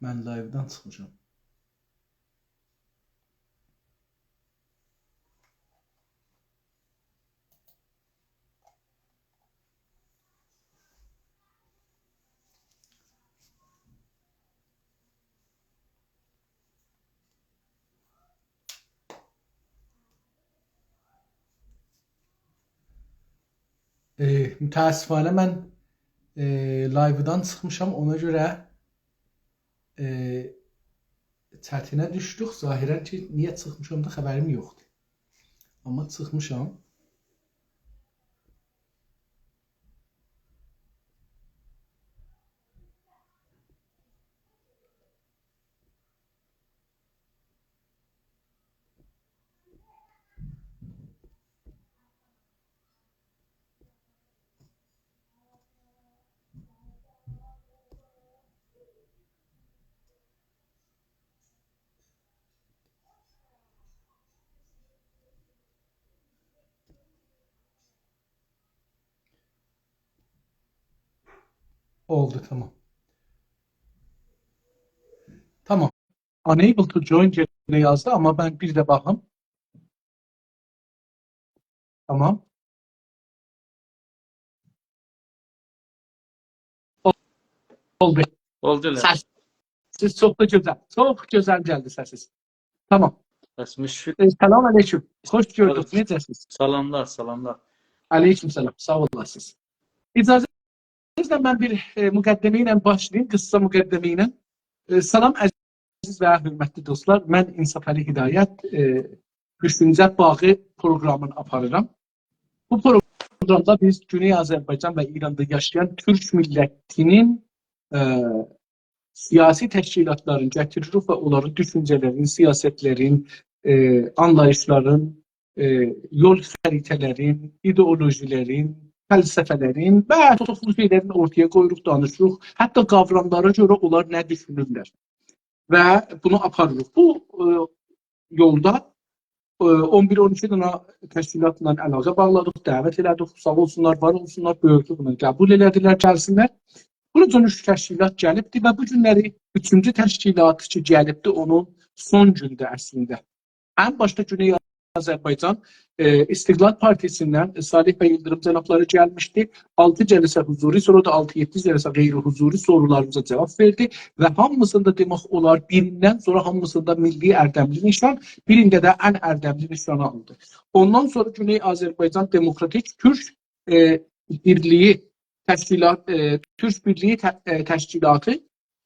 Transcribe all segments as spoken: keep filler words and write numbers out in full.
من لایودان چیخمیشام. ائ، متأسفانه من، ائ، لایودان چیخمیشام، اونا گؤره، ائ، چتینه دوشدوک. ظاهراً کی، نییه چیخمیشام دا خبریم یوخدور. آمما چیخمیشام. اولدو، تامام. تامام. Unable to join گئنه یازدی، آمما من بیر ده باخیم. تامام. اولدو. اولدو ائله. سس-، سیز چوخ دا گؤزل، چوخ گؤزل گلدی سسینیز. تامام. بس مشکل. ائ، سلام علیکم. خوش گؤردوک. علیکم. نئجه‌سینیز؟ سلاملار، سلاملار. علیکم سلام. ساغ اولاسینیز. اجازه‌نیزله من بیر، ائ، مقدمه ایله باشلاییم، قیسا مقدمه ایله. ائ، سلام عزیز و حؤرمتلی دوستلار. من انصافعلی هدایت، ائ، دوشونجه باغی پروقرامینی آپاریرام. بو پروقرامدا بیز گونئی آذربایجان و ایراندا یاشایان تورک میللتینین، ائ، سیاسی تشکیلاتلارین گتیریریک و اونلارین دوشونجه‌لرین، سیاستلرین، ائ، آنلاییشلارین، ائ، یول خریطه‌لرین، ایدئولوژی‌لرین، فلسفه‌لرین و چوخلو شئیلرین اورتایا قویوروق، دانیشیریق. حتی قاوراملارا گؤره اونلار نه دوشونورلر. و بونو آپاریریق. بو، ائ، یولدا، ائ، اون بیر، اون ایکی دنه تشکیلاتلا علاقه باغلادیق، دعوت ائله‌دیک. ساغ اولسونلار، وار اولسونلار، بؤیوکلوکله قبول ائله‌دیلر، گلسینلر. بوراجان اوچ تشکیلات گلیبدی و بو گونلری اوچونجو تشکیلات کی گلیبدی، اونون سون گونودور اصلینده. ان باشدا گونئی آذربایجان، ائ، استقلال پارتیسیندن صالح بی ایلدیریم جنابلاری گلمیشدی. آلتی جلسه حضوری، سونرا دا آلتی-یئددی جلسه غیر حضوری سورولاریمیزا جواب وئردی و هامیسیندا دئمک اولار بیریندن سونرا هامیسیندا میللی اردملی نشان، بیرینده ده ان اردملی نشانی آلدی. اوندان سونرا گونئی آذربایجان دموکراتیک تورک، ائ، بیرلیگی تشکیلات، ائ، تورک بیرلیگی ت-، ائ، تشکیلاتی،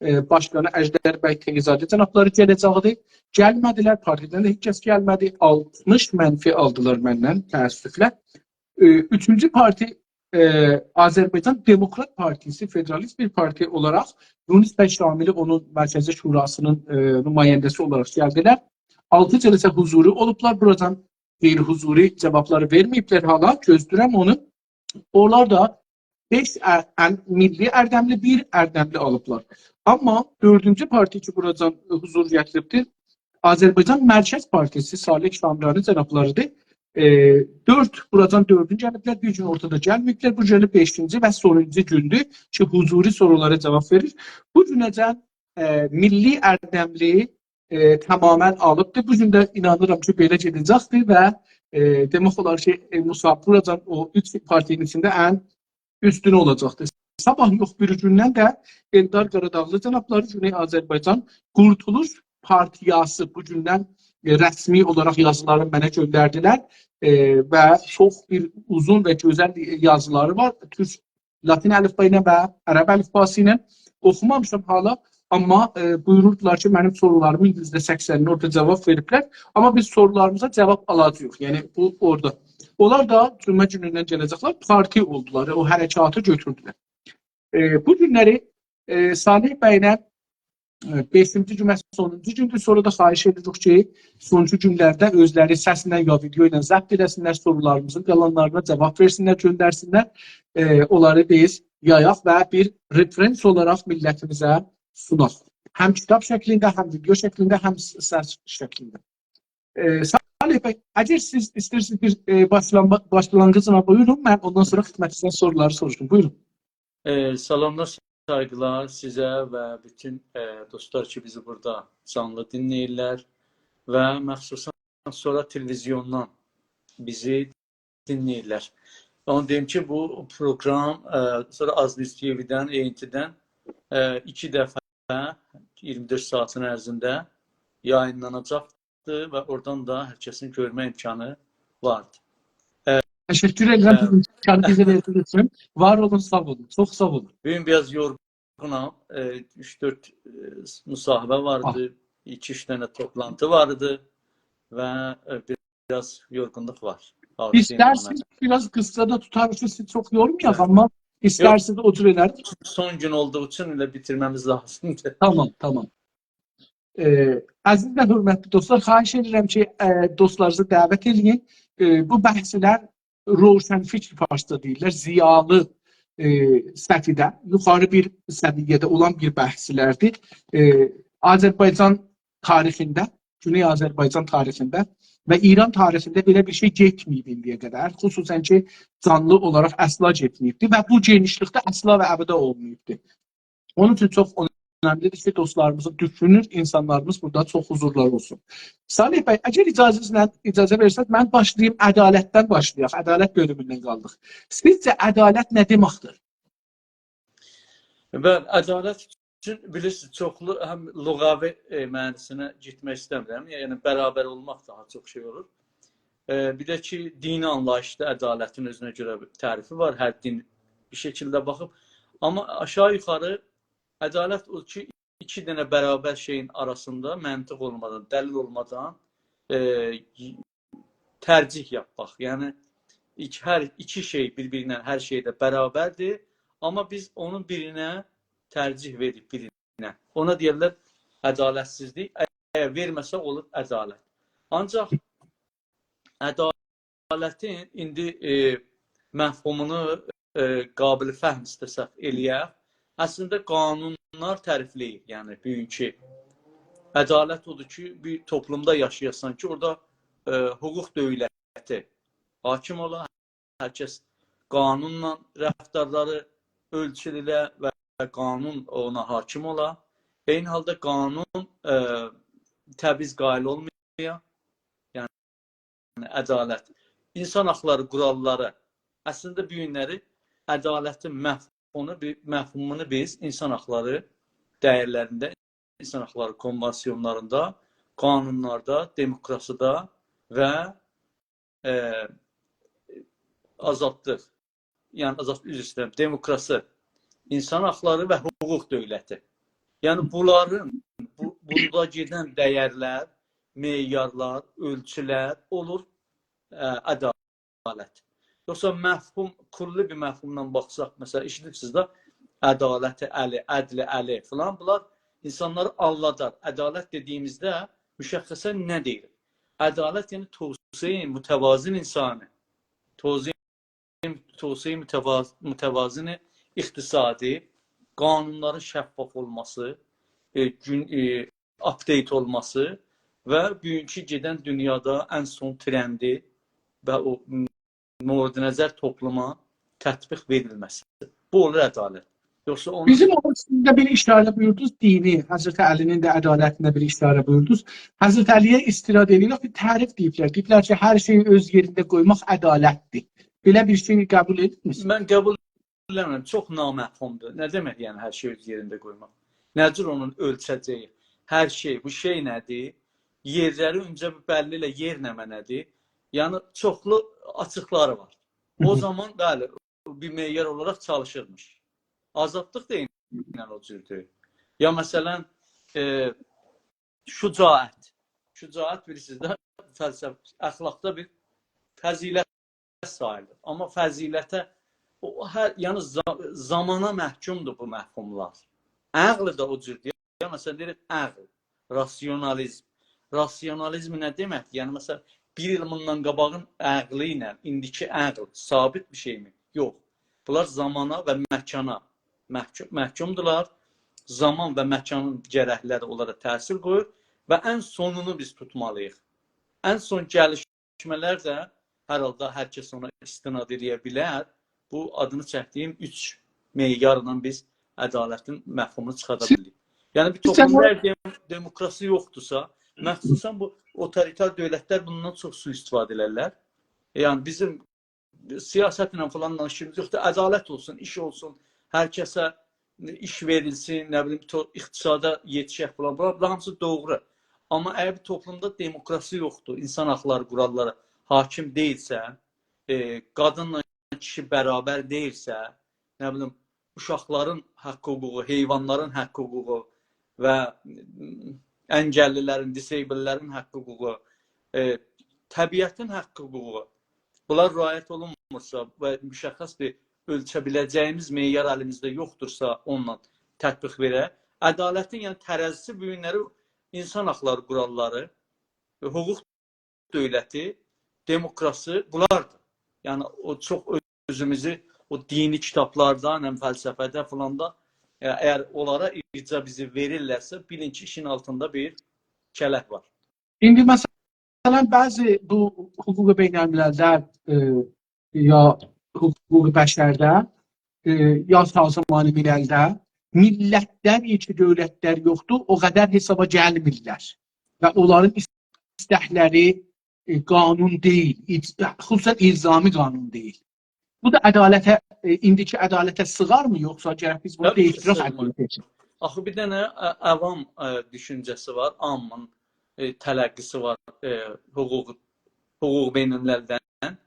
ائ، باشقانی اژدر بی تقی‌زاده جنابلاری گله‌جکدی. گلمه‌دیلر، پارتیدن ده هئچ کس گلمه‌دی. آلتمیش منفی آلدیلار مندن، تأسفله. ائ، اوچونجو پارتی، ائ، آذربایجان دموکرات پارتیسی، فدرالیست بیر پارتی اولاراق یونس بی شاملی اونون مرکزی شوراسینین، ائ، نماینده‌سی اولاراق گلدیلر. آلتی جلسه حضوری اولوبلار، بوراجان غیر حضوری جوابلاری وئرمه‌ییبلر هالا، گؤزله‌ییرم اونو. اونلار دا بئش ا-، ا-، میللی اردملی، بیر اردملی آلیبلار. آمما دؤردونجو پارتی کی، بوراجان حضور گتیریبدیر، آذربایجان مرکز پارتیسی، صالح شامرانی جنابلاریدیر. ائ، دؤرد، بوراجان دؤردون گلیبلر، بیر گون اورتادا گلمه‌ییبلر. بو گونو بئشینجی و سونونجو گوندور کی، حضوری سورولارا جواب وئریر. بو گونه‌جن، ائ، میللی اردملی، ائ، تمامیله آلیبدیر. بو گون ده اینانیرام کی، بئله گئده‌جکدیر و، ائ، دئمک اولار کی، ائ، مصاحبه بوراجان او اوچ پارتی‌نین ایچینده ان اوستونو اولاجاقدیر. صاباح یوخ، بیری گوندن ده ائلدار قاراداغلی جنابلاری گونئی آذربایجان قورتولوش پارتیاسی بو گوندن، ائ، رسمی اولاراق یازیلارینی منه گؤندردیلر. ائ، و چوخ بیر اوزون و گؤزل یازیلاری وار. تورک لاتین الفبایی ایله و عرب الفباسی ایله. اوخومامیشام هالا، آمما، ائ، بویوروردولار کی، منیم سورولاریمین یوزده سکسنینی اورادا جواب وئریبلر. آمما بیز سورولاریمیزا جواب آلاجاغیق. یعنی، بو اورادا. اونلار دا جمعه گونوندن گله‌جکلر، پارتی اولدولار، او حرکاتی گؤتوردولر. ائ، بو گونلری، ائ، صالح بی‌له، ائ، بئشینجی گون و سونونجو گوندور، سونرا دا خواهش ائدیریک کی، سونونجو گونلرده اؤزلری سسله یا ویدئو ایله ضبط ائله‌سینلر، سورولاریمیزین قالانلارینا جواب وئرسینلر، گؤندرسینلر. ائ، اونلاری بیز یایاق و بیر رفرنس اولاراق میللتیمیزه سوناق. هم کیتاب شکلینده، هم ویدئو شکلینده، هم س-، سس شکلینده. ائ، صالح بی، اگر سیز ایسته‌ییرسینیز بیر، ائ، باشلانما-، باشلانغیجلا بویورون، من اوندان سونرا خدمتینیزدن سورولاری سوروشوم. بویورون. ائ، سلاملار، سایغیلار سیزه و بوتون، ائ، دوستلار کی، بیزی بورادا جانلی دینله‌ییرلر و مخصوصاً سونرا تلویزیوندان بیزی دینله‌ییرلر. اونو دئییم کی، بو پروگرام، ائ، سونرا آزلیز تی‌وی‌دن، ائ ان تی‌دن، ائ، ایکی دفعه اییرمی دؤرد ساعاتین عرضینده یایینلاناجاقدیر و اورادان دا هر کسین گؤرمه امکانی واردیر. تشکر ائدیرم، ائ، بو امکانی بیزه وئردیگینیز اوچون. وار اولون، ساغ اولون. چوخ ساغ اولون. بو گون بیر آز یورغونام. ائ، اوچ-دؤرد، ائ، مصاحبه واردی، آه. ایکی-اوچ دنه توپلانتی واردی و، ائ، بیر آز یورغونلوق وار. آغریسی ایسترسینیز، یعنی بیر آز قیسا دا توتاریق کی، سیزی چوخ یورمایاق، بس. یوخ. آمما ایسترسینیز، اوتور ائلریک. سون گون اولدوغو اوچون ائله بیتیرمه‌میز لازیمدیر. تامام، تامام. ائ، عزیز و حؤرمتلی دوستلار، خواهش ائدیرم کی، ائ، دوستلارینیزی دعوت ائله‌یین. ائ، بو بحثلر روشنفکر، فارسدا دئییرلر، ضیالی، ائ، سطحده، یوخاری بیر سویه‌ده اولان بیر بحثلردیر. ائ، آذربایجان تاریخینده، گونئی آذربایجان تاریخینده و ایران تاریخینده بئله بیر شئی گئتمه‌ییب ایندییه قدر. خصوصاً کی، جانلی اولاراق اصلا گئتمه‌ییبدی و بو گئنیشلیکده اصلا و ابدا اولماییبدی. اونون اوچون چوخ اؤنملیدیر کی، دوستلاریمیزین دوشونور، اینسانلاریمیز بورادا چوخ حضورلاری اولسون. صالح بی، اگر اجازه‌نیزله، اجازه وئرسز، من باشلاییم، عدالتدن باشلایاق. عدالت بؤلوموندن قالدیق. سیزجه عدالت نه دئمکدیر؟ بلی، عدالت اوچون، بیلیرسینیز، چوخلو هم لغوی، ائ، معنی‌سینه گئتمک ایسته‌میرم. یعنی، برابر اولماق داها چوخ شئی اولور. ائ، بیر ده کی، دینی آنلاییشدا عدالتین اؤزونه گؤره بیر تعریفی وار. هر دین بیر شکیلده باخیب. آمما آشاغی یوخاری عدالت او کی، ایکی دنه برابر شئیین آراسیندا منطق اولمادان، دلیل اولمادان، ائ، ترجیح یاپماق. یعنی، ایکی، هر ایکی شئی بیر-بیرینن هر شئیده برابردیر، آمما بیز اونون بیرینه ترجیح وئریب بیرینه. اونا دئیرلر عدالتسیزلیک. اگر وئرمه‌سک، اولور عدالت. آنجاق عدالتین ایندی، ائ، مفهومونو، ائ، قابل فهم ایسته‌سک ائله‌یک، اصلینده قانونلار تعریفله‌ییر. یعنی، بوگونکو عدالت اودور کی، بیر توپلومدا یاشایاسان کی، اورادا، ائ، حقوق دؤولتی حاکم اولا، هر کس قانونلا رفتارلاری اؤلچولر و قانون اونا حاکم اولا. عینی حالدا قانون، ائ، تبعیض قائل اولمایا. یعنی، عدالت. اینسان حاقلاری قوراللاری. اصلینده، بو گونلری عدالتین مفهومونو، بی-، مفهومونو بیز اینسان حاقلاری دیرلرینده، اینسان حاقلاری کنوانسیونلاریندا، قانونلاردا، دموکراسیدا و، ائ، آزادلیق، یعنی آزاد، عذر ایسته‌ییرم، دموکراسی، اینسان حاقلاری و حقوق دؤولتی. یعنی بونلارین، بو، بوندا گئدن دیرلر، معیارلار، اؤلچولر اولور، ائ، عدالت. یوخسا مفهوم، کلی بیر مفهومدان باخساق، مثلا، ائشیدیرسینیز ده، عدالت الی، عدل الی فلان، بونلار اینسانلاری آلدادار. عدالت دئدیییمیزده مشخصاً نه دئییر؟ عدالت، یعنی توسعه متوازن انسانی. توسعه، توسعه متواز-، متوازن اقتصادی، قانونلارین شفاف اولماسی، ائ، گون، ائ، آپدیت اولماسی و بوگونکو گئدن دونیادا ان سون ترندی و او مورد نظر توپلوما تطبیق وئریلمه‌سی. بو اولور عدالت. یوخسا اونون بیزیم او ایچینده بیر ایشاره بویوردونوز، دینی، حضرت علی‌نین ده عدالتینه بیر ایشاره بویوردونوز. حضرت علی‌یه استناد ائدیرلر، بیر تعریف دئییبلر. دئییبلر کی، هر شئیی اؤز یئرینده قویماق عدالتدیر. بئله بیر شئی قبول ائدیرسینیز؟ من قبول ائله‌میرم، چوخ نامفهومدور. نه دئمک، یعنی، هر شئی اؤز یئرینده قویماق؟ نه جور اونون اؤلچه‌جه‌یی؟ هر شئی، بو شئی نه‌دیر؟ یئرلری اؤنجه بیر بللی ائله، یئر نمنه‌دیر؟ یعنی، چوخلو آچیقلاری وار. او هی هی. زامان، بلی، بیر معیار اولاراق چالیشیرمیش. آزادلیق دا عیناً او جوردور. یا، مثلا، ائ، شجاعت. شجاعت، بیلیرسینیز ده، فلسفه، اخلاقدا بیر فضیلت ساییلیر. آمما فضیلته، او، هر، یعنی زا-، زامانا محکومدور بو مفهوملار. عقل ده او جوردور. مثلا، دئییریک عقل، راسیونالیزم. راسیونالیزم نه دئمکدیر؟ یعنی، مثلا، بیر ایل بوندان قاباغین عقلی ایله ایندیکی عقل ثابت بیر شئی‌می؟ یوخ. بونلار زامانا و مکانا محکو-، محکومدورلار. زامان و مکانین گرکلری اونلارا تأثیر قویور و ان سونونو بیز توتمالی‌ییق. ان سون گلیشمه‌لر ده، هر حالدا هر کس اونا استناد ائله‌یه بیلر، بو آدینی چکدیییم اوچ معیارلا بیز عدالتین مفهومونو چیخاردا بیلیریک. یعنی بیر توپلومدا اگر دم-، دموکراسی یوخدورسا، مخصوصاً بو اوتوریتر دؤولتلر بوندان چوخ سوءاستفاده ائلرلر. یعنی بیزیم سیاستله فلان ایشیمیز یوخدور. عدالت اولسون، ایش اولسون، هر کسه ایش وئریلسین، نه بیلیم، تو-، اقتصادا یئتیشک فلان. بونلار، بونلار هامیسی دوغرو. آمما اگر بیر توپلومدا دموکراسی یوخدور، اینسان حاقلاری قوراللاری حاکم دئییلسه، ائ، قادینلا کیشی برابر دئییلسه، نه بیلیم، اوشاقلارین حاق حقوقو، حیوانلارین حاق حقوقو و، م، انگللی‌لرین، دیسیبل‌لرین حاق حقوقو، ائ، طبیعتین حاق حقوقو، بونلار رعایت اولونمورسا و مشخص بیر اؤلچه بیله‌جه‌ییمیز معیار الیمیزده یوخدورسا، اونونلا تطبیق وئرک. عدالتین، یعنی ترازیسی بو گونلری اینسان حاقلاری قوراللاری، حقوق دؤولتی، دموکراسی، بونلاردیر. یعنی او چوخ اؤزوموزو او دینی کیتابلاردا، هم فلسفه‌ده فلاندا، ائ، اگر اونلارا ارجاع بیزی وئریرلرسه، بیلین کی، ایشین آلتیندا بیر کلک وار. ایندی مثلاً بعضی بو حقوق بین‌الملل‌ده، ائ، یا حقوق بشرده، ائ، یا سازمان ملل‌ده میللت‌لر کی، دؤولت‌لر یوخدور، او قدر حسابا گلمیرلر. و اونلارین ایستک‌لری، ائ، قانون دئییل، ایلز-، خصوصاً الزامی قانون دئییل. بو دا عدالته، ائ، ایندیکی عدالته سیغارمی، یوخسا گرک بیز بونو طبیعی کی، دییشدیرک سیغماز. عدالته اوچون؟ آخی بیر دنه، ا، عوام، ا، دوشونجه‌سی وار، عامین، ائ، تلقی‌سی وار، ائ، حقوق، حقوق بین‌الملل‌دن.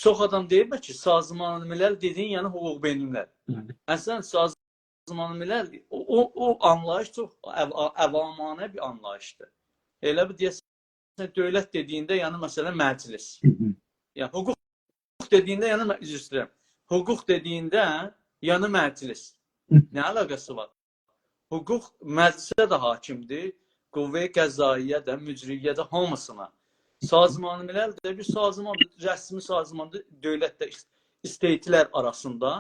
چوخ آدام دئییرلر کی، سازمان ملل دئدیگین، یعنی حقوق بین‌الملل. بلی. اصلاً سازمان ملل، او، او، او آنلاییش چوخ عو-، عوامانه بیر آنلاییشدیر. ائله بیر دئیه‌سن، دؤولت دئدیگینده، یعنی، مثلاً، مجلس. هی هی. یعنی، حقوق دئدیگینده، یعنی، من، عذر ایسته‌ییرم. حقوق دئدیگینده، یعنی، مجلس. هی هی. نه علاقه‌سی وار؟ حقوق مجلسه ده حاکمدیر، قوه قضائیه ده، مجریه ده، هامیسینا. سازمان ملل ده بیر سازمان، رسمی سازماندیر، دؤولت‌له ایس-، استیت‌لر آراسیندا.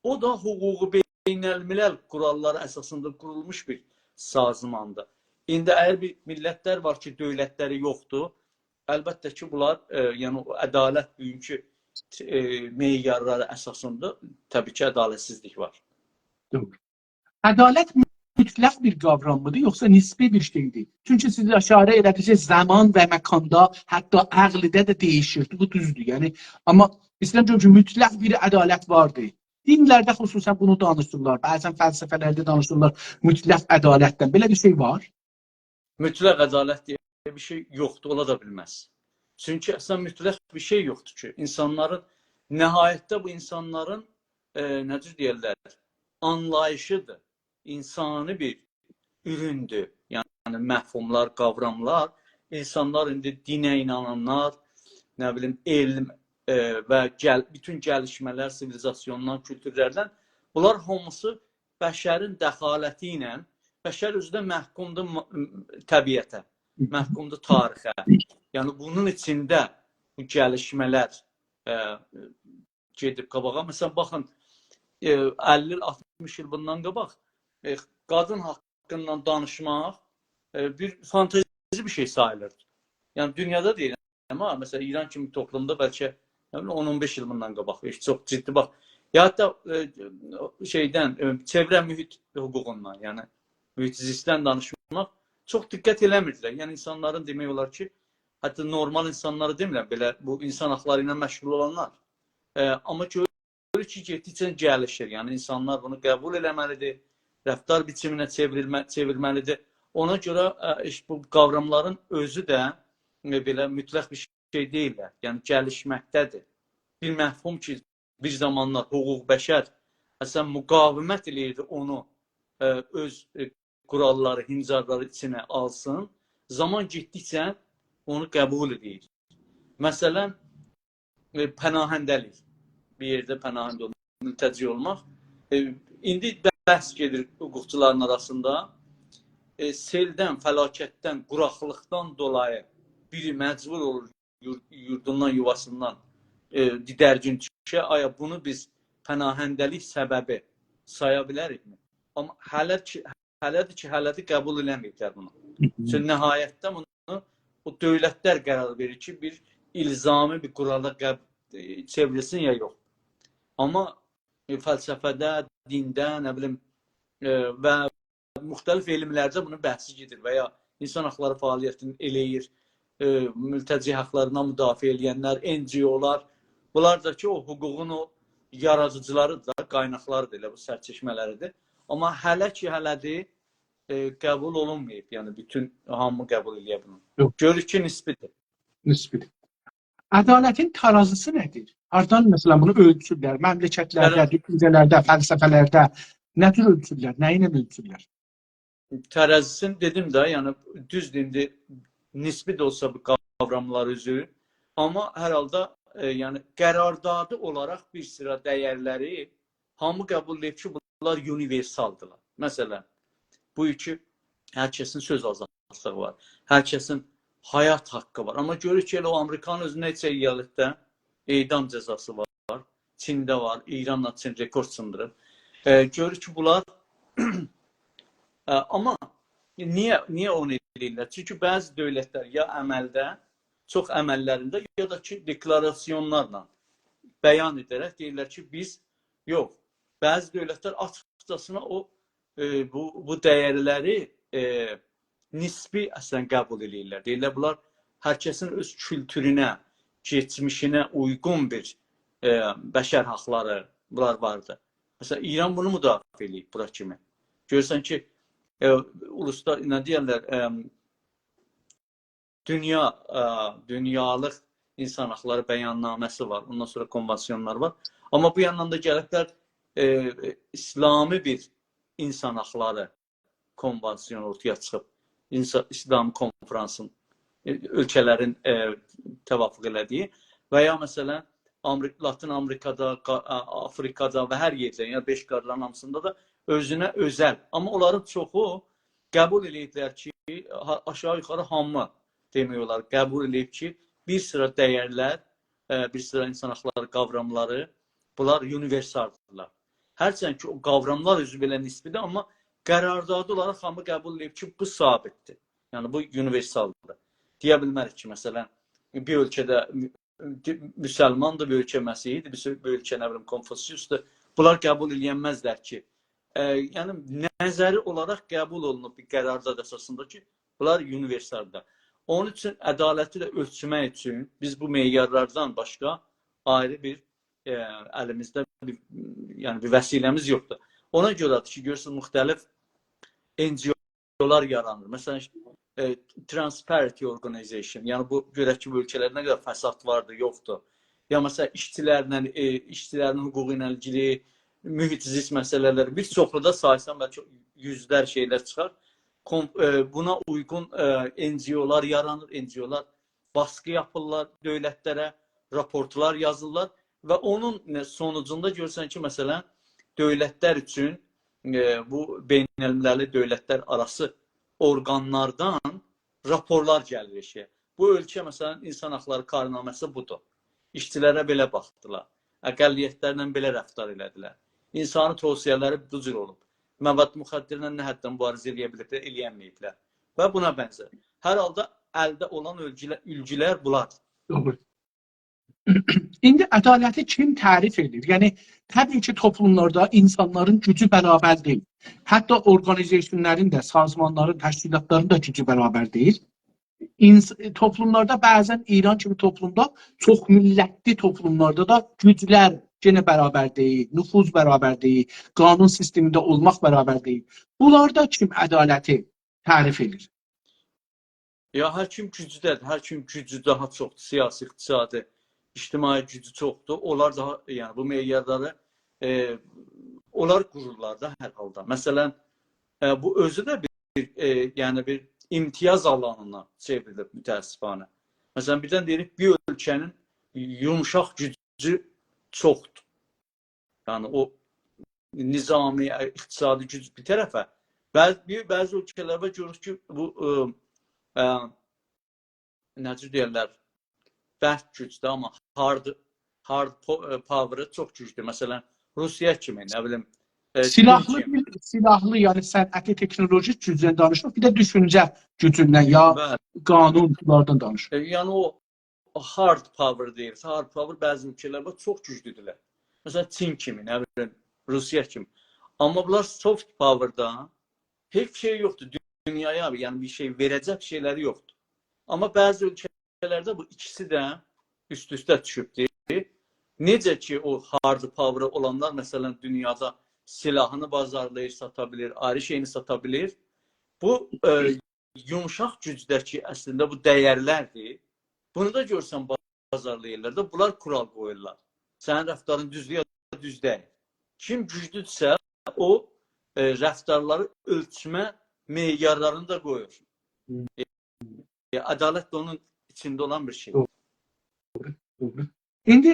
او دا حقوق بین‌الملل قوراللاری اساسیندا قورولموش بیر سازماندیر. ایندی اگر بیر میللت‌لر وار کی، دؤولت‌لری یوخدور، البته کی، بونلار، ائ، یعنی او عدالت بوگونکو، ائ، معیارلاری اساسیندا طبیعی کی، عدالتسیزلیک وار. دوغرو. عدالت مطلق بیر قاورام‌میدیر، یوخسا نسبی بیر شئی‌دیر؟ چونکی سیز ایشاره ائله‌دینیز کی، زامان و مکاندا، حتی عقلده ده دییشیر. بو دوزدور، یعنی. آمما ایسته‌ییرم دئییم کی، مطلق بیر عدالت واردیر. دین‌لرده خصوصاً بونو دانیشیرلار، بعضاً فلسفه‌لرده دانیشیرلار مطلق عدالتدن. بئله بیر شئی وار؟ مطلق عدالت دئیه بیر شئی یوخدور، اولا دا بیلمز. چونکی اصلاً مطلق بیر شئی یوخدور کی، اینسانلارین، نهایتده بو اینسانلارین، ائ، نه جور دئیرلر، آنلاییشیدیر. اینسانی بیر اورون‌دور. یعنی مفهوملار، قاوراملار، اینسانلار ایندی دینه اینانانلار، نه بیلیم، علم، ائ، و گل-، بوتون گلیشمه‌لر، سیویلیزاسیوندان، کولتورلردن، بونلار هامیسی بشرین دخالتی ایله، بشر اؤزو ده محکومدور م-، م-، طبیعته، محکومدور تاریخه. یعنی بونون ایچینده بو گلیشمه‌لر، ائ، گئدیب قاباغا. مثلاً، باخین، ائ، اللی ایل، آلتمیش ایل بوندان قاباق، ائ، قادین حاققیندان دانیشماق، ائ، بیر فانتزی بیر شئی ساییلیردی. یعنی دونیادا دئییرم، آمما مثلاً ایران کیمی توپلومدا بلکه، نه بیلیم، اون اون بئش ایل بوندان قاباق، هئچ چوخ جدی باخ. یا حتی، ائ، شئیدن، ائ، چئوره محیط حقوقوندان، یعنی محیط زیستدن دانیشماق چوخ دقت ائله‌میردیلر. یعنی اینسانلارین، دئمک اولار کی، حتی نورمال اینسانلاری دئمیرم، بئله بو اینسان حاقلاری ایله مشغول اولانلار. ائ، آمما گؤرور کی، گئتدیکجه گلیشیر. یعنی اینسانلار بونو قبول ائله‌مه‌لیدیر، رفتار بیچیمینه چئوریلمه-، چئویرمه‌لیدیر. اونا گؤره، ائ، ایش-، بو قاوراملارین اؤزو ده، ائ، بئله مطلق بیر شئی دئییللر. یعنی گلیشمکده‌دیر. بیر مفهوم کی، بیر زامانلار حقوق بشر اصلاً مقاومت ائله‌ییردی اونو، ائ، اؤز، ائ، قوراللاری، هنجارلاری ایچینه آلسین. زامان گئتدیکجه اونو قبول ائدیر. مثلاً، ائ، پناهنده‌لیک، بیر یئرده پناهنده اولماق، ملتجی اولماق. ائ، ایندی بحث گئدیر حقوقچولارین آراسیندا. ائ، سئلدن، فلاکتدن، قوراقلیقدان دولایی بیری مجبور اولور یور-، یوردوندان، یوواسیندان، ائ، دیدرگین دوشه. آیا بونو بیز پناهنده‌لیک سببی سایا بیلریک‌می؟ آمما هله کی، هله‌دیر کی، هله‌دیر قبول ائله‌مه‌ییبلر بونو. هی هی. چونکی نهایتده بونو او دؤولت‌لر قرار وئریر کی، بیر الزامی بیر قورالا قب-، ائ، چئوریلسین یا یوخ. آمما، ائ، فلسفه‌ده، دینده، نه بیلیم، ائ، و مختلف علملرده بونون بحثی گئدیر و یا اینسان حاقلاری فعالیتینی ائله‌ییر، ائ، ملتجی حاقلاریندان مدافعه ائله‌ینلر، NGO-لار، بونلار دا کی، او حقوقون او یارادیجیلاریدیر دا، قایناقلاریدیر، ائله بو سرچشمه‌لریدیر. آمما هله کی، هله‌دیر، ائ، قبول اولونماییب، یعنی بوتون هامی قبول ائله‌یه بونو. یوخ. گؤرور کی، نسبی‌دیر. نسبی‌دیر. عدالتین ترازی‌سی نه‌دیر؟ هاردان، مثلا، بونو اؤلچورلر؟ مملکت‌لرده، ترا- دوشونجه‌لرده، فلسفه‌لرده نه جور اؤلچورلر؟ نه ایله اؤلچورلر؟ ترازی‌سینی دئدیم ده، یعنی دوزدور، ایندی نسبی ده اولسا بو قاوراملار اؤزو، آمما هر حالدا، ائ، یعنی قراردادی اولاراق بیر سیرا دَیَرلری هامی قبول ائدیب کی، بونلار اونیوئرسالدیرلار. مثلا، بو کی، هر کسین سؤز آزادلیغی وار، هر کسین حیات حاققی وار. آمما گؤرور کی، ائله او آمریکانین اؤزونده نئچه ایالتده اعدام جزاسی وار، چینده وار، ایرانلا چین رکورد سیندیریب. ائ، گؤرور کی، بونلار ائ، آمما نییه، نییه اونو ائله‌ییرلر؟ چونکی بعضی دؤولتلر یا عملده، چوخ عمللرینده، یا دا کی، دکلاراسیونلارلا بیان ائده‌رک دئییرلر کی، بیز یوخ. بعضی دؤولتلر آچیقجاسینا او، ائ، بو، بو دَیَرلری، ائ، نسبی اصلا قبول ائله‌ییرلر. دئییرلر، بونلار هر کسین اؤز کولتورونه، کئچمیشینه اویغون بیر، ائ، بشر حاقلاری بونلار واردیر. مثلا، ایران بونو مدافعه ائله‌ییب بورا کیمی. گؤرورسن کی، ائ، اولوسلار، نه دئیرلر، ائ، دونیا، ائ، دونیالیق اینسان حاقلاری بیاننامه‌سی وار، اوندان سونرا کنوانسیونلار وار. آمما بو یاندان دا گلیبلر، ائ، اسلامی بیر اینسان حاقلاری کنوانسیون اورتایا چیخیب، اینسا-، اسلام کنفرانسین، ائ، اؤلکه‌لرین، ائ، توافق ائله‌دیگی و یا، مثلا، آمری-، لاتین آمریکادا، قا-، آ-، آفریقادا و هر یئرده، یعنی بئش قارالارین هامیسیندا دا اؤزونه اؤزل. آمما اونلارین چوخو قبول ائله‌ییبلر کی، ها-، آشاغی یوخاری هامی، دئمک اولار، قبول ائله‌ییب کی، بیر سیرا دَیَرلر، ائ، بیر سیرا اینسان حاقلاری قاوراملاری، بونلار اونیوئرسالدیرلار. هرچند کی، او قاوراملار اؤزو بئله نسبی‌دیر، آمما قراردادی اولاراق هامی قبول ائدیب کی، بو ثابت‌دیر. یعنی، بو اونیوئرسالدیر. دئیه بیلمه‌ریک کی، مثلا، بیر اؤلکه‌ده مو-، مسلماندیر، بیر اؤلکه مسیحی‌دیر، بیر، بیر اؤلکه، نه بیلیم، کنفوسیوسدور. بونلار قبول ائله‌ینمزلر کی، ائ، یعنی، نظری اولاراق قبول اولونوب بیر قرارداد اساسیندا کی، بونلار اونیوئرسالدیر. اونون اوچون عدالتی ده اؤلچمک اوچون بیز بو معیارلاردان باشقا آیری بیر، ائ، الیمیزده بیر، یعنی بیر وسیله‌میز یوخدور. اونا گؤره‌دیر کی، گؤرورسونوز، مختلف NGO-لار یارانیر. مثلا، ائ، Transparency Organization، یعنی بو، گؤرک کی، بو اؤلکه‌لرده نه قدر فساد واردیر، یوخدور. یا، مثلا، ایشچی‌لرله، ائ، ایشچی‌لرین حقوقو ایله ایلگیلی، محیط زیست مسئله‌لری، بیر چوخلو دا سایسان بلکه یوزلر شئیلر چیخار. کون-، ائ، بونا اویغون، ائ، NGO-لار یارانیر، NGO-لار باسقی یاپیرلار دؤولتلره، راپورتلار یازیرلار و اونون، ائ، سونوجوندا گؤرورسن کی، مثلا، دؤولتلر اوچون، ائ، بو بین‌المللی دؤولتلر آراسی اورقانلاردان راپورلار گلیر ائشییه. بو اؤلکه، مثلا، اینسان حاقلاری کارنامه‌سی بودور. ایشچی‌لره بئله باخدیلار. اقلیت‌لرله بئله رفتار ائله‌دیلر. اینسانی توصیه‌لری بو جور اولوب. مواد مخدرینن نه حدده مبارزه ائله‌یه بیلیبلر، ائله‌ینمه‌ییبلر. و بونا بنزر. هر حالدا الده اولان اولگولر، اولگولر بولاردیر. دوغرو. ایندی عدالتی کیم تعریف ائدیر؟ یعنی، طبیعی کی، توپلوملاردا اینسانلارین گوجو برابر دئییل. حتی اورقانیزاسیونلارین دا، سازمانلارین، تشکیلاتلارین دا گوجو برابر دئییل. اینس-، توپلوملاردا بعضا ایران کیمی توپلومدا، چوخ میللتلی توپلوملاردا دا گوجلر یئنه برابر دئییل، نفوذ برابر دئییل، قانون سیستمینده اولماق برابر دئییل. بونلاردا کیم عدالتی تعریف ائدیر؟ یا هر کیم گوجلوده‌دیر، هر کیم گوجو داها چوخدور، سیاسی، اقتصادی، اجتماعی گوجو چوخدور، اونلار داها، یعنی بو معیارلاری، ائ، اونلار قورورلار دا هر حالدا. مثلا، ائ، بو اؤزو ده بیر، ائ، یعنی بیر امتیاز آلانینا چئوریلیب متأسفانه. مثلا، بیردن دئییریک، بیر اؤلکه‌نین یومشاق گوجو چوخدور. یعنی او نظامی، اقتصادی گوج بیر طرفه، بعضی، بیر، بعضی اؤلکه‌لر وار، گؤروروک کی، بو، ائ، ائ، نه جور دئیرلر، برک گوجدور، آمما hard، hard po-، ائ، power-ی چوخ گوجلودور. مثلا، روسیه کیمی، نه بیلیم، ائ، چین سیلاحلی کیمی. بیر، سیلاحلی، یعنی صنعتی، تکنولوژیک گوجدن دانیشیریق، بیر ده دوشونجه گوجوندن، یا بلی. قانون، بونلاردان دانیشیریق. ائ، یعنی او hard power دئییرسه، hard power بعضی اؤلکه‌لر وار، چوخ گوجلودورلر. مثلا، چین کیمی، نه بیلیم، روسیه کیمی. آمما بونلار soft power-دا هئچ شئی یوخدور. دونیایا، یعنی بیر شئی وئره‌جک شئیلری یوخدور. آمما بعضی اؤلکه‌لرده بو ایکیسی ده اوست-اوسته دوشوبدور. نئجه کی، او hard power اولانلار، مثلا، دونیادا سلاحینی بازارلاییر، ساتا بیلیر، آیری شئیینی ساتا بیلیر. بو، ائ، یومشاق گوجده‌کی اصلینده بو دَیرلردیر. بونو دا گؤرسن بازارلاییرلار دا، بونلار کورال قویورلار. سنین رفتارین دوزدور یا دوز دئییل. کیم گوجلودورسه، او، ائ، رفتارلاری اؤلچمه معیارلارینی دا قویور. هوم. ائ، عدالت ده اونون ایچینده اولان بیر شئی. دوغرو، دوغرو. ایندی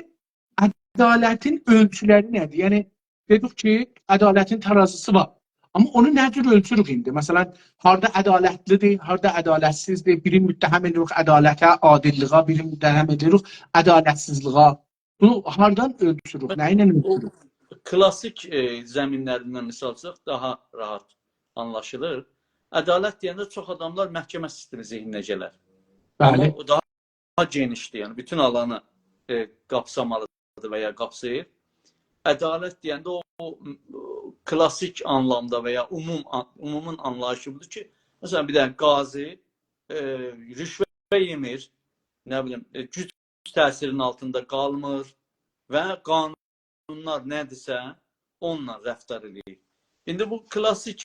عدالتین اؤلچولری نه‌دیر؟ یعنی، دئدیک کی، عدالتین ترازیسی وار. آمما اونو نه جور اؤلچوروک ایندی؟ مثلا، هاردا عدالتلی‌دیر، هاردا عدالتسیزدیر. بیرین متهم ائدیریک عدالته، عادللیغا، بیرین متهم ائدیریک عدالتسیزلیغا. بونو هاردان اؤلچوروروک، نه ایله اؤلچوروروک؟ کلاسیک، ائ، زمینلریندن مثال چکسک، داها راحت آنلاشیلیر. عدالت دئینده چوخ آداملار محکمه سیستمی ذهنینه گلر. بلی. آمما او داها گئنیشدیر، یعنی بوتون آلانی، ائ، قاپسامالیدیر و یا قاپساییر. عدالت دئینده او، او، کلاسیک آنلامدا و یا عموم، عمومون آنلاییشی بودور کی، مثلا، بیر دنه قاضی، ائ، رشوه یئمیر، نه بیلیم، ائ، گوج تأثیرینین آلتیندا قالمیر و قانونلار نه‌دیرسه، اونونلا رفتار ائله‌ییر. ایندی بو کلاسیک،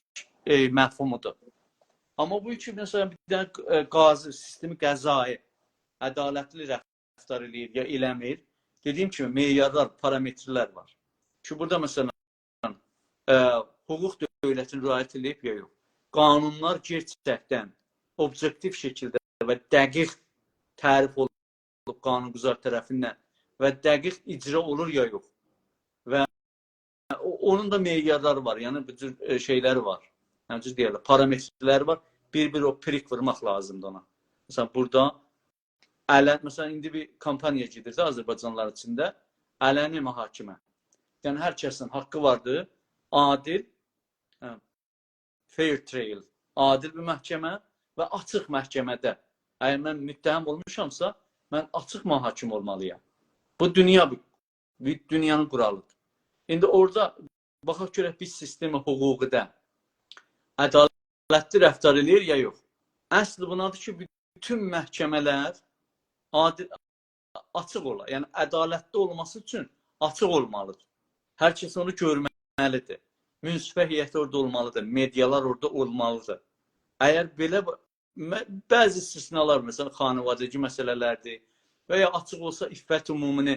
ائ، مفهومودور. آمما بو کی، مثلا، بیر دنه، ائ، قاضی، سیستم قضایی عدالتلی رفتار ائله‌ییر یا ائله‌میر، دئدیگیم کیمی، معیارلار، پارامترلر وار. کی، بورادا، مثلا، ائ، حقوق دؤولتینی رعایت ائله‌ییب یا یوخ. قانونلار گئرچکدن اوبژکتیو شکیلده و دقیق تعریف اولونوب قانون‌گذار طرفیندن و دقیق اجرا اولور یا یوخ. و او، اونون دا معیارلاری وار، یعنی بو جور، ائ، شئیلری وار. یعنی، جور دئیرلر، پارامترلری وار. بیر-بیر او پریک وورماق لازیمدیر اونا. مثلا، بورادا علن، مثلا، ایندی بیر کامپانیا گئدیر ده آذربایجانلیلار ایچینده، علنی محاکمه. یعنی، هر کسین حاققی واردیر، عادل، هه، fair trial، عادل بیر محکمه و آچیق محکمه‌ده. اگر من متهم اولموشامسا، من آچیق محاکمه اولمالییام. بو دونیا بیر، بیر دونیانین قورالیدیر. ایندی اورادا باخاق گؤرک بیر سیستم حقوقی‌ده عدالتلی رفتار ائله‌ییر یا یوخ. اصل بونادیر کی، بوتون محکمه‌لر عادل، آچیق اولا. یعنی، عدالتلی اولماسی اوچون آچیق اولمالیدیر. هر کس اونو گؤرمه‌لیدیر. منصفه هیئتی اورادا اولمالیدیر. مئدیالار اورادا اولمالیدیر. اگر بئله ب-، مه-، بعضی استثنالار، مثلا، خانوادگی مسئله‌لردیر و یا آچیق اولسا عفت عمومی‌نی،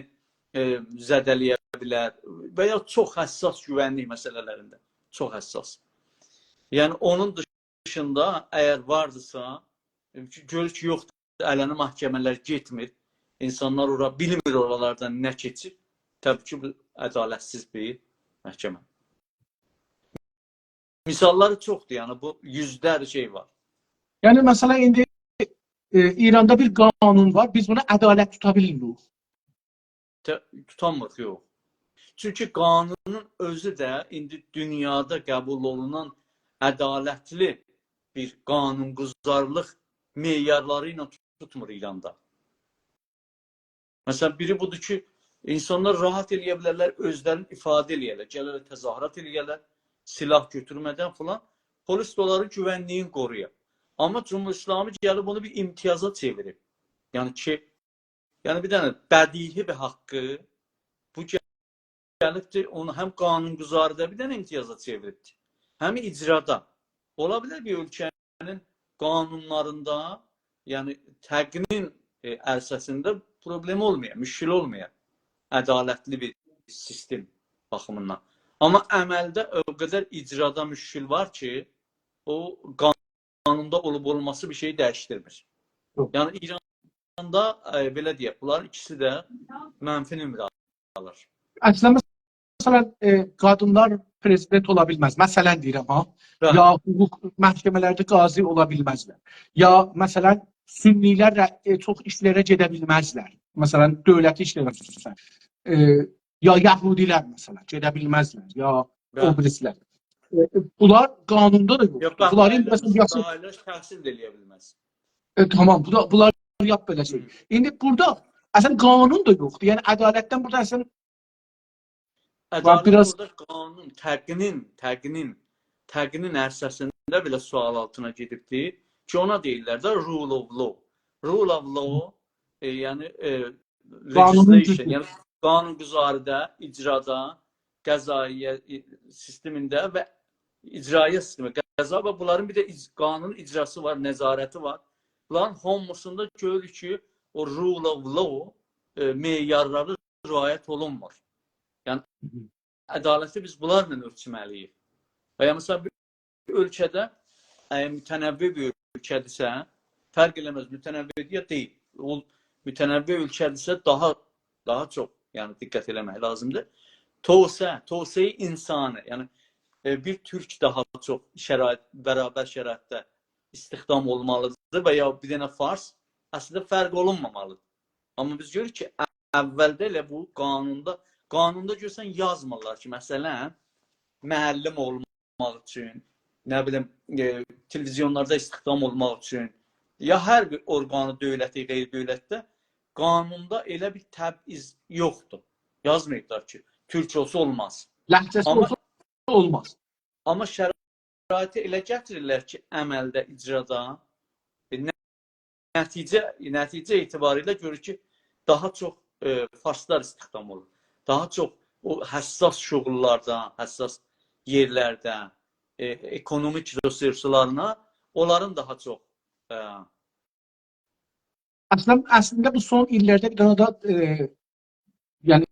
ائ، زده‌له‌یه بیلر و یا چوخ حساس گوونلیک مسئله‌لرینده. چوخ حساس. یعنی، اونون دیشیندا اگر واردیسا، ائ، گؤرور کی، یوخدور، علنی محکمه‌لر گئتمیر، اینسانلار اورا بیلمیر اورالاردان نه کئچیر، طبیعی کی، بو عدالتسیز بیر محکمه. مثاللاری چوخدور، یعنی بو یوزلر شئی وار. یعنی، مثلا، ایندی، ائ، ایراندا بیر قانون وار، بیز بونا عدالت توتا بیلمیریک. ته-، توتامیریق، یوخ. چونکی قانونون اؤزو ده ایندی دونیادا قبول اولونان عدالتلی بیر قانون‌گذارلیق معیارلاری ایله توتمور ایراندا. مثلا، بیری بودور کی، اینسانلار راحت ائله‌یه بیلرلر، اؤزلرینی ایفاده ائله‌یه‌لر، گلرلر، تظاهرات ائله‌یه‌لر، سلاح گؤتورمه‌دن فلان. پلیس ده اونلارین گوونلیگینی قورویور. آمما جمهوری اسلامی گلیب اونو بیر امتیازا چئویریب. یعنی کی، یعنی بیر دنه بدیهی بیر حاققی بو گلیبدیر، اونو هم قانون‌گذاری‌ده بیر دنه امتیازا چئویریبدیر، هم اجرادا. اولا بیلر بیر اؤلکه‌نین قانونلاریندا، یعنی تقنین، ائ، عرصه‌سینده پروبلم اولمایا، مشکل اولمایا، عدالتلی بیر سیستم باخیمیندان. آمما عملده او قدر اجرادا مشکل وار کی، او قانوندا اولوب اولماسی بیر شئی دییشدیرمیر. یوخ. یعنی ایراندا، ائ، بئله دئیک، بونلارین ایکیسی ده منفی نمره آلیر. اصلا، مثلا، ائ، قادینلار پرزیدنت اولا بیلمز. مثلا دئییرم ها. بلی. یا حقوق محکمه‌لرده قاضی اولا بیلمزلر. یا، مثلا، سنی‌لر ره-، ائ، چوخ ایشلره گئده بیلمزلر. مثلا، دؤولت ایشلرینه، ائ، یا یهودی‌لر، مثلا، گئده بیلمزلر. یا، بلی، او بیریسی‌لر. ائ، بونلار قانوندا دا یوخدور. یوخ، بونلارین، بلی، مثلا، یاشی، بلی، تحصیل ده ائله‌یه بیلمز. ائ، تامام، بو دا، بونلار یاپ بئله شئی. هی. ایندی بورادا اصلا قانون دا یوخدور. یعنی عدالتدن بورادا اصلا عدالت بیر آز اورادا قانون، تقنین، تقنین، تقنین عرصه‌سینده بئله سؤال آلتینا گئدیبدی کی، اونا دئییرلر ده rule of law. Rule of law، ائ، یعنی، ائ، قانونون legislation، دوزو. یعنی قانون‌گذاری‌ده، اجرادا، قضاییه، ائ، سیستمینده و اجراییه سیستمی، قضا و بونلارین بیر ده اج-، قانون اجراسی وار، نظارتی وار. بونلارین هامیسیندا گؤروروک کی، او rule of law، ائ، معیارلاری رعایت اولونمور. یعنی، هی هی. عدالتی بیز بونلارلا اؤلچمه‌لی‌ییک. و یا، مثلا، بیر اؤلکه‌ده، اگر متنوع بیر اؤلکه‌دیرسه، فرق ائله‌مز، متنوع یا دئییل. او، متنوع اؤلکه‌دیرسه، داها، داها چوخ، یعنی، دقت ائله‌مک لازیمدیر. توسعه، توسعه انسانی، یعنی، ائ، بیر تورک داها چوخ شرایط، برابر شرایطده استخدام اولمالیدیر و یا بیر دنه فارس، اصلینده فرق اولونمامالیدیر. آمما بیز گؤروروک کی، اولده ائله بو قانوندا، قانوندا گؤرسن یازمیرلار کی، مثلا، معلم اولماق اوچون، نه بیلیم، ائ، تلویزیونلاردا استخدام اولماق اوچون، یا هر بیر اورقانی دؤولتی، غیر دؤولتده قانوندا ائله بیر تبعیض یوخدور. یازماییبلار کی، تورک اولسا اولماز. لهجه‌سی آمما اولسا اولماز. آمما شرایطی ائله گتیریرلر کی، عملده، اجرادا، ائ، نه-، نتیجه، نتیجه اعتباری ایله گؤرور کی، داها چوخ، ائ، فارسلار استخدام اولور. داها چوخ او حساس شغل‌لاردا، حساس یئرلرده، ائ، اکونومیک رسورسلارینا اونلارین داها چوخ، ائ، اصلینده، اصلینده بو سون ایللرده بیر دنه ده، ائ، یعنی،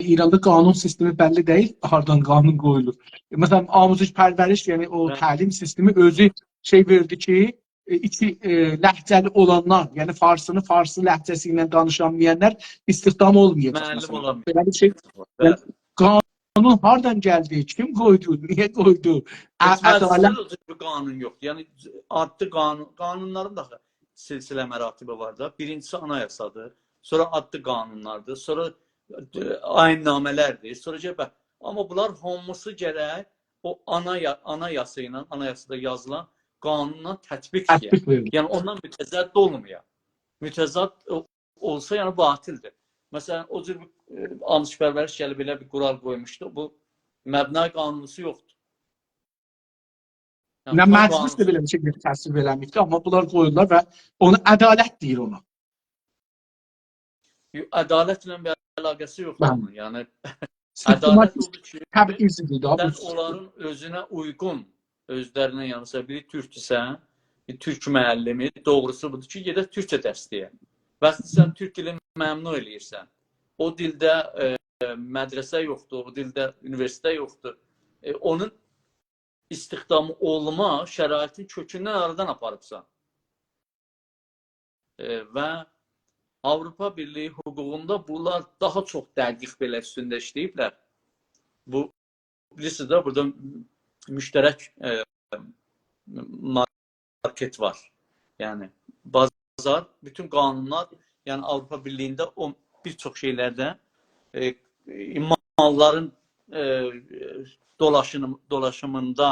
ایراندا قانون سیستمی بللی دئییل، هاردان قانون قویولور. مثلا، آموزش پرورش، یعنی او، هه، تعلیم سیستمی اؤزو شئی وئردی کی، ائ، ایکی، ائ، لهجه‌لی اولانلار، یعنی فارسینی فارسی لهجه‌سی ایله دانیشانمایانلار استخدام اولمایاجاق، معلم، مثلا، اولا بیلمیر. بئله بیر شئی. بلی. یعنی، قانون هاردان گلدی؟ کیم قویدو؟ نییه قویدو؟ ع-، هئچ مجلسده عدالت ده او جور بیر قانون یوخدور. یعنی، آددی قانون، قانونلارین دا سلسله مراتبی وار دا. بیرینجیسی آنایاسادیر، سونرا آددی قانونلاردیر، سونرا، ائ، آیین‌نامه‌لردیر، سونرا گرک، آمما بونلار هامیسی گرک او آنایا-، آنایاسا ایله، آنایاسادا یازیلان قانونلا تطبیق ائله‌یه. تطبیق وئریلیر. یعنی، اوندان متضاد اولمایا. متضاد، ائ، اولسا، یعنی، باطلدیر. مثلا، او جور بیر، ائ، آموزش پرورش گلیب ائله بیر قورال قویموشدو. بو مبنای قانونوسو یوخدور. یعنی، نه بونلار مجلس ده قانونسوز. بئله بیر شئی تصویب ائله‌مه‌ییبدی، آمما بونلار قویورلار و اونو عدالت دئییر اونا. یو-، عدالتله بیر علاقه‌سی یوخدور، بلی، اونون. یعنی، سیستماتیک، عدالت اودور کی، تبعیضی‌دیر دا، سن بو اونلارین اؤزونه اویغون، اؤزلرینه، یعنی، مثلا، بیری تورکدورسه، بیر تورک معلمی، دوغروسو بودور کی، گئدر تورکجه درس دئیه. بس سن تورک دیلینی ممنوع ائله‌ییرسن، او دیلده، ائ، مدرسه یوخدور، او دیلده اونیوئرسیتئت یوخدور. ائ، اونون استخدام اولما شرایطین کؤکوندن آرادان آپاریبسان. ائ، و آوروپا بیرلیگی حقوقوندا بونلار داها چوخ دقیق بئله اوستونده ایشله‌ییبلر. بو، بیلیرسینیز ده، بورادا مشترک، ائ، مارکت وار. یعنی، بازار، بوتون قانونلار، یعنی، آوروپا بیرلیگینده او بیر چوخ شئیلرده، ائ، ماللارین، ائ، دولاشینیم-، دولاشیمیندا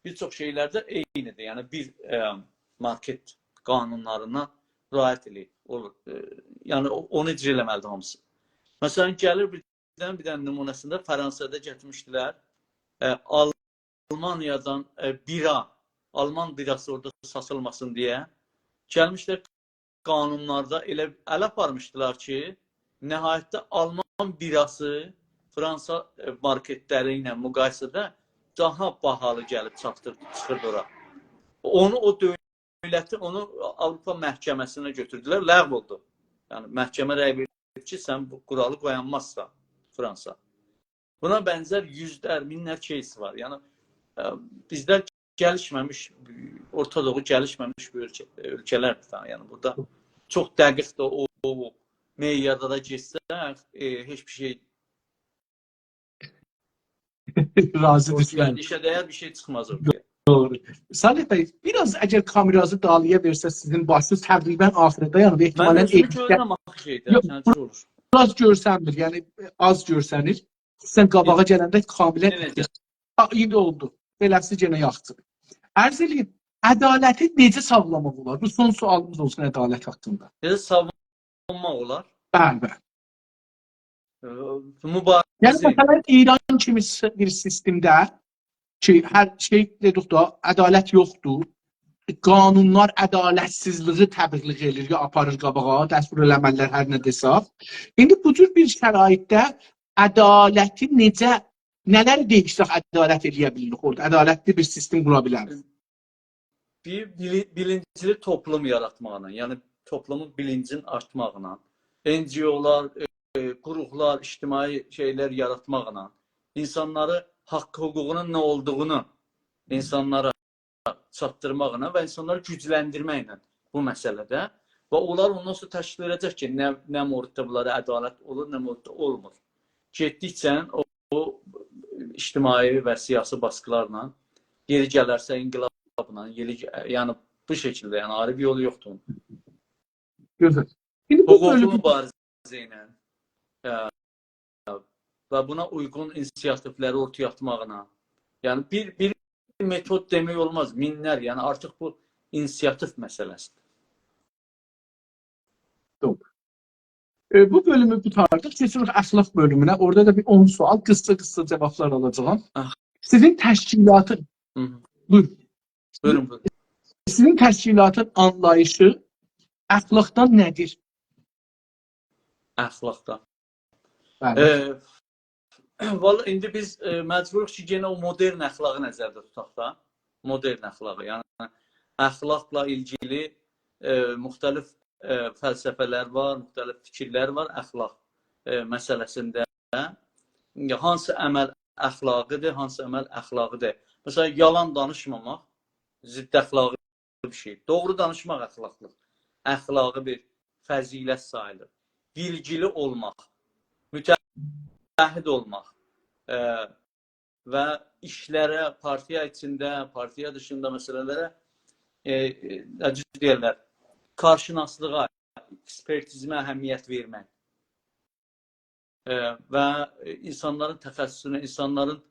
بیر چوخ شئیلرده عینی‌دیر. یعنی، بیر، ائ، مارکت قانونلارینا رعایت ائله‌ییر. اولور. ائ، یعنی، او-، اونو اجرا ائله‌مه‌لی‌دیر هامیسی. مثلا، گلیر بیر دنه، بیر دنه نمونه‌سینده فرانسادا گتیرمیشدیلر، ائ، آلمانیادان، ائ، بیرا، آلمان بیراسی اورادا ساتیلماسین دئیه گلمیشلر، قانونلاردا ائله ال آپارمیشدیلار کی، نهایتده آلمان بیراسی فرانسا، ائ، مارکتلری ایله مقایسه‌ده داها باهالی گلیب چاتدیردی، چیخیردی اورا. اونو او دؤولتی، اونو آوروپا محکمه‌سینه گؤتوردولر، لغو اولدو. یعنی، محکمه رأی وئردی کی، سن بو قورالی قویانمازسان فرانسا. بونا بنزر یوزلر، مینلر کیس وار. یعنی، ائ، بیزلر گلیشمه‌میش، اورتا دوغو گلیشمه‌میش بیر اؤلکه-، اؤلکه‌لردیر دا. یعنی، بورادا چوخ دقیق ده او، او معیارلارا گئتسک، ائ، هئچ بیر شئی راضی اورادا، دیسلایک، یعنی، ایشه دَیر بیر شئی چیخماز اورادا. دوغرو. صالح بی، بیر آز اگر کامیرانیزی دالییا وئرسز، سیزین باشینیز تقریبا آخیردا، یعنی، و من احتمالا اؤزومو ائوده گؤرورم آخی شئیده، یوخ، سنه اولور. بیر آز گؤرسنمیر، یعنی، آز گؤرسنیر. سن قاباغا گلنده کاملا، ائله‌جه، ها، ایندی اولدو. بئله‌سی یئنه یاخشی. عرض ائله‌ییم، عدالتی نئجه ساغلاماق اولار؟ بو سون سؤالیمیز اولسون عدالت حاقیندا. نئجه ساغلاماق اولار؟ بلی، بلی. ائ، یعنی، موباریزه. مثلا، ایران کیمی سی-، بیر سیستمده کی، هر شئی، دئدیک دا، عدالت یوخدور. قانونلار عدالتسیزلیگی تبلیغ ائله‌ییر، یا آپاریر قاباغا، دستورالعمل‌لر هر نه دئسک. ایندی بو جور بیر شرایطده عدالتی نئجه، نه‌لری دَییشسک عدالت ائله‌یه بیلیریک اورادا؟ عدالتلی بیر سیستم قورا بیلریک. بیر بیلی-، بیلینجلی توپلوم یاراتماقلا، یعنی توپلومون بیلینجین آرتماقلا، ان جی او‌لار، ائ، ائ، قوروملار، اجتماعی شئیلر یاراتماقلا، اینسانلاری، حاق حقوقونون نه اولدوغونو اینسانلارا چاتدیرماقلا و اینسانلاری گوجلندیرمکله بو مسئله‌ده و اونلار اوندان سونرا تشکیل ائده‌جک کی، نه، نه مورددا بونلارا عدالت اولور، نه مورددا اولمور. گئتدیکجه او، او اجتماعی و سیاسی باسقیلارلا، یئری گلرسه انقلابلا، یئری گ-، یعنی بو شکیلده، یعنی آیری بیر یولو یوخدور. گؤزل. ایندی بو حقوقلو بؤلومو موباریزه ایله، ائ، و بونا اویغون اینیسیاتیولری اورتایا آتماقلا، یعنی بیر، بیر متود دئمک اولماز، مینلر، یعنی آرتیق بو اینیسیاتیو مسئله‌سیدیر. دوغرو. ائ، بو بؤلومو قوتاردیق، کئچیریک اخلاق بؤلومونه. اورادا دا بیر اون سؤال، قیسا-قیسا جاوابلار آلاجاغام. آه. سیزین تشکیلاتین، هی هی. بویورون. بویورون، بویورون. سیزین تشکیلاتین آنلاییشی اخلاقدان نه‌دیر؟ اخلاقدان. بلی. ائ، والله ایندی بیز، ائ، مجبوروق کی، یئنه او مدرن اخلاقی نظرده توتاق دا. مدرن اخلاقی، یعنی اخلاقلا ایلگیلی، ائ، مختلف، ائ، فلسفه‌لر وار، مختلف فیکیرلر وار اخلاق، ائ، مسئله‌سینده. هانسی عمل اخلاقیدیر، هانسی عمل اخلاقی دئییل. مثلا، یالان دانیشماماق ضد اخلاقی بیر شئی. دوغرو دانیشماق اخلاقلی، اخلاقی بیر فضیلت ساییلیر. بیلگیلی اولماق، متعهد اولماق، ائ، و ایشلره، پارتیا ایچینده، پارتیا دیشیندا مسئله‌لره، ائ، ائ، نه جور دئیرلر، کارشناسلیغا، اکسپرتیزمه اهمیت وئرمک، ائ، و اینسانلارین تخصصونه، اینسانلارین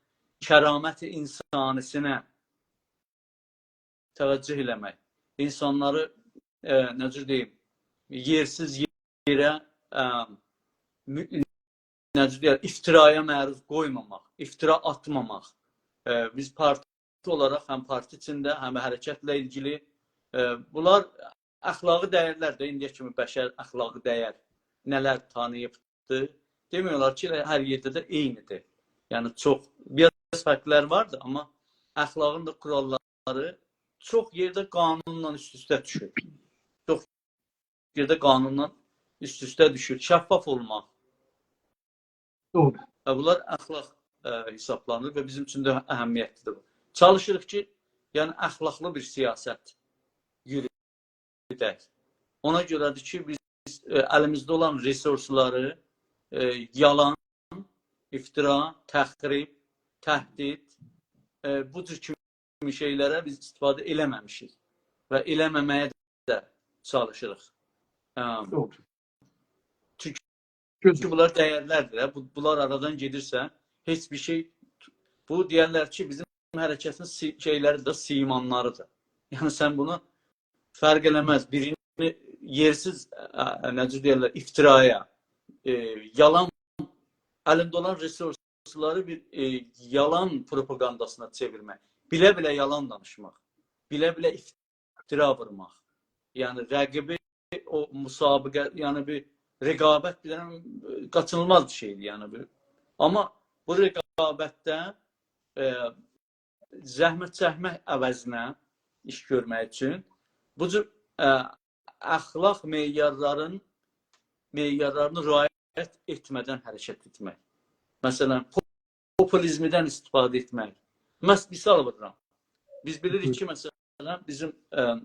کرامت انسانی‌سینه توجه ائله‌مک، اینسانلاری، ائ، نه جور دئییم، یئرسیز یئره، ائ، مو-، نه جور دئییر، افترایا معروض قویماماق، افترا آتماماق. ائ، بیز پارتی اولاراق هم پارتی ایچینده، هم حرکتله ایلگیلی، ائ، بونلار اخلاقی دَیَرلر ده، ایندییه کیمی بشر اخلاقی دَیَر نه‌لر تانیییبدی؟ دئمک اولار کی، ائله هر یئرده ده عینیدیر. یعنی چوخ، بیر آز فرقلر واردی، آمما اخلاقین دا قوراللاری چوخ یئرده قانونلا اوست-اوسته دوشور. چوخ یئرده قانونلا اوست-اوسته دوشور. شفاف اولماق. دوغرو. و بونلار اخلاق، ائ، حسابلانیر و بیزیم اوچون ده اهمیتلیدیر بو. چالیشیریق کی، یعنی اخلاقلی بیر سیاست یوروتک. اونا گؤره‌دیر کی، بیز، ائ، الیمیزده اولان رسورسلاری، ائ، یالان، افترا، تخریب، تهدید، ائ، بو جور کیمی شئیلره بیز استفاده ائله‌مه‌میشیک و ائله‌مه‌مه‌یه ده چالیشیریق. ائ، دوغرو. چونکی گؤزل. بونلار دَیَرلردیر، هه. بو، بونلار آرادان گئدیرسه، هئچ بیر شئی، بو دئیرلر کی، بیزیم حرکتین سی-، شئیلری ده، سیمانلاری دا. یعنی سن بونو فرق ائله‌مز. بیرینی یئرسیز، ائ، ائ، نه جور دئیرلر، افترایا، ائ، یالان، الینده اولان رسورسلاری بیر، ائ، یالان پروپاگانداسینا چئویرمک، بیله-بیله یالان دانیشماق، بیله-بیله افترا وورماق. یعنی رقیبی او مسابقه، یعنی بیر رقابت بیر دنه، ائ، قاچینیلماز بیر شئیدیر، یعنی بیر. آمما بو رقابتده، ائ، زحمت چکمک عوضینه ایش گؤرمک اوچون بو جور، ائ، اخلاق معیارلارین، معیارلارینی رعایت ائتمه‌دن حرکت ائتمک. مثلا، پو-، پوپولیزمدن استفاده ائتمک. مس-، مثال وورورام. بیز بیلیریک هی هی. کی، مثلا، بیزیم، ائ،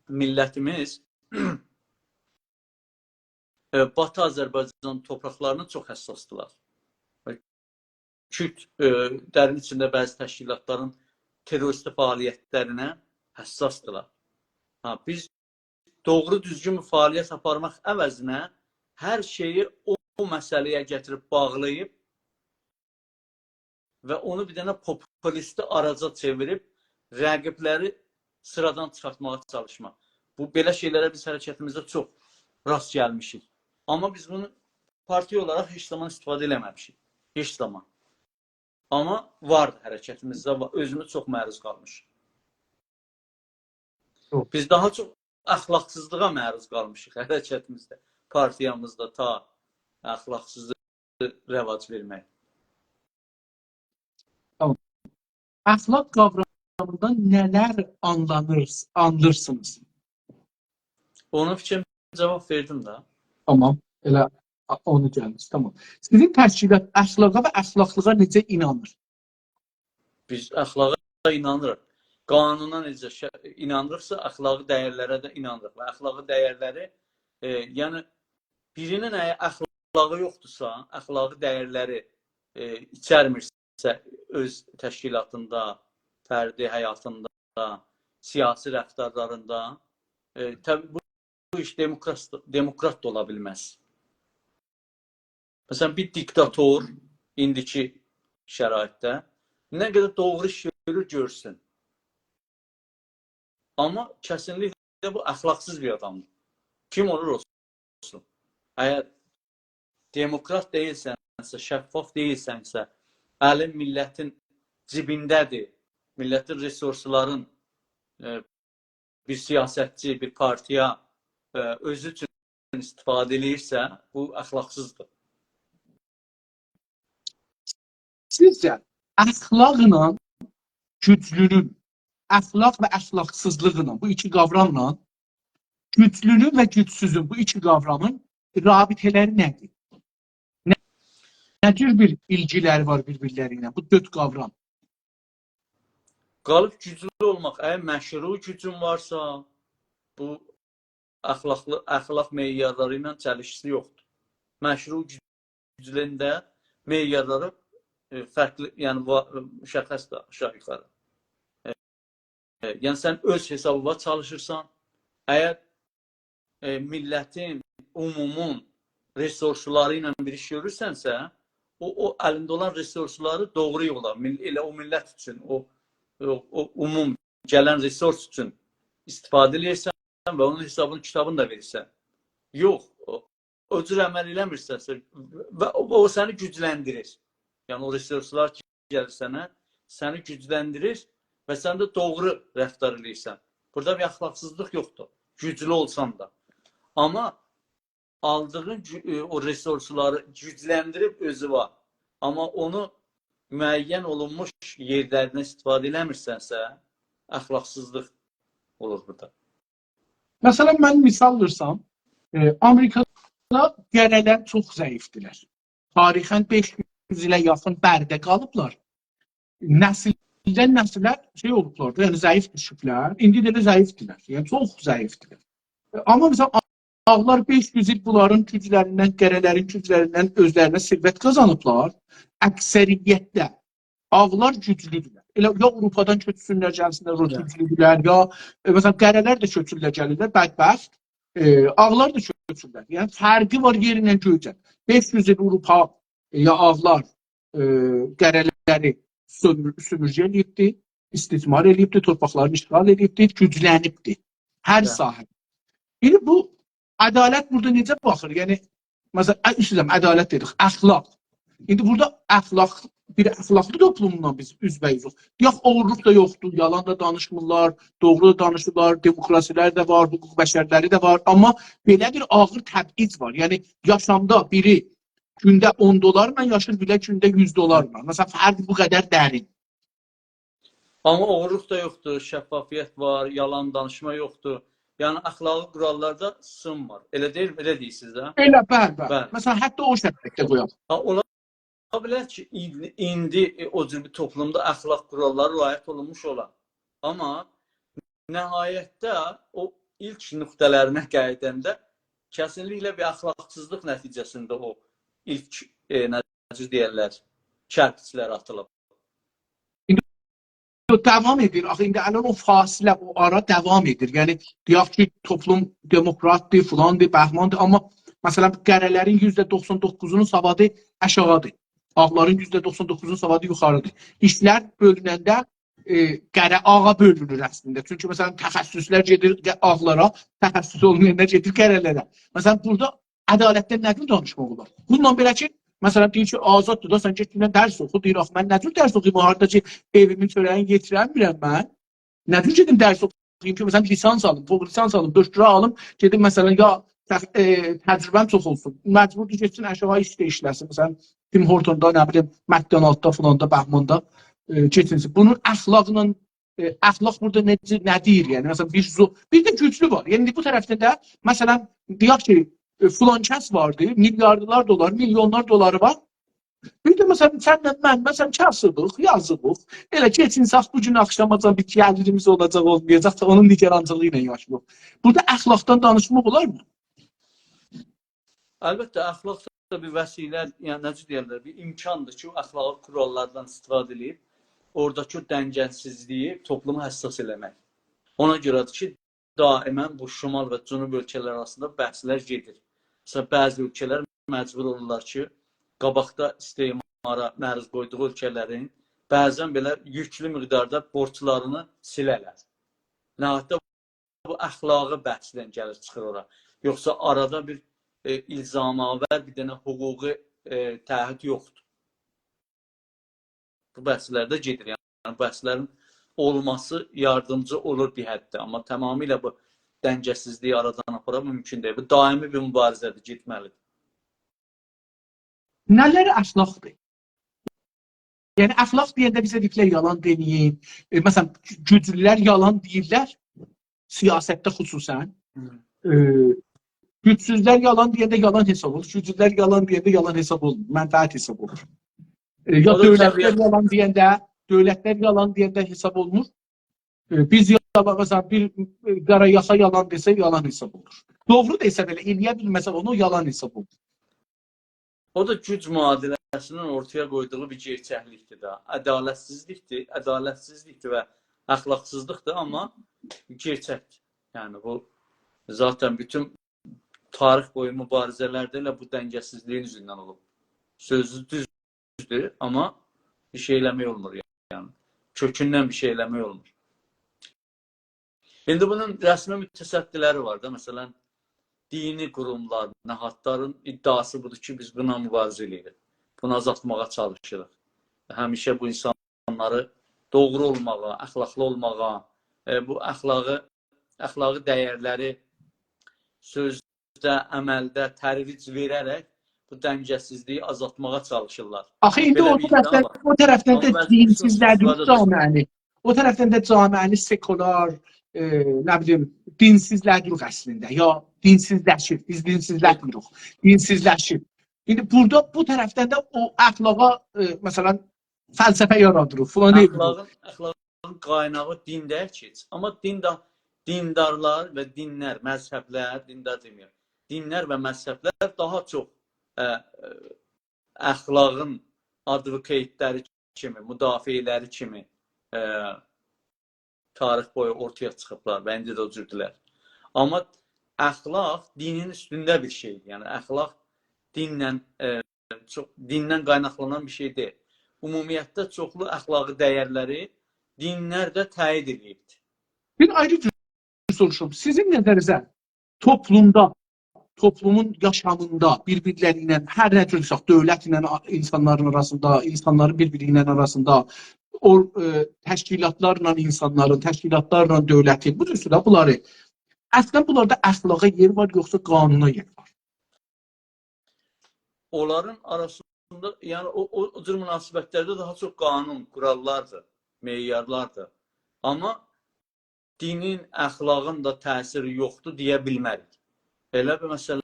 میللتیمیز، ائ، باتی آذربایجان تورپاقلارینا چوخ حساسدیلار. کورد، ائ، درین ایچینده بعضی تشکیلاتلارین تروریستی فعالیتلرینه حساسدیلار. ها، بیز دوغرو دوزگون بیر فعالیت آپارماق عوضینه هر شئیی او، او مسئله‌یه گتیریب باغلاییب و اونو بیر دنه پوپولیستی آراجا چئویریب رقیبلری سیرادان چیخارتماغا چالیشماق. بو، بئله شئیلره بیز حرکتیمیزده چوخ راست گلمیشیک. آمما بیز بونو پارتیا اولاراق هئچ زامان استفاده ائله‌مه‌میشیک. هئچ زامان. آمما واردی حرکتیمیزده، وا-، اؤزوموز چوخ معروض قالمیشیق. یوخ. بیز داها چوخ اخلاقسیزلیغا معروض قالمیشیق حرکتیمیزده، پارتیامیزدا تا اخلاقسیزلیغی رواج وئرمک. اخلاق قاورامیندان نه‌لر آنلانیر، آنلیرسینیز؟ اونون فیکرینی جاواب وئردیم ده. تامام، ائله اونو گلمیش، تامام. سیزین تشکیلات اخلاقا و اخلاقلیغا نئجه اینانیر؟ بیز اخلاقا اینانیریق. قانونا نئجه شه-، اینانیریقسا، اخلاقی دیرلره ده اینانیریق. و اخلاقی دیرلری، ائ، یعنی بیرینین اگر اخلاقی یوخدورسا، اخلاقی دیرلری، ائ، ایچرمیرسه اؤز تشکیلاتیندا، فردی حیاتیندا، سیاسی رفتارلاریندا، ائ، طبیعی بو، بو ایش دموکرات، دموکرات دا اولا بیلمز. مثلا، بیر دیکتاتور ایندیکی شرایطده نه قدر دوغرو ایش گؤرور، گؤرسون. آمما کسینلیکله بو اخلاقسیز بیر آدامدیر. کیم اولور اولسون. اگر دموکرات دئییلسنسه، شفاف دئییلسنسه، الین میللتین جیبینده‌دیر، میللتین رسورسلارین، ائ، بیر سیاستچی، بیر پارتیا، ائ، اؤزو اوچون استفاده ائله‌ییرسه، بو اخلاقسیزدیر. سیزجه اخلاقلا گوجلونون، اخلاق و اخلاقسیزلیقلا، بو ایکی قاوراملا گوجلونون و گوجسوزون، بو ایکی قاورامین رابطه‌لری نه‌دیر؟ نه، نه جور بیر ایلگیلری وار بیر-بیرلری ایله بو دؤرد قاورام؟ قالیب گوجلو اولماق. اگر مشروع گوجون وارسا، بو اخلاقلی، اخلاق معیارلاری ایله چلیشکیسی یوخدور. مشروع گوجلونده معیارلاری، ائ، فرقلی، یعنی وا-، مشخصدیر آشاغی یوخاری. ائ، ائ، یعنی سن اؤز حسابیوا چالیشیرسان. اگر، ائ، میللتین، عمومون رسورسلاری ایله بیر ایش گؤرورسنسه، او، او الینده اولان رسورسلاری دوغرو یولا، میل-، ائله او میللت اوچون، او، او، او عموم گلن رسورس اوچون استفاده ائله‌ییرسن و اونون حسابینی، کیتابینی دا وئریرسن. یوخ، او، او جور عمل ائله‌میرسنسه و او، او سنی گوجلندیریر. یعنی او رسورسلار کی گلیر سنه، سنی گوجلندیریر و سن ده دوغرو رفتار ائله‌ییرسن. بورادا بیر اخلاقسیزلیق یوخدور، گوجلو اولسان دا. آمما آلدیغین گو-، ائ، او رسورسلاری گوجلندیریب اؤزووه، آمما اونو معین اولونموش یئرلرینه استفاده ائله‌میرسنسه، اخلاقسیزلیق اولور بورادا. مثلا، من مثال وورسام، ائ، آمریکادا قره‌لر چوخ ضعیفدیرلر. تاریخاً بئش یوز ایله یاخین برده قالیبلار. نسیلدن نسیله شئی اولوبلار دا، یعنی ضعیف دوشوبلر. ایندی ده ائله ضعیفدیرلر. یعنی چوخ ضعیفدیرلر. آمما، مثلا، آغلار بئش یوز ایل بونلارین گوجلریندن، قره‌لرین گوجلریندن اؤزلرینه ثروت قازانیبلار. اکثریتده آغلار گوجلودورلر. ائله یا آوروپادان کؤچسونلر، گلسینلر، اورا، یا، گوجلودورلر، یا، ائ، مثلا، قره‌لر ده کؤچورلر، گلیرلر، بدبخت. ائ، آغلار دا کؤچورلر. یعنی فرقی وار یئرله گؤیله. بئش یوز ایل آوروپا، ائ، یا آغلار، ائ، قره‌لری سؤمور-، سومورگه ائله‌ییبدی، استثمار ائله‌ییبدی، تورپاقلارینی اشغال ائله‌ییبدی، گوجلنیبدی. هر، هه، ساحه. ایندی بو عدالت بورادا نئجه باخیر؟ یعنی، مثلا، ا-، اوستوزم عدالت دئدیک، اخلاق. ایندی بورادا اخلاق، بیر اخلاقلی توپلوملا بیز اوزبه‌اوزوک. یوخ، اوغورلوق دا یوخدور، یالان دا دانیشمیرلار، دوغرو دا دانیشیرلار، دموکراسی‌لر ده وار، حقوق بشرلری ده وار. آمما بئله بیر آغیر تبعیض وار. یعنی، یاشامدا بیری گونده اون دلارلا یاشیر، بیری گونده یوز دلارلا. مثلا، فرق بو قدر درین. آمما اوغورلوق دا یوخدور، شفافیت وار، یالان دانیشما یوخدور. یعنی، اخلاقی قوراللاردا سینمیر. ائله دئییل، ائله دئییرسینیز ده؟ ائله، بلی، بلی. بلی. مثلا، حتی او شکیلده قویاق. ها، اولا بیلر کی، این-، ایندی، ائ، او جور بیر توپلومدا اخلاق قوراللاری رعایت اولونموش اولا. آمما نهایتده او ایلک نقطه‌لرینه قاییداندا کسینلیکله بیر اخلاقسیزلیق نتیجه‌سینده او ایلک، ائ، نئجه دئیرلر، کرپیچلر آتیلیب. ایندی او داوام ائدیر. آخی ایندی الان او فاصله، او آرا داوام ائدیر. یعنی، دئیک کی، توپلوم دموکراتدیر، فلاندیر، بهماندیر، آمما، مثلا، قره‌لرین یوزده دوخسان دوققوزونون سوادی آشاغیدیر. آغلارین یوزده دوخسان دوققوزونون سوادی یوخاریدیر. ایشلر بؤلوننده، ائ، قره آغا بؤلونور اصلینده. چونکی، مثلا، تخصصلر گئدیر ق-، آغلارا، تخصص اولمایانلار گئدیر قره‌لره. مثلا، بورادا عدالتدن نه جور دانیشماق اولار؟ بونونلا بئله کی، مثلا، دئییر کی، آزاددیر دا، سن گئت بوننان درس اوخو. دئییر، آخی من نه جور درس اوخویوم، هاردا کی، ائویمین چؤره‌یینی یئتیرنمیرم من؟ نه جور گئدیم درس اوخویوم کی، مثلا، لیسانس آلیم، فوق لیسانس آلیم، دکترا آلیم، گئدیم، مثلا، یا تخ-، ائ، تجربه‌م چوخ اولسون. مجبوردور گئتسین آشاغی ایشده ایشله‌سین. مثلا، تیم هورتوندا، نه بیلیم، مکدونالددا، فلاندا، بهماندا، ائ، گئتسین. بونون اخلاقلا، ائ، اخلاق بورادا نئجه، نه دئییر؟ یعنی، مثلا، بیر زو-، بیر ده گوجلو وار. یعنی، بو طرفدن ده، مثلا، دئیک کی، ائ، فلان کس واردی، میلیاردلار دلار، میلیونلار دلاری وار. بیر ده، مثلا، سنله من، مثلا، کاسیبیق، یازیقیق. ائله کئچینسک بو گون آخشاماجان بیر گلیریمیز اولاجاق، اولمایاجاق، اونون نگرانچیلیغی ایله یاشاییریق. بورادا اخلاقدان دانیشماق اولارمی؟ البته، اخلاق دا بیر وسیله، یعنی، نئجه دئیرلر، بیر امکاندیر کی، او اخلاقی قوراللاردان استفاده ائدیب، اوراداکی او دنگه‌سیزلیگی توپلومو حساس ائله‌مک. اونا گؤره‌دیر کی، دائما بو شمال و جنوب اؤلکه‌لری آراسیندا بحثلر گئدیر. مثلا، بعضی اؤلکه‌لر مجبور اولورلار کی، قاباقدا استعمارا معروض قویدوغو اؤلکه‌لرین بعضا بئله یوکلو مقداردا بورجلارینی سیله‌لر. نه حتی بو اخلاقی بحثدن گلیر چیخیر اورا. یوخسا آرادا بیر، ائ، الزام‌آور بیر دنه حقوقی، ائ، تعهد یوخدور. بو بحثلرده گئدیر. یعنی، بحثلرین اولماسی یاردیمجی اولور بیر حدده، آمما تمامیله بو دنگه‌سیزلیگی آرادان آپارا ممکن دئییل. بو دائمی بیر موباریزه‌دیر، گئتمه‌لیدیر. نه‌لر اخلاقدیر؟ یعنی، اخلاق دئینده بیزه دئییرلر، یالان دئمه‌یین. ائ، مثلا، گوجلولر یالان دئییرلر، سیاستده خصوصا. هی. ائ، گوجسوزلر یالان دئینده یالان حساب اولور. گوجلولر یالان دئینده یالان حساب اولمور. منفعت حساب اولور. ائ، یا او دا دؤولتلر طبیعت. یالان دئینده، دؤولتلر یالان دئینده حساب اولمور. ائ، بیز یالان، مثلا، بیر، ائ، قارا یاخا یالان دئسه، یالان حساب اولور. دوغرو دئسه بئله، ائله‌یه بیلمه‌سه اونو، یالان حساب اولور. او دا گوج معادله‌سینین اورتایا قویدوغو بیر گئرچکلیکدیر ده. عدالتسیزلیکدیر، عدالتسیزلیکدیر و اخلاقسیزلیقدیر، آمما گئرچکدیر. یعنی، بو ذاتا بوتون تاریخ بویو موباریزه‌لرده ائله بو دنگه‌سیزلیگین اوزوندن اولوب. سؤزو دوزدور، آمما بیر شئی ائله‌مک اولمور، یعنی. کؤکوندن بیر شئی ائله‌مک اولمور. ایندی بونون رسمی متصدی‌لری وار دا، مثلا، دینی قوروملار، نهادلارین ادعاسی بودور کی، بیز بونونلا موباریزه ائله‌ییریک. بونو آزالتماغا چالیشیریق. همیشه بو اینسانلاری دوغرو اولماغا، اخلاقلی اولماغا، ائ، بو اخلاقی، اخلاقی دیرلری سؤزده، عملده ترویج وئره‌رک بو دنگه‌سیزلیگی آزالتماغا چالیشیرلار. آخی ایندی بئله او بیر ادعا طرفدن، وار. او طرفدن ده آمما بلکه دینسیزله‌دیریک سوسیولوژی جامعه‌نی. او طرفدن ده جامعه‌نی سکولار، ائ، نه بیلیم، دینسیزله‌دیریک اصلینده. یا دینسیزلشیر، بیز دینسیزلتمیریک. دینسیزلشیر. ایندی بورادا بو طرفدن ده او اخلاقا، ائ، مثلا، فلسفه یارادیریق، فلان ائدیریک. اخلاقین، اخلاقین قایناغی دین دئییل کی هئچ. آمما دین ده، دیندارلار و دینلر، مذهبلر، دیندار دئمیرم، دینلر و مذهبلر داها چوخ، ائ، ائ، اخلاقین آدوکاتلاری کیمی، مدافعلری کیمی، ائ، تاریخ بویو اورتایا چیخیبلار و ایندی ده او جوردولر. آمما اخلاق دینین اوستونده بیر شئیدیر. یعنی، اخلاق دینله، ائ، چوخ، دیندن قایناقلانان بیر شئی دئییل. عمومیتده چوخلو اخلاقی دیرلری دینلر ده تأیید ائدیبدیر. بیر آیری جور سوروشوم. سیزین نظرینیزه توپلومدا، توپلومون یاشامیندا بیر-بیرلری ایله، هر نه جور دئسک، دؤولت ایله آ-، اینسانلارین آراسیندا، اینسانلارین بیر-بیری ایله آراسیندا، او، ائ، تشکیلاتلارلا اینسانلارین، تشکیلاتلارلا دؤولتین، بو جور ده بونلاری، اصلا بونلاردا اخلاقا یئر وار، یوخسا قانونا یئر وار؟ اونلارین آراسیندا، یعنی او، او، او جور مناسبتلرده داها چوخ قانون، قوراللاردیر، معیارلاردیر. آمما دینین، اخلاقین دا تأثیری یوخدور دئیه بیلمه‌ریک. ائله بیر، مثلا،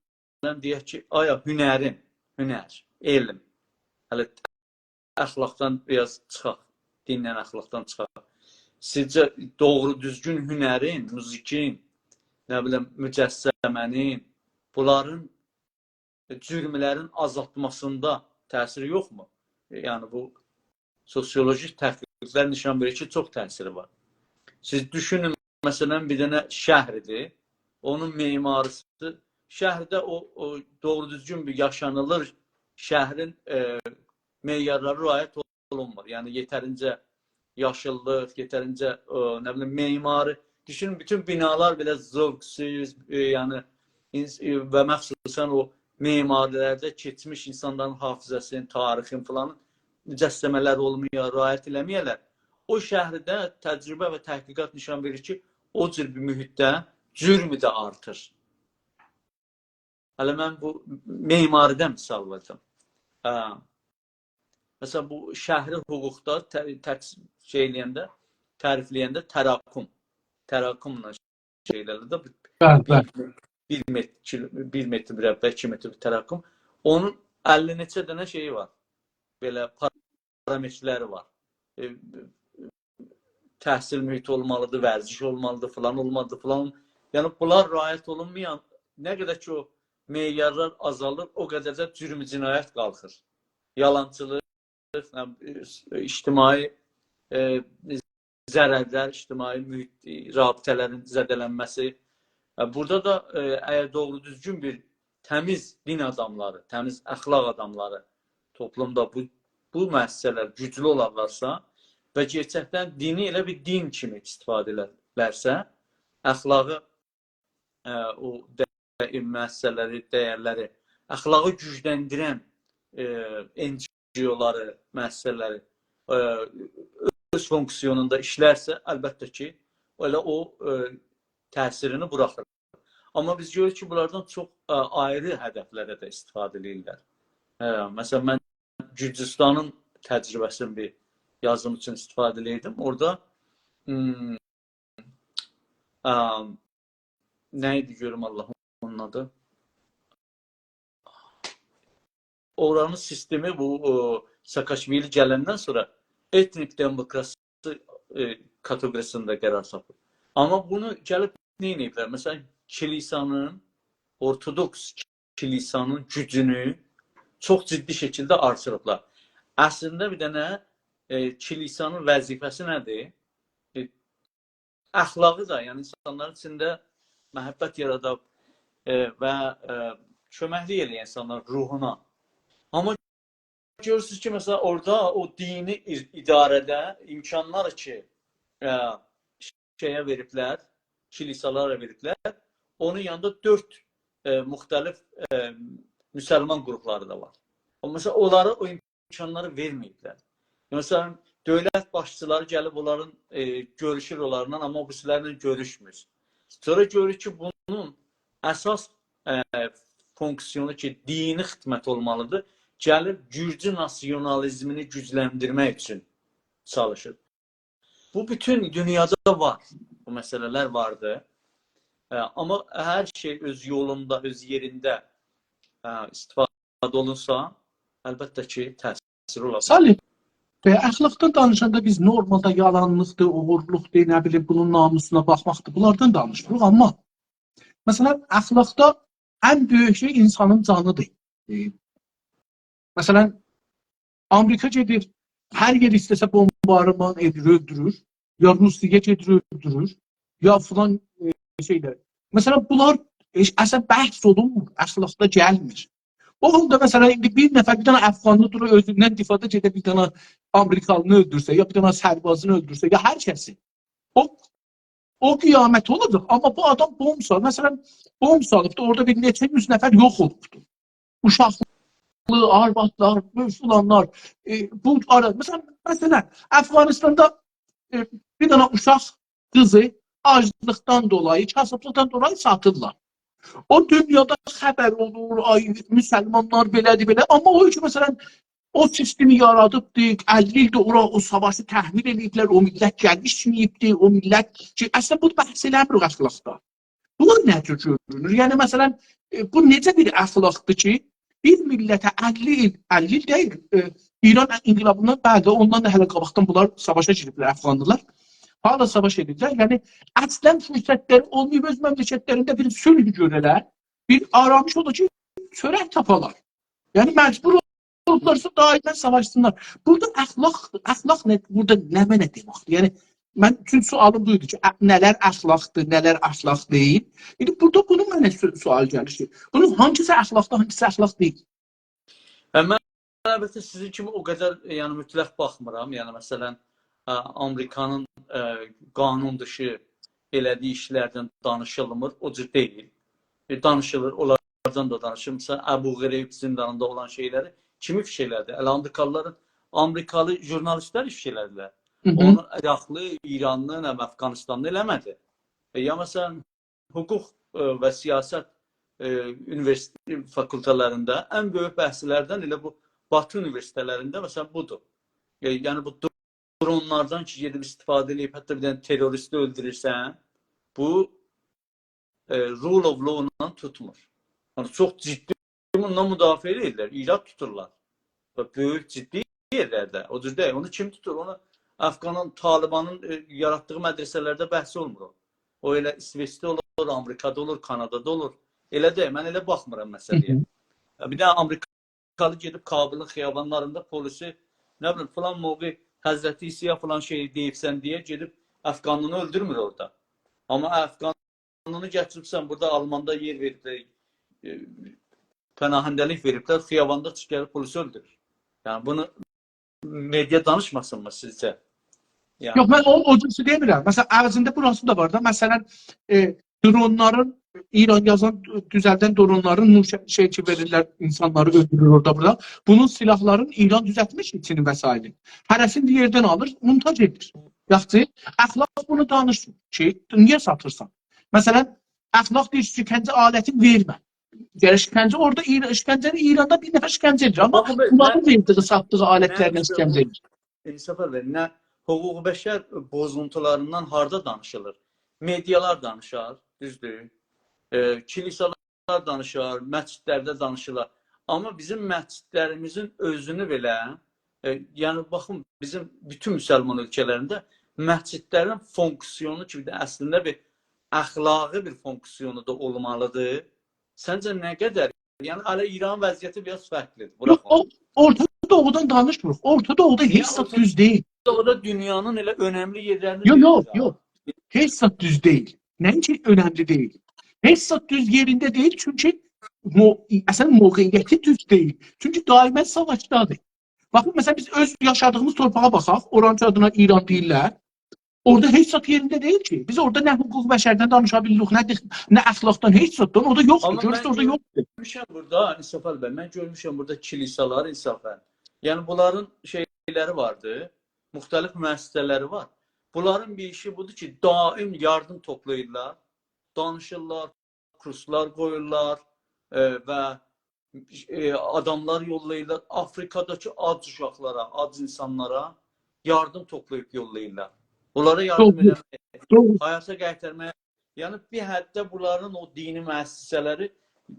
دئیک کی، آیا هنرین، هنر، علم، هله اخلاقدان بیر آز چیخاق، دیندن، اخلاقدان چیخاق. سیزجه دوغرو دوزگون هنرین، موزیکین، نه بیلیم، مجسمه‌نین، بونلارین، ائ، جرملرین آزالتماسیندا تأثیری یوخمو؟ ائ، یعنی بو سوسیولوژیک تحقیقلر نشان وئریر کی، چوخ تأثیری وار. سیز دوشونون، مثلا، بیر دنه شهردیر، اونون معماری‌سی، شهرده او، او دوغرو دوزگون بیر یاشانیلیر، شهرین، ائ، معیارلاری رعایت اولونمور. یعنی، یئترینجه یاشیللیق، یئترینجه، ائ، نه بیلیم، معماری. دوشونون، بوتون بینالار بئله ذوقسوز، ائ، یعنی، اینس-، ائ، و مخصوصا او معماری‌لرده کئچمیش اینسانلارین حافظه‌سینین، تاریخین فلان مجسمه‌لر اولمایا، رعایت ائله‌مه‌یه‌لر، او شهرده تجربه و تحقیقات نشان وئریر کی، او جور بیر محیطده جرم ده آرتیر. هله من بو معماری‌دن مثال وئردیم. هه. مثلا، بو شهری حقوقدا ته-، تقس-، شئی ائله‌ینده، تعریفله‌ینده تراکم. تراکملا شئی ائله‌ییرلر ده، بیر، بلی، بلی، بیر متر، کیلو-، بیر متر مربع، ایکی متر بیر تراکم. اونون اللی نئچه دنه شئیی وار. بئله پارامترلری وار. ائ، تحصیل محیطی اولمالیدیر، ورزش اولمالیدیر، فلان اولمالیدیر، فلان. یعنی، بونلار رعایت اولونمایان، نه قدر کی، او معیارلار آزالیر، او قدر ده جرم جنایت قالخیر. یالانچیلیق، نه، اجتماعی، ائ، ضررلر، اجتماعی محیط، رابطه‌لرین زده‌لنمه‌سی. ائ، بورادا دا، ائ، اگر دوغرو دوزگون بیر تمیز دین آداملاری، تمیز اخلاق آداملاری توپلومدا بو، بو مؤسسه‌لر گوجلو اولارلارسا و گئرچکدن دینی ائله بیر دین کیمی استفاده ائدرلرسه، اخلاقی، ائ، او ده-، مؤسسه‌لری، دیرلری، اخلاقی گوجلندیرن، ائ، NGO-لاری، مؤسسه‌لری، ائ، اؤز فونکسیونوندا ایشلرسه، البته کی، ائله او، ائ، تأثیرینی بوراخیر. آمما بیز گؤروروک کی، بونلاردان چوخ، ائ، آیری هدفلره ده استفاده ائله‌ییرلر. ائ، مثلا، من گورجوستانین تجربه‌سینی بیر یازیم اوچون استفاده ائله‌ییردیم. اورادا، هوم، ائ، نه ایدی گؤروم، آللاهیم، اونون آدی؟ اورانین سیستمی بو، او، ساکاشویلی گلندن سونرا ائتنیک دموکراسی، ائ، کاتئقوریاسیندا قرار تاپیب. آمما بونو گلیب نه ائدیبلر؟ مثلا، کلیسانین، اورتودوکس کلیسانین گوجونو چوخ جدی شکیلده آرتیریبلار. اصلینده بیر دنه، ائ، کلیسانین وظیفه‌سی نه‌دیر؟ ائ، اخلاقی دا، یعنی اینسانلارین ایچینده محبت یارادا، ائ، و، ائ، کؤمکلیک ائله‌یه اینسانلارین روحونا. آمما گؤرورسونوز کی، مثلا، اورادا او دینی ای-، اداره‌ده امکانلار کی، ائ، شئیه وئریبلر، کلیسالارا وئریبلر، اونون یانیندا دؤرد، ائ، مختلف، ائ، مسلمان قروپلاری دا وار. او، مثلا، اونلارا او امکانلاری وئرمه‌ییبلر. مثلا، دؤولت باشچیلاری گلیب اونلارین، ائ، گؤروشور اونلارلا، آمما او بیریسیلرله گؤروشمور. سونرا گؤرور کی، بونون اساس، ائ، فونکسیونو کی، دینی خدمت اولمالیدیر، گلیر گورجو ناسیونالیزمینی گوجلندیرمک اوچون چالیشیر. بو، بوتون دونیادا وار. بو مسئله‌لر واردیر. ائ، آمما هر شئی اؤز یولوندا، اؤز یئرینده، ائ، استفاده اولونسا، البته کی، تأثیری اولا بیلر. صالح، ائ، اخلاقدان دانیشاندا بیز نورمالدا یالانلیقدیر، اوغورلوقدور، نه بیلیم، بونون ناموسونا باخماقدیر. بونلاردان دانیشیریق، آمما، مثلا، اخلاقدا ان بؤیوک شئی اینسانین جانیدیر. ائ، مثلا، آمریکا گئدیر، هر یئر ایسته‌سه بمباردمان ائدیر، اؤلدورور. یا روسیه گئدیر، اؤلدورور. یا فلان، ائ، شئیلر. مثلا، بونلار هئچ اصلا بحث اولونمور، اخلاقدا گلمیر. او حالدا، مثلا، ایندی بیر نفر، بیر دنه افغانلی دورور، اؤزوندن دفاعدا گئده بیر دنه آمریکالینی اؤلدورسه، یا بیر دنه سربازینی اؤلدورسه، یا هر کسی. او، او قیامت اولاجاق. آمما بو آدام بمب سالیر. مثلا، بمب سالیبدی، اورادا بیر نئچه یوز نفر یوخ اولوبدو. اوشاقلار، آروادلار، فلانلار، ائ، بو آرا-، مثلا، مثلا، افغانستاندا، ائ، بیر دنه اوشاق قیزی آجلیقدان دولایی، کاسیبلیقدان دولایی ساتیرلار. او دونیادا خبر اولور، آی، مسلمانلار بئله‌دیر، بئله. آمما او کی، مثلا، او سیستمی یارادیبدی، اللی ایلدیر اورا او ساواشی تحمیل ائله‌ییبلر، او میللت گلیشمه‌ییبدی، او میللت کی، اصلا بو بحث ائله‌میریک اخلاقدا. بونلار نه جور گؤرونور؟ یعنی، مثلا، ائ، بو نئجه بیر اخلاقدیر کی، بیر میللته اللی ایل، اللی ایل دئییل، ائ، ایران انقلابیندان، بلی، اوندان دا هله قاباقدان بونلار ساواشا گیریبلر، افغانلیلار. هاردا ساواش ائدیرلر؟ یعنی، اصلا فرصتلری اولماییب اؤز مملکتلرینده بیر صلح گؤره‌لر، بیر آرامش اولا کی، چؤرک تاپالار. یعنی، مجبور اولوبلارسا دائما ساواشسینلار. بورادا اخلاق، اخلاق نه، بورادا نمنه دئمکدیر؟ یعنی، من، اوچون سؤالیم بو ایدی کی، ا-، نه‌لر اخلاقدیر، نه‌لر اخلاق دئییل؟ ایندی بورادا بونو منه سؤ-، سؤال گلیر کی، بونون هانگیسی اخلاقدیر، هانگیسی اخلاق دئییل؟ ائ، من، البته، سیزین کیمی او قدر، ائ، یعنی، مطلق باخمیرام. یعنی، مثلا، ائ، آمریکانین، ائ، قانون دیشی ائله‌دیگی ایشلردن دانیشیلمیر، او جور دئییل. ائ، دانیشیلیر، اونلار هارجان دا دانیشیرسان، ابو غریب زیندانیندا اولان شئیلری کیم افشا ائله‌دی؟ ائله آمریکالیلارین، آمریکالی ژورنالیستلر افشا ائله‌دیلر. هی هی. اونو عراقلی، ایرانلی، نه بیلیم، افغانستانلی ائله‌مه‌دی. ائ، یا مثلا، حقوق، ائ، و سیاست، ائ، اونیوئرسیتئت فاکولته‌لرینده ان بؤیوک بحثلردن ائله بو باتی اونیوئرسیتئتلرینده، مثلا، بودور. ائ، یعنی بو درونلاردان کی، گئدیب استفاده ائله‌ییب، حتی بیر دنه تروریستی اؤلدورورسن، بو، ائ، rule of law-لا توتمور. یعنی، چوخ جدی بوندان مدافعه ائدیرلر، ایراد توتورلار. و بؤیوک جدی یئرلرده. او جور دئییل. اونو کیم توتور؟ اونو افغانین، طالبانین، ائ، یاراتدیغی مدرسه‌لرده بحث اولمور او. او ائله ایسوئچده اولور، آمریکادا اولور، کانادادا اولور. ائله دئییل، من ائله باخمیرام مسئله‌یه. هی هی. یا، بیر دنه آمریکالی گئدیب کابلین خیابانلاریندا پولیسی، نه بیلیم، فلان موقع حضرت عیسی‌یا فلان شئی دئییبسن دئیه گئدیب افغانلینی اؤلدورمور اورادا. آمما افغانلینی گتیریبسن، بورادا آلماندا یئر وئریبلر، ائ، پناهنده‌لیک وئریبلر، خیاباندا چیخیب گلیب پولیسی اؤلدورور. یعنی بونو مئدیا دانیشماسینمی سیزجه؟ یعنی یوخ، من او، او جورسو دئمیرم. مثلا، عوضینده بوراسی دا وار دا. مثلا، ائ، درونلارین، ایران یازان، دوزلدن درونلارین، نور شئ-، شئی کی، وئریرلر، اینسانلاری اؤلدورور اورادا، بورادا. بونون سلاحلارین ایران دوزلتمیش ایچینین وسایلی. هره‌سینی بیر یئردن آلیر، مونتاژ ائدیر. یاخشی، اخلاق بونو دانیشمیر کی، نییه ساتیرسان؟ مثلا، اخلاق دئییر، شکنجه آلتی وئرمه. گرک شکنجه اورادا، ایر-، شکنجه‌نی ایراندا بیر نفر شکنجه ائدیر، آمما باخین، بونلارین نه، وئردیگی، ساتدیغی آلتلرله نه شکنجه ائدیر. انصافا وئرین، نه حقوق بشر پوزونتولاریندان هاردا دانیشیلیر؟ مئدیالار دانیشار، دوزدور. ائ، کلیسالار دانیشار، مسجدلرده دانیشیلار. آمما بیزیم مسجدلریمیزین اؤزونو بئله، ائ، یعنی باخین، بیزیم بوتون مسلمان اؤلکه‌لرینده مسجدلرین فونکسیونو کی، بیر ده اصلینده بیر اخلاقی بیر فونکسیونو دا اولمالیدیر. سنجه نه قدر؟ یعنی، هله ایرانین وضعیتی بیر آز فرقلیدیر. یوخ، بوراخ او، اونو. اورتا دوغودان دانیشمیریق. اورتا دوغودا هئچ، یعنی، زاد اورتا دوز دئییل. دوغودا دونیانین ائله اؤنملی یئرلرینده یوخ، یوخ، دئییل یوخ. هئچ زاد دوز دئییل. نه‌اینکی اؤنملی دئییل، هئچ زاد دوز یئرینده دئییل، چونکی مو-، اصلا موقعیتی دوز دئییل. چونکی دائما ساواشدادیر. باخین، مثلا، بیز اؤز یاشادیغیمیز تورپاغا باخاق، اورانین کی آدینا ایران دئییرلر. اورادا هئچ زاد یئرینده دئییل کی. بیز اورادا نه حقوق بشردن دانیشا بیلیریک، نه ده-، نه اخلاقدان، هئچ زاددان اورادا یوخدور. آمما گؤرورسن، من اورادا یوخدور. گؤرموشم بورادا، انصافا بی، من گؤرموشم بورادا کلیسالار، انصافا. یعنی، بونلارین شئیلری واردی، مختلف مؤسسه‌لری وار. بونلارین بیر ایشی بودور کی، دائم یاردیم توپلاییرلار، دانیشیرلار، کورسلار قویورلار، ائ، و، ائ، آداملار یوللاییرلار آفریقاداکی آج اوشاقلارا، آج اینسانلارا یاردیم توپلاییب یوللاییرلار. اونلارا یاردیم دوغرو، ائله‌مک، دوغرو. حیاتا قایتارماق. یعنی، بیر حدده بونلارین او دینی مؤسسه‌لری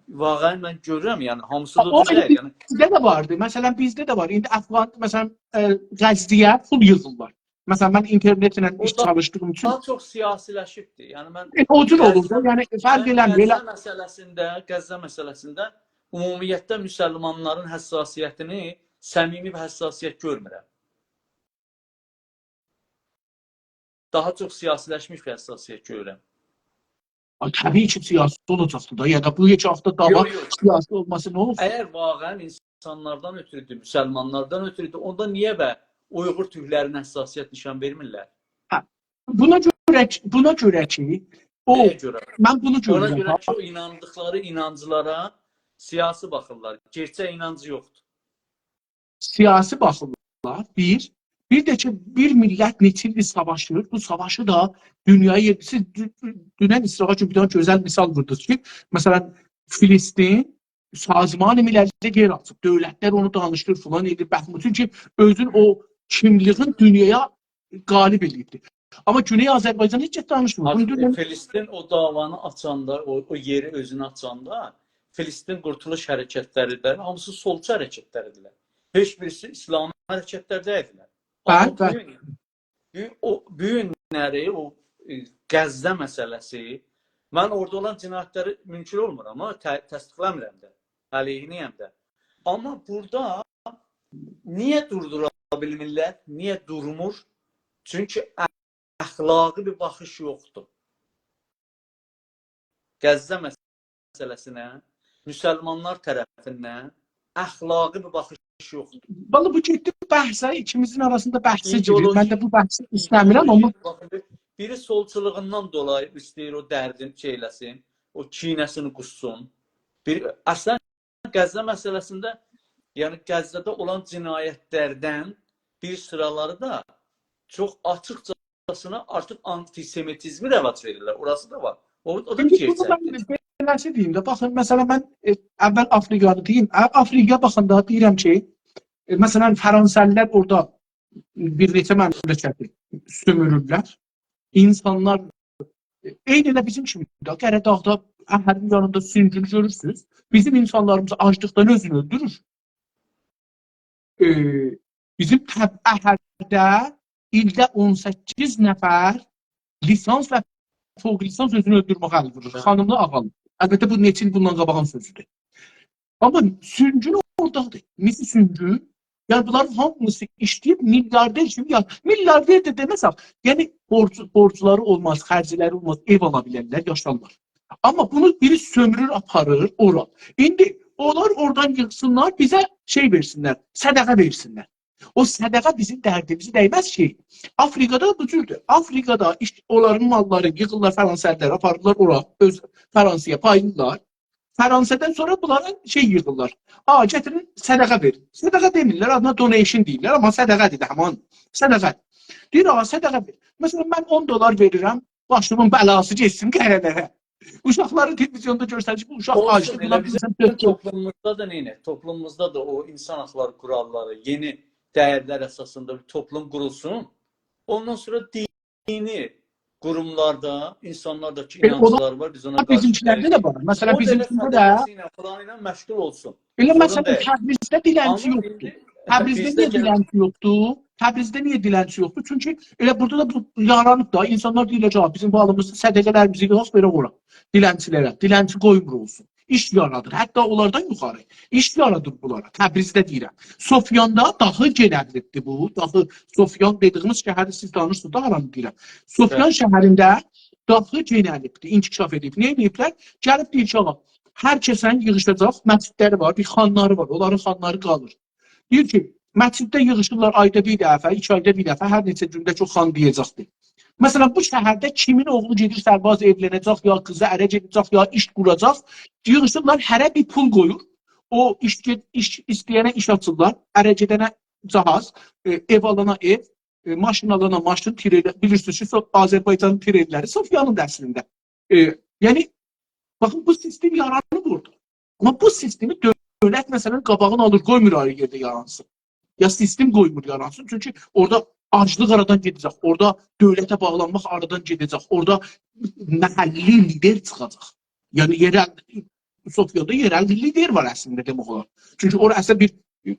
واقعا من گؤرورم، یعنی، هامیسی دا او دوز ائله دئییل، یعنی. بیزده ده واردی. مثلا، بیزده ده وار. ایندی افغان، مثلا، ائ، غزه‌یه پول ییغیرلار. مثلا، من اینترنتله او ایش دا چالیشدیغیم اوچون. داها چوخ سیاسیلشیبدیر. یعنی، من ائ، او جور اولور دا، غزه، یعنی، فرق من ائله‌میر، غزه ائله. مسئله‌سینده، غزه مسئله‌سینده عمومیتله مسلمانلارین حساسیتینی صمیمی بیر حساسیت گؤرمورم. داها چوخ سیاسیلشمیش بیر حساسیت گؤرورم. آی، طبیعی کی، سیاسی اولاجاقدیر دا. یا دا بو ایکی هفته داوا، یوخ، یوخ. سیاسی اولماسی نه اولسون؟ اگر واقعا اینسانلاردان اؤترودور، مسلمانلاردان اؤترودور، اوندا نییه به اویغور تورکلرینه حساسیت نشان وئرمیرلر؟ هه، بونا گؤره کی، بونا گؤره کی، او، نه‌یه گؤره؟ من بونو گؤرورم، ها. اونا گؤره کی، او ایناندیقلاری اینانجلارا سیاسی باخیرلار. گئرچک اینانجی یوخدور. سیاسی باخیرلار، بیر. بیر ده کی، بیر میللت نئچه ایلدیر ساواشیر. بو ساواشی دا دونیایا یئ-، سیز دو-، دونن اسرائیل اوچون بیر دنه گؤزل مثال ووردونوز کی، مثلا، فلسطین سازمان مللده یئر آچیب، دؤولتلر اونو دانیشدیریر، فلان ائدیر، بخمیر. چونکی اؤزون او کیملیگین دونیایا غالب ائله‌ییبدیر. آمما گونئی آذربایجان هئچ کس دانیشمیر. بونو آخی، دونن فلسطین او داوانی آچاندا، او، او یئری اؤزونه آچاندا، فلسطین قورتولوش حرکتلری ده، هامیسی سولچو حرکتلر ایدیلر. هئچ بیریسی اسلامی حرکتلر دئییلدیلر. بلی، آمما بلی. بو گون، بو، او، بو گونلری او، ائ، غزه مسئله‌سی، من اورادا اولان جنایتلری منکر اولمورام، آمما ت-، تصدیقلمیرام دا. علیهینه‌یم ده. آمما بورادا نییه دوردورا بیلمیرلر؟ نییه دورمور؟ چونکی اخلاقی بیر باخیش یوخدور. غزه مسئله‌سینه مسلمانلار طرفیندن اخلاقی بیر باخیش یوخدور. والله بو گئتدی بحثه، ایکیمیزین آراسیندا بحثه گیریر. من ده بو بحثی ایسته‌میرم، آمما ایدئولوژی، باخین، بیری سولچولوغوندان دولایی ایسته‌ییر او دردین شئی ائله‌سین، او کینه‌سینی قوسسون. بیر، اصلا غزه مسئله‌سینده، یعنی غزه‌ده اولان جنایتلردن بیر سیرالاری دا چوخ آچیقجاسینا آرتیق آنتی‌سمیتیزمی رواج وئریرلر. اوراسی دا وار. او، او دا بیر ایندی بونو گئرچکدیر. من بئله‌سی دئییم ده، باخین، مثلا، من، ائ، اول آفریقانی دئییم. ا، آفریقایا باخاندا دئییرم کی، ائ، مثلا، فرانسه‌لی‌لر اورادا بیر نئچه مملکتی سومورورلر. اینسانلار، ائ، عینی ائله بیزیم کیمی ده، قره‌داغدا، اهرین یانیندا سونگونو گؤرورسونوز. بیزیم اینسانلاریمیز آجلیقدان اؤزونو اؤلدورور. ائ، بیزیم تب-، اهرده ایلده اون سککیز نفر لیسانس و فوق لیسانس اؤزونو اؤلدورمه‌یه ال وورور. بلی. خانیملی، آغالی. البته، بو نئچه ایل بوندان قاباغین سؤزودور. آمما سونگون اورادادیر. نئچه سونگون؟ یعنی، بونلار هامیسی ایشله‌ییب میلیاردر کیمی، یا، میلیاردر ده دئمه‌سک، یعنی، بورج، بورجلاری اولماز، خرجلری اولماز، ائو آلا بیلرلر، یاشارلار. آمما بونو بیری سؤمورور، آپاریر اورا. ایندی اونلار اورادان ییغسینلار، بیزه شئی وئرسینلر، صدقه وئرسینلر. او صدقه بیزیم دردیمیزه دیمز کی. آفریقادا بو جوردور. آفریقادا ایش، اونلارین ماللاری ییغیرلار، فرانسه‌لی‌لر آپاریرلار اورا، اؤز، فرانسایا پایلاییرلار. فرانسادان سونرا بونلارا شئی ییغیرلار. «آ، گتیرین، صدقه وئرین.» صدقه دئمیرلر، آدینا donation دئییرلر، آمما صدقه‌دیر ده، همان صدقه. دئییر: «آ، صدقه وئر.» مثلا، من اون دلار وئریرم، باشیمین بلاسی گئتسین قره‌لره. اوشاقلاری تلویزیوندا گؤستریر کی، بو اوشاق آجدیر، اولسون، بونا ائله بیزیم بیزیم دؤرد توپلوموموزدا دا نئینه؟ توپلوموموزدا دا او اینسان حاقلاری قوراللاری، یئنی دیرلر اساسیندا بیر توپلوم قورولسون. اوندان سونرا دینی قوروملاردا، اینسانلاردا کی، ائ، او دا اینانجلاری وار، بیز اونا قارشی بیزیمکیلرده دئییلیک. ده وار. مثلا، او دا ائله بیزیمکیلرده ده صدقه‌سی ایله، فلانی ایله مشغول اولسون. ائله، سورون مثلا، دئییل. تبریزده دیلنچی آمما یوخدور. ایندی، هه، تبریزده بیزده نییه گلن دیلنچی یوخدور؟ تبریزده نییه دیلنچی یوخدور؟ چونکی ائله بورادا دا بو یارانیب دا. اینسانلار دئییرلر کی، «آ، بیزیم مالیمیزی صدقه‌لریمیزی ییغاق، وئرک اورا.» دیلنچی‌لره. دیلنچی قویمور اولسون. ایش یارادیر. حتی اونلاردان یوخاری. ایش یارادیر بونلارا. تبریزده دئییرم. سفیاندا داها گئنه‌لیبدیر بو. داها سفیان دئدیگیمیز شهری سیز دانیشیرسینیز دا، هارانی دئییرم. سفیان، بلی، شهرینده داها گئنه‌لیبدیر، انکشاف ائدیب. نه ائدیبلر؟ گلیب دئییر کی، آغا، هر کسن ییغیشاجاق، مسجدلری وار، بیر خانلاری وار، اونلارین خانلاری قالیر. دئییر کی، مسجدده ییغیشیرلار آیدا بیر دفعه، ایکی آیدا بیر دفعه، هر نئچه گونده کی، او خان دئیه‌جکدیر. مثلا، بو شهرده کیمین اوغلو گئدیر سرباز ائولنه‌جک، یا قیزی اره گئده‌جک، یا ایش قوراجاق، ییغیشیرلار، هره بیر پول قویور. او ایش گئد-، ایش، ایسته‌ینه ایش آچیرلار، اره گئدنه جهاز، ائ، ائو آلانا ائو، ائ، ماشین آلانا ماشین، تریلر، بیلیرسینیز کی، سو-، آذربایجانین تریلرلری سفیانین دا اصلینده. ائ، یعنی، باخین، بو سیستم یارانیب اورادا. آمما بو سیستمی دؤولت، مثلا، قاباغینی آلیر، قویمور آیری یئرده یارانسین. یا سیستم قویمور یارانسین. چونکی اورادا آجلیق آرادان گئده‌جک، اورادا دؤولته باغلانماق آرادان گئده‌جک، اورادا محلی لیدر چیخاجاق. یعنی، یئرل، سفیاندا یئرل لیدر وار اصلینده، دئمک اولار. چونکی اورا اصلا بیر،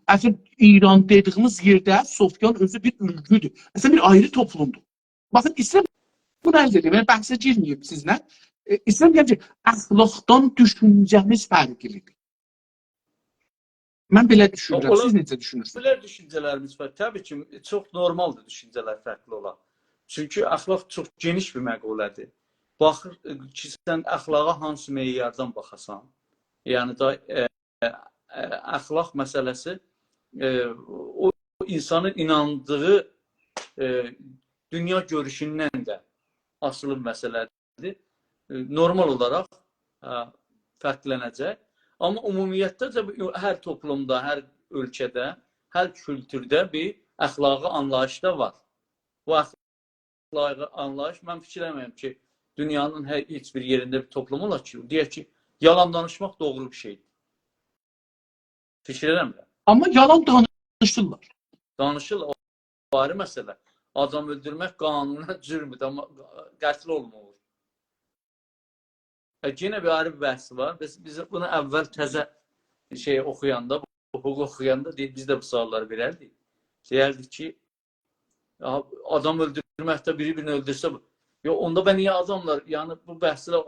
اصلا ایران دئدیگیمیز یئرده سفیان اؤزو بیر اولگودور. اصلا بیر آیری توپلومدور. باخین، ایسته‌ییرم بونو عرض ائدیم، یعنی بحثه گیرمه‌ییم سیزله. ائ، ایسته‌ییرم دئیم کی، اخلاقدان دوشونجه‌میز فرقلیدیر. من بئله دوشونورم. اولا-، سیز نئجه دوشونورسونوز؟ بیلر دوشونجه‌لریمیز وار. طبیعی کی، چوخ نورمالدیر دوشونجه‌لر فرقلی اولا. چونکی اخلاق چوخ گئنیش بیر مقوله‌دیر. باخیر، ائ، کی، سن اخلاقا هانسی معیاردان باخاسان. یعنی دا، ائ، ائ، اخلاق مسئله‌سی، ائ، او اینسانین ایناندیغی، ائ، دونیا گؤروشوندن ده آسیلی بیر مسئله‌دیر. ائ، نورمال اولاراق، ائ، فرقلنه‌جک. آمما عمومیتله‌جه بو، هر توپلومدا، هر اؤلکه‌ده، هر کولتورده بیر اخلاقی آنلاییش دا وار. بو اخلاقی آنلاییش، من فیکیر ائله‌میرم کی، دونیانین هر، هئچ بیر یئرینده بیر توپلوم اولا کی، دئیک کی، یالان دانیشماق دوغرو بیر شئیدیر. فیکیر ائله‌میرم. آمما یالان دانیشیرلار. دانیشیرلار، او آیری مسئله. آدام اؤلدورمک قانونا جرمدور، آمما قتل اولمور. ائ، یئنه بیر آیری بیر بحث وار. بیز، بیز بونو اول تزه شئی اوخویاندا، بو حقوق اوخویاندا دئییر، بیز ده بو سؤاللاری وئرردیک. دئیردیک کی، یا، آدام اؤلدورمکده بیری بیرینی اؤلدورسه، بو-، یوخ، اوندا به نییه آداملار، یعنی بو بحثلر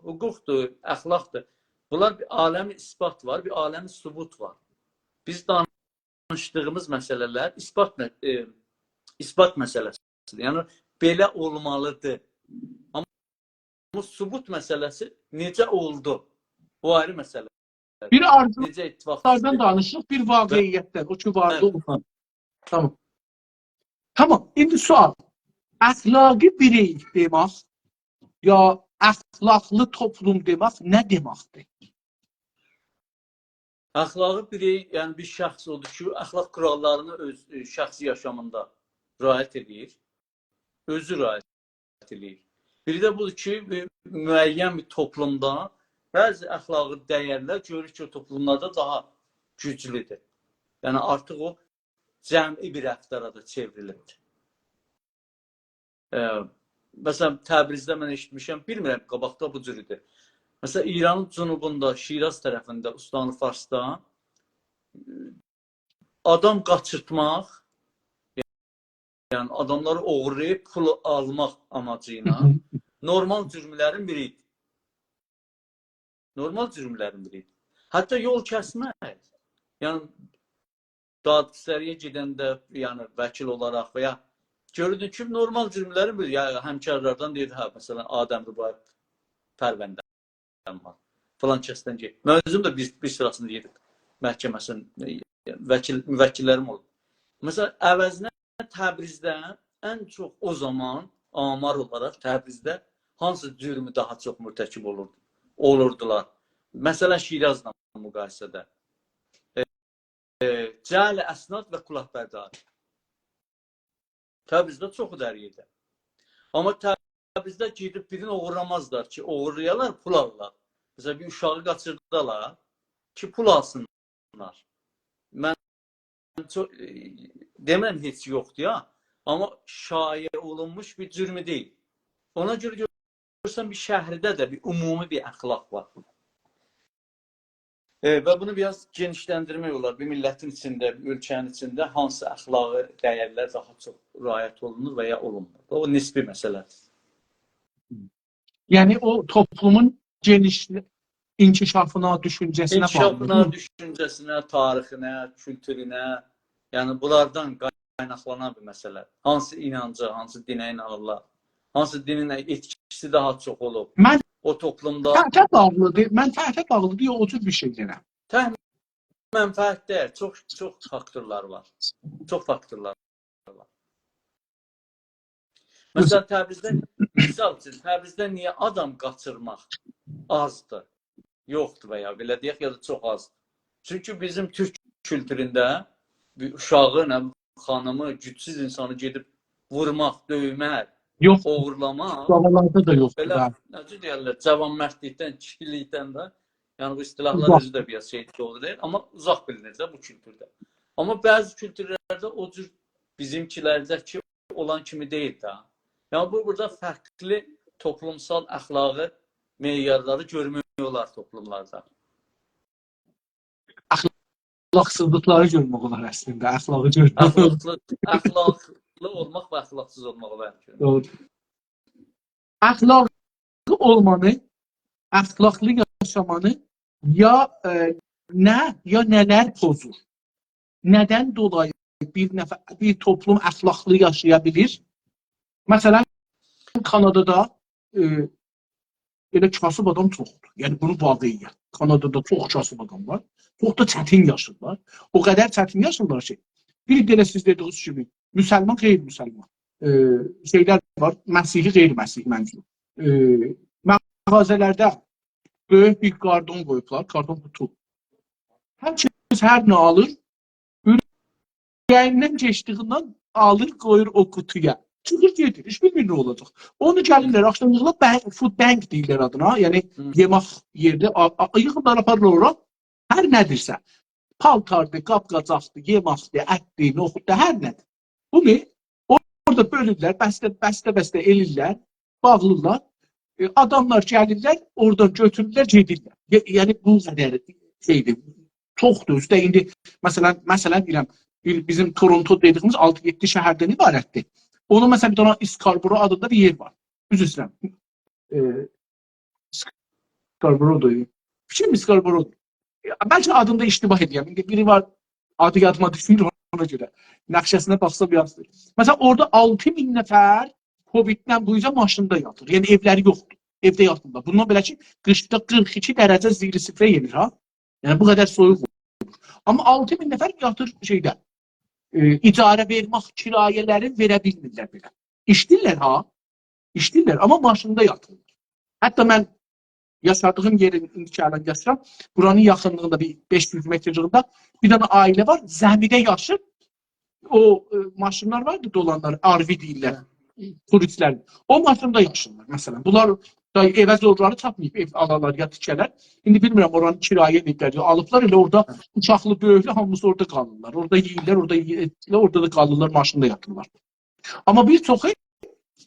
حقوقدور، اخلاقدیر. بونلار بیر عالم اثبات وار، بیر عالم ثبوت وار. بیز دانیشدیغیمیز مسئله‌لر اثبات مه-، ائ، اثبات مسئله‌سیدیر. یعنی بئله اولمالیدیر. آمما ثبوت مسئله‌سی نئجه اولدو؟ بو آیری مسئله. بیر آرزولاردان، نئجه اتفاق دوشدو؟ دانیشیریق، بیر واقعیتدن، او کی، واردی، بلی، اولسون. تامام. تامام، ایندی سؤال. اخلاقی بیرئی دئمک، یا اخلاقلی توپلوم دئمک نه دئمکدیر؟ اخلاقی بیری، یعنی بیر شخص اودور کی، اخلاق قوراللارینی اؤز، ائ، شخصی یاشامیندا رعایت ائدیر. اؤزو رعایت ائدیر. بیری ده بودور کی، بیر معین بیر توپلومدا بعضی اخلاقی دیرلر گؤرور کی، او توپلوملاردا داها گوجلودور. یعنی آرتیق او جمعی بیر رفتارا دا چئوریلیبدیر. ائ، مثلا، تبریزده من ائشیتمیشم، بیلمیرم، قاباقدا بو جور ایدی. مثلا، ایرانین جنوبوندا، شیراز طرفینده، استان فارسدا، ائ، آدام قاچیرتماق، یعنی آداملاری اوغورلاییب پول آلماق آماجی ایله نورمال جرملرین بیری ایدی. نورمال جرملرین بیری ایدی. حتی یول کسمک. یعنی، دادگستری‌یه گئدنده، یعنی وکیل اولاراق و یا گؤروردون کی، نورمال جرملرین بیری، یا همکارلاردان دئییر، هه، مثلا، آدم رباعی پرونده‌م وار. فلان کسدن گئت. من اؤزوم ده بیر، بیر سیراسیندا گئدیب محکمه‌سینین، ائ، وکیل، موکللریم اولوب. مثلا، عوضینه تبریزده ان چوخ او زامان آمار اولاراق تبریزده هانسی جرمو داها چوخ مرتکب اولوردو، اولوردولار؟ مثلا، شیرازلا مقایسه‌ده. ائ، ائ، جعل اسناد و کلاهبرداری. تبریزده چوخو دا هر یئرده. آمما تبریزده گئدیب بیرینی اوغورلامازلار کی، اوغورلایالار، پول آللار. مثلا، بیر اوشاغی قاچیردالار کی، پول آلسینلار. من چوخ، ائ، دئمیرم هئچ یوخدور یا، آمما شایع اولونموش بیر جرم دئییل. اونا گؤره گؤرورسن، بیر شهرده ده بیر عمومی بیر اخلاق وار. ائ، و بونو بیر آز گئنیشلندیرمک اولار. بیر میللتین ایچینده، بیر اؤلکه‌نین ایچینده هانسی اخلاقی دیرلر داها چوخ رعایت اولونور و یا اولونمور؟ او نسبی مسئله‌دیر. یعنی او توپلومون گئنیش انکشافینا، دوشونجه‌سینه باغلی، انکشافینا، دئییل می؟ دوشونجه‌سینه، تاریخینه، کولتورونه، یعنی بونلاردان قایناقلانان بیر مسئله. هانسی اینانجا، هانسی دینه اینانیرلار، هانسی دینین ائتکیسی داها چوخ اولوب من او توپلومدا؟ تحته باغلیدیر، من تحته باغلیدیر، یوخ، او جور بیر شئی دئییرم. تحت منفعت دئییل، چوخ، چوخ فاکتورلار وار. چوخ فاکتورلار وار. مثلا، تبریزده، مثال اوچون، تبریزده نییه آدام قاچیرماق آزدیر، یوخدور و یا بئله دئیک، یا دا چوخ آزدیر؟ چونکی بیزیم تورک کولتورونده بیر اوشاغی، نه، خانیمی، گوجسوز اینسانی گئدیب وورماق، دؤیمک، یوخ، اوغورلاماق، باغلاردا دا یوخدور، بئله، بلی. نئجه دئیرلر، جوانمردلیکدن، کیشیلیکدن ده، یعنی بو اصطلاحلار، اوزاق، اؤزو ده بیر آز شئی، دوغرو دئییل، آمما اوزاق بیلینیر ده بو کولتورده. آمما بعضی کولتورلرده او جور بیزیمکیلرده‌کی اولان کیمی دئییل ده. یعنی بو، بورادا فرقلی توپلومسال اخلاقی معیارلاری گؤرمک اولار توپلوملاردا. اخلاقسیزلیقلاری گؤرمک اولار اصلینده، اخلاقی گؤرمک اولار. اخلاقلی، اخلاقلی اولماق و اخلاقسیز اولماغی بلکه. دوغرو. اخلاقی اولمانی، اخلاقلی یاشامانی یا، ائ، نه، یا نه‌لر پوزور؟ ندن دولایی بیر نفر، بیر توپلوم اخلاقلی یاشایا بیلیر؟ مثلا، کانادادا، ائ، ائله کاسیب آدام چوخدور. یعنی، بونو واقعیت. کانادادا چوخ کاسیب آدام وار. چوخ دا چتین یاشیرلار. او قدر چتین یاشیرلار کی، بیر ده ائله سیز دئدیگینیز کیمی، مسلمان، غیر مسلمان، ائ، شئیلر وار، مسیحی، غیر مسیحی، منظور. ائ، مغازه‌لرده بؤیوک بیر کارتون قویوبلار، کارتون قوطو. هر کس هر نه آلیر، اوره‌ییندن کئچدیگیندن آلیر، قویور او قوطویا. چیخیر گئدیر، هئچ بیلمیر نه اولاجاق. اونو گلیرلر، آخشاملیقلار بن-، فود بانک دئییرلر آدینا، یعنی، هی، یئمک یئری، آ-، آ-، ییغیرلار، آپاریرلار اورا. هر نه دئییرسه، پالتاردیر، قاب-قاجاقدیر، یئمکدیر، اتدیر، نوخوددور، هر نه‌دیر. بونو اورادا بؤلورلر، بسته، بسته، بسته ائله‌ییرلر، باغلیرلار. ائ، آداملار گلیرلر، اورادان گؤتورورلر، گئدیرلر. یع-، یعنی، بو قدر شئیدیر. چوخدور. اوسته ایندی، مثلا، مثلا دئییرم، بیر، بیزیم تورونتو دئدیگیمیز آلتی-یئددی شهردن عبارتدیر. اونون، مثلا، بیر دنه اسکاربورو آدیندا بیر یئر وار. عذر ایسته‌ییرم. ائ، اسکاربورودور. فیکریم اسکاربورودور. ائ، بلکه آدیندا اشتباه ائدیرم. ایندی بیری وار، آدی یادیما دوشمور، اونا گؤره. نقشه‌سینه باخسام یازدی. مثلا، اورادا آلتی مین نفر کوویددن بو اوزه ماشیندا یاتیر. یعنی، ائولری یوخدور. ائوده یاتیرلار. بوندان بئله کی، قیشدا قیرخ ایکی درجه زیر صفره یئنیر، ها؟ یعنی، بو قدر سویوق اولور. آمما آلتی مین نفر یاتیر شئیده. ائ، اجاره وئرمک، کرایه‌لرین وئره بیلمیرلر بئله. ایشله‌ییرلر، ها؟ ایشله‌ییرلر، آمما ماشیندا یاتیرلار. حتی من یاشادیغیم یئرین، ایندی کی الان یاشاییرام، بورانین یاخینلیغیندا بیر بئش یوز مترلیگینده بیر دنه عائله وار، زمیده یاشیر. او، ائ، ماشینلار واردی، دولانلار، آر وی دئییرلر، توریستلر. او ماشیندا یاشاییرلار، مثلا. بونلار دا ائوه زورلاری چاتماییب، ائو آلالار یا تیکه‌لر. ایندی بیلمیرم، اورانی کرایه ائدیبلر، یا آلیبلار، ائله اورادا اوشاقلی، بؤیوکلو هامیسی اورادا قالیرلار. اورادا یئییرلر، اورادا یئ-، اورادا دا قالیرلار، ماشیندا یاتیرلار. آمما بیر چوخو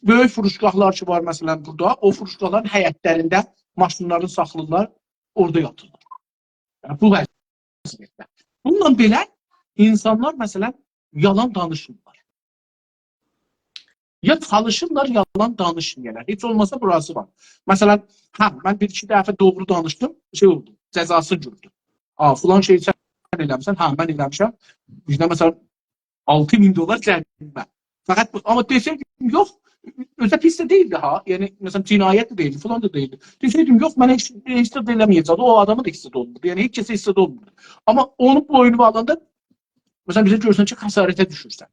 بؤیوک فروشگاهلار کی وار، مثلا، بورادا، او فروشگاهلارین حیطلرینده ماشینلارینی ساخلاییرلار، اورادا یاتیرلار. یعنی، بو وضعیتده. بونونلا بئله، اینسانلار، مثلا، یالان دانیشمیرلار. یا چالیشیرلار یالان دانیشمایالار. هئچ اولماسا بوراسی وار. مثلا، هه، من بیر-ایکی دفعه دوغرو دانیشدیم، شئی اولدو، جزاسینی گؤردوم. آ، فلان شئیی سن ائله‌میسن، هه، من ائله‌میشم. بیزده، مثلا، آلتی مین دلار جریمه. فقط بو، آمما دئسه‌یدیم، یوخ، اؤزو ده پیس ده دئییلدی ها. یعنی، مثلا، جنایت ده دئییلدی، فلان دا دئییلدی. دئسه‌یدیم، یوخ، منه هئچ، هئچ زاد ائله‌مه‌یه‌جک، او آداما دا هئچ زاد اولموردو. یعنی، هئچ کسه هئچ زاد اولموردو. آمما اونون بوینووا آلاندا، مثلا، بیزه گؤرورسن کی، خسارته دوشورسن.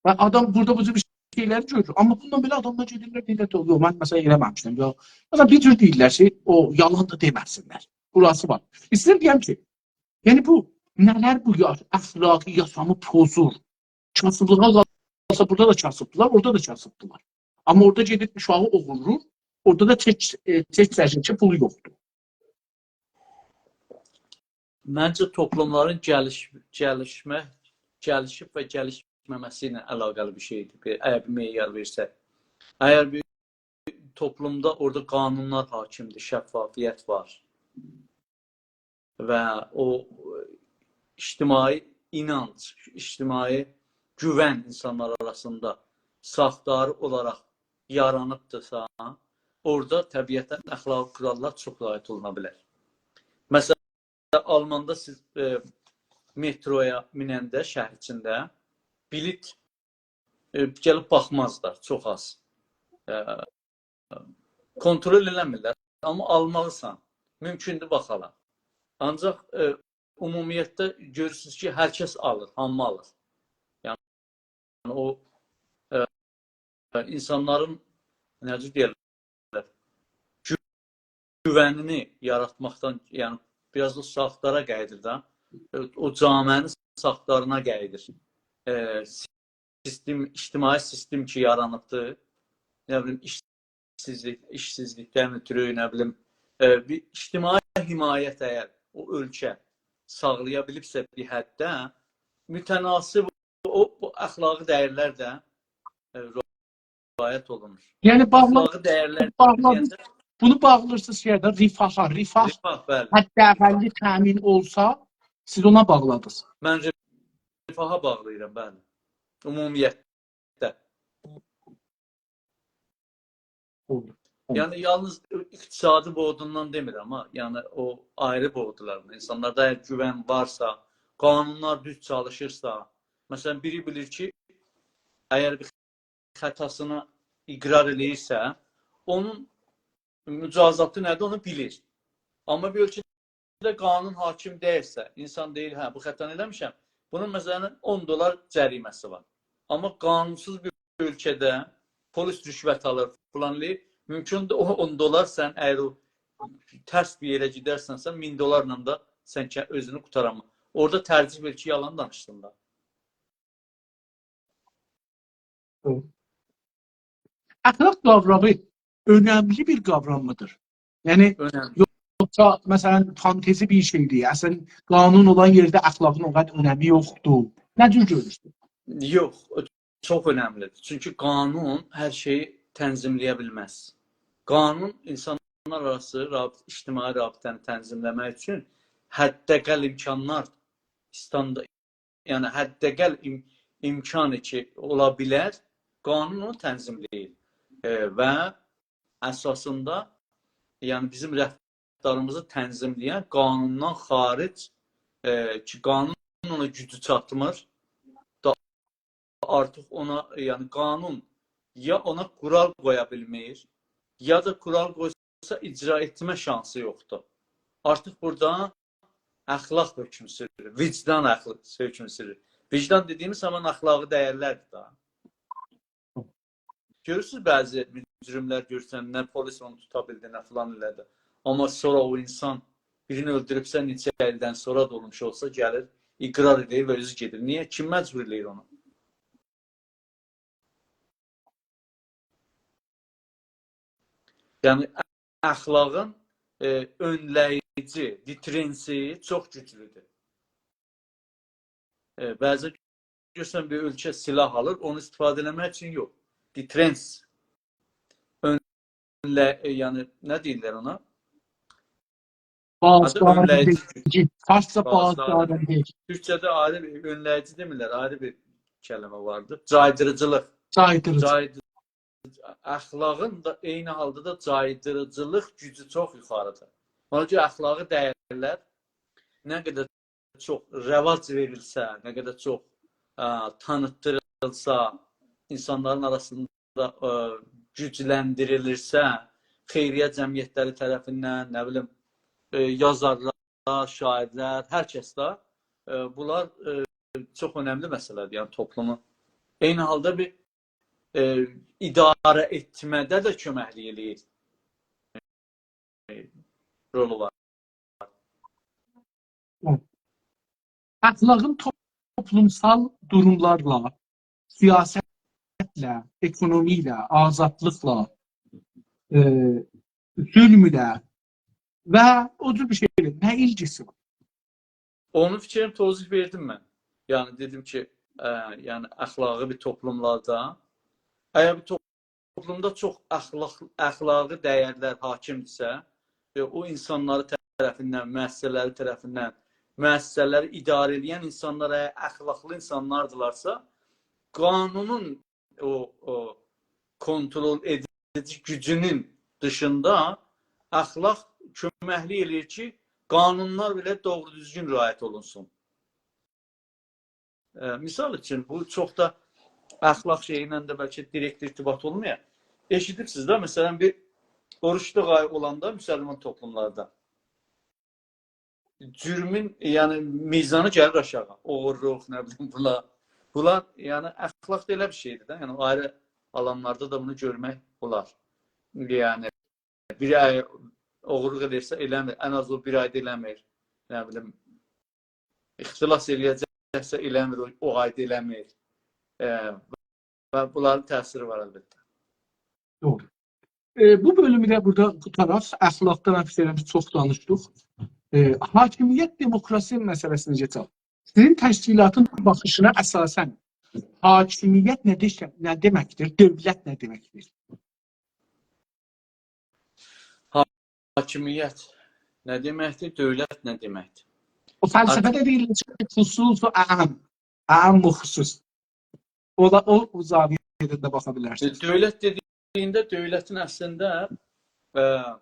و آدام بورادا بو جور شئیلری گؤرور. آمما بونونلا بئله آداملار گئدیرلر، دئییرلر کی، یوخ، من، مثلا، ائله‌مه‌میشم. یا، مثلا، بیر جور دئییرلر کی، او یالان دا دئمه‌سینلر. بوراسی وار. ایسته‌ییرم دئیم کی، یعنی بو، نه‌لر بو یا-، اخلاقی یاشامی پوزور. کاسیبلیغا قالسا، بورادا دا کاسیبدیلار، اورادا دا کاسیبدیلار. آمما اورادا گئدیب اوشاغی اوغورلور، اورادا دا تک، ائ، تک سرگیچه پولو یوخدور. منجه توپلوملارین گلیش-، گلیشمه، گلیشیب و گلیشمه‌مه‌سی ایله علاقه‌لی بیر شئیدیر. بیر، اگر بیر معیار وئرسک. اگر بیر توپلومدا اورادا قانونلار حاکمدیر، شفافیت وار و او اجتماعی اینانج، اجتماعی گوون اینسانلار آراسیندا ساختاری اولاراق یارانیبدیرسا، اورادا طبیعتا اخلاقی قوراللار چوخ رعایت اولونا بیلر. مثلا، آلماندا سیز، ائ، مترویا میننده شهر ایچینده بلیط، ائ، گلیب باخمازلار، چوخ آز. ائ، کنترل ائله‌میرلر، آمما آلمالیسان. مومکوندور، باخالار. آنجاق، ائ، عمومیتده گؤرورسونوز کی، هر کس آلیر، هامی آلیر. یعنی او، ائ، اینسانلارین، نئجه دئیرلر، گو-، گوونینی یاراتماقدان، یعنی بیر آز دا ساختارا قاییدیر دا. ائ، او جامعه‌نین ساختارینا قاییدیر. ائ، سیستم، اجتماعی سیستم کی، یارانیبدیر، نه بیلیم، ایشسیزلیک، ایشسیزلیکدن اؤترو، نه بیلیم، ائ، بیر اجتماعی حمایت اگر او اؤلکه ساغلایا بیلیبسه بیر حدده، متناسب او، بو اخلاقی دَیَرلر ده، ائ، رعایت اولونور. یعنی باغلا-، اخلاقی دَیَرلر باغلا-، دئینده بونو باغلاییرسینیز شئیه ده، رفاها. رفاه رفاه، بلی. حداقلی تأمین اولسا، سیز اونا باغلادینیز. من رفاها باغلاییرام، بلی. عمومیتده. اولدو. یعنی، یالنیز اقتصادی بوعدوندان دئمیرم ها، یعنی او آیری بوعدلاریندا. اینسانلاردا اگر گوون وارسا، قانونلار دوز چالیشیرسا، مثلا، بیری بیلیر کی، اگر بیر خطاسینی اقرار ائله‌ییرسه، اونون مجازاتی نه‌دیر، اونو بیلیر. آمما بیر اؤلکه‌ده قانون حاکم دئییلسه، اینسان دئییر، هه، بو خطانی ائله‌میشم، بونون، مثلا، اون دلار جریمه‌سی وار. آمما قانونسوز بیر اؤلکه‌ده پلیس رشوت آلیر، فلان ائله‌ییر، مومکوندور، او اون دلار سن، اگر او ترس بیر یئره گئدرسنسه، مین دلارلا دا سن که-، اؤزونو قوتاراماز. اورادا ترجیح وئر کی، یالان دانیشسین دا. اخلاق قاورامی اؤنملی بیر قاورام میدیر؟ یعنی، اؤنملی. یوخسا، مثلا، فانتزی بیر شئیدیر؟ اصلا، قانون اولان یئرده اخلاقین او قدر اؤنمی یوخدور. نه جور گؤرورسونوز؟ یوخ، او چوخ اؤنملیدیر. چونکی قانون هر شئیی تنظیمله‌یه بیلمز. قانون اینسانلار آراسی رابط-، اجتماعی رابطه‌نی تنظیمله‌مک اوچون حداقل امکانلار، استاند-، یعنی حداقل ام-، امکانی کی، اولا بیلر، قانون اونو تنظیمله‌ییر. ائ، و اساسیندا، یعنی بیزیم رفتاریمیزی تنظیمله‌ین قانوندان خارج، ائ، کی، قانون اونا گوجو چاتمیر، دا آرتیق اونا، یعنی قانون یا اونا قورال قویا بیلمیر، یا دا قورال قویسا اجرا ائتمه شانسی یوخدور. آرتیق بورادا اخلاق حکم سورور، وجدان اخلاق حکم سورور. وجدان دئدیییمیز زامان اخلاقی دَیَرلردیر دا. گؤرورسونوز، بعضی مجرم‌لر گؤرورسن، نه پلیس اونو توتا بیلدی، نه فلان ائله‌دی. آمما سونرا او اینسان بیرینی اؤلدوروبسه، نئچه ایلدن سونرا دا اولموش اولسا، گلیر، اقرار ائدیر و اؤزو گئدیر. نییه؟ کیم مجبور ائله‌ییر اونو؟ یعنی، اخلاقین، ائ، اؤنله‌ییجی، دیترنسی چوخ گوجلودور. ائ، بعضا گؤرسن بیر اؤلکه سلاح آلیر، اونو استفاده ائله‌مک اوچون یوخ. دیترنس. اؤنله-، ائ، یعنی، نه دئییرلر اونا؟ آدی اؤنله‌ییجی گوج. بازدارندگی. فارسجا بازدارندگی. بازدارندگی. تورکجه‌ده آیری بیر اؤنله‌ییجی دئمیرلر، آیری بیر کلمه واردی. جایدیریجیلیق. جایدیریجی. جایدی-، اخلاقین دا عینی حالدا دا جایدیریجیلیق گوجو چوخ یوخاریدیر. اونا گؤره اخلاقی دَیَرلر نه قدر چوخ رواج وئریلسه، نه قدر چوخ، ا، تانیتدیریلسا، اینسانلارین آراسیندا، ا، گوجلندیریلیرسه، خیریه جمعیتلری طرفیندن، نه بیلیم، ائ، یازارلار، شاعیرلر، هر کس ده، ائ، بونلار، ائ، چوخ اؤنملی مسئله‌دیر، یعنی توپلومون. عینی حالدا بیر، ائ، اداره ائتمه‌ده ده کؤمکلیک ائله‌ییر. ائ، رولو وار. اخلاقین توپلومسال دوروملارلا، سیاستله، اکونومی ایله، آزادلیقلا، ائ، ظلم ایله و او جور بیر شئیله نه ایلگیسی وار؟ اونون فیکرینی توضیح وئردیم من. یعنی دئدیم کی، ا، یعنی اخلاقی بیر توپلوملاردا، اگر بیر توپلومدا چوخ اخلاق، اخلاقی دَیَرلر حاکمدیرسه و او اینسانلاری طرفیندن، مؤسسه‌لری طرفیندن، مؤسسه‌لری اداره ائله‌ین اینسانلار اگر اخلاقلی اینسانلاردیلارسا، قانونون او، او کنترل ائدیجی گوجونون دیشیندا اخلاق کؤمکلیک ائله‌ییر کی، قانونلار بئله دوغرو دوزگون رعایت اولونسون. ائ، مثال اوچون، بو چوخ دا اخلاق شئیی ایله ده بلکه دیرکت ارتباط اولمایا. ائشیدیبسیز ده، مثلا، بیر اوروجلوق آیی اولاندا مسلمان توپلوملاردا جرمون، یعنی، میزانی گلیر آشاغی. اوغورلوق، نه بیلیم، بونلار. بونلار، یعنی، اخلاق دا ائله بیر شئیدیر ده. یعنی، آیری آلانلاردا دا بونو گؤرمک اولار. یعنی، بیر آی اوغورلوق ائدیرسه، ائله‌میر. ان آز او بیر آیدا ائله‌میر. نه بیلیم، اختلاس ائله‌یه‌جکسه ائله‌میر، او، او آیدا ائله‌میر. ائ، و بونلارین تأثیری وار البته. دوغرو. ائ، بو بؤلومو ده بورادا قوتاراق. اخلاقدان، من فیکیر ائدیرم، چوخ دانیشدیق. ائ، حاکمیت، دموکراسی مسئله‌سینه کئچک. سیزین تشکیلاتین باخیشینا اساساً حاکمیت نه دئ-، نه دئمکدیر؟ دؤولت نه دئمکدیر؟ حاکمیت نه دئمکدیر؟ دؤولت نه دئمکدیر؟ او فلسفه‌ده دئییرلر کی، خصوص و عام. عام و خصوص. او دا، او، او زاویه‌دن ده باخا بیلرسینیز. ائ، دؤولت دئدیگینده دؤولتین اصلینده، ائ،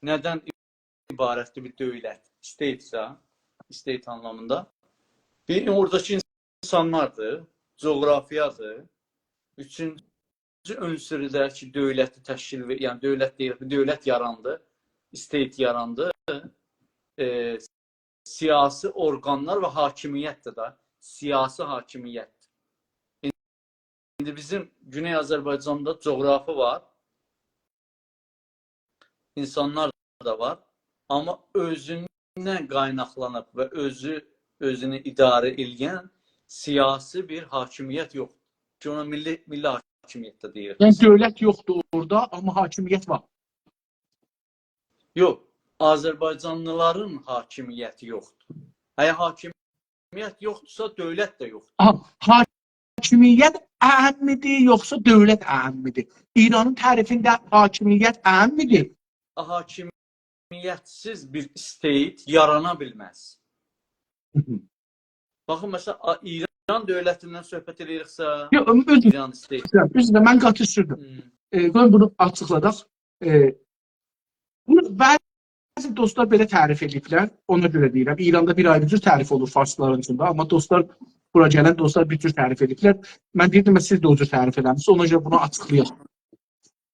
نه‌دن عبارتدیر بیر دؤولت؟ State-سه، state آنلامیندا. بیر، اوراداکی اینسانلاردیر، جغرافیادیر. اوچونجو عنصر ده کی، دؤولتی تشکیل وئ-، یعنی دؤولت دئییل، بیر دؤولت یاراندی. State یاراندی. ائ، سیاسی اورقانلار و حاکمیتدیر ده. سیاسی حاکمیت. ایندی بیزیم گونئی آذربایجاندا جغرافی وار، اینسانلار دا وار. آمما اؤزوندن قایناقلانیب و اؤزو، اؤزونو اداره ائله‌ین سیاسی بیر حاکمیت یوخدور. کی، اونا میللی، میللی حاکمیت ده دئییریک. یعنی بیز دؤولت یوخدور اورادا، آمما حاکمیت وار. یوخ، آذربایجانلیلارین حاکمیتی یوخدور. اگر حاکمیت یوخدورسا، دؤولت ده یوخدور. آها، حاکمیت اهم‌دیر، یوخسا دؤولت اهم‌دیر؟ ایرانین تعریفینده حاکمیت اهم‌دیر؟ حاکمیتسیز بیر state یارانا بیلمز. هی هی. باخین، مثلا، آ-، ایران دؤولتیندن صحبت ائدیریکسه، یوخ، اؤز-، ایران state. عذر ایسته‌ییرم، عذر ایسته‌ییرم، من قاتی سوردوم. هی. ائ، قویون بونو آچیقلاداق. ائ، بونو بعضی دوستلار بئله تعریف ائدیبلر، اونا گؤره دئییرم. ایراندا بیر آیری جور تعریف اولور فارسلارین ایچینده، آمما دوستلار، بورا گلن دوستلار بیر جور تعریف ائدیبلر. من دئییردیم، سیز ده او جور تعریف ائله‌میسینیز، اونا گؤره بونو آچیقلایاق.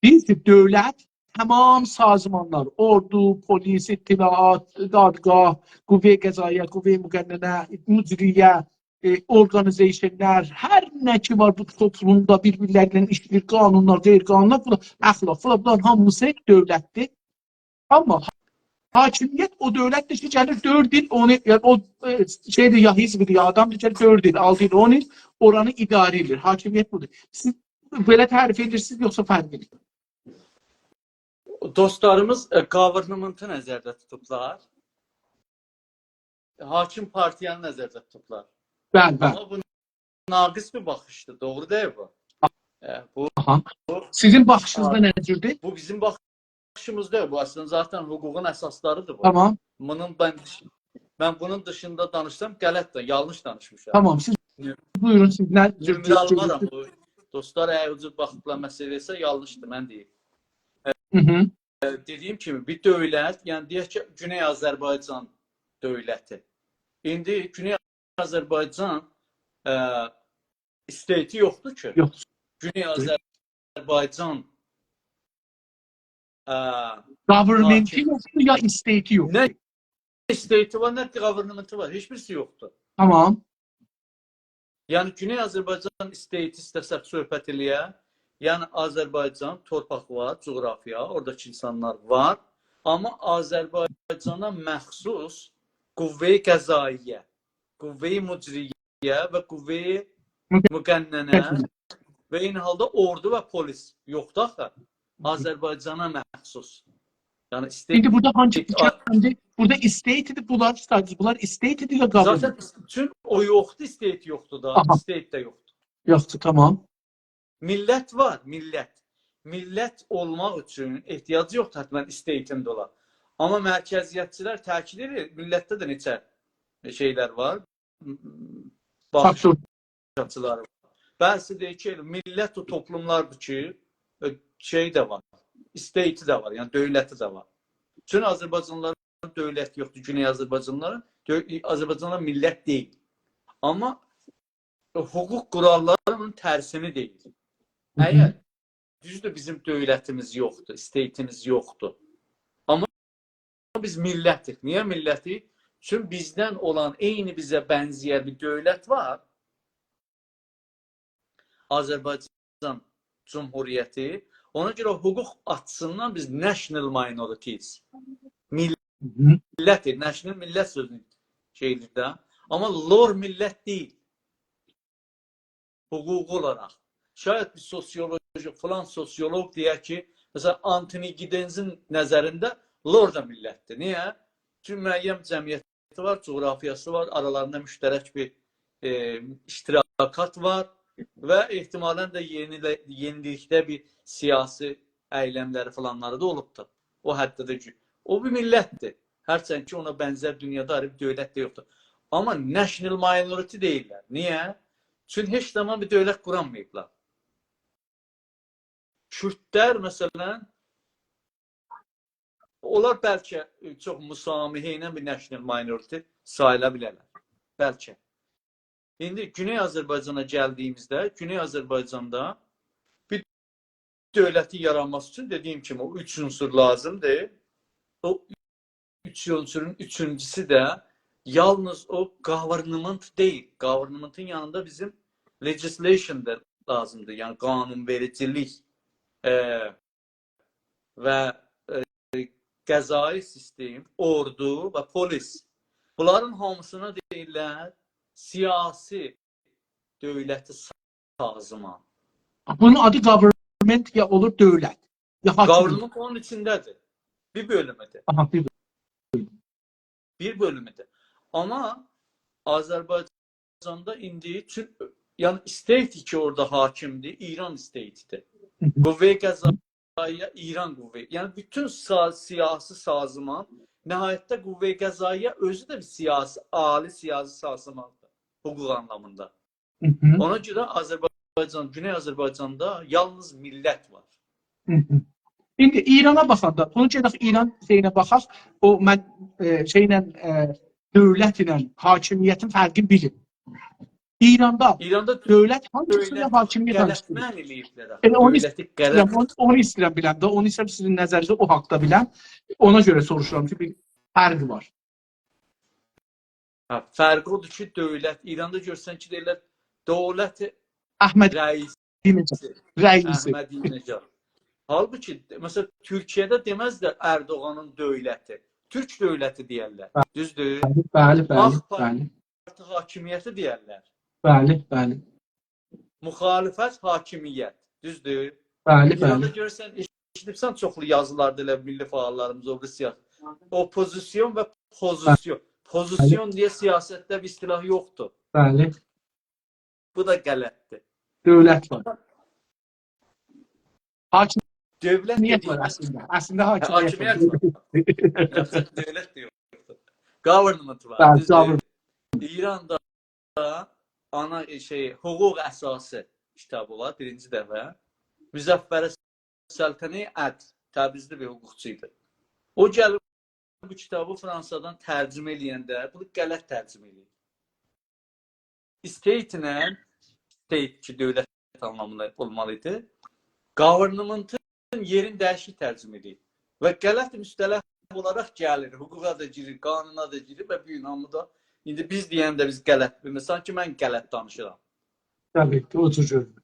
دئییر کی، دؤولت تمام سازمانلار، اوردو، پلیس، اطلاعات، دادگاه، قوه قضاییه، قوه مقننه، مجریه، ائ، organization-لر، هر نه کی وار بو توپلومدا بیر-بیرلری ایله ایشله‌ییر، قانونلار، غیرقانونلار، بو دا اخلاق، بو دا، بونلارین هامیسی دؤولتدیر. آمما حاکمیت او دؤولتدیر کی، گلیر دؤرد ایل اونو، یعنی او، ائ، شئیدیر، یا حزبدیر، یا آدامدیر، گلیر دؤرد ایل، آلتی ایل، اون ایل اورانی اداره ائدیر. حاکمیت بودور. سیز بئله تعریف ائدیرسینیز، یوخسا فرقلی؟ دوستلاریمیز، ائ، government-ی نظرده توتوبلار. حاکم پارتیانی نظرده توتوبلار. بلی، بلی. آمما بو ناقص بیر باخیشدیر، دوغرو دئییل بو. ائ، بو، آها. بو، سیزین باخیشینیزدا آ، نه جوردور؟ بو بیزیم باخیشیمیز دئییل، بو اصلینده ذاتاً حقوقون اساسلاریدیر بو. تامام. بونون من، من بونون دیشیندا دانیشسام غلط ده، یانلیش دانیشمیشام. تامام، سیز نو-، بویورون، سیز نه جور نومره آلمارام گؤرورسونوز؟ بو. دوستلار، اگر او جور باخیبلار مسئله‌یه، یانلیشدیر، من دئییم. هی هی. دئدیییم کیمی، بیر دؤولت، یعنی دئیک کی، گونئی آذربایجان دؤولتی. ایندی گونئی آذربایجان، ائ، state-ی یوخدور کی. یوخ. گونئی آذربایجان، ائ، Government-ی حاکم. یوخدور، یا state-ی یوخدور؟ نه state-ی وار، نه government-ی وار. هئچ بیریسی یوخدور. تامام. یعنی گونئی آذربایجان state ایسته‌سک صحبت ائله‌یک، یعنی آذربایجان تورپاق وار، جغرافیا، اوراداکی اینسانلار وار. آمما آذربایجانا مخصوص قوه قضاییه، قوه مجریه و قوه مقننه و عینی حالدا اوردو و پلیس یوخدور آخی. آذربایجانا مخصوص. یعنی state، ایندی بورادا هانسی state، ایکی، ایندی بورادا state-دیر، بونلار، بونلار state-دیر یا government؟ ذاتاً چون او یوخدور، state یوخدور دا، آها. state ده یوخدور. یوخدور، تامام. میللت وار، میللت. میللت اولماق اوچون احتیاجی یوخدور حتماً state-ین ده اولا. آمما مرکزیتچیلر تأکید ائدیر، میللتده ده نئچه شئیلر وار، باخیش فاکتور. آچیلاری وار. بعضیسی دئییر کی، ائله میللت او توپلوملاردیر کی، ائ، شئی ده وار، state-ی ده وار، یعنی دؤولتی ده وار. چون آذربایجانلیلارین دؤولتی یوخدور، گونئی آذربایجانلیلارین، دؤ-، آذربایجانلیلار میللت دئییل. آمما حقوق قوراللاری بونون ترسینی دئییر. هی هی. اگر، دوزدور، بیزیم دؤولتیمیز یوخدور، state-ایمیز یوخدور. آمما بیز میللتیک. نییه میللتیک؟ چون بیزدن اولان، عینی بیزه بنزه‌ین بیر دؤولت وار. آذربایجان جمهوریتی. اونا گؤره حقوق آچیسیندان بیز national minorities. هی هی. میللتیک، national میللت سؤزونو شئی ائدیر ده. آمما lor میللت دئییل. حقوقی اولاراق. شاید بیر سوسیولوژی، فلان سوسیولوق دئیر کی، مثلاً، آنتونی گیدنزین نظرینده lor دا میللتدیر. نییه؟ چونکی معین جمعیتی وار، جغرافیاسی وار، آرالاریندا مشترک بیر، ائ، اشتراکات وار و احتمالاً ده یئنیله-، یئنیلیکده بیر سیاسی ائیلملری فلانلاری دا اولوبدور. او حدده ده گو-، او بیر میللتدیر. هرچند کی، اونا بنزر دونیادا آیری بیر دؤولت ده یوخدور. آمما national minority دئییللر. نییه؟ چون هئچ زامان بیر دؤولت قورانماییبلار. کوردلر، مثلاً، اونلار بلکه، ائ، چوخ مسامحه ایله بیر national minority ساییلا بیلرلر. بلکه. ایندی گونئی آذربایجانا گلدیییمیزده، گونئی آذربایجاندا بیر دؤولتین یارانماسی اوچون، دئدیییم کیمی، او اوچ عنصر لازیمدیر. او اوچ عنصرون اوچونجوسو ده یالنیز او government دئییل. Government-ین یانیندا بیزیم legislation ده لازیمدیر. یعنی قانون‌وئریجیلیک، ائ، و، ائ، قضایی سیستم، اوردو و پلیس. بونلارین هامیسینا دئییرلر سیاسی دؤولتی سازمان. بونون آدی government یا اولور دؤولت، یا حاکمیت. Government اونون ایچینده‌دیر. بیر بؤلومودور. آها، بیر بیر بؤلومودور. آمما آذربایجاندا ایندی چون، یعنی state کی اورادا حاکمدیر، ایران state-ایدیر. هی هی. قوه قضاییه ایران قوه. یعنی بوتون سا-، سیاسی سازمان، نهایتده قوه قضاییه اؤزو ده بیر سیاسی، عالی سیاسی سازماندیر حقوق آنلامیندا. هی هی. اونا گؤره آذربایجان، گونئی آذربایجاندا یالنیز میللت وار. هی هی. ایندی ایرانا باخاندا، بونو گئدک ایران شئیینه باخاق، او من، ائ، شئیله، ائ، دؤولت ایله حاکمیتین فرقینی بیلیم. ایراندا ایراندا دؤولت هانسی ایله دؤولت حاکمیت غلط هانسیدیر؟ معنی ائله‌ییبلر. ائله اونو دؤولتی غلط. ایسته‌ییرم، اونو، اونو ایسته‌ییرم بیلم ده، اونو ایسته‌ییرم سیزین نظرینیزی او حاقدا بیلم. اونا گؤره سوروشورام کی، بیر فرقی وار. هه، فرقی اودور کی، دؤولت، ایراندا گؤرسن کی، دئییرلر، دؤولت احمدی رئیسی، نژاد. رئیسی. احمدی نژاد. حالبوکی، مثلا، تورکیه‌ده دئمزلر اردوغانین دؤولتی. تورک دؤولتی دئیرلر. دوزدور؟ بلی، بلی، بلی، آق پارتی بلی. حاکمیتی دئیرلر. بلی، بلی. مخالفت، حاکمیت. دوزدور؟ بلی، ایراندا بلی. گؤرورسن، ائشیدیبسن چوخلو یازیلاردا ائله میللی فعاللاریمیز، او قیز یاز-، اپوزیسیون و پوزیسیون. پوزیسیون دئیه سیاستده بیر اصطلاح یوخدور. بلی. بو دا غلطدیر. دؤولت وار. حاکمیت دؤولت وار دئدیگیمیز اصلینده. اصلینده هه، حاکمیت حاکمیت وار. وار. یعنی، دؤولت دئییل. Government وار. بلی، دوزدور؟ government. ایراندا آنا شئی، حقوق اساسی کیتابی وار، بیرینجی دفعه. مظفر سلطنه‌ی عدل، تبریزلی بیر حقوقچو ایدی. او گلیب بو کیتابی فرانسادان ترجمه ائله‌ینده بونو غلط ترجمه ائله‌ییب. State ایله، state کی دؤولت آنلامینا اولمالی ایدی، government-ین یئرینی دییشیک ترجمه ائله‌ییب. و غلط مصطلح اولاراق گلیر، حقوقا دا گیریر، قانونا دا گیریر و بو گون هامی دا، ایندی بیز دئینده بیز غلط بیلمیر. سانکی من غلط دانیشیرام. طبیعی کی، او جور گؤرونور.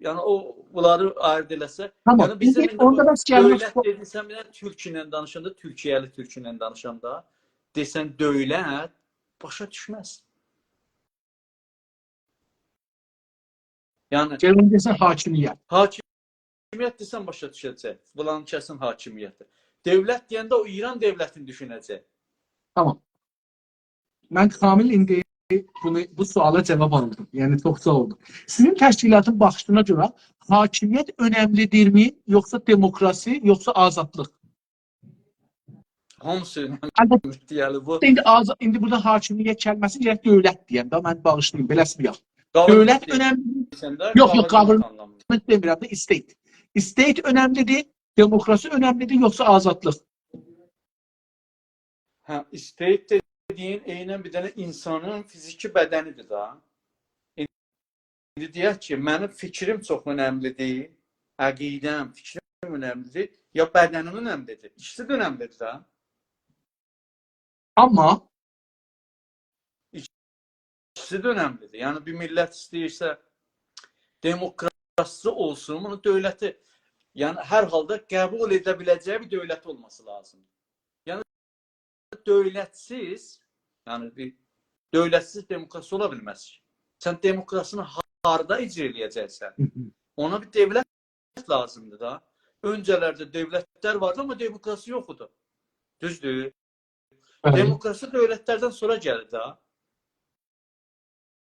یعنی او، بونلاری آیرد ائله‌سه، تامام، یعنی بیزه ایندی ایندی اوندا بو بس گلمک دؤولت دئدین، سن بیر دنه تورک ایله دانیشاندا، تورکیه‌لی تورک ایله دانیشاندا دئسن دؤولت، باشا دوشمز. یعنی گلن دئسن حاکمیت. حاکمیت دئسن باشا دوشه‌جک. بولارین کسین حاکمیتی. دؤولت دئینده او ایران دؤولتینی دوشونه‌جک. تامام. من کامل ایندی بونو، بو سؤالا جاواب آلدیم. یعنی، چوخ ساغ اولون. سیزین تشکیلاتین باخیشینا گؤره حاکمیت اؤنملی‌دیرمی، یوخسا دموکراسی، یوخسا آزادلیق؟ هامیسی اؤنملی البته، دئیه‌لی بو. ایندی آز-، ایندی بورادا حاکمیت کلمه‌سینی گرک دؤولت دئیم ده، من باغیشلایین، بئله‌سی یوخ. Government دؤولت دئییل. اؤنملی. سن ده یوخ، یوخ، government government آنلامیندان. دئمیرم ده، state. State اؤنملی‌دیر، دموکراسی اؤنملی‌دیر، یوخسا آزادلیق؟ هه، state دئدیگین عیناً بیر دنه اینسانین فیزیکی بدنی‌دیر ده. ایندی دئیک کی، منیم فیکریم چوخ اؤنملی‌دیر، عقیده‌م، فیکریم اؤنملی‌دیر، یا بدنیم اؤنملی‌دیر؟ ایکیسی ده اؤنملی‌دیر ده. آمما ایکیسی ده اؤنملی‌دیر. یعنی، بیر میللت ایسته‌ییرسه دموکراسی اولسون، بونون دؤولتی، یعنی، هر حالدا قبول ائده بیله‌جه‌یی بیر دؤولت اولماسی لازیمدیر. یعنی، دؤولتسیز، یعنی، بیر دؤولتسیز دموکراسی اولا بیلمز کی. سن دموکراسینی هاردا اجرا ائله‌یه‌جکسن؟ اونا بیر دؤولت لازیمدیر دا. اؤنجه‌لرده دؤولتلر واردی، آمما دموکراسی یوخ ایدی. دوزدور؟ بلی. دموکراسی دؤولتلردن سونرا گلیر ده.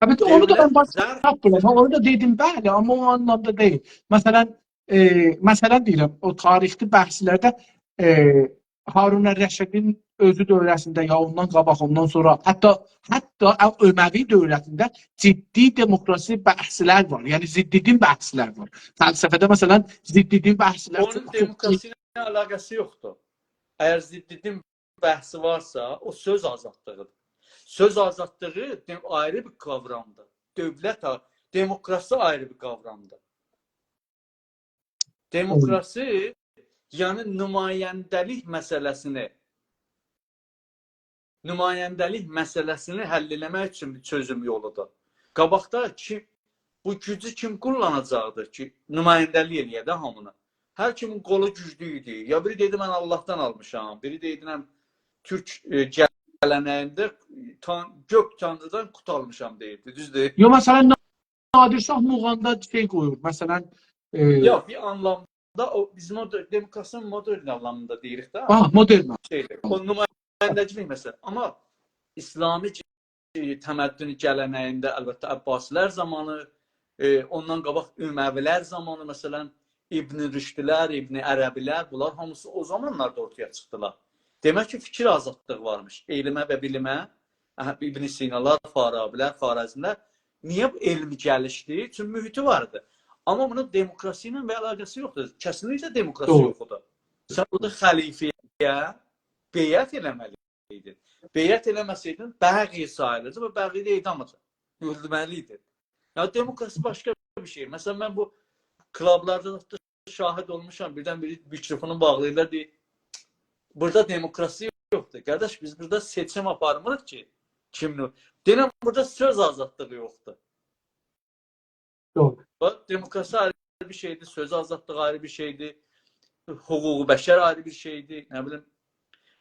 البته، اونو دا من دؤولت باش ظرف تاپمورام. اونو دا دئدیم، بلی، آمما او آنلامدا دئییل. مثلا، ائ، مثلا دئییرم، او تاریخی بحثلرده، ائ، هارون الرشیدین اؤزو دوره‌سینده، یا اوندان قاباق، اوندان سونرا، حتی، حتی اموی دوره‌سینده جدی دموکراسی بحثلر وار. یعنی ضددین بحثلر وار. فلسفه‌ده، مثلا، ضددین بحثلر اونون چوخ، چوخ جدی. دموکراسی ایله علاقه‌سی یوخدور. اگر ضددین بحثی وارسا، او سؤز آزادلیغیدیر. سؤز آزادلیغی دئ-، آیری بیر قاورامدیر. دؤولت آ-، دموکراسی آیری بیر قاورامدیر. دموکراسی، یعنی نماینده‌لیک مسئله‌سینی، نماینده‌لیک مسئله‌سینی حل ائله‌مک اوچون بیر چؤزوم یولودور. قاباقدا کی، بو گوجو کیم قوللاناجاقدیر کی، نماینده‌لیک ائله‌یه ده هامینی؟ هر کیمین قولو گوجلو ایدی. یا بیری دئییردی، «من آللاهدان آلمیشام.» بیری دئییردی، «من تورک، ائ، گله‌نه‌یینده تان-، گؤک تانریدان قوت آلمیشام»، دئییردی. دوزدور؟ یوخ، مثلا، نادر شاه موغاندا شئی قویور. مثلا، ائ، یوخ، بیر آنلامدا او، بیز مودر-، دموکراسی‌نین مدرن آنلامیندا دئییریک ده. آها، مدرن. شئیدیر. او نماینده‌چیلیک مسئله. آمما ایسلامی، ائ، تمدنی گله‌نه‌یینده، البته، عباسی‌لر زامانی، ائ، اوندان قاباق اموی‌لر زامانی، مثلا، ابن رشدلر، ابن عربی‌لر، بونلار هامیسی او زامانلاردا اورتایا چیخدیلار. دئمک کی، فیکیر آزادلیغی وارمیش. علمه و بیلیمه، اهه، ابن سینالار، فارابی‌لر، خوارزمی‌لر. نییه بو علم گلیشدی؟ چونکی محیطی واردی. آمما بونون دموکراسی ایله بیر علاقه‌سی یوخدور. کسینلیکله دموکراسی، دوغرو، یوخدور. سن بورادا خلیفه‌یه بیعت ائله‌مه‌لی ایدین. بیعت ائله‌مه‌سه‌یدین، بغی ساییلیردی و بغی ده اعدام اولمالی ایدی. یا، دموکراسی باشقا بیر شئی. مثلا، من بو کلابلاردا دا شاهد اولموشام، بیردن بیری میکروفونو باغلاییرلار، دئییر، «بورادا دموکراسی یوخدور.» قارداش، بیز بورادا سئچیم آپارمیریق کی، کیمین او-، دئییرم، بورادا سؤز آزادلیغی یوخدور. دوغرو. باخ، دموکراسی آیری بیر شئیدیر، سؤز آزادلیغی آیری بیر شئیدیر، حقوق بشر آیری بیر شئیدیر، نه بیلیم.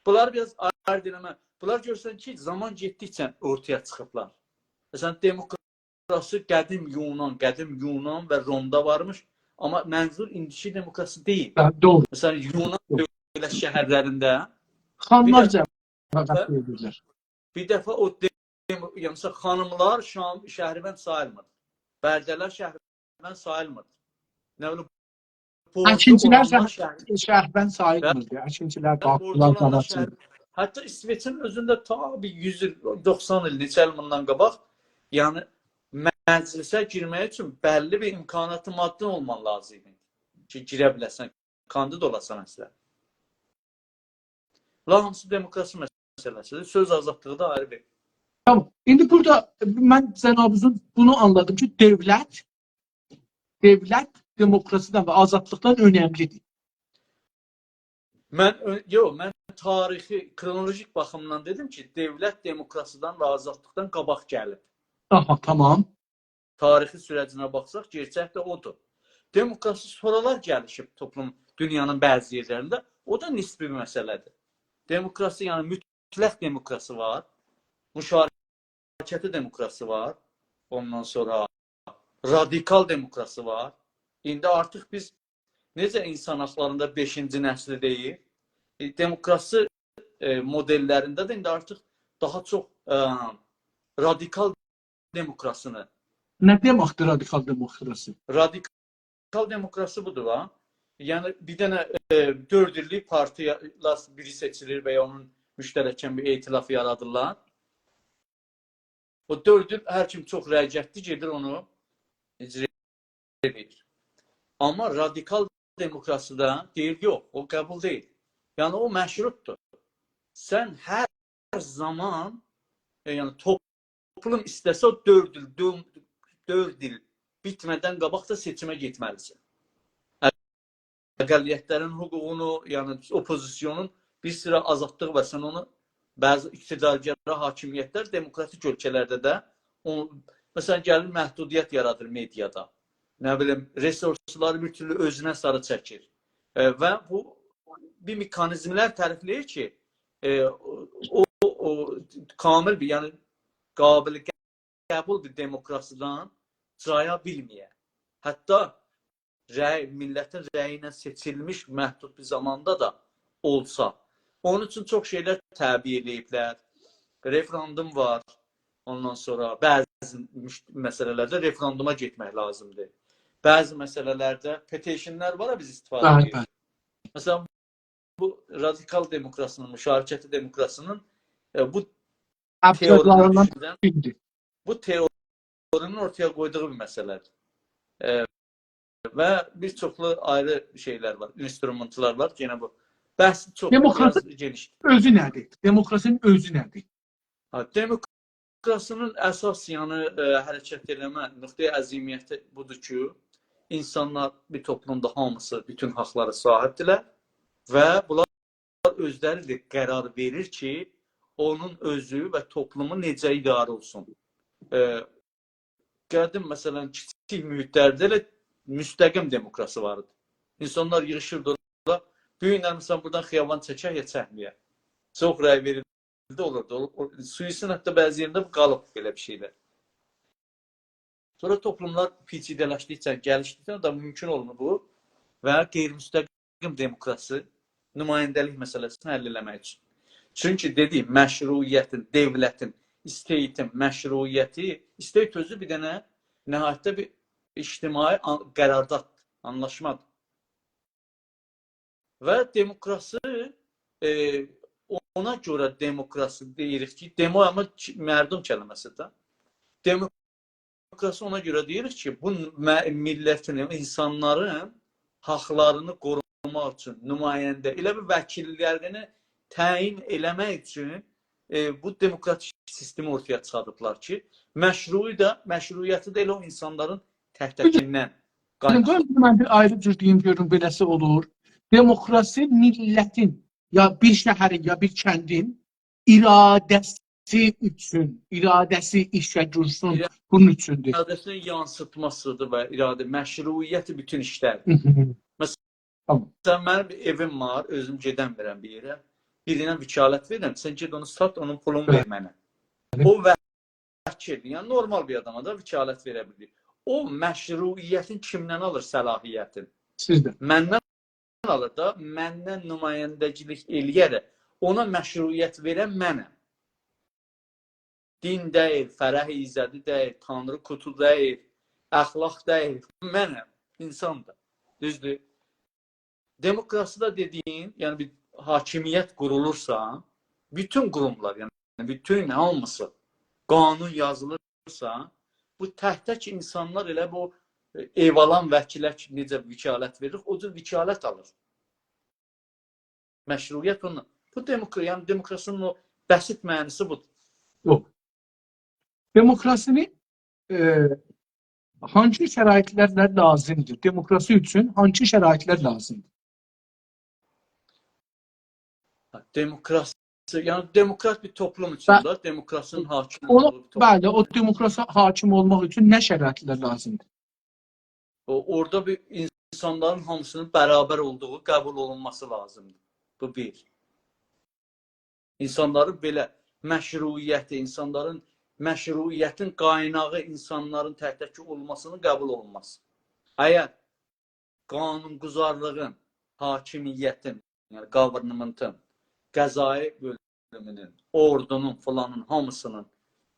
بونلاری بیر آز آیری ائله‌مه. بونلار گؤرورسن کی، زامان گئتدیکجه اورتایا چیخیبلار. مثلا، دموکراسی قدیم یونان، قدیم یونان و رومدا وارمیش. آمما منظور ایندیکی دموکراسی دئییل. هه، دوغرو. مثلا، یونان دوغرو. دؤولت شهرلرینده بیر خانلار دفعه جماعت وئریرلر. بیر دفعه او دئم-، یعنی، مثلا، خانیملار شام-، شهروند ساییلمیر. برده‌لر شهروند ساییلمیر. نه بیلیم، بورجو اکینچیلر اولانلار شهر-، شهر-، شهروند ساییلمیردی. اکینچیلر، بورجو باغچیلار، اولانلار قاباقچیلار. شهر-، حتی ایسوئچین اؤزونده تا بیر یوز ایل، دوخسان ایل، نئچه ایل بوندان قاباق، یعنی، مجلسه گیرمک اوچون بللی بیر امکانات مادی اولمان لازیم ایدی کی، گیره بیله‌سن، کاندید اولاسان اصلا. بونلار هامیسی دموکراسی مسئله‌سیدیر. سؤز آزادلیغی دا آیری بیر. تامام. ایندی بورادا من جنابینیزین بونو آنلادیم کی، دؤولت، دؤولت دموکراسیدان و آزادلیقدان اؤنملیدیر. من اؤ-، یوخ، من تاریخی، کرونولوژیک باخیمدان دئدیم کی، دؤولت دموکراسیدان و آزادلیقدان قاباق گلیب. آها، تامام. تاریخی سورجینه باخساق، گئرچک ده اودور. دموکراسی سونرالار گلیشیب توپلوم، دونیانین بعضی یئرلرینده. او دا نسبی بیر مسئله‌دیر. دموکراسی، یعنی مطلق دموکراسی وار، مشارکتی دموکراسی وار، اوندان سونرا رادیکال دموکراسی وار. ایندی آرتیق بیز نئجه اینسان حاقلاریندا بئشینجی نسلی دئییر، ائ، دموکراسی، ائ، مودللرینده ده ایندی آرتیق داها چوخ، ائ، رادیکال دموکراسینی. نه دئمکدیر رادیکال دموکراسی؟ رادیکال دموکراسی بودور ها. یعنی بیر دنه، ائ، دؤرد ایللیک پارتیالا بیری سئچیلیر و یا اونون مشترکاً بیر ائتلاف یارادیرلار. او دؤرد ایل هر کیم چوخ رأی گتدی، گئدیر اونو اجرا ائدیر. آمما رادیکال دموکراسیده دئییر، یوخ، او قبول دئییل. یعنی او مشروطدور. سن هر زامان، ائ، یعنی توپلوم ایسته‌سه او دؤرد ایل، دؤن-، دؤرد ایل بیتمه‌دن قاباق دا سئچیمه گئتمه‌لیسن. اقلیتلرین حقوقونو، یعنی اوپوزیسیونون بیر سیرا آزادلیغی وار. سن اونو بعضی اقتدارگرا حاکمیتلر دموکراتیک اؤلکه‌لرده ده او، مثلا، گلیر محدودیت یارادیر مئدیادا. نه بیلیم، رسورسلاری بیر تورلو اؤزونه ساری چکیر. ائ، و بو بیر مکانیزملر تعریفله‌ییر کی، ائ، او، او، او کامل بیر، یعنی قابل قبول بیر دموکراسیدان جایا بیلمه‌یه. حتی رأی، میللتین رأیی ایله سئچیلمیش محدود بیر زاماندا دا اولسا. اونون اوچون چوخ شئیلر تعبیه ائله‌ییبلر. رفراندوم وار. اوندان سونرا بعضی مش-، مسئله‌لرده رفراندوما گئتمک لازیمدیر. بعضی مسئله‌لرده petitionلر وار، بیز استفاده بلی، ائدیریک. بلی. مثلا، بو رادیکال دموکراسی‌نین، مشارکتی دموکراسی‌نین، ائ، بو ابجدلاریندان تئوری‌نین دوشوندن، بیریدیر. بو تئوری‌نین اورتایا قویدوغو بیر مسئله‌دیر. ائ، و بیر چوخلو آیری شئیلر وار، اینسترومنتلار وار. یئنه بو بحث چوخ دموکراسی بیر آز گئنیشدیر. اؤزو نه‌دیر؟ دموکراسی‌نین اؤزو نه‌دیر؟ ها، دموکراسی‌نین اساس، یعنی، ائ، حرکت ائله‌مه نقطه‌ی عظیمیتی بودور کی، اینسانلار بیر توپلومدا هامیسی بوتون حاقلارا صاحیبدیرلر و بونلار اؤزلری ده قرار وئریر کی، اونون اؤزو و توپلومو نئجه اداره اولسون. ائ، قدیم، مثلا، کیچیک محیطلرده ائله مستقیم دموکراسی وار ایدی. اینسانلار ییغیشیردی اورا. بو گونلر، مثلا، بورادان خیابان چکک یا چکمه‌یک، چوخ رأی وئریلدی، اولوردو. او، او، سوئیسین حتی بعضی یئرینده قالیب بئله بیر شئیلر. سونرا توپلوملار پیچیده‌لشدیکجه، گلیشدیکجه ده مومکون اولمور بو و غیرمستقیم دموکراسی، نماینده‌لیک مسئله‌سینی حل ائله‌مک اوچون. چونکی دئدیک، مشروعیتین، دؤولتین، استیتین مشروعیتی، استیت اؤزو بیر دنه نهایتده بیر اجتماعی آن-، قرارداد، آنلاشمادیر. و دموکراسی، ائ، اونا گؤره دموکراسی دئییریک کی، دمو، آمما کی-، مردم کلمه‌سیدیر ده. دموکراسی اونا گؤره دئییریک کی، بو م-، میللتین، اینسانلارین حاقلارینی قوروماق اوچون نماینده، ائله بیل وکیللرینی تعیین ائله‌مک اوچون، ائ، بو دموکراتیک سیستمی اورتایا چیخاردیبلار کی، مشروعی ده، مشروعیتی ده ائله او اینسانلارین تک‌تکیندن قایناقلانیر. قویون من بیر آیری جور دئییم، گؤرون بئله‌سی اولور. دموکراسی میللتین، یا بیر شهرین، یا بیر کندین اراده‌سی ایراده‌سی اوچون، ایراده‌سی ایشه دوشسون، ایره- بونون اوچوندور. ایراده‌سینین یانسیتماسیدیر و ایراده، مشروعیت بوتون ایشلر. هی هی. تامام. مثلا، منیم بیر ائویم وار، اؤزوم گئدنمیرم بیر یئره. بیرینه وکالت وئریرم، سن گئت اونو سات، اونون پولونو وئر منه. او وکیل، یعنی نورمال بیر آداما دا وکالت وئره بیلیر. او مشروعیتین کیمدن آلیر، صلاحیتین؟ سیزدن. مندن آلیر دا، مندن نماینده‌گیلیک ائله‌یه‌رک اونا مشروعیت وئرن منم. دین دئییل، فرح ایزدی دئییل، تانری کوتو دئییل، اخلاق دئییل، منم، اینسان دا. دوزدور؟ دموکراسی‌ده دئدیگین، یعنی بیر حاکمیت قورولورسا، بوتون قوروملار، یعنی بوتون هامیسی، قانون یازیلیرسا، بو تک-تک اینسانلار ائله بو، ائ، ائو آلان وکیله کی، نئجه وکالت وئریر، او جور وکالت آلیر. مشروعیت اونون. بو دموکرا-، یعنی دموکراسی‌نین او بسیط معناسی بودور. یوخ. دموکراسینی، ائ، هانسی شرایطلرله لازیمدیر؟ دموکراسی اوچون هانسی شرایطلر لازیمدیر؟ دموکراسی، یعنی دموکرات بیر توپلوم اوچون ده، دموکراسی‌نین حاکم اونو، اولدوغو بیر توپلوم. بلی، او دموکراسی حاکم اولماق اوچون نه شرایطلر لازیمدیر؟ او، اورادا بیر اینسانلارین هامیسینین برابر اولدوغو قبول اولونماسی لازیمدیر. بو بیر. اینسانلارین بئله مشروعیتی، اینسانلارین مشروعیتین قایناغی اینسانلارین تک-تک اولماسینین قبول اولونماسی. اگر قانون‌گذارلیغین، حاکمیتین، یعنی government-ین، قضایی بؤلومونون، اوردونون، فلانین، هامیسینین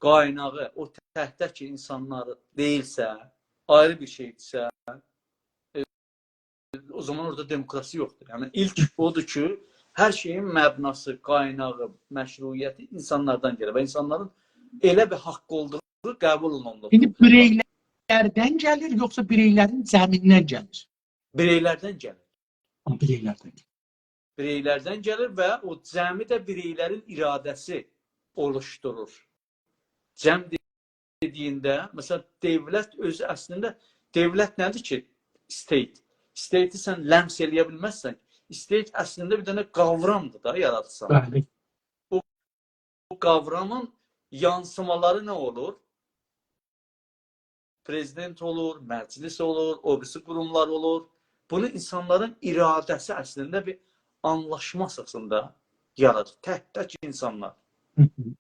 قایناغی او تک-تک اینسانلار دئییلسه، آیری بیر شئیدیرسه، ائ، او زامان اورادا دموکراسی یوخدور. یعنی ایلک اودور کی، هر شئیین مبناسی، قایناغی، مشروعیتی اینسانلاردان گلیر و اینسانلارین ائله بیر حاققی اولدوغو قبول اولونور. ایندی بیرئیلردن گلیر، یوخسا بیرئیلرین جمعیندن گلیر؟ بیرئیلردن گلیر. ها، بیرئیلردن گلیر. بیرئیلردن گلیر و او جمعی ده بیرئیلرین ایراده‌سی اولوشدورور. جمع دئدیگینده، مثلا، دؤولت اؤزو اصلینده، دؤولت نه‌دیر کی؟ State. State-ی سن لمس ائله‌یه بیلمزسن. State اصلینده بیر دنه قاورامدیر دا، یارادیرسان. بلی. بو قاورامین یانسیمالاری نه اولور؟ پرزیدنت اولور، مجلس اولور، او بیریسی قوروملار اولور. بونو اینسانلارین ایراده‌سی اصلینده بیر آنلاشما اساسیندا یارادیر. تک-تک اینسانلار. هی هی.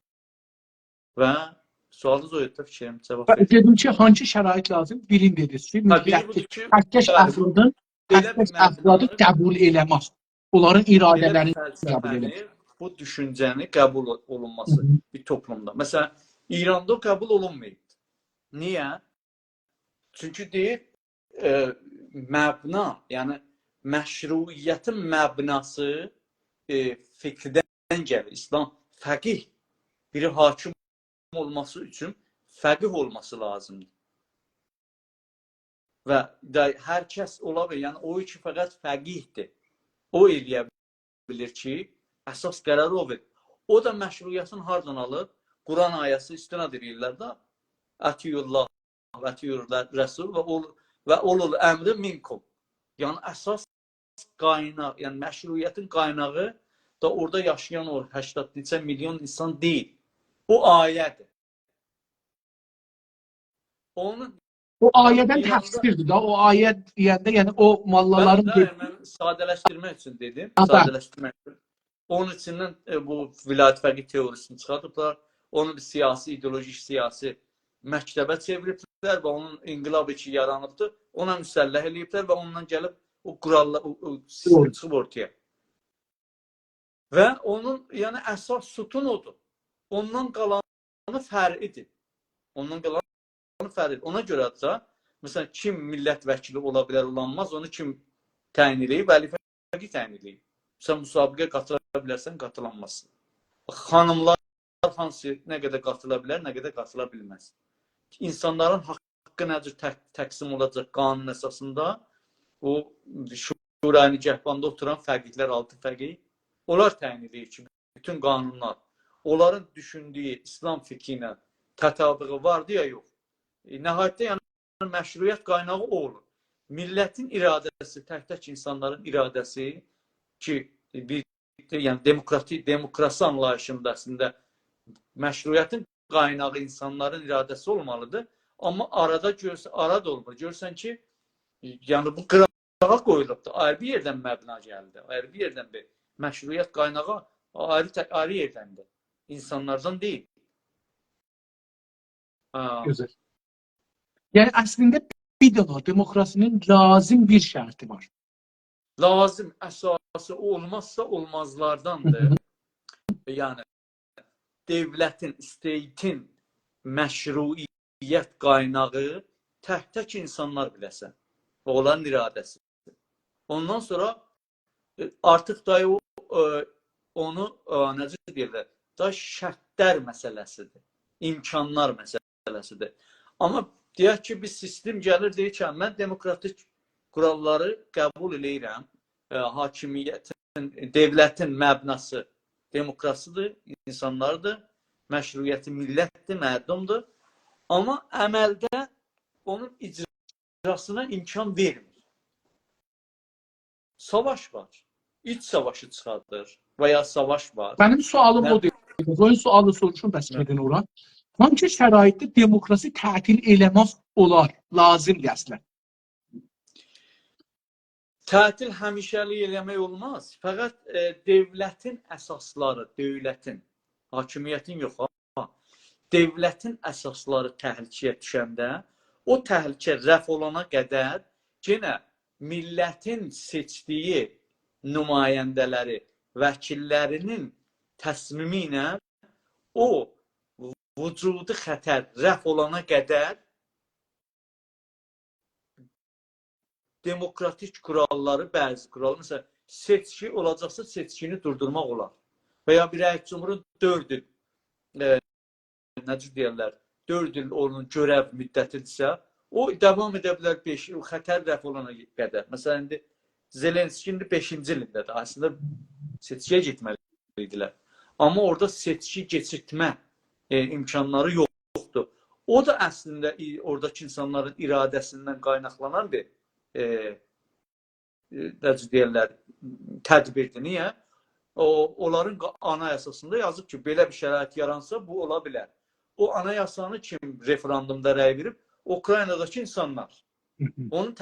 و سؤالینیز او ایدی، فیکریم جاواب و وئردیم. دئدیم کی، هانسی شرایط لازیم؟ بیرینی دئدینیز کی، ها، بیری میللت بودور کی، تک-تک بلی، افرادین، بئله تک-تک بیر افرادی مبنانی، قبول ائله‌مز. اونلارین بئله بیر ایراده‌لرینی قبول ائله‌مز. فلسفه‌نی، بو دوشونجه‌نی قبول اولونماسی هی هی. بیر توپلومدا. مثلا، ایراندا او قبول اولونماییب. نییه؟ چونکی دئییر، ائ، مبنا، یعنی مشروعیتین مبناسی، ائ، فقهدن گلیر. ایسلام فقیه، بیری حاکم اولماسی اوچون فقیه اولماسی لازیمدیر. و دا هر کس اولا بیلیر، یعنی او کی فقط فقیه‌دیر، او ائله‌یه بیلیر کی، اساس قراری او وئریر. او دا مشروعیتین هاردان آلیر؟ قرآن آیه‌سی اوستونه دئییرلر ده، «اطیعوا الله و اطیعوا الرسول و اول-، و اولی الامر منکم.» یعنی اساس قایناق، یعنی مشروعیتین قایناغی دا اورادا یاشایان او هشتاد نئچه میلیون اینسان دئییل. او آیه‌دیر. اونون او آیه‌دن ایراندا تفسیردیر دا، او آیه دئینده، یعنی او بلی، موللالارین دا، دئ- من ساده‌لشدیرمک اوچون دئدیم. ها، بلی. ساده‌لشدیرمک اوچون. اونون ایچیندن، ائ، بو ولایت فقیه تئوریسینی چیخاردیبلار. اونو بیر سیاسی، ایدئولوژیک سیاسی مکتبه چئویریبلر و اونون انقلابی کی یارانیبدیر، اونا مسلح ائله‌ییبلر و اوندان گلیب او قوراللار، او، او سیستم دوغرو. چیخیب اورتایا. و اونون، یعنی، اساس ستون اودور. اوندان قالانی فرعی‌دیر. اوندان قالانی فرعی‌دیر. اونا گؤره ده، مثلا، کیم میللت وکیلی اولا بیلر، اولانماز، اونو کیم تعیین ائله‌ییب؟ علی فقیه تعیین ائله‌ییب. سن مسابقه‌یه قاتیلا بیلرسن، قاتیلانمازسان. خانیملار هانسی نه قدر قاتیلا بیلر، نه قدر قاتیلا بیلمز. اینسانلارین حاققی نه جور تق-، تقسیم اولاجاق قانون اساسیندا؟ او شورای نگهباندا اوتوران فقیه‌لر، آلتی فقیه، اونلار تعیین ائدیر کی، بوتون قانونلار اونلارین دوشوندویو ایسلام فقهی ایله تطابقی واردی یا یوخ. ائ، نهایتده، یعنی، مشروعیت قایناغی او اولور. میللتین ایراده‌سی، تک-تک اینسانلارین ایراده‌سی کی، بیر، یعنی، دموکراتیک، دموکراسی آنلاییشیندا اصلینده مشروعیتین قایناغی اینسانلارین اراده‌سی اولمالیدیر. آمما آرادا گؤرس-، آرا دا اولمور. گؤرورسن کی، یعنی بو قیراغا قویولوبدور. آیری بیر یئردن مبنا گلدی. آیری بیر یئردن بیر مشروعیت قایناغی آیری ت-، آیری یئردندیر. اینسانلاردان دئییل. ها. گؤزل. یعنی اصلینده بیر دنه دموکراسی‌نین لازیم بیر شرطی وار. لازیم، اساسی، او اولمازسا اولمازلارداندیر. هی هی. یعنی دؤولتین، استیتین مشروعیت قایناغی تک-تک اینسانلار بیله‌سن. اولارین اراده‌سی. اوندان سونرا، ائ، آرتیق دا او، ائ، اونو، ائ، نئجه دئییرلر، دا شرطلر مسئله‌سیدیر، امکانلار مسئله‌سیدیر. آمما دئیک کی، بیر سیستم گلیر، دئییر کی، «من دموکراتیک قوراللاری قبول ائله‌ییرم.» ائ، حاکمیتین، دؤولتین مبناسی دموکراسی‌دیر، اینسانلاردیر، مشروعیتی میللتدیر، مردمدور. آمما عملده اونون اجراسینا امکان وئرمیر. ساواش وار. ایچ ساواشی چیخاردیر و یا ساواش وار. منیم سؤالیم نه؟ اودور. اون سؤالی سوروشوم، بس نه؟ گئدین اورا. هانسی شرایطده دموکراسی تعطیل ائله‌مک اولار، لازیمدیر اصلا؟ تعطیل همیشه‌لیک ائله‌مک اولماز. فقط، ائ، دؤولتین اساسلاری، دؤولتین، حاکمیتین یوخ، ها، دؤولتین اساسلاری تهلکه‌یه دوشنده، او تهلکه رفع اولانا قدر یئنه میللتین سئچدیگی نماینده‌لری، وکیللری‌نین تصمیمی ایله او وجودی خطر رفع اولانا قدر دموکراتیک قوراللاری، بعضی قورال، مثلا، سئچکی اولاجاقسا، سئچکینی دوردورماق اولار. و یا بیر رئیس جمهورون دؤرد ایل، ائ، نه جور دئیرلر، دؤرد ایل اونون گؤرو مدتی‌دیرسه، او داوام ائده بیلر بئش ایل، او خطر رفع اولانا قدر. مثلا، ایندی زلنسکی ایندی بئشینجی ایلینده‌دیر. اصلینده سئچکی‌یه گئتمه‌لی ایدیلر. آمما اورادا سئچکی کئچیرتمه، ائ، امکانلاری یوخدور. او دا اصلینده ای-، اوراداکی اینسانلارین اراده‌سیندن قایناقلانان بیر، ائ، ائ، نئجه دئیرلر، تدبیردیر. نییه؟ او، اونلارین قا-، آنایاساسیندا یازیب کی، بئله بیر شرایط یارانسا، بو اولا بیلر. او آنایاسانی کیم رفراندومدا رأی وئریب؟ اوکرایناداکی اینسانلار. هی هی. اونون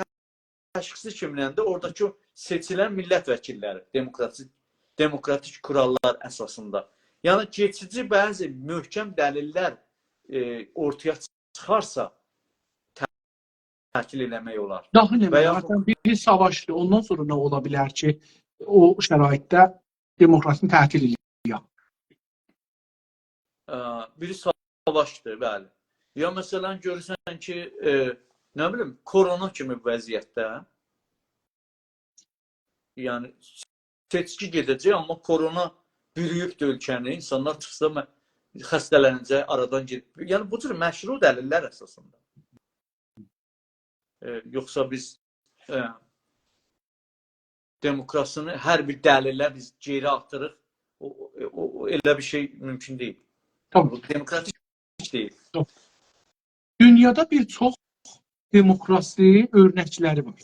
تشخیصی کیمینندیر؟ اوراداکی او سئچیلن میللت وکیللری، دموکراتیک، دموکراتیک قوراللار اساسیندا. یعنی، کئچیجی بعضی محکم دلیللر، ائ، اورتایا چیخارسا، ته-، تعطیل ائله‌مک اولار. داها نه و یا منه؟ مثلا، بیری ساواشدیر، اوندان سونرا نه اولا بیلر کی، او شرایطده دموکراسینی تعطیل ائله‌یک؟ ا، بیری ساواشدیر، بلی. یا، مثلا، گؤرورسن کی، ائ، نه بیلیم، کرونا کیمی وضعیتده، یعنی، سئچکی گئده‌جک، آمما کرونا بورویوبدور اؤلکه‌نی، اینسانلار چیخسا، مه-، خسته‌لنه‌جک، آرادان گئدیب. یعنی، بو جور مشروع دلیللر اساسیندا. ائ، یوخسا بیز، ائ، دموکراسینی هر بیر دلیله بیز گئری آتیریق. او، او، او، ائله بیر شئی مومکون دئییل. تامام. بو دموکراتیک دئییل. دونیادا بیر چوخ دموکراسی اؤرنکلری وار.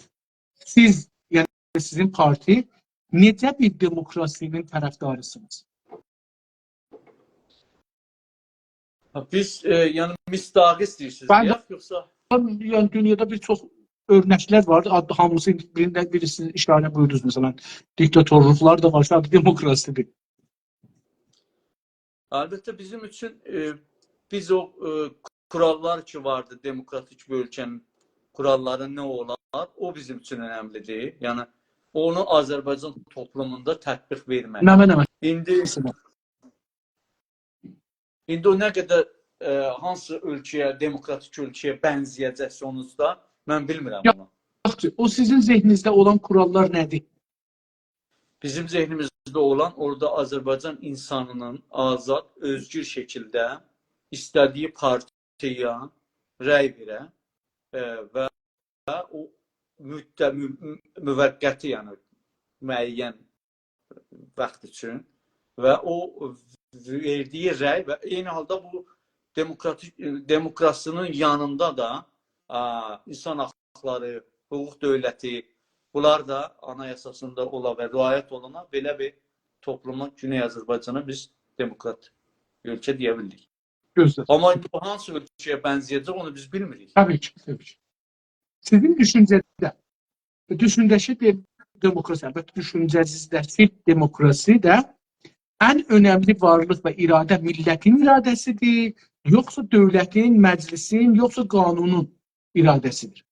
سیز، یعنی سیزین پارتی نئجه بیر دموکراسی‌نین طرفداری‌سینیز؟ ها، بیز، ائ، یعنی مصداقی ایسته‌ییرسینیز بلی. دئیک، یوخسا؟ یعنی دونیادا بیر چوخ اؤرنکلر وار. آد-، هامیسی بیرینده بیریسینی ایشاره بویوردونوز، مثلا، دیکتاتورلوقلار دا وار، ساده‌جه دموکراسی‌دیر. البته، بیزیم اوچون، ائ، بیز او، ائ، قوراللار کی واردی، دموکراتیک بیر اؤلکه‌نین قوراللاری نه اولار، او بیزیم اوچون اؤنملی‌دیر. یعنی، اونو آذربایجان توپلوموندا تطبیق وئرمک. نمنه، نمنه؟ ایندی، مثلا؟ ایندی او نه قدر، ائ، هانسی اؤلکه‌یه، دموکراتیک اؤلکه‌یه بنزه‌یه‌جک سونوجدا، من بیلمیرم یوخ، اونو. یوخدور. او سیزین ذهنینیزده اولان قوراللار نه‌دیر؟ بیزیم ذهنیمیزده اولان اورادا آذربایجان اینسانی‌نین آزاد، اؤزگور شکیلده ایسته‌دیگی پارتی‌یه رأی وئره، ائ، و او مدت، مو-، مو-، موقتی، یعنی معین واخت اوچون و او وئردیگی رأی و عینی حالدا بو دموکراتیک، دموکراسی‌نین یانیندا دا، آ، اینسان حاقلاری، حقوق دؤولتی، بونلار دا آنایاساسیندا اولا و رعایت اولونا بئله بیر توپلوما، گونئی آذربایجانا بیز دموکرات اؤلکه دئیه بیلریک. گؤزلر. آمما ایندی بو هانسی اؤلکه‌یه بنزه‌یه‌جک، اونو بیز بیلمیریک. طبیعی کی، طبیعی کی. سیزین دوشونجه‌ده، دوشونجه کی، دئ-، دموکراسی، البته، دوشونجه‌نیزده سیز دموکراسی ده ان اؤنملی وارلیق و اراده میللتین اراده‌سیدیر، یوخسا دؤولتین، مجلسین، یوخسا قانونون اراده‌سیدیر؟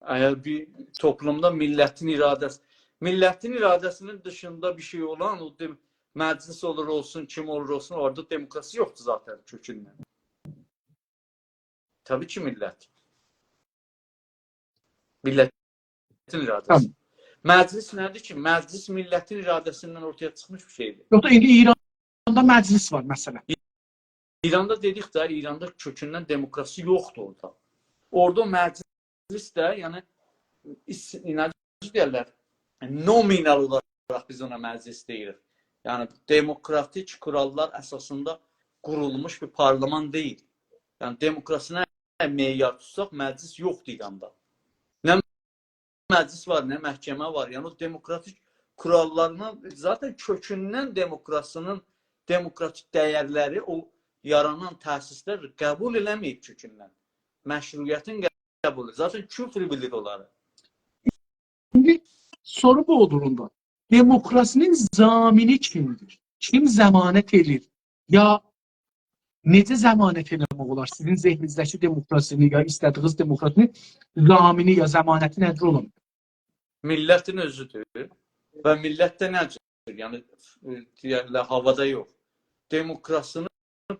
اگر بیر توپلومدا میللتین اراده‌سی، میللتین اراده‌سینین دیشیندا بیر شئی اولان، او دئم-، مجلس اولور اولسون، کیم اولور اولسون، اورادا دموکراسی یوخدور ذاتاً کؤکوندن. طبیعی کی، میللت. میللتین اراده‌سی. تامام. مجلس نه‌دیر کی؟ مجلس میللتین اراده‌سیندن اورتایا چیخمیش بیر شئیدیر. یوخ دا ایندی ایراندا مجلس وار، مثلا. ایراندا دئدیک ده، ایراندا کؤکوندن دموکراسی یوخدور اورادا. اورادا او مجلس ده، یعنی، ایس-، نه دئیرلر، نومینال اولاراق بیز اونا مجلس دئییریک. یعنی، دموکراتیک قوراللار اساسیندا قورولموش بیر پارلمان دئییل. یعنی، دموکراسینی معیار توتساق، مجلس یوخدور ایراندا. نه مجلس وار، نه محکمه وار. یعنی، او دموکراتیک قوراللارینا، ذاتاً کؤکوندن دموکراسینین، دموکراتیک دیرلری، او یارانان تأسیسلر قبول ائله‌مه‌ییب کؤکوندن. مشروعیتین قبولو. ذاتاً کفر بیلیر اونلاری. ایندی سورو بو اولور اوندا. دموکراسینین ضامنی کیمدیر؟ کیم ضمانت ائله‌ییر؟ یا نئجه ضمانت ائله‌مک اولار؟ سیزین ذهنینیزده‌کی دموکراسینی، یا ایسته‌دیگینیز دموکراسینین ضامنی یا ضمانتی نه‌دیر، اولار؟ میللتین اؤزودور و میللت ده نه جور؟ یعنی، ائ، دئیرلر، هاوادا یوخ. دموکراسینی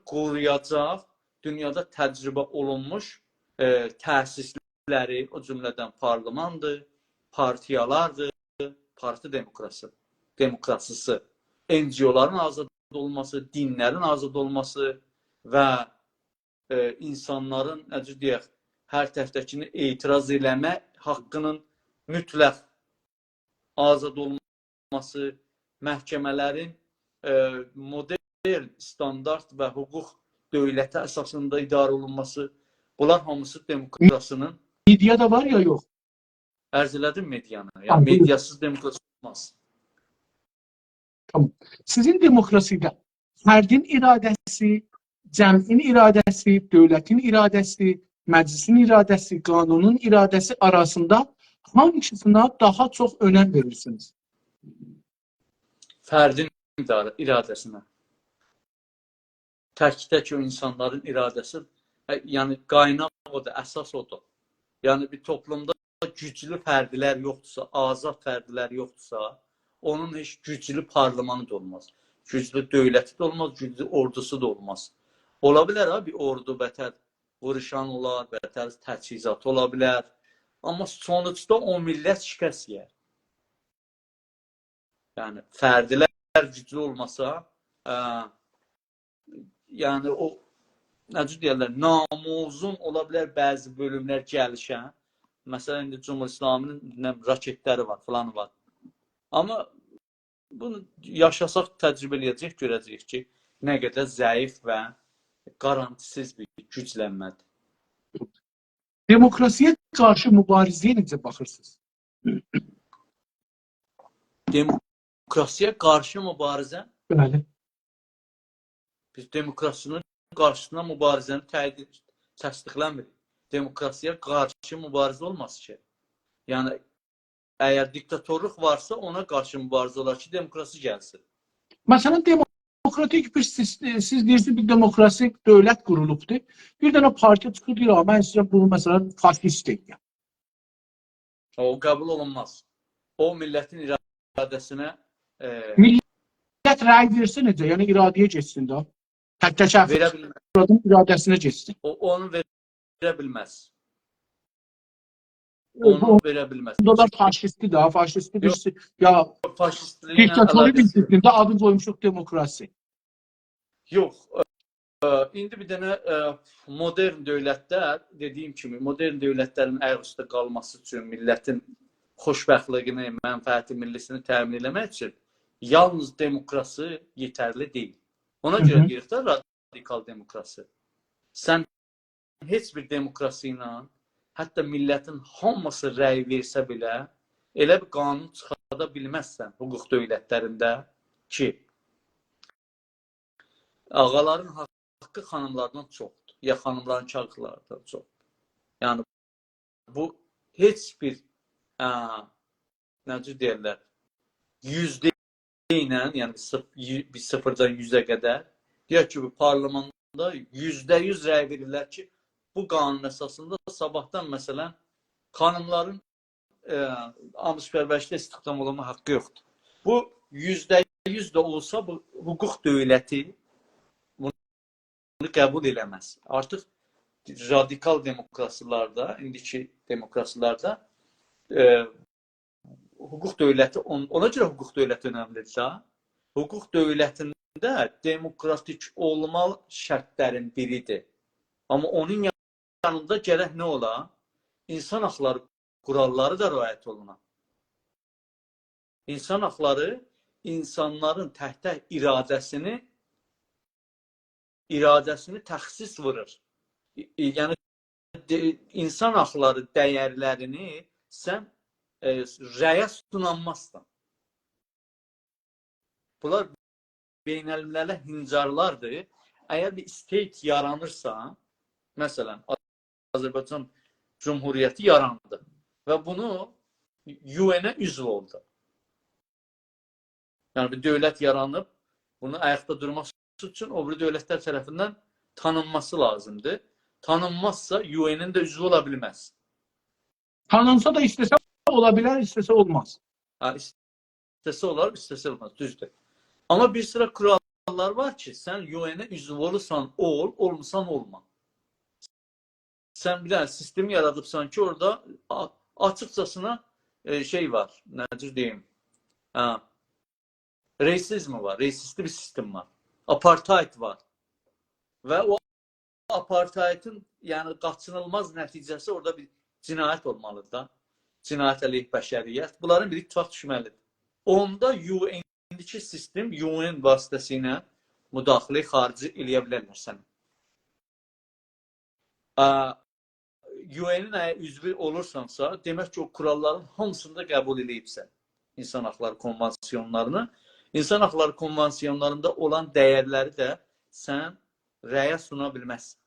قورویاجاق دونیادا تجربه اولونموش، ائ، تأسیسلری، او جمله‌دن پارلماندیر، پارتیالاردیر، پارتی دموکراسی، دموکراسیسی، ان‌جی‌اولارین آزاد اولماسی، دینلرین آزاد اولماسی و، ائ، اینسانلارین، نه جور دئیک، هر تک‌تکینی اعتراض ائله‌مه حاققینین مطلق آزاد اولماسی، محکمه‌لرین، ائ، مدرن، استاندارد و حقوق دؤولتی اساسیندا اداره اولونماسی، بونلار هامیسی دموکراسینین... مئدیا دا وار یا یوخ؟ عرض ائله‌دیم مئدیانی. یعنی، تامام، بویورون. مئدیاسیز دموکراسی اولماز. تامام. سیزین دموکراسیده فردین اراده‌سی، جمعین اراده‌سی، دؤولتین اراده‌سی، مجلسین اراده‌سی، قانونون اراده‌سی آراسیندا هانگیسینا داها چوخ اؤنم وئریرسینیز؟ فردین اداره-، اراده‌سینه. تک‌تک او اینسانلارین اراده‌سی، ائ، یعنی قایناق اودور، اساس اودور. یعنی بیر توپلومدا گوجلو فردلر یوخدورسا، آزاد فردلر یوخدورسا، اونون هئچ گوجلو پارلمانی دا اولماز. گوجلو دؤولتی ده اولماز، گوجلو اوردوسو دا اولماز. اولا بیلر ها، بیر اوردو بتر ووروشان اولار، بتر تجهیزات اولا بیلر. آمما سونوجدا او میللت شکست یئیر. یعنی، فردلر گوجلو اولماسا، اه، یعنی، او، نه جور دئیرلر، ناموزون اولا بیلر بعضی بؤلوملر گلیشن. مثلا، ایندی جمهوری اسلامی‌نین، نه بیلیم، راکتلری وار، فلانی وار. آمما بونو یاشاساق، تجربه ائله‌یه‌جه‌ییک، گؤره‌جه‌ییک کی، نه قدر ضعیف و گارانتی‌سیز بیر گوجلنمه‌دیر. دموکراسی‌یه قارشی موباریزه‌یه نئجه باخیرسینیز؟ دموکراسی‌یه قارشی موباریزه؟ بلی. بیز دموکراسی‌نین قارشیسینا موباریزه‌نی تأیید، تصدیقله‌میریک. دموکراسی‌یه قارشی موباریزه اولماز کی. یعنی، اگر دیکتاتورلوق وارسا، اونا قارشی موباریزه اولار کی، دموکراسی گلسین. مثلا، دموکراتیک بیر سیس-، سیز دئییرسینیز، بیر دموکراتیک دؤولت قورولوبدور. بیر دنه پارتی چیخیر، دئییر: «آ، من ایسته‌ییرم بونو، مثلا، فاشیست ائله‌یم.» او قبول اولونماز. او میللتین اراده‌سینه، ائ، میللت رأی وئرسه نئجه؟ یعنی اراده‌یه گئتسین ده. تک‌تک وئره فرد بیلمز. آدامین اراده‌سینه گئتسین. او، اونو وئره بیلمز. او، اونو وئره بیلمز. بونلار فاشیستی ده، فاشیستی بیر یوخ. شئی، یا فاشیستلیگینه دیکتاتوری بیر علاقه‌سی یوخ. سیستمده آدی قویموشوق دموکراسی. یوخ. ائ، ائ، ایندی بیر دنه، ائ، مدرن دؤولتلر، دئدیگیم کیمی، مدرن دؤولتلرین آیاق اوسته قالماسی اوچون، میللتین خوشبختلیگینی، منفعت ملی‌سینی تأمین ائله‌مک اوچون یالنیز دموکراسی یئترلی دئییل. اونا گؤره، هی هی، دئییریک ده، رادیکال دموکراسی. سن هئچ بیر دموکراسی ایله، حتی میللتین هامیسی رأی وئرسه بئله، ائله بیر قانون چیخاردا بیلمزسن حقوق دؤولتلرینده کی، آغالارین حاققی خانیملاردان چوخدور، یا خانیملارین حاقلاریندان چوخدور. یعنی، بو هئچ بیر، ا، نه جور دئیرلر، یوزده ایله، یعنی بیر صیف-، یو-، بیر صیفیردان یوزه قدر، دئیک کی، بو پارلماندا یوزده یوز رأی وئریرلر کی، بو قانون اساسیندا صاباحدان، مثلا، خانیملارین، ائ، آموزش پرورشده استخدام اولما حاققی یوخدور. بو یوزده یوز ده اولسا، بو حقوق دؤولتی بونو قبول ائله‌مز. آرتیق رادیکال دموکراسی‌لرده، ایندیکی دموکراسی‌لرده، ائ، حقوق دؤولتی، اون-، اونا گؤره حقوق دؤولتی اؤنملیدیر ده. حقوق دؤولتینده دموکراتیک اولما شرطلرین بیریدیر. آمما اونون یانیندا گرک نه اولا؟ اینسان حاقلاری قوراللاری دا رعایت اولونا. اینسان حاقلاری اینسانلارین تک‌تک اراده‌سینی، اراده‌سینی تخصیص وورور. ای-، ای-، یعنی، ده-، اینسان حاقلاری دیرلرینی سن، ائ، رأیه سونانمازسان. بونلار بین‌المللی هنجارلاردیر. اگر بیر state یارانیرسا، مثلا، آذربایجان جمهوریتی یاراندی و بونو UN-ه عضو اولدو. یعنی بیر دؤولت یارانیب، بونون آیاقدا دورماسی اوچون او بیری دؤولتلر طرفیندن تانینماسی لازیمدیر. تانینمازسا UN-ین ده عضو اولا بیلمز. تانینسا دا ایسته‌سه اولا بیلر، ایسته‌سه اولماز. هه، ایسته‌سه اولار، ایسته‌سه اولماز، دوزدور. آمما بیر سیرا قوراللار وار کی، سن UN-ه عضو اولورسان، اول، اولموسان، اولما. سن بیر دنه سیستم یارادیبسان کی، اورادا آ-، آچیقجاسینا، ائ، شئی وار، نه جور دئییم، هه، راسیزم وار، راسیستلی بیر سیستم وار. آپارتاید وار. و او آپارتایدین، یعنی، قاچینیلماز نتیجه‌سی اورادا بیر جنایت اولمالیدیر دا. جنایت علیه بشریت. بونلارین بیر اتفاق دوشمه‌لیدیر. اوندا UN، ایندیکی سیستم UN واسطه‌سیله مداخله خارجی ائلیه بیلرلر سنه. ا، UN-ین اگر عضوو اولورسانسا، دئمک کی، او قوراللارین هامیسینی دا قبول ائله‌ییبسن. اینسان حاقلاری کنوانسیونلارینی، اینسان حاقلاری کنوانسیونلاریندا اولان دیرلری ده سن رأیه سونا بیلمزسن.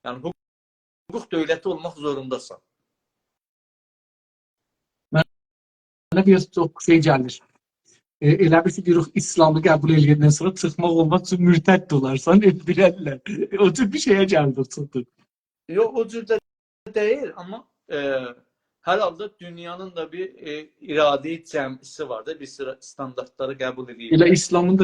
یعنی، حقوق دؤولتی اولماق زورونداسان. منه بیر آز چوخ شئی گلیر. ائ، ائله بیل کی، دئییریک، ایسلامی قبول ائله‌یندن سونرا چیخماق اولماز، چونکی مرتد اولارسان، ائتدیررلر. او جور بیر شئیه گلدیک، چیخدیق. یوخ، او جور ده دئییل، آمما، ائ، هر حالدا دونیانین دا بیر، ائ، اراده جمعی‌سی وار دا، بیر سیرا استانداردلاری قبول ائدیر. ائله ایسلامین دا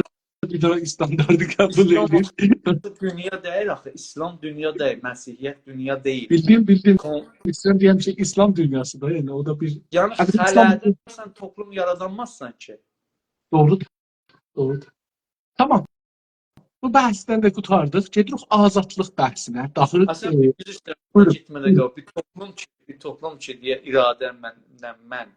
بیر دنه استانداردی قبول ائدیر. ایسلام دونیا دئییل آخی، ایسلام دونیا دئییل، مسیحیت دونیا دئییل. بیلدیم، بیلدیم. کون- ایسته‌ییرم دئیم کی، ایسلام دونیاسی دا، یعنی او دا بیر یعنی، هه، بیر ایسلام خلأده سن توپلوم یارادانمازسان کی. دوغرودور، دوغرودور. تامام. بو بحثدن ده قوتاردیق. گئدیریک آزادلیق بحثینه. داخیل، اصلا، ائ، دوز ایسته‌ییرم، بویورون، گئتمه‌دن بویورون. قاباق. بیر توپلوم کی، بیر توپلوم کی، دئیه اراده‌مله من،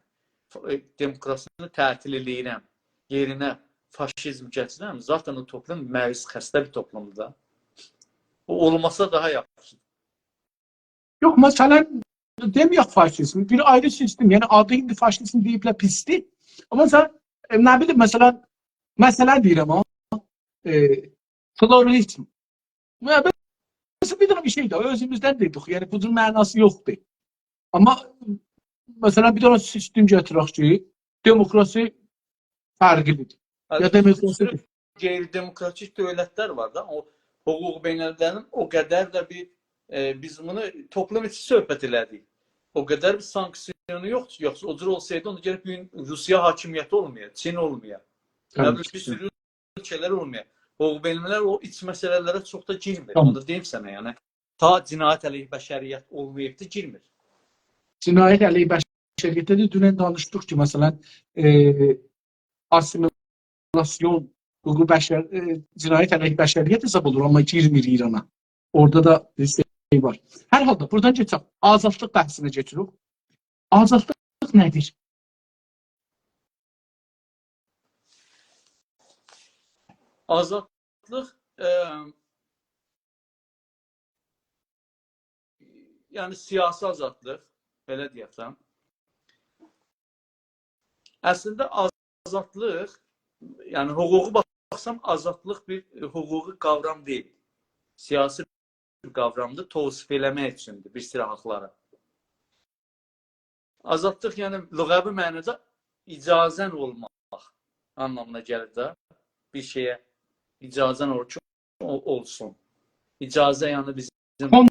ائ، دموکراسینی تعطیل ائله‌ییرم، یئرینه فاشیزم گتیرم، ذاتاً او توپلوم مریض، خسته بیر توپلومدور دا. او اولماسا داها یاخشی. یوخ، مثلا، دئمه‌یک فاشیزم، بیر آیری سیستم، یعنی آدی ایندی فاشیزم دئییبلر، پیسدیر. آمما سن، ائ، نه بیلیم، مثلا، مثلا دئییرم ها، ائ، پلورالیزم. یا، مثلا، بیر دنه بیر شئی ده، اؤزوموزدن دئدیک، یعنی بو جور معناسی یوخدور. آمما، مثلا، بیر دنه سیستم گتیرک کی، دموکراسی فرقلیدیر. هه، یا بیر دموکراسی سورو غیر دموکراتیک دؤولتلر وار دا، او حقوق بین‌المللی‌نین او قدر ده بیر، ائ، بیز بونو توپلوم ایچی صحبت ائله‌دیک. او قدر بیر سانکسیونو یوخدور کی، یوخسا او جور اولسایدی، اوندا گرک بو گون روسیه حاکمیتی اولمایا، چین اولمایا. نه بیلیم، بیر سورو اؤلکه‌لر اولمایا. حقوق بین‌الملل او ایچ مسئله‌لره چوخ دا گیرمیر. تامام. اونو دا دئییم سنه، یعنی. تا جنایت علیه بشریت اولماییبدی، گیرمیر. جنایت علیه بشریتده ده دونن دانیشدیق کی، مثلا، ائ، آسیمیلاسیون، حقوق بشر، ائ، جنایت علیه بشریت حساب اولور، آمما گیرمیر ایرانا. اورادا دا بیر شئی وار. هر حالدا، بورادان کئچک. آزادلیق بحثینه کئچیریک. آزادلیق نه‌دیر؟ آزادلیق، ائ، یعنی سیاسی آزادلیق، بئله دئیک ده. اصلینده آزادلیق، یعنی حقوقی باخسام، آزادلیق بیر، ائ، حقوقی قاورام دئییل. سیاسی بیر قاورامدیر، توصیف ائله‌مک اوچوندور بیر سیرا حاقلاری. آزادلیق، یعنی، لغوی معنادا اجازه‌ن اولماق آنلامینا گلیر ده. بیر شئیه اجازه‌ن اولور کی، او اولسون. اجازه، یعنی، بیزیم کون-،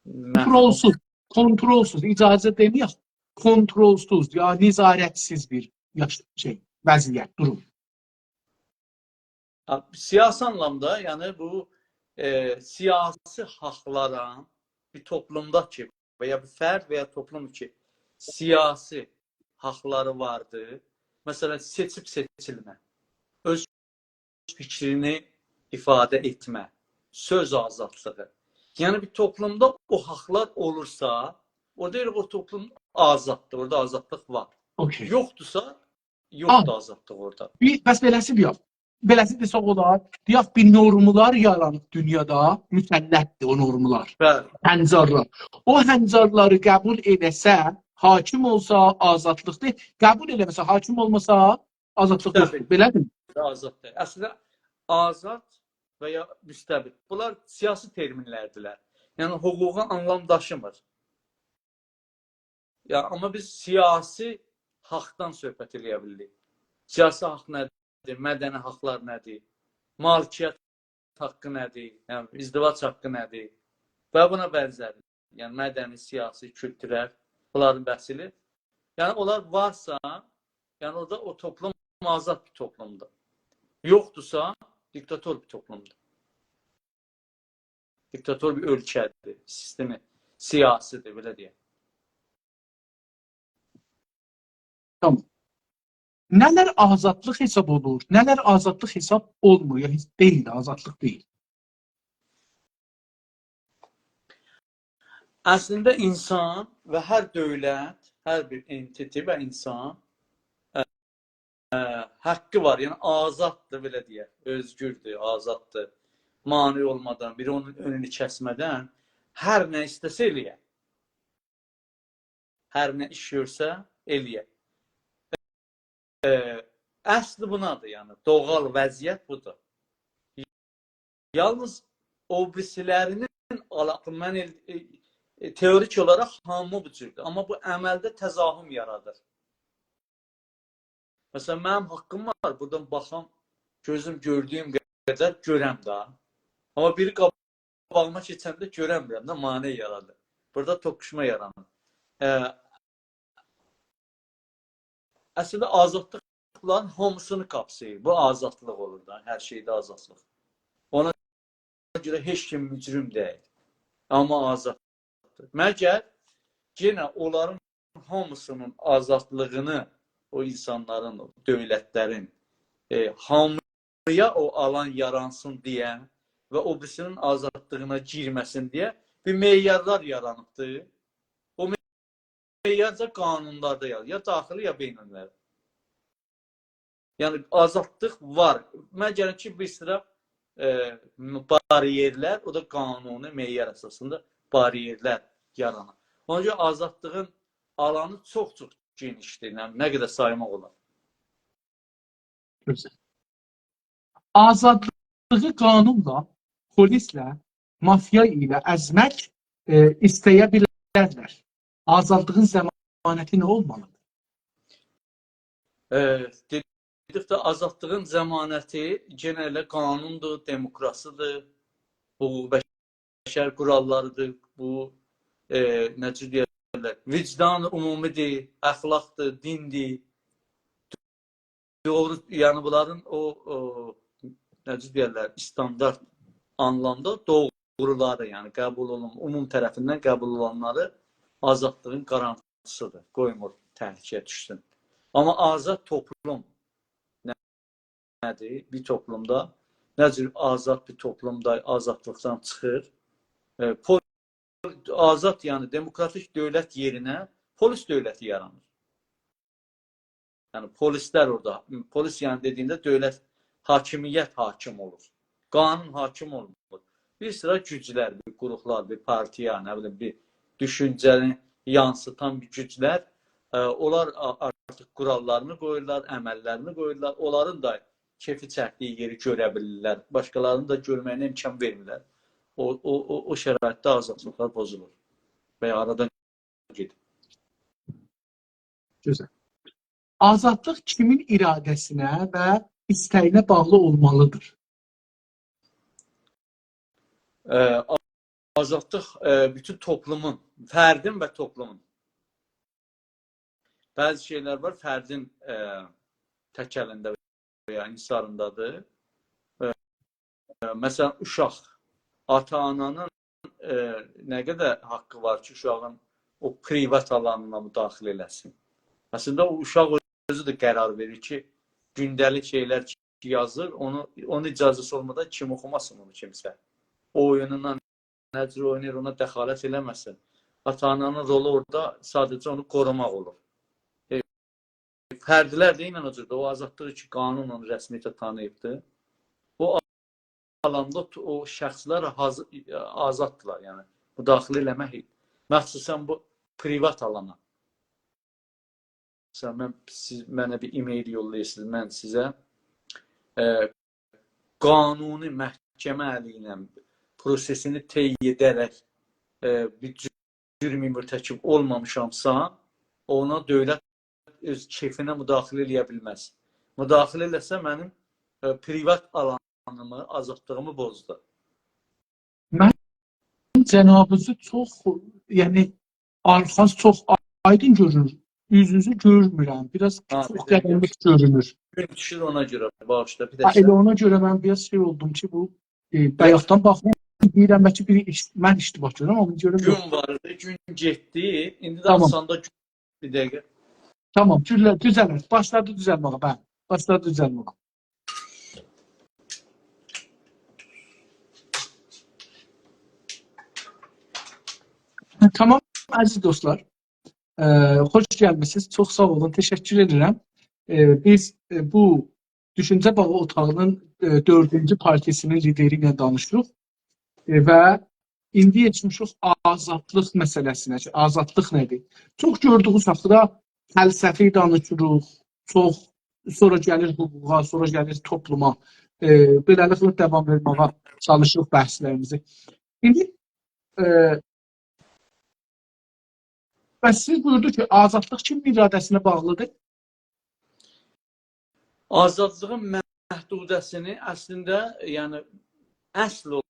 محکوم- کونترولسوز، کونترولسوز، اجازه دئمه‌یک، کونترولسوز، یا نظارت‌سیز بیر یاش-، شئی، وضعیت، دوروم. ها، سیاسی آنلامدا، یعنی بو، ائ، سیاسی حاقلارین بیر توپلومدا کی، و یا بیر فرد و یا توپلوم کی، سیاسی حاقلاری واردیر. مثلا، سئچیب سئچیلمه، اؤز فیکرینی ایفاده ائتمه، سؤز آزادلیغی. یعنی بیر توپلومدا او حاقلار اولورسا، اورادا ائله او توپلوم آزاددیر، اورادا آزادلیق وار. اوکی. یوخدورسا، یوخدور آزادلیق اورادا. بیر، پس بئله‌سی بیر یوخ. بئله‌سی دئسک اولار، دئیک بیر نورملار یارانیب دونیادا، مسلطدیر او نورملار. بلی. هنجارلار. او هنجارلاری قبول ائله‌سه، حاکم اولسا آزادلیقدیر. قبول ائله‌مه‌سه، حاکم اولماسا آزادلیق یوخدور. مستبد. بئله‌دیر؟ آزاددیر. اصلینده آزاد و یا مستبد. بونلار سیاسی ترمینلردیرلر. یعنی حقوقا آنلام داشیمیر. یا، آمما بیز سیاسی حاقدان صحبت ائله‌یه بیلیریک. سیاسی حاق نه‌دیر؟ مدنی حاقلار نه‌دیر؟ مالکیت حاقی نه‌دیر؟ یعنی ازدواج حاقی نه‌دیر؟ و بونا بنزر. یعنی مدنی، سیاسی، کولتورل، بونلارین بحثیدیر. یعنی اونلار وارسا، یعنی اورادا او توپلوم آزاد بیر توپلومدور. یوخدورسا، دیکتاتور بیر توپلومدور. دیکتاتور بیر اؤلکه‌دیر، سیستمی سیاسیدیر، بئله دئیک. تامام. نه‌لر آزادلیق حساب اولور، نه‌لر آزادلیق حساب اولمور، یا هئچ دئییل، آزادلیق دئییل؟ اصلینده اینسان و هر دؤولت، هر بیر entity و اینسان، ائ، ائ، حاقی وار، یعنی آزاددیر، بئله دئیک، اؤزگوردور، آزاددیر. مانع اولمادان، بیری اونون اؤنونو کسمه‌دن هر نه ایسته‌سه ائله‌یه. هر نه ایش گؤرسه ائله‌یه. ائ، اصلی بونادیر، یعنی دوغال وضعیت بودور. یالنیز او بیریسی‌لرینین آلا-، من ائل-، ائ، ائ، تئوریک اولاراق هامی بو جوردور، آمما بو عملده تضاحم یارادیر. مثلا، منیم حاقیم وار، بورادان باخام، گؤزوم گؤردویوم قدر گؤرم ده. آمما بیری قاباغیما کئچنده گؤرنمیرم ده، مانع یارادیر. بورادا توققوشما یارانیر. ائ، اصلینده آزادلیق بونلارین هامیسینی قاپساییر. بو آزادلیق اولور دا، هر شئیده آزادلیق. اونا گؤره هئچ کیم مجرم دئییل. آمما آزاددیر. مگر یئنه اونلارین هامیسینین آزادلیغینی، او اینسانلارین، او دؤولتلرین، ائ، هامییا او آلان یارانسین دئیه و او بیریسینین آزادلیغینا گیرمه‌سین دئیه بیر معیارلار یارانیبدیر. او معیارجا قانونلاردا یازیلیر. یا داخلی، یا بین‌المللی. یعنی آزادلیق وار. مگر کی، بیر سیرا، ائ، باریئرلر، او دا قانونی معیار اساسیندا باریئرلر یارانیر. اونا گؤره آزادلیغین آلانی چوخ-چوخ گئنیشدیر. یعنی، نه قدر سایماق اولار. گؤزل. آزادلیغی قانونلا، پولیسله، مافیا ایله ازمک، ائ، ایسته‌یه بیلرلر. آزادلیغین ضمانتی نه اولمالیدیر؟ ائ، دئدیک ده، آزادلیغین ضمانتی گئنه ائله قانوندور، دموکراسیدیر، حقوق بشر قوراللاریدیر، بو، ائ، نئجه دئیرلر، وجدان عمومیدیر، اخلاقدیر، دیندیر. دوغرو، یعنی بونلارین او، او، نئجه دئیرلر، استاندارد آنلامدا دوغرولاری، یعنی قبول اولون-، عموم طرفیندن قبول اولانلاری آزادلیغین گارانتیسیدیر. قویمور تهلکه‌یه دوشسون. آمما آزاد توپلوم نه‌دیر؟ بیر توپلومدا، نه جور آزاد بیر توپلومدا آزادلیقدان چیخیر؟ ائ، پو-، آزاد، یعنی دموکراتیک دؤولت یئرینه پولیس دؤولتی یارانیر. یعنی پولیسلر اورادا، پولیس، یعنی دئدیگینده دؤولت، حاکمیت حاکم اولور. قانون حاکم اولمور. بیر سیرا گوجلر، بیر قروپلار، بیر پارتیا، نه بیلیم، بیر دوشونجه‌نی یانسیدان بیر گوجلر، ائ، اونلار آ-، آرتیق قوراللارینی قویورلار، عمللرینی قویورلار. اونلارین دا کئفی چکدیگی یئری گؤره بیلیرلر. باشقالارینین دا گؤرمه‌یینه امکان وئرمیرلر. او، او، او، او شرایطده آزادلیقلار پوزولور و یا آرادان گئدیر. گؤزل. آزادلیق کیمین اراده‌سینه و ایسته‌یینه باغلی اولمالیدیر؟ اه، آ-، آزادلیق، اه، بوتون توپلومون، فردین و توپلومون. بعضی شئیلر وار، فردین، اه، تک الینده و یا انحصاریندادیر. اه، اه، مثلا، اوشاق، آتا-آنانین، اه، نه قدر حاققی وار کی، اوشاغین او پریوات آلانینا مداخله ائله‌سین؟ اصلینده، او اوشاق اؤزو ده قرار وئریر کی، گونده‌لیک شئیلر کی یازیر، اونو، اونون اجازه‌سی اولمادان کیم اوخوماسین اونو کیمسه. او اویونوندان نه جور اویناییر، اونا دخالت ائله‌مه‌سین. آتا-آنانین رولو اورادا ساده‌جه اونو قوروماق اولور. ائ، فردلر ده عیناً او جور دا، او آزادلیغی کی، قانون اونو رسمیته تانیییبدیر. او آلاندا تو-، او شخصلر حاض-، آزاددیرلار، یعنی مداخله ائله‌مک، مخصوصاً بو پریوات آلانا. مثلا، من، سیز منه بیر ایمیل یوللاییرسینیز، من سیزه، ائ، قانونی محکمه الی ایله پروسه‌سینی طی ائده‌رک، ائ، بیر جرم مرتکب اولمامیشامسا، اونا دؤولت اؤز کئفینه مداخله ائله‌یه بیلمز. مداخله ائله‌سه، منیم، ائ، پریوات آلانیمی، آزادلیغیمی پوزدو. من جنابیزی چوخ، یعنی، آرخاز چوخ آیدین گؤرونور. اوزونوزو گؤرمورم. بیر آز ها، چوخ بیر دقیقه. قارانلیق گؤرونور. گون دوشور، اونا گؤره باغیشلا، بیر ها، دسته‌یه. ائله اونا گؤره من بیر آز شئی اولدوم کی، بو، ائ، یوخ. بایاقدان باخیرام، دئییرم، بلکه بیر ایش، من اشتباه گؤرورم، آمما گؤرم یوخ. گون وار ایدی، گون گئتدی. ایندی ده تامام. آساندا گون، بیر دقیقه. تامام، دوزل-، دوزلیر. باشلادی دوزلمه‌یه، بلی. باشلادی دوزلمه‌یه. تامام، عزیز دوستلار. ائ، خوش گلمیسینیز. چوخ ساغ اولون، تشکر ائدیرم. ائ، بیز، ائ، بو دوشونجه باغی اوتاغینین، ائ، دؤردونجو پارتیسینین لیدری ایله دانیشدیق. ائ، و ایندی کئچمیشیک آزادلیق مسئله‌سینه کی، آزادلیق نه‌دیر؟ چوخ گؤردویونوز حاقدا فلسفی دانیشیریق، چوخ، سونرا گلیر حقوقا، سونرا گلیر توپلوما. ائ، بئله‌لیکله داوام وئرمه‌یه چالیشیریق بحثلریمیزی. ایندی، ائ، و سیز بویوردو کی، آزادلیق کیمین اراده‌سینه باغلیدیر؟ آزادلیغین محدوده‌سینی اصلینده، یعنی، اصل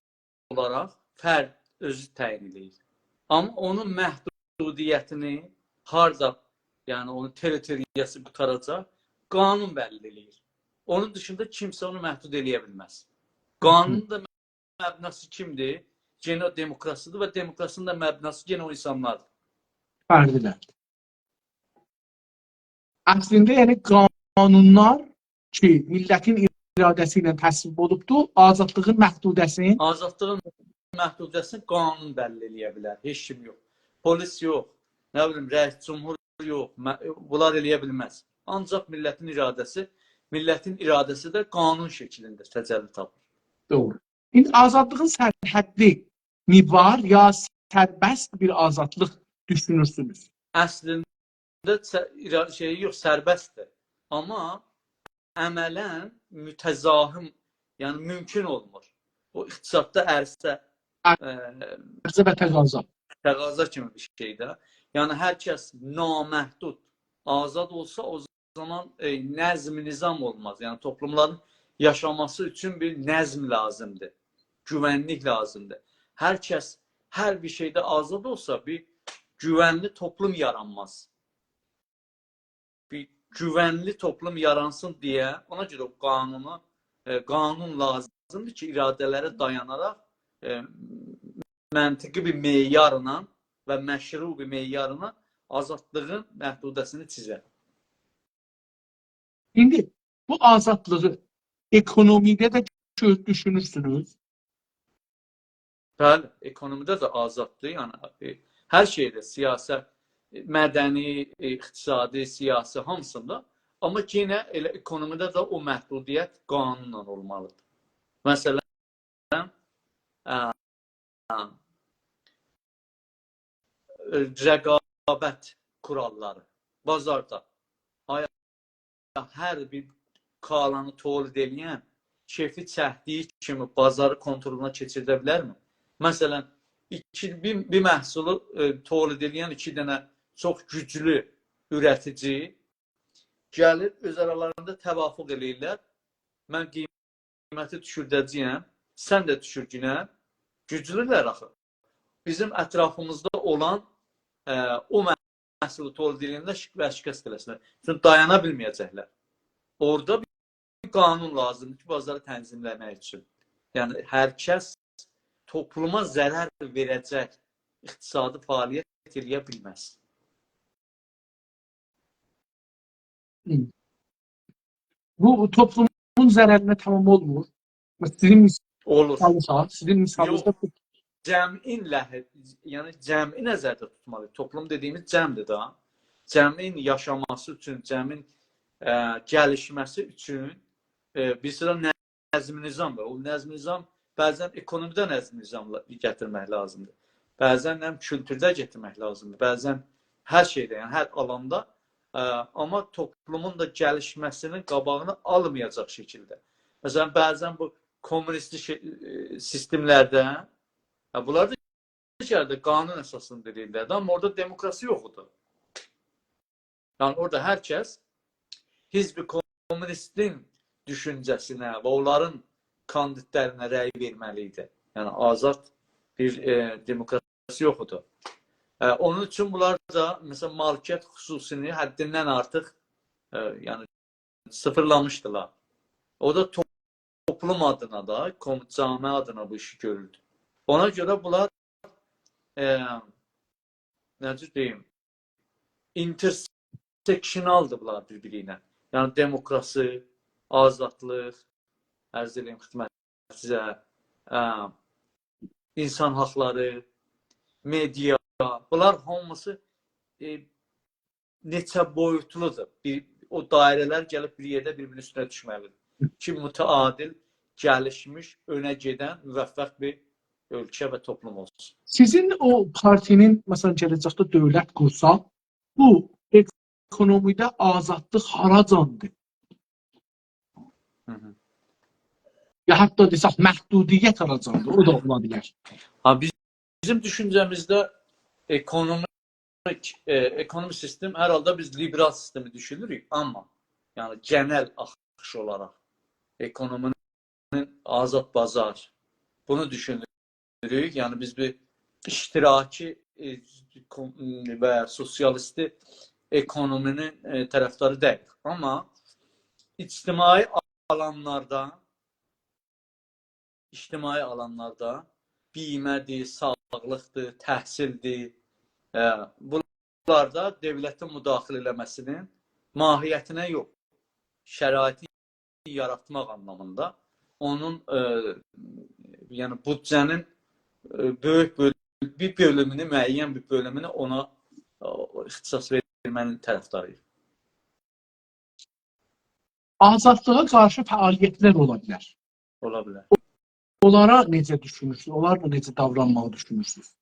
اولاراق فرد اؤزو تعیین ائدیر. آمما اونون محدودیتینی هاردا، یعنی اونون تریتوریاسی قوتاراجاق، قانون بللی ائله‌ییر. اونون دیشیندا کیمسه اونو محدود ائله‌یه بیلمز. هی هی. قانونون دا مبناسی کیمدیر؟ یئنه او دموکراسی‌دیر و دموکراسی‌نین ده مبناسی یئنه او اینسانلاردیر. فردیلردیر. اصلینده، یعنی، قانونلار کی، میللتین اراده‌سی ایله تصویب اولوبدور، آزادلیغین محدوده‌سینی آزادلیغین محدوده‌سینی قانون بللی ائله‌یه بیلر. هئچ کیم یوخ. پلیس یوخ، نه بیلیم، رئیس جمهور یوخ. مه-، بونلار ائله‌یه بیلمز. آنجاق میللتین اراده‌سی، میللتین اراده‌سی ده قانون شکلینده تجلی تاپیر. دوغرو. ایندی آزادلیغین سرحدی می وار، یا سربست بیر آزادلیق دوشونورسونوز؟ اصلینده سه-، ایرا-، شئیی یوخ، سربستدیر. آمما عملاً متزاحم، یعنی مومکون اولمور. او اقتصاددا عرضه، ع-، ائ، عرضه و تقاضا. تقاضا کیمی بیر شئیده. یعنی هر کس نامحدود آزاد اولسا، او زامان، ائ، نظم نظام اولماز. یعنی توپلوملارین یاشاماسی اوچون بیر نظم لازیمدیر. گوونلیک لازیمدیر. هر کس هر بیر شئیده آزاد اولسا، بیر گوونلی توپلوم یارانماز. بیر گوونلی توپلوم یارانسین دئیه، اونا گؤره او قانونو، ائ، قانون لازیمدیر کی، اراده‌لره دایاناراق، ائ، منطقی بیر معیارلا و مشروع بیر معیارلا آزادلیغین محدوده‌سینی چیزه. ایندی بو آزادلیغی اکونومیده ده گؤ-، دوشونورسونوز؟ بلی، اکونومیده ده آزاددیر. یعنی، ائ، هر شئیده، سیاست، ائ، مدنی، ائ، اقتصادی، سیاسی، هامیسیندا. آمما یئنه ائله اکونومیده ده او محدودیت قانونلا اولمالیدیر. مثلا، ا، ا، رقابت قوراللاری بازاردا. آیا هر بیر کالانی تولید ائله‌ین کئفی چکدیگی کیمی بازاری کنترلونا کئچیرده بیلرمی؟ مثلا، ایکی، بیر، بیر محصولو، ائ، تولید ائله‌ین ایکی دنه چوخ گوجلو اوره‌تیجی گلیر، اؤز آرالاریندا توافق ائله‌ییرلر. من قیمتی دوشورده‌جه‌یم، سن ده دوشورگینن. گوجلولر آخی. بیزیم اطرافیمیزدا اولان، ائ، او محصولو تولید ائدنده شک-، ورشکست ائله‌سینلر. چونکی دایانا بیلمه‌یه‌جکلر. اورادا بیر قانون لازیمدیر کی، بازاری تنظیمله‌مک اوچون. یعنی، هر کس توپلوما ضرر وئره‌جک اقتصادی فعالیت ائله‌یه بیلمز. هی. بو توپلومون ضررینه تمام اولمور. سیزین اولور. مثالینیزدا، سیزین مثالینیزدا یوخ. جمعین لهی، یعنی جمعی نظرده توتمالی. توپلوم دئدیگیمیز جمعدیر ده. جمعین یاشاماسی اوچون، جمعین، ائ، گلیشمه‌سی اوچون، ائ، بیر سیرا نظم نظام وار. او نظم نظام بعضا اکونومیده نظم نظام گتیرمک لازیمدیر. بعضا هم کولتورده گتیرمک لازیمدیر. بعضا هر شئیده، یعنی هر آلاندا، ائ، آمما توپلومون دا گلیشمه‌سینین قاباغینی آلمایاجاق شکیلده. مثلا، بعضا بو کومونیستی شئی-، ائ، سیستملرده، هه، بونلار دا ایچریده قانون اساسیندا دئییرلر ده، آمما اورادا دموکراسی یوخدور. یعنی اورادا هر کس حزب کومونیستین دوشونجه‌سینه و اونلارین کاندیدلرینه رأی وئرمه‌لی ایدی. یعنی آزاد بیر، ائ، دموکراسی یوخدور. ائ، اونون اوچون بونلار دا، مثلا، مالکیت خصوصی‌نی حدیندن آرتیق، ائ، یعنی صفرلامیشدیلار. او دا تو-، توپلوم آدینا دا، کوم-، جامعه آدینا بو ایشی گؤروردو. اونا گؤره بونلار، ائ، نه جور دئییم، اینترسکشنالدیر بونلار بیر-بیری ایله. یعنی دموکراسی، آزادلیق، عرض ائدئییم خدمتینیزه، ائ، اینسان حاقلاری، مئدیا، بونلار هامیسی، ائ، نئچه بویوتلودور. بیر، او دایره‌لر گلیب بیر یئرده بیر-بیرینین اوستونه دوشمه‌لیدیر. کی، متعادل، گلیشمیش، اؤنه گئدن، موفق بیر اؤلکه و توپلوم اولسون. سیزین او پارتی‌نین، مثلا، گله‌جکده دؤولت قورسا، بو اکونومیده آزادلیق هاراجاندیر؟ هی هی. یا حتی دئسک، محدودیت هاراجاندیر؟ او دا اولا بیلر. ها، بیز-، بیزیم دوشونجه‌میزده اکونومیک، ائ، اکونومی سیستم، هر حالدا بیز لیبرال سیستمی دوشونوروک، آمما، یعنی، گئنل آخیش اولاراق اکونومینین آزاد بازار، بونو دوشونوروک. یعنی، بیز بیر اشتراکی، ائ، کون-، و سوسیالیستی اکونومینین، ائ، طرفداری دئییلیک. آمما اجتماعی آلانلاردا، اجتماعی آلانلاردا بیمه‌دیر، ساغلیقدیر، تحصیلدیر، ائ، بونلاردا دؤولتین مداخله ائله‌مه‌سینین ماهیتینه یوخ، شرایطی یاراتماق آنلامیندا اونون، ائ، یعنی بودجه‌نین، ائ، بؤیوک بؤل-، بیر بؤلومونو، معین بیر بؤلومونو اونا، ائ، اختصاص وئرمه‌نین طرفداری‌ییق. آزادلیغا قارشی فعالیتلر اولا بیلر. اولا بیلر. اونلارا نئجه دوشونورسونوز؟ اونلارلا نئجه داورانماغی دوشونورسونوز؟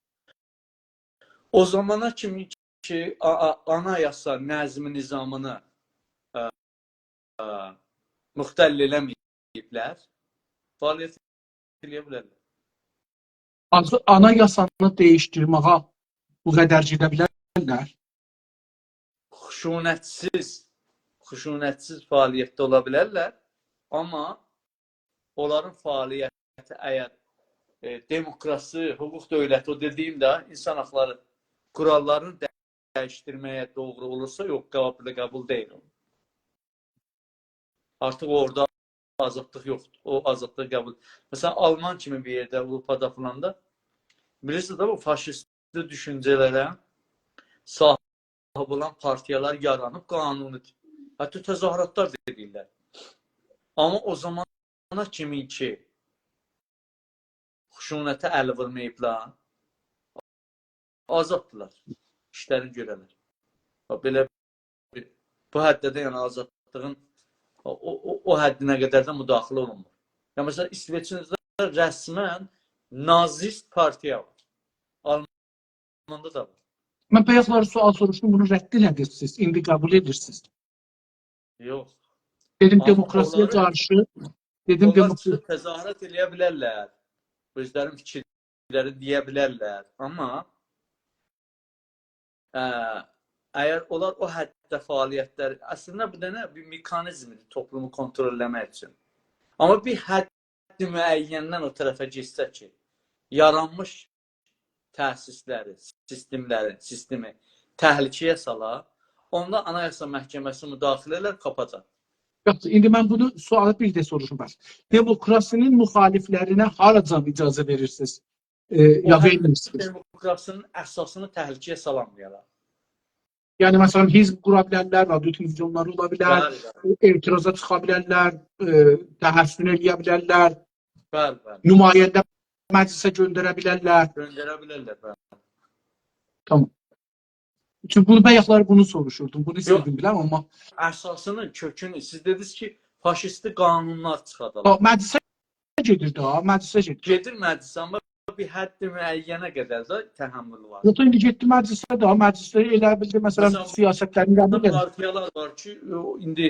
او زامانا کیمی کی، آ-، آ-، آنایاسا نظم نظامینی، ا، ا، مختل ائله‌مه‌ییبلر، فعالیت ائله‌یه بیلرلر. آز-، آنایاسانی دییشدیرمه‌یه بو قدر گئده بیلرلر؟ خشونت‌سیز، خشونت‌سیز فعالیتده اولا بیلرلر، آمما اونلارین فعالیتی اگر، ائ، دموکراسی، حقوق دؤولتی، او دئدیگیم ده اینسان حاقلاری قوراللارینی دییشدیرمه‌یه دوغرو اولورسا، یوخ، قابل، قبول دئییل او. آرتیق اورادا آزادلیق یوخدور. او آزادلیغی قبول. مثلا، آلمان کیمی بیر یئرده، آوروپادا فلان دا، بیلیرسینیز ده، بو فاشیستی دوشونجه‌لره صاحیب اولان پارتیالار یارانیب، قانونی، حتی تظاهراتلار دا ائدیرلر. آمما او زامانا کیمی کی، خشونته ال وورماییبلار، آزاددیلار. ایشلرینی گؤره‌لر. باخ، بئله بیر، بو حدده ده، یعنی، آزادلیغین او، او، او، او حدینه قدر ده مداخله اولونمور. یا، مثلا، ایسوئچده رسما نازیست پارتیا وار. آلماندا دا وار. من بایاقلاری سؤال سوروشدوم، بونو رد ائله‌دینیز سیز، ایندی قبول ائدیرسینیز. یوخ. دئدیم آمما دموکراسی‌یا اونلاری، قارشی، دئدیم اونلار دموکرا- چیخیب تظاهرات ائله‌یه بیلرلر. اؤزلرینین فیکیرلری دئیه بیلرلر. آمما، اه، اگر اونلار او حدده فعالیتلر، اصلینده بو دا نه؟ بیر مکانیزمدیر توپلومو کنترل ائله‌مک اوچون. آمما بیر حد معیندن او طرفه گئتسه کی، یارانمیش تأسیسلری، سیستملری، سیستمی تهلکه‌یه سالا، اوندا آنایاسا محکمه‌سی مداخله ائلر، قاپاجاق. یاخشی، ایندی من بونو سؤالی بیر ده سوروشوم بس. دموکراسی‌نین مخالفلرینه هاراجان اجازه وئریرسینیز؟ ائ، او یا حدده وئرمیرسینیز؟ دموکراسی‌نین اساسینی تهلکه‌یه سالانمایالار. یعنی، مثلا، حزب قورا بیلرلر، رادیو تلویزیونلاری اولا بیلر، بلی، بلی. اعتراضا چیخا بیلرلر، ائ، تحصن ائله‌یه بیلرلر، بلی، بلی. نماینده مجلسه گؤندره بیلرلر. گؤندره بیلرلر، بلی. تامام. چونکی بونو بایاقلار بونو سوروشوردوم، بونو، یوخ، ایسته‌دیم بیلم، آمما اساسینی، کؤکونو، سیز دئدینیز کی، فاشیستی قانونلار چیخادالار. ها، مجلسه گئدیر ده، مجلسه گئدیر. گئدیر مجلسه، آمما بیر حد معینه قدر ده تحمل وار. یوخ، ایندی گئتدی مجلسه ده، مجلسده ائله بیلدی، مثلا، مثلا، سیاستلرین قبول ائدیر. پارتیالار وار کی، او، ایندی،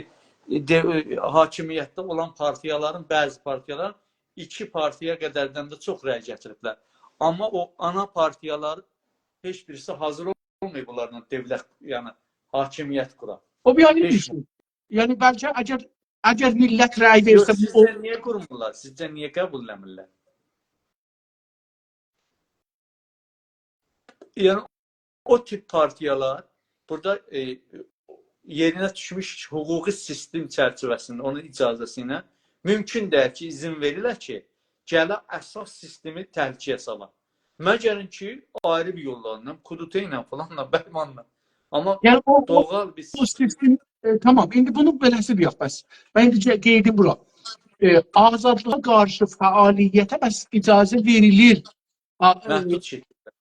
ائ، ده، ائ، حاکمیتده اولان پارتیالارین، بعضی پارتیالارین ایکی پارتییا قدردن ده چوخ رأی گتیریبلر. آمما او آنا پارتیالار هئچ بیریسی حاضر اولماییب بونلارلا دؤولت، یعنی حاکمیت قورا. او بیر آیری بیر، هئچ شئی. یعنی، بلکه اگر، اگر میللت رأی، یوخ، وئرسه، او سیزجه نییه قورمورلار؟ سیزجه نییه قبول ائله‌میرلر؟ یعنی، او تیپ پارتیالار بورادا، ائ، یئرینه دوشموش حقوقی سیستم چرچیوه‌سینده، اونون اجازه‌سی ایله مومکون دئییل کی، اذن وئریرلر کی، گله اساس سیستمی تهلکه‌یه سالا. مگر کی، آیری بیر یوللارلا، کودتا ایله فلانلا، بهمانلا. آمما یعنی، او، او، دوغال بیر او سیستم سیستم، ائ، تامام، ایندی بونو بئله‌سی دئیک بس. من ایندی گئ-، قئیدیم بورا. ائ، آزادلیغا قارشی فعالیته بس اجازه وئریلیر. آ، ائ، محدود شکیلده.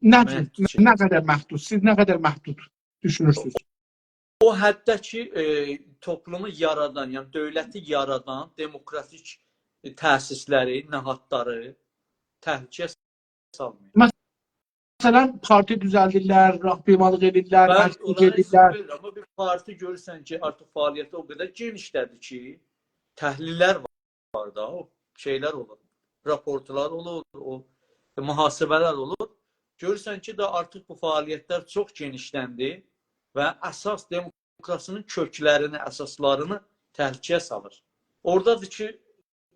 نه، محدود شکیلده. نه قدر محدود؟ سیز نه قدر محدود دوشونورسونوز؟ او حدده کی، ائ، توپلومو یارادان، یعنی دؤولتی یارادان دموکراتیک، ائ، تأسیسلری، نهادلاری تهلکه‌یه سالمایین. مثلا، پارتی دوزلدیرلر، راهپیمالیق ائدیرلر، بلی، مجلس اونلارا اذن ائدیرلر. وئریر، آمما بیر پارتی گؤرورسن کی، آرتیق فعالیتی او قدر گئنیشده‌دیر کی، تحلیللر وار دا، او شئیلر اولور، راپورتلار اولور، او محاسبه‌لر اولور. گؤرورسن کی، دا آرتیق بو فعالیتلر چوخ گئنیشلندی و اساس دموکراسی‌نین کؤکلرینی، اساسلارینی تهلکه‌یه سالیر. اورادادیر کی،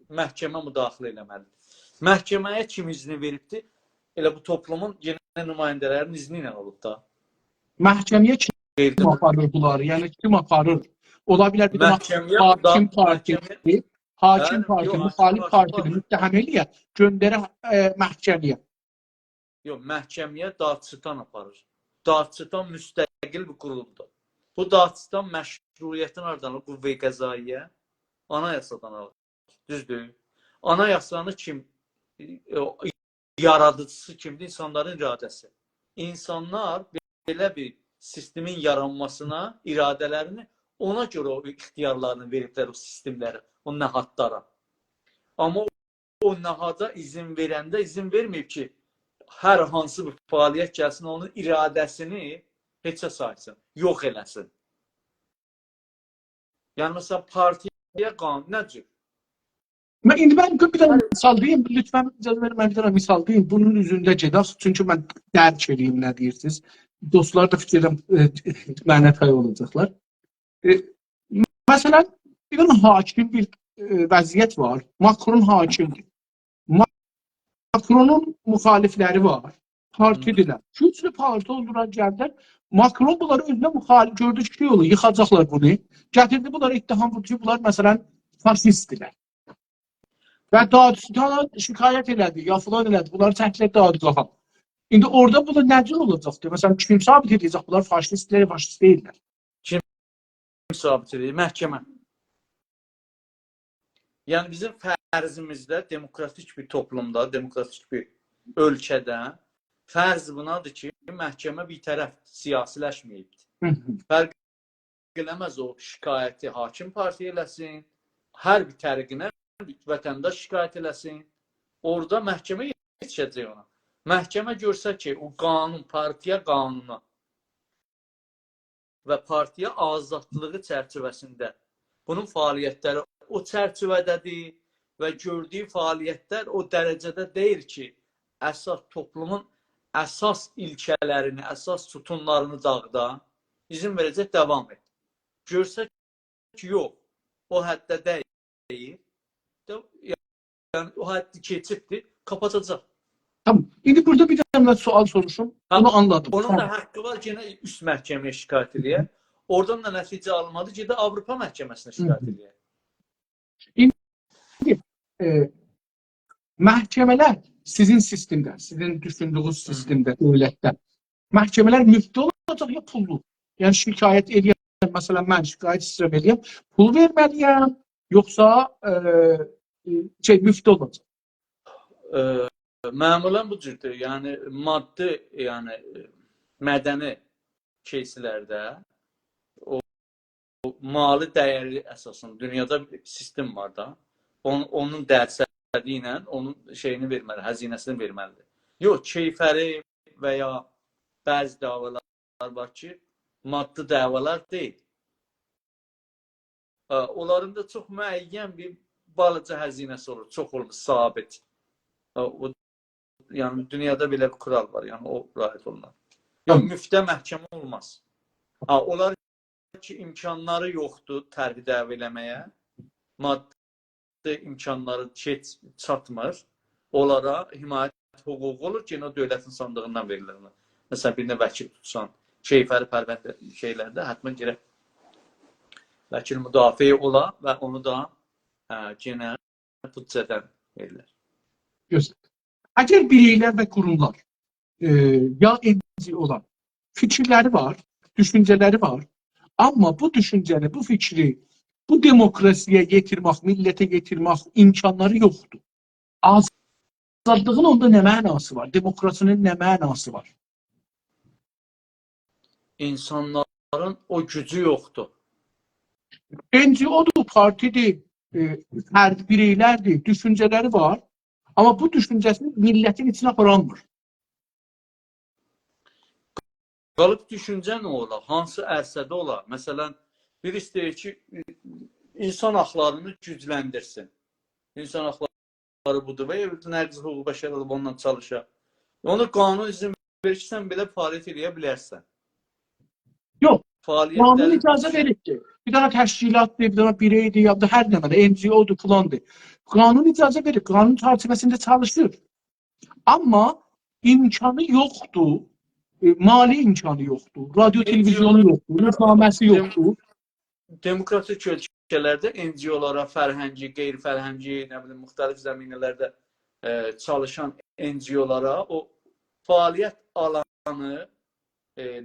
محکمه مداخله ائله‌مه‌لیدیر. محکمه‌یه کیم اذنی وئریبدیر؟ ائله بو توپلومون یئنه نماینده‌لرینین اذنی ایله اولوب دا. محکمه‌یه کیم، غیر دموکرات، آپاریر بونلاری؟ یعنی کیم آپاریر؟ اولا بیلر بیر دنه محکمه‌یه، حاکم دا-، پارتی، محکمه‌یه، حاکم، بلی، پارتی، یوخ، حاکم مخالف پارتی، پارتینی متهم ائله‌یه، گؤندره، ائ، محکمه‌یه. یوخ، محکمه‌یه دادستان آپاریر. دادستان مستقل بیر قورومدور. بو دادستان مشروعیتین هاردان آلیر؟ قوه قضائیه، آنایاسادان آلیر. دوزدور؟ آنایاسانی کیم، ائ، یارادیجیسی کیمدیر؟ اینسانلارین اراده‌سی. اینسانلار بئله بیر سیستمین یارانماسینا اراده‌لرینی، اونا گؤره او اختیارلارینی وئریبلر او سیستملره، او نهادلارا. آمما او نهادا اذن وئرنده اذن وئرمه‌ییب کی، هر هانسی بیر فعالیت گلسین، اونون اراده‌سینی هئچه سایسین، یوخ ائله‌سین. یعنی، مثلا، پارتییا قانون نه جور؟ من ایندی من بیر دنه مثال دئییم، لطفا اجازه وئرین، من بیر دنه مثال دئییم، بونون اوزونده گئدک، چونکی من درک ائله‌ییم نه دئییرسینیز. دوستلار دا فیکر ائدیرم، ائ، منه تای اولاجاقلار. ائ، مثلا، بیر دنه حاکم بیر، ائ، وضعیت وار. ماکرون حاکمدیر. ما-، ماکرونون مخالفلری وار. پارتی‌دیرلر. هی. گوجلو پارتی اولدولار، گلدیلر. ماکرون بونلاری اؤزونه مخالف گؤردو کی، شئی اولور، ییخاجاقلار بونو. گتیردی بونلارا اتهام ووردو کی، بونلار، مثلا، فاشیستدیرلر. و دادستانا شکایت ائله‌دی، یا فلان ائله‌دی. بونلاری چکدیلر دادگاها. ایندی اورادا بونلار نه جور اولاجاقدیر؟ مثلا، کیم ثابت ائده‌جک بونلار فاشیستدیرلر، فاشیست دئییللر؟ کیم ثابت ائده‌جک؟ محکمه. یعنی، بیزیم فرضیمیزده دموکراتیک بیر توپلومدا، دموکراتیک بیر اؤلکه‌ده فرض بونادیر کی، محکمه بی‌طرف، سیاسی‌لشمه‌ییبدیر. هی هی. فرق ائله‌مز او شکایتی حاکم پارتییا ائله‌سین، هر بیر طریقینه وطنداش شکایت ائله‌سین، اورادا محکمه یئتیشه‌جک اونا. محکمه گؤرسه کی، او قانون، پارتییا قانونا و پارتییا آزادلیغی چرچیوه‌سینده بونون فعالیت‌لری او چرچیوه‌ده‌دیر و گؤردویو فعالیت‌لر او درجه‌ده دئییل کی، اساس، توپلومون اساس ایلکه‌لرینی، اساس ستونلارینی داغیدا، ایذین وئره‌جک، داوام ائت. گؤرسه کی، یوخ، او حدده دئییل، ده، یعنی، او حدی کئچیبدیر، قاپاتاجاق. تامام. ایندی بورادا بیر دنه سؤال سوروشوم. هه، بونو آنلادیم. اونون دا، تامام، حاققی وار، یئنه اوست محکمه‌یه شکایت ائله‌یه. اورادان دا نتیجه آلمادی، گئده آوروپا محکمه‌سینه شکایت، هی هی، ائله‌یه. ایندی، ائ، محکمه‌لر سیزین سیستمده، سیزین دوشوندویونوز، هی هی، سیستمده، دؤولتده محکمه‌لر مفت اولاجاق یا پوللو؟ یعنی شکایت ائله‌یم، مثلا، من شکایت ایسته‌ییرم ائله‌یم، پول وئرمه‌لی‌یم، یوخسا، ائ، ائ، شئی، مفت اولاجاق؟ ائ، معمولا بو جوردور. یعنی مادی، یعنی، ائ، مدنی کیس‌لرده او، او مالی دیری اساسیندا دونیادا بیر سیستم وار دا. اون-، اونون درصدی ایله اونون شئیینی وئرمه‌لی، هزینه‌سینی وئرمه‌لیدیر. یوخ، کیفری و یا بعضی دعوالار وار کی، مادی دعوالار دئییل. هه، اونلارین دا چوخ معین بیر بالاجا هزینه‌سی اولور، چوخ اولماز، ثابت. هه، او، یعنی دونیادا بئله بیر قورال وار، یعنی او رعایت اولونار. یوخ، تامام، مفته محکمه اولماز. ها، اونلار کی، امکانلاری یوخدور طرحی دعوا ائله‌مه‌یه، مادی امکانلاری چئت-، چاتمیر، اونلارا حمایت حقوقو اولور کی، یئنه او دؤولتین صاندیغیندان وئریلیر اونا. مثلا، بیرینه وکیل توتسان، کیفری پرونده شئی‌لرده حتما گرک وکیل مدافعی اولا و اونو دا، هه، یئنه بودجه‌دن وئریلر. گؤزل. اگر بیرئیلر و قوروملار، ائ، یا NGO-لار فیکیرلری وار، دوشونجه‌لری وار، آمما بو دوشونجه‌نی، بو فیکری، بو دموکراسی‌یه یئتیرمک، میللته یئتیرمک امکانلاری یوخدور، آزادلیغین اوندا نه معناسی وار؟ دموکراسی‌نین نه معناسی وار؟ اینسانلارین او گوجو یوخدور. NGO-دور، پارتی‌دیر، ائ، فرد بیرئیلردیر، دوشونجه‌لری وار. آمما بو دوشونجه‌سینی میللتین ایچینه آپارانمیر. قالیب دوشونجه نه اولا؟ هانسی عرصه‌ده اولا؟ مثلا، بیری ایسته‌ییر کی، اینسان حاقلارینی گوجلندیرسین. اینسان حاقلاری بودور و یا بیر نقض حقوق بشر اولوب اونونلا چالیشا. اونو قانون اذن وئریر کی، سن بئله فعالیت ائله‌یه بیلرسن. یوخ، فعالیت‌لری قانون اجازه وئریب کی، بیر دنه تشکیلات‌دیر، بیر دنه بیرئی‌دیر، یا دا هر نمنه، NGO-دور، فلاندیر. قانون اجازه وئریب، قانون چرچیوه‌سینده چالیشیر. آمما امکانی یوخدور، ائ، مالی امکانی یوخدور، رادیو، تلویزیونو یوخدور، روزنامه‌سی یوخدور. دموکراتیک اؤلکه‌لرده NGO-لارا، فرهنگی، غیرفرهنگی، نه بیلیم، مختلف زمینه‌لرده، ائ، چالیشان NGO-لارا او فعالیت آلانی، ائ،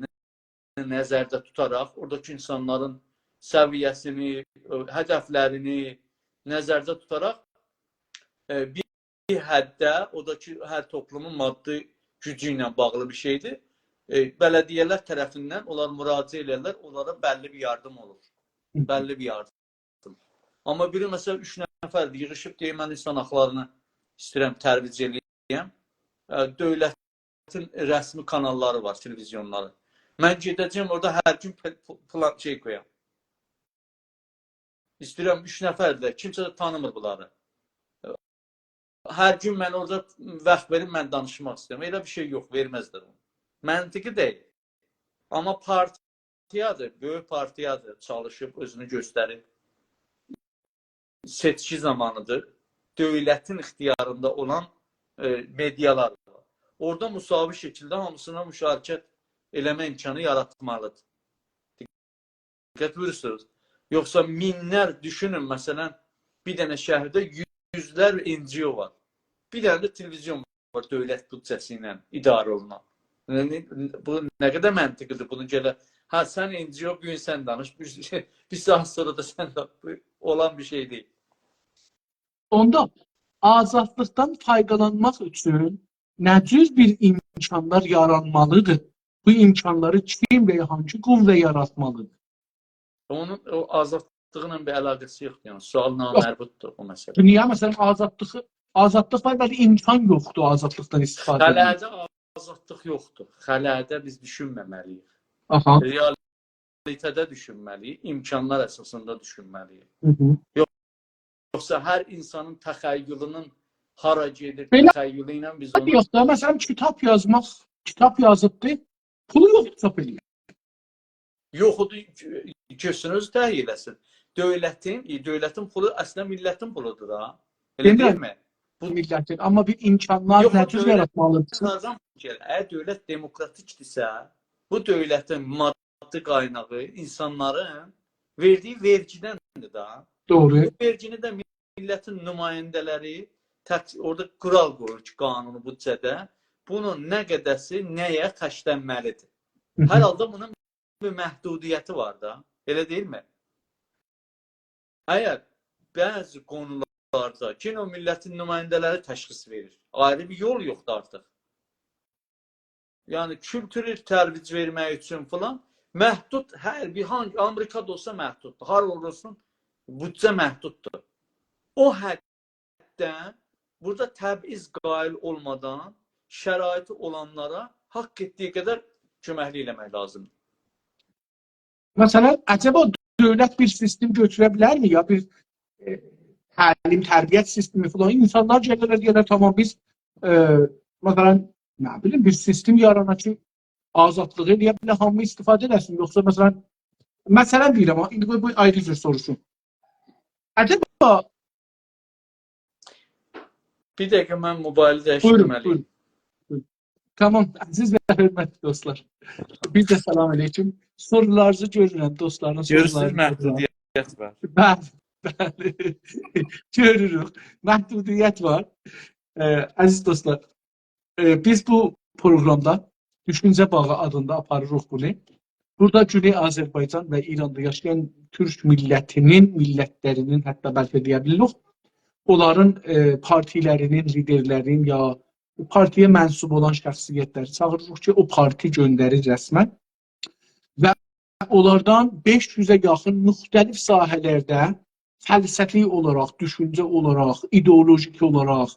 نظرده توتاراق، اوراداکی اینسانلارین سویه‌سینی، ائ، هدفلرینی نظرده توتاراق، ائ، بیر حدده، او دا کی، هر توپلومون مادی گوجو ایله باغلی بیر شئی‌دیر. ائ، بلدیه‌لر طرفیندن اونلار مراجعت ائله‌یرلر، اونلارا بللی بیر یاردیم اولور. هی هی. بللی بیر یاردیم. آمما بیری، مثلا، اوچ نفر ییغیشیب دئییر، «من اینسان حاقلارینی ایسته‌ییرم ترویج ائله‌یم.» ائ، دؤولتین رسمی کانال‌لاری وار، تلویزیون‌لاری. من گئده‌جم اورادا هر گون پل-، پل-، پلان شئی قویام. ایسته‌ییرم اوچ نفر ده، کیمسه ده تانیمیر بونلاری. هر گون من اورادا واخت وئرین، من دانیشماق ایسته‌ییرم. ائله بیر شئی یوخ، وئرمزلر اونو. منطقی دئییل. آمما پارتیادیر، بؤیوک پارتیادیر، چالیشیب، اؤزونو گؤستریب. سئچکی زامانیدیر. دؤولتین اختیاریندا اولان، ائ، مئدیالار وار. اورادا مساوی شکیلده هامیسینا مشارکت ائله‌مه امکانی یاراتمالیدیر. دقت بویورورسونوز. یوخسا مینلر، دوشونون، مثلا، بیر دنه شهرده یوزلر NGO وار. بیر دنه ده تلویزیون وار، دؤولت بودجه‌سی ایله اداره اولونان. یعنی، بو نه قدر منطقی‌دیر؟ بونو گله، هه، سن NGO، بو گون سن دانیش، بیر، بیر ساعت سونرا دا سن ده، بو اولان بیر شئی دئییل. اوندا آزادلیقدان فایدالانماق اوچون نه جور بیر امکانلار یارانمالیدیر؟ بو امکانلاری کیم و یا هانسی قوه یاراتمالیدیر؟ اونون او آزادلیقلا بیر علاقه‌سی یوخدور، یعنی سؤال، یوخ، نامربوطدور او مسئله. نییه؟ مثلا، آزادلیق، آزادلیق وار، ولی امکان یوخدور آزادلیقدان استفاده ائتمک. خلأده آزادلیق یوخدور. خلأده بیز دوشونمه‌مه‌لی‌ییک. آها. رئال رئالیته‌ده دوشونمه‌لی‌ییک، امکانلار اساسیندا دوشونمه‌لی‌ییک. هی هی. یوخسا هر اینسانین تخیلونون هارا گئدیر، بئله تخیلو ایله بیز اونو... یوخ دا، مثلا، کیتاب یازماق، کیتاب یازیبدی، پولو یوخدور چاپ ائله‌یه. یوخ، او دا گؤ-، گؤزونوز تهیه ائله‌سین. دؤولتین، ائ، دؤولتین پولو اصلینده میللتین پولودور دا. ائله دئمک. بو میللتین، آمما بیر امکانلار... یوخ، نه او جور دؤولت یاراتمالیدیر؟ هاردان گلیر؟ اگر دؤولت دموکراتیکدیرسه، بو دؤولتین مادی قایناغی اینسانلارین وئردیگی وئرگیدندیر دا. دوغرو. بو وئرگینی ده میللتین نماینده‌لری تق-، اورادا قورال قویور کی، قانونو، بودجه‌ده بونون نه قدرسی نه‌یه خرجلنمه‌لیدیر. هی هی. هر حالدا بونون بیر محدودیتی وار دا. ائله دئییلمی؟ اگر بعضی قونولاردا کی، او میللتین نماینده‌لری تشخیص وئریر. آیری بیر یول یوخدور آرتیق. یعنی کولتورو ترویج وئرمک اوچون فلان محدود، هر بیر، هانگی، آمریکادا اولسا محدوددور، هارا اولسون، بودجه محدوددور. او حددن بورادا تبعیض قائل اولمادان شرایطی اولانلارا حاق گئتدیگی قدر کؤمکلیک ائله‌مک لازیمدیر. مثلا، عجبا دؤولت بیر سیستم گؤتوره بیلرمی؟ یا بیر، ائ، تعلیم، تربیت سیستمی فلان؟ اینسانلار گلرلر، دئیرلر: «تامام، بیز، ائ، مثلا، نه بیلیم، بیر سیستم یارانا کی، آزادلیغی ائله‌یه بیله، هامی استفاده ائله‌سین.» یوخسا، مثلا، مثلا دئییرم، آمما ایندی قوی بو آیری جور سوروشوم. عجبا... بیر دقیقه، من موبایلی بویورون، دییشدیرمه‌لی‌ییم. بویورون، بویورون. تامام، عزیز و حؤرمتلی دوستلار. بیر ده سلام علیکم. سورولارینیزی گؤرورم، دوستلارین سورولارینی گؤرورم. گؤرورسونوز، محدودیت وار. بلی، بلی. گؤروروک. محدودیت وار. ائ، عزیز دوستلار، ائ، بیز بو پروگرامدا دوشونجه باغی آدیندا آپاریریق بونو. بورادا گونئی آذربایجان و ایراندا یاشایان تورک میللتینین، میللتلرینین، حتی بلکه دئیه بیلیریک، اونلارین، ائ، پارتیلرینین، لیدرلرینین یا پارتی‌یه منسوب اولان شخصیتلری چاغیریریق کی، او پارتی گؤندریر رسماً. و اونلاردان بئش یوزه یاخین مختلف ساحه‌لرده فلسفی اولاراق، دوشونجه اولاراق، ایدئولوژیک اولاراق،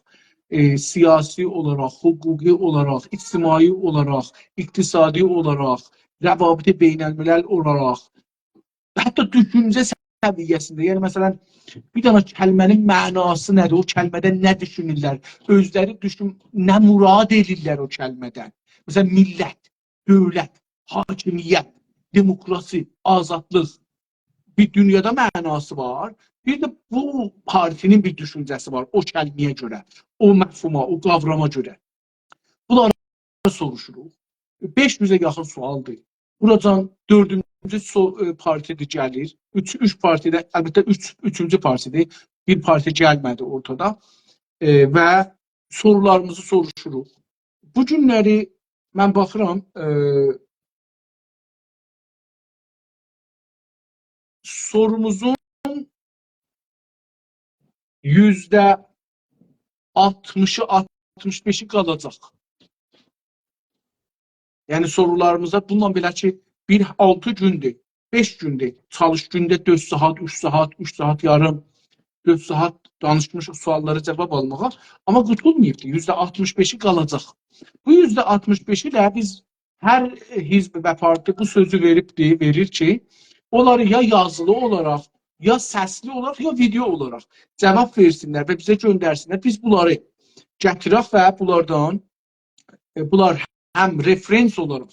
ائ، سیاسی اولاراق، حقوقی اولاراق، اجتماعی اولاراق، اقتصادی اولاراق، روابط بین‌الملل اولاراق، حتی دوشونجه سویه‌سینده، یعنی، مثلا، بیر دنه کلمه‌نین معناسی نه‌دیر، او کلمه‌ده نه دوشونورلر، اؤزلری دوشون-، نه مراد ائدیرلر او کلمه‌دن. مثلا، میللت، دؤولت، حاکمیت، دموکراسی، آزادلیق، بیر دونیادا معناسی وار. بیر ده بو پارتی‌نین بیر دوشونجه‌سی وار، او کلمه‌یه گؤره، او مفهوما، او قاوراما گؤره. بونلاری سوروشوروق. بئش یوزه یاخین سؤالدیر. بوراجان دؤردونجو سو-، ائ، پارتی‌دیر گلیر. اوچ، اوچ پارتی‌ده، البته اوچ، اوچونجو پارتی‌دیر. بیر پارتی گلمه‌دی اورتادا. ائ، و سورولاریمیزی سوروشوروق. بو گونلری من باخیرام، ائ، سوروموزون یوزده آلتمیشی، آلتمیش بئشی قالاجاق. یعنی سورولاریمیزا بونونلا بئله کی، بیر آلتی گوندور، بئش گوندور چالیش، گونده دؤرد ساعات، اوچ ساعات، اوچ ساعات یاریم، دؤرد ساعات دانیشمیش او سؤاللارا جاواب آلماغا. آمما قوتولماییبدی، یوزده آلتمیش بئشی قالاجاق. بو یوزده آلتمیش بئشی ده بیز هر حزب و پارتی بو سؤزو وئریبدی، وئریر کی، اونلاری یا یازیلی اولاراق، یا سسلی اولاراق، یا ویدئو اولاراق جاواب وئرسینلر و بیزه گؤندرسینلر. بیز بونلاری گتیرک و بونلاردان، ائ، بونلار هم رفرنس اولاراق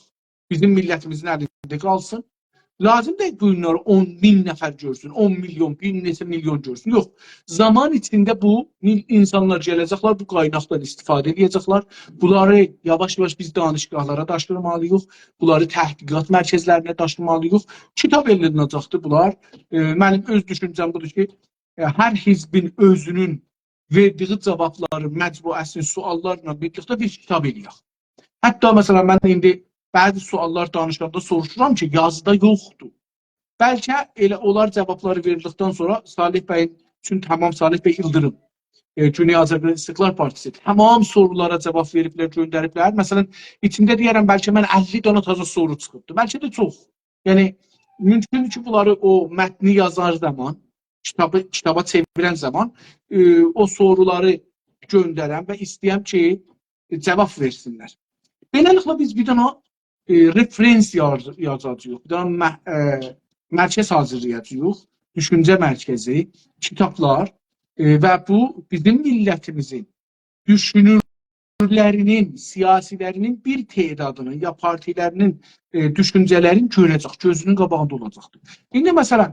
بیزیم میللتیمیزین الینده قالسین. لازیم دئییل بو گونلری اون مین نفر گؤرسون، اون میلیون، بیر نئچه میلیون گؤرسون. یوخ، زامان ایچینده بو میل-، اینسانلار گله‌جکلر، بو قایناقدان استفاده ائده‌جکلر. بونلاری یاواش-یاواش بیز دانشگاهلارا داشیمالی‌ییق، بونلاری تحقیقات مرکزلرینه داشیمالی‌ییق. کیتاب یازیلاجاقدیر بونلار. ائ، منیم اؤز دوشونجه‌م بودور کی، ائ، هر حزبین اؤزونون وئردیگی جاوابلاری، مجموعه‌سینی سؤاللارلا بیرلیکده بیر کیتاب ائله‌یک. حتی، مثلا، من ایندی بعضی سؤاللار دانیشاندا سوروشورام کی، یازیدا یوخدور. بلکه ائله اونلار جاوابلاری وئریلدیکدن سونرا صالح بیین، چون تامام صالح بی ایلدیریم، ائ، گونئی آذربایجان استقلال پارتیسی، تامام سورولارا جاواب وئریبلر، گؤندریبلر. مثلا، ایچینده دئیه‌رم، بلکه من اللی دانا تازا سورو چیخیبدی. بلکه ده چوخ. یعنی، مومکوندور کی، بونلاری او متنی یازار زامان، کیتابی، کیتابا چئویرن زامان، ائ، او سورولاری گؤندرم و ایسته‌یم کی، جاواب وئرسینلر. بئله‌لیکله، بیز بیر دنه ائ، رفرنس یاز-، یازاجاغیق. بیر دنه مه-، ائ، مرکز حاضیرلایاجاغیق. دوشونجه مرکزی، کیتابلار، ائ، و بو بیزیم میللتیمیزین دوشونورلرینین، سیاسیلرینین بیر تعدادینین یا پارتیلرینین، ائ، دوشونجه‌لرینی گؤره‌جک، گؤزونون قاباغیندا اولاجاقدیر. ایندی، مثلا،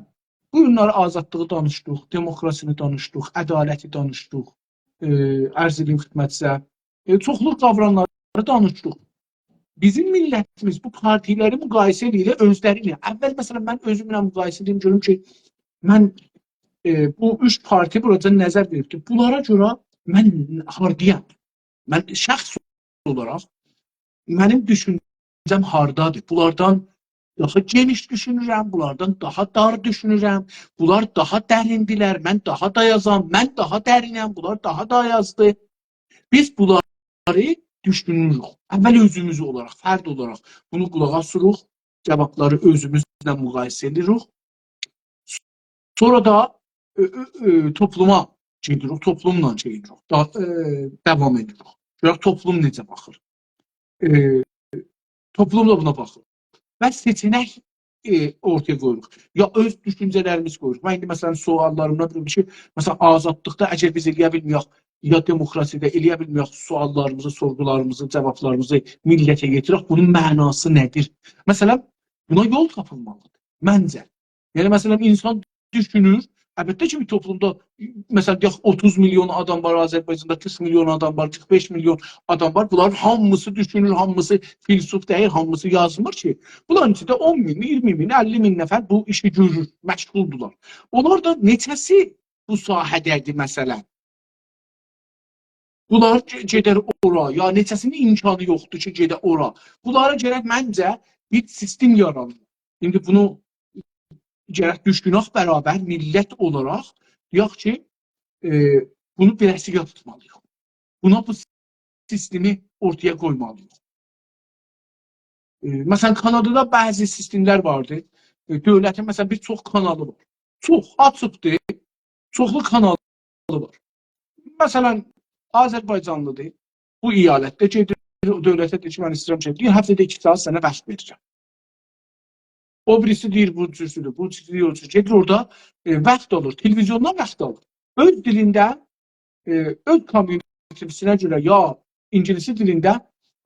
بو گونلری آزادلیغی دانیشدیق، دموکراسینی دانیشدیق، عدالتی دانیشدیق، ائ، عرض ائدیم خدمتینیزه. ائ، چوخلو قاوراملاری دانیشدیق. بیزیم میللتیمیز بو پارتیلری مقایسه ائله‌ییر اؤزلری ایله. اول، مثلا، من اؤزومله مقایسه ائدیم، گؤروم کی، من، ائ، بو اوچ پارتی بوراجا نظر وئریبدیر. بونلارا گؤره من هاردایام؟ من شخص اولاراق منیم دوشونجه‌م هاردادیر؟ بونلاردان داها گئنیش دوشونورم، بونلاردان داها دار دوشونورم، بونلار داها دریندیلر، من داها دایازام، من داها درینم، بونلار داها دایازدیر. بیز بونلاری دوشونوروک. اول اؤزوموز اولاراق، فرد اولاراق بونو قولاق آسیریق، جاوابلاری اؤزوموزله مقایسه ائدیریک. سونرا دا، ائ، ائ، ائ، توپلوما گئدیریک، توپلوملا شئی ائدیریک، دا-، ائ، داوام ائدیریک. گؤرک توپلوم نئجه باخیر. ائ، توپلوم دا بونا باخیر. و سئچنک، ائ، اورتایا قویوروق. یا اؤز دوشونجه‌لریمیزی قویوروق. من ایندی، مثلا، سؤاللاریمدا دئدیم کی، مثلا، آزادلیقدا اگر بیز ائله‌یه بیلمیریک، یا دموکراسی‌ده ائله‌یه بیلمیریک، سؤاللاریمیزی، سورغولاریمیزی، جاوابلاریمیزی میللته یئتیرک، بونون معناسی نه‌دیر؟ مثلا، بونا یول تاپیلمالیدیر، منجه. یعنی، مثلا، اینسان دوشونور، البته کی، بیر توپلومدا، مثلا، دئیک، اوتوز میلیون آدام وار آذربایجاندا، قیرخ میلیون آدام وار، قیرخ بئش میلیون آدام وار. بونلار هامیسی دوشونور، هامیسی فیلسوف دئییل، هامیسی یازمیر کی. بونلارین ایچینده اون مین، اییرمی مین، اللی مین نفر بو ایشی گؤرور، مشغولدولار. اونلار دا نئچه‌سی بو ساحه‌ده‌دیر، مثلا؟ بونلار گئ-، گئدر اورا، یا نئچه‌سینین امکانی یوخدور کی، گئده اورا؟ بونلارا گرک، منجه، بیر سیستم یارانیلیر. ایندی بونو گرک دوشونک برابر، میللت اولاراق، دئیک کی، ائ، بونو بئله‌سی یاراتمالیییق. بونا بو سیستمی اورتایا قویمالیییق. ائ، مثلا، کانادادا بعضی سیستملر واردی. ائ، دؤولتین، مثلا، بیر چوخ کانالی وار. چوخ آچیقدیر. چوخلو کانالی وار. مثلا، آذربایجانلیدیر. بو ایالتده گئدیر، دؤولته دئییر کی، من ایسته‌ییرم کی، بیر هفته‌ده ایکی ساعات سنه واخت وئریرم. او بیریسی دئییر، بو جورسودور، بو جورسودور، او جور. گئدیر اورادا، ائ، واخت آلیر، تلویزیوندان واخت آلیر. اؤز دیلینده، ائ، اؤز کامیونیتی‌سینه گؤره یا اینگیلیسی دیلینده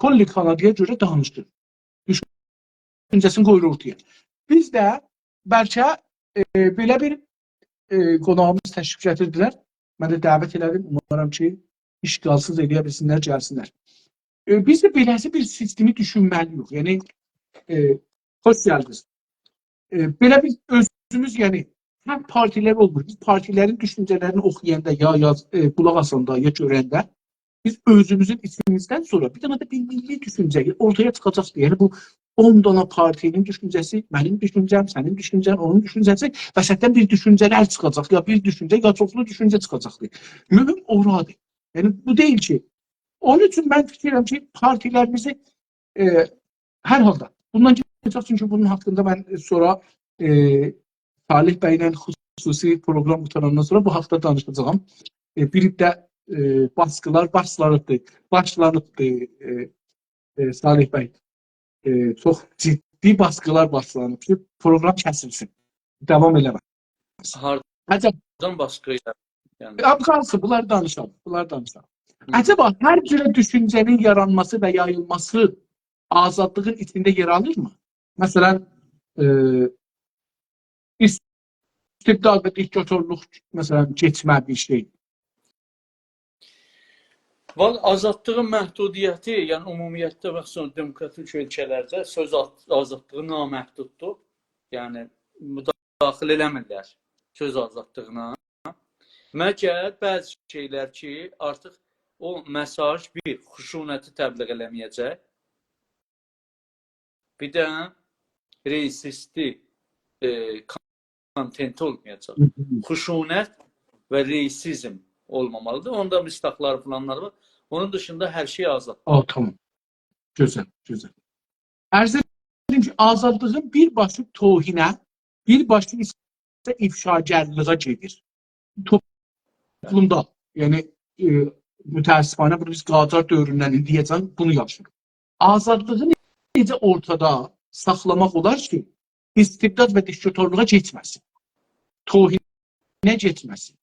کلی کانادایا گؤره دانیشیر. دوشونجه‌سینی قویور اورتایا. بیز ده بلکه، ائ، بئله بیر، ائ، قوناغیمیز تشریف گتیردیلر. من ده دعوت ائله‌دیم. اومارام کی، ایشغالسیز ائله‌یه بیلسینلر، گلسینلر. ائ، بیز ده بئله‌سی بیر سیستمی دوشونمه‌لی‌ییک. یعنی، ائ، خوش گلدینیز. ائ، بئله بیز اؤزوموز، یعنی، هر پارتیلر اولمور. بیز پارتیلرین دوشونجه‌لرینی اوخویاندا، یا یاز-، ائ، قولاق آساندا، یا گؤرنده، بیز اؤزوموزون ایچیمیزدن سونرا بیر دنه ده بیر میللی دوشونجه اورتایا چیخاجاقدیر. یعنی، بو اون دانا پارتی‌نین دوشونجه‌سی، منیم دوشونجه‌م، سنین دوشونجه‌ن، اونون دوشونجه‌سی، وسطدن بیر دوشونجه‌لر چیخاجاق، یا بیر دوشونجه، یا چوخلو دوشونجه چیخاجاقدیر. مهم اورادیر. یعنی، بو دئییل کی، اونون اوچون من فیکیر ائدیرم کی، پارتیلریمیزی، ائ، هر حالدا، بوندان کئچک، چونکی بونون حاقیندا من سونرا، ائ، صالح بی‌له خصوصی پروقرام قوتاراندان سونرا بو حاقدا دانیشاجاغام. ائ، بیر ده، ائ، باسقیلار باشلانیبدیر. باشلانیبدیر، ائ، ائ، صالح بی. ائ، چوخ جدی باسقیلار باشلانیب کی، پروقرام کسیلسین. داوام ائله‌مه. عجب. هاردان باسقی ایله؟ یعنی. آب قالسین، بونلاری دانیشاق، بونلاری دانیشاق. هی. عجبا هر جوره دوشونجه‌نین یارانماسی و یاییلماسی آزادلیغین ایچینده یئر آلیرمی؟ مثلا، ائ، استبداد و دیکتاتورلوق، مثلا، کئچمه بیر شئی. والله، آزادلیغین محدودیتی، یعنی عمومیتله، مخصوصا دموکراتیک اؤلکه‌لرده سؤز آز-، آزادلیغی نامحدوددور. یعنی مداخله ائله‌میرلر سؤز آزادلیغینا. مگر بعضی شئیلر کی، آرتیق او مئساژ، بیر، خشونتی تبلیغ ائله‌مه‌یه‌جک. بیر ده رئیسیستی، ائ، کانتنتی اولمایاجاق. هی هی. خشونت و رئیسیزم اولمامالیدیر. اوندا مصداقلار فلانلار وار. اونون دیشیندا هر شئی آزاد. آ، تامام. گؤزل، گؤزل. عرض ائدیم کی، آزادلیغین بیر باشی توهینه، بیر باشی ایسه افشاگرلیغه گئدیر. توپلومدا، یعنی، ائ، متأسفانه بونو بیز قاجار دؤوروندن ایندیه‌جن بونو یاشاییریق. آزادلیغین نئجه اورتادا ساخلاماق اولار کی، استبداد و دیکتاتورلوغا کئچمه‌سین؟ توهینه کئچمه‌سین؟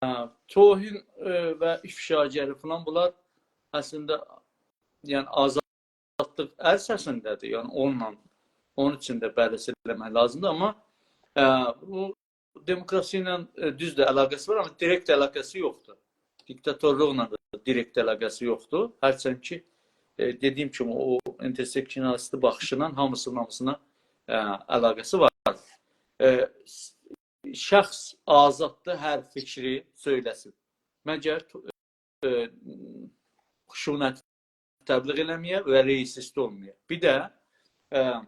هه، توهین، ائ، و افشاگری فلان، بونلار اصلینده، یعنی، آزادلیق عرصه‌سینده‌دیر. یعنی، اونونلا، اونون اوچون ده بررسی ائله‌مک لازیمدیر. آمما، ائ، بو دموکراسی ایله، ائ، دوزدور، علاقه‌سی وار، آمما دیرکت علاقه‌سی یوخدور. دیکتاتورلوقلا دا دیرکت علاقه‌سی یوخدور. هرچند کی، ائ، دئدیگیم کیمی، او اینترسکسیونالیستی باخیشینان هامیسینین هامیسینا، ائ، علاقه‌سی وار. ائ، س-، شخص آزاددیر هر فیکری سؤیله‌سین. مگر تو-، ائ، خشونت تبلیغ ائله‌مه‌یه و رئیسیست اولمایا. بیر ده، ائ،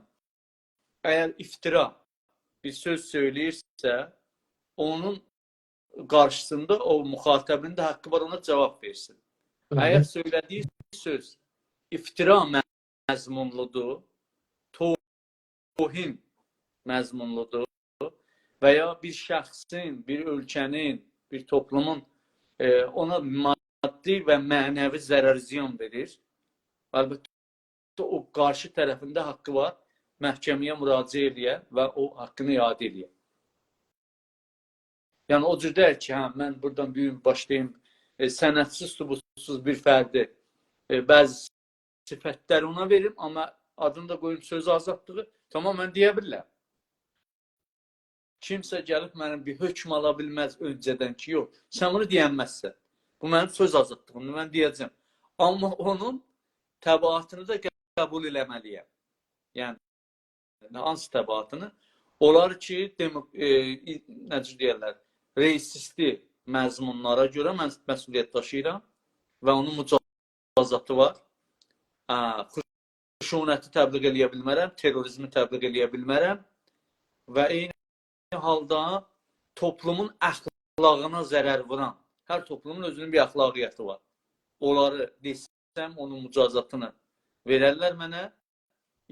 اگر افترا بیر سؤز سؤیله‌ییرسه، اونون قارشیسیندا او مخاطبین ده حاققی وار اونا جاواب وئرسین. اگر سؤیله‌دیگی سؤز افترا مضمونلودور، توهین مضمونلودور و یا بیر شخصین، بیر اؤلکه‌نین، بیر توپلومون، ائ، اونا مادی و معنوی ضرر، زیان وئریر، البته، او قارشی طرفین ده حاققی وار محکمه‌یه مراجعه ائله‌یه و او حاققینی اعاده ائله‌یه. یعنی، او جور دئییل کی، هه، من بورادان بیر گون باشلاییم، ائ، سندسیز، ثبوتسوز بیر فردی، ائ، بعضی صفتلری اونا وئریم، آمما آدینی دا قویوم سؤز آزادلیغی. تامام، من دئیه بیلیرم. کیمسه گلیب منیم بیر حکم آلا بیلمز اؤنجه‌دن کی، یوخ، سن بونو دئینمزسن. بو منیم سؤز آزادلیغیمدیر، من دئیه‌جم. آمما اونون تبعاتینی دا قبول ائله‌مه‌لی‌یم. یعنی، هانسی تبعاتینی؟ اونلار کی، دمو-، ائ، ای-، نئجه دئیرلر، رئیسیستی مضمونلارا گؤره من مسئولیت داشیییرام و اونون مجازاتی وار. هه، خشونتی تبلیغ ائله‌یه بیلمرم، تروریزمی تبلیغ ائله‌یه بیلمرم و عینی حالدا توپلومون اخلاقینا ضرر ووران، هر توپلومون اؤزونون بیر اخلاقیاتی وار. اونلاری دئسم، اونون مجازاتینی وئررلر منه.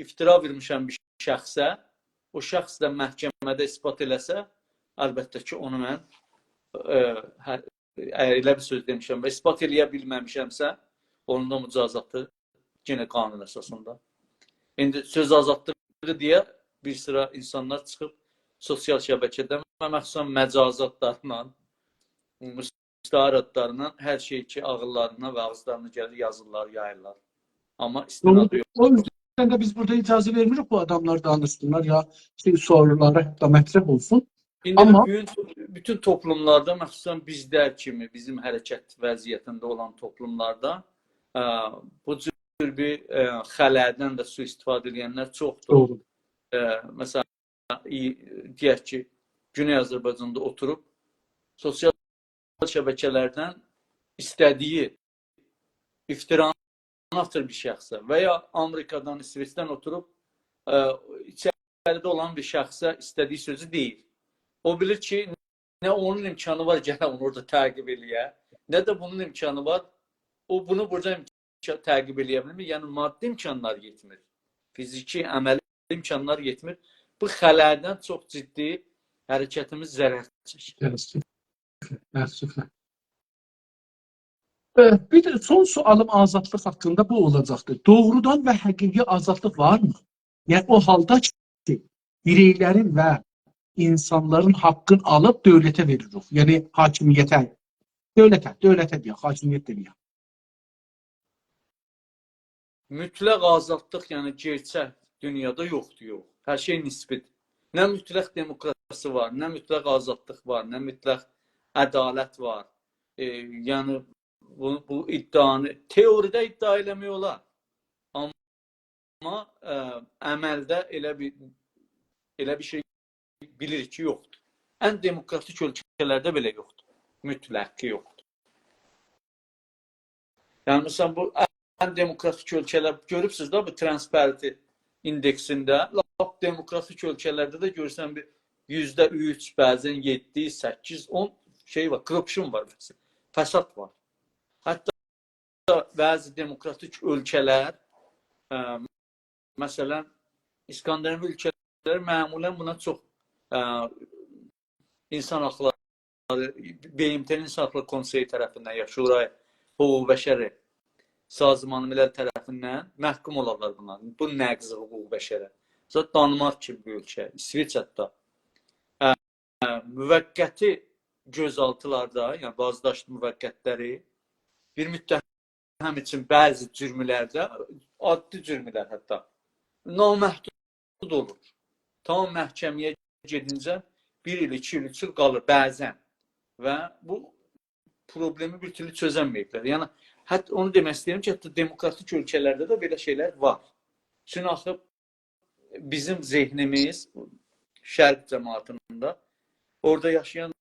افترا وورموشام بیر شخصه، او شخص ده محکمه‌ده اثبات ائله‌سه، البته کی، اونو من، ائ، هه، اگر ائله بیر سؤز دئمیشم و اثبات ائله‌یه بیلمه‌میشمسه، اونون دا مجازاتی یئنه قانون اساسیندا. ایندی سؤز آزادلیغی دئیه بیر سیرا اینسانلار چیخیب سوسیال شبکه‌ده و مخصوصاً مجازاتلارلا، مستعار آدلارلا هر شئی کی، عاغیللارینا و آغیزلارینا گلیر، یازیرلار، یاییرلار. آمما استنادی یوخ. او یوزدن ده بیز بورادا اجازه وئرمیریک بو آداملار دانیشسینلار یا شئی، سورولاری حتی مطرح اولسون. ایندی آمما بوگون بوتون توپلوملاردا، مخصوصاً بیزلر کیمی، بیزیم حرکت وضعیتینده اولان توپلوملاردا، ا، بو جور بیر، ا، خلأدن ده سوءاستفاده ائدنلر چوخدور. دوغرو. ا، مثلاً، ای-، دئیک کی، گونئی آذربایجاندا اوتوروب سوسیال شبکه‌لردن ایسته‌دیگی افترانی آتیر بیر شخصه و یا آمریکادان، ایسوئچدن اوتوروب، ا، ایچریده اولان بیر شخصه ایسته‌دیگی سؤزو دئییر. او بیلیر کی، نه اونون امکانی وار گله اونو اورادا تعقیب ائله‌یه، نه ده بونون امکانی وار، او بونو بورادا امکا-، تعقیب ائله‌یه بیلمیر. یعنی، مادی امکانلار یئتمیر. فیزیکی، عملی امکانلار یئتمیر. بو خلأدن چوخ جدی حرکتیمیز ضرر چکیر. تأسفله. تأسفله. ائ، بیر ده سون سؤالیم آزادلیق حاقیندا بو اولاجاقدیر. دوغرودان و حقیقی آزادلیق وارمی؟ یعنی، او حالدا کی، بیرئیلرین و اینسانلارین حاققینی آلیب دؤولته وئریریک. یعنی، حاکمیته، دؤولته، دؤولته دئیک، حاکمیت دئمه‌یک. مطلق آزادلیق، یعنی گئرچک دونیادا یوخدور، یوخ. هر شئی نسبی‌دیر. نه مطلق دموکراسی وار، نه مطلق آزادلیق وار، نه مطلق عدالت وار. ائ، یعنی بو، بو ادعانی تئوریده ادعا ائله‌مک اولار. آمما، ائ، عملده ائله بیر، ائله بیر شئی بیلیریک کی، یوخدور. ان دموکراتیک اؤلکه‌لرده بئله یوخدور. مطلقی یوخدور. یعنی، مثلاً، بو ان دموکراتیک اؤلکه‌لر، گؤروبسوز ده، بو Transparency ایندکسینده، لاپ دموکراتیک اؤلکه‌لرده ده گؤرورسن بیر یوزده اوچ، بعضاً یئددی، سککیز، اون شئی وار، corruption وار، فساد وار. حتی بعضی دموکراتیک اؤلکه‌لر، ائ، مثلاً، اسکاندیناوی اؤلکه‌لر معمولاً بونا چوخ، ائ، اینسان حاقلاری، ب م ت-نین اینسان حاقلاری کونسئیی طرفیندن، یا شورای حقوق بشری، سازمان ملل طرفیندن، محکوم اولارلار بونا. بو نقض حقوق بشره. مثلا، دانمارک کیمی بیر اؤلکه، ایسویچره حتی. اه، اه، موقتی گؤزآلتیلاردا، یعنی بازداشت موقت‌لری، بیر مدت هم اوچون بعضی جرم‌لرده، عادی جرم‌لر حتی، نامحدود اولور. تامام محکمه‌یه گئدینجه بیر ایل، ایکی ایل، اوچ ایل قالیر بعضا. و بو پروبلئمی بیر تورلو چؤزنمه‌ییبلر. یعنی، حتی اونو دئمک ایسته‌ییرم کی، حتی دموکراتیک اؤلکه‌لرده ده بئله شئیلر وار. چونکی آخی بیزیم ذهنیمیز، شرق جماعتینده، اورادا یاشایان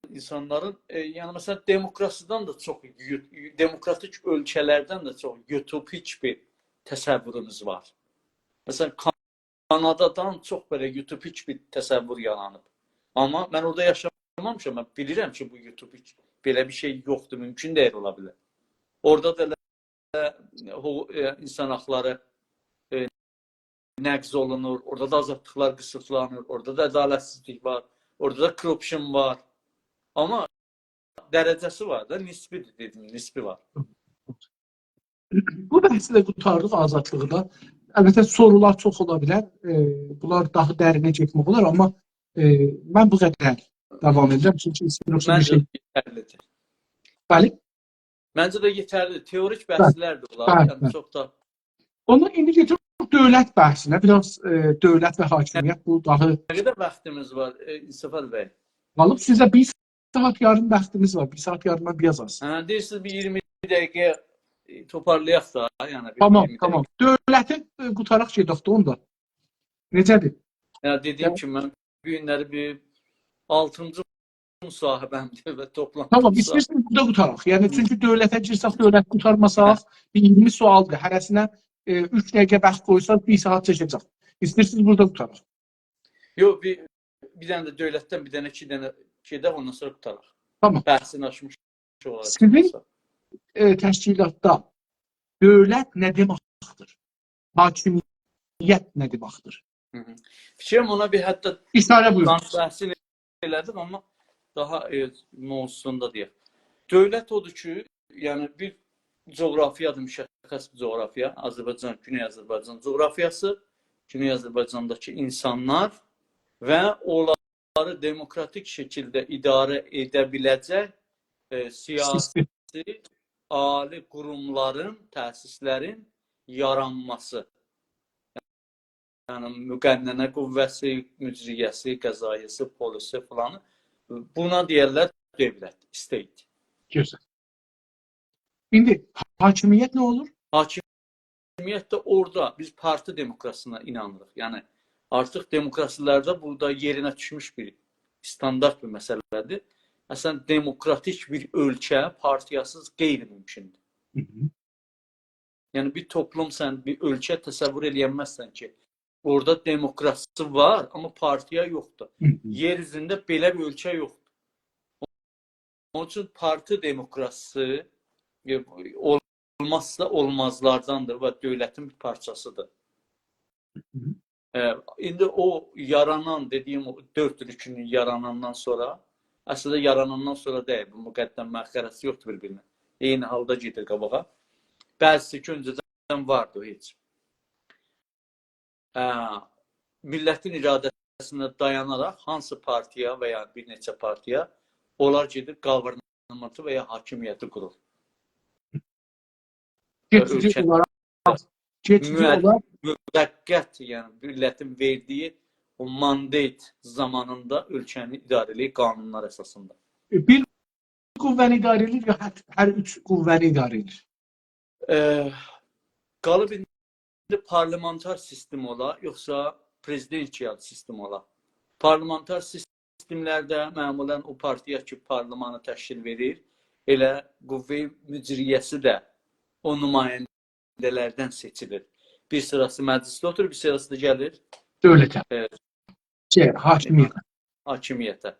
اینسانلارین، ائ، یعنی، مثلا، دموکراسیدن ده چوخ یوت-، دموکراتیک اؤلکه‌لردن ده چوخ یوتوپیک بیر تصوروموز وار. مثلا، کانادادان چوخ بئله یوتوپیک بیر تصوور یارانیب. آمما من اورادا یاشامامیشام، من بیلیرم کی، بو یوتوپیک، بئله بیر شئی یوخدور، مومکون دئییل، اولا بیلر. اورادا دا ائله، هو-، ائ، اینسان حاقلاری، ائ، نقض اولونور، اورادا دا آزادلیقلار قیسیتلانیر، اورادا دا عدالتسیزلیک وار، اورادا دا corruption وار. آمما درجه‌سی وار دا، نسبی‌دیر دئدیم، نسبی وار. بو بحثی ده قوتاردیق، آزادلیغی دا. البته، سورولار چوخ اولا بیلر. ائ، بونلار داها درینه گئتمک اولار، آمما، ائ، من بو قدر داوام ائدیرم. چونکی ایسته‌ییرم منجه شئی، یئترلی‌دیر. بلی. منجه ده یئترلی‌دیر. تئوریک بحثلردیر بونلار. بلی، یعنی بلی. چوخ دا. اوندان ایندی گئدک دؤولت بحثینه. بیر آز، ائ، دؤولت و حاکمیت، بو داها نه قدر واختیمیز وار، ائ، انصافعلی بی؟ قالیب سیزه بیر ساعات یاریم واختیمیز وار. بیر ساعات یاریمدان بیر آز آز. هه، دئییرسینیز، بیر اییرمی دقیقه، ائ، توپارلایاق دا، یعنی بیر تامام، اییرمی دقیقه. تامام. دؤولتی، ائ، قوتاراق گئدک ده اوندا. نئجه‌دیر؟ یا، دئدیگیم کیمی، من بو گونلری بیر آلتینجی مصاحبه‌مدیر و توپلانتیمیز وار. تامام، ایسته‌ییرسینیز بورادا قوتاراق. یعنی، هی. چونکی دؤولته گیرسک، دؤولت قوتارماساق، هه. بیر اییرمی سؤالدیر. هره‌سینه، ائ، اوچ دقیقه واخت قویساق، بیر ساعات چکه‌جک. ایسته‌ییرسینیز بورادا قوتاراق. یوخ، بیر، بیر دنه ده دؤولتدن بیر دنه، ایکی دنه گئدک، اوندان سونرا قوتاراق. تامام. بحثینی آچمیش اولاراق سیزین، چیخسا. ائ، تشکیلاتدا دؤولت نه دئمکدیر؟ حاکمیت نه دئمکدیر؟ هی هی. فیکریم اونا بیر حتی ایشاره بویورون. بحثینی ائله‌دیک، آمما داها، ائ، موضوعسوندا دئیک. دؤولت اودور کی، یعنی بیر جغرافیادیر، مشخص بیر جغرافیا، آذربایجان، گونئی آذربایجان جغرافیاسی، گونئی آذربایجانداکی اینسانلار و اونلاری دموکراتیک شکیلده اداره ائده بیله‌جک، ائ، سیاسی، سیستم. عالی قوروملارین، تأسیسلرین یارانماسی. یعنی، مقننه قوه‌سی، مجریه‌سی، قضایه‌سی، پلیسی فلانی. بونا دئیرلر دؤولت، state. گؤزل. ایندی حاکمیت نه اولور؟ حاکمیت ده اورادا بیز پارتی دموکراسی‌سینه اینانیریق. یعنی، آرتیق دموکراسی‌لرده بورادا یئرینه دوشموش بیر استاندارد بیر مسئله‌دیر. اصلا، دموکراتیک بیر اؤلکه پارتیاسیز غیرممکن‌دیر. هی هی. یعنی، بیر توپلوم، سن بیر اؤلکه تصور ائلیه‌نمزسن کی، اورادا دموکراسی وار، آمما پارتیا یوخدور. هی هی. یئر اوزونده بئله بیر اؤلکه یوخدور. اونون اوچون پارتی دموکراسی‌سی، ائ، اولمازسا اولمازلارداندیر و دؤولتین بیر پارچاسی‌دیر. هی هی. ائ، ایندی او یارانان، دئدیگیم او دؤرد ایل اوچ گونون یاراناندان سونرا، اصلینده یاراناندان سونرا دئییل، بو مقدمه غرضی یوخدور بیر-بیرینه. عینی حالدا گئدیر قاباغا. بعضی‌سی کی، اؤنجه‌دن واردی، او هئچ. اه، میللتین اراده‌سینه دایاناراق هانسی پارتیا و یا بیر نئچه پارتیا اونلار گئدیب government-ی و یا حاکمیتی قورور. و کئچیجی اؤلکه اولاراق، کئچیجی مؤ-، اولاراق موقت، یعنی میللتین وئردیگی او mandate زامانیندا اؤلکه‌نی اداره ائله‌ییر قانونلار اساسیندا. ائ، بیر قوه‌نی اداره ائدیر، یا هر، هر اوچ قوه‌نی اداره ائدیر؟ اه، قالیب ایندی پارلمانتار سیستم اولا، یوخسا پرزیدنسیال سیستم اولا؟ پارلمانتار سیستم‌لرده معمولا او پارتیا کی، پارلمانی تشکیل وئریر، ائله قوه مجریه‌سی ده او نماینده‌لردن سئچیلیر. بیر سیراسی مجلیسده اوتورور، بیر سیراسی دا گلیر، دؤولته. ائ، شئی، حاکمیته. حاکمیته.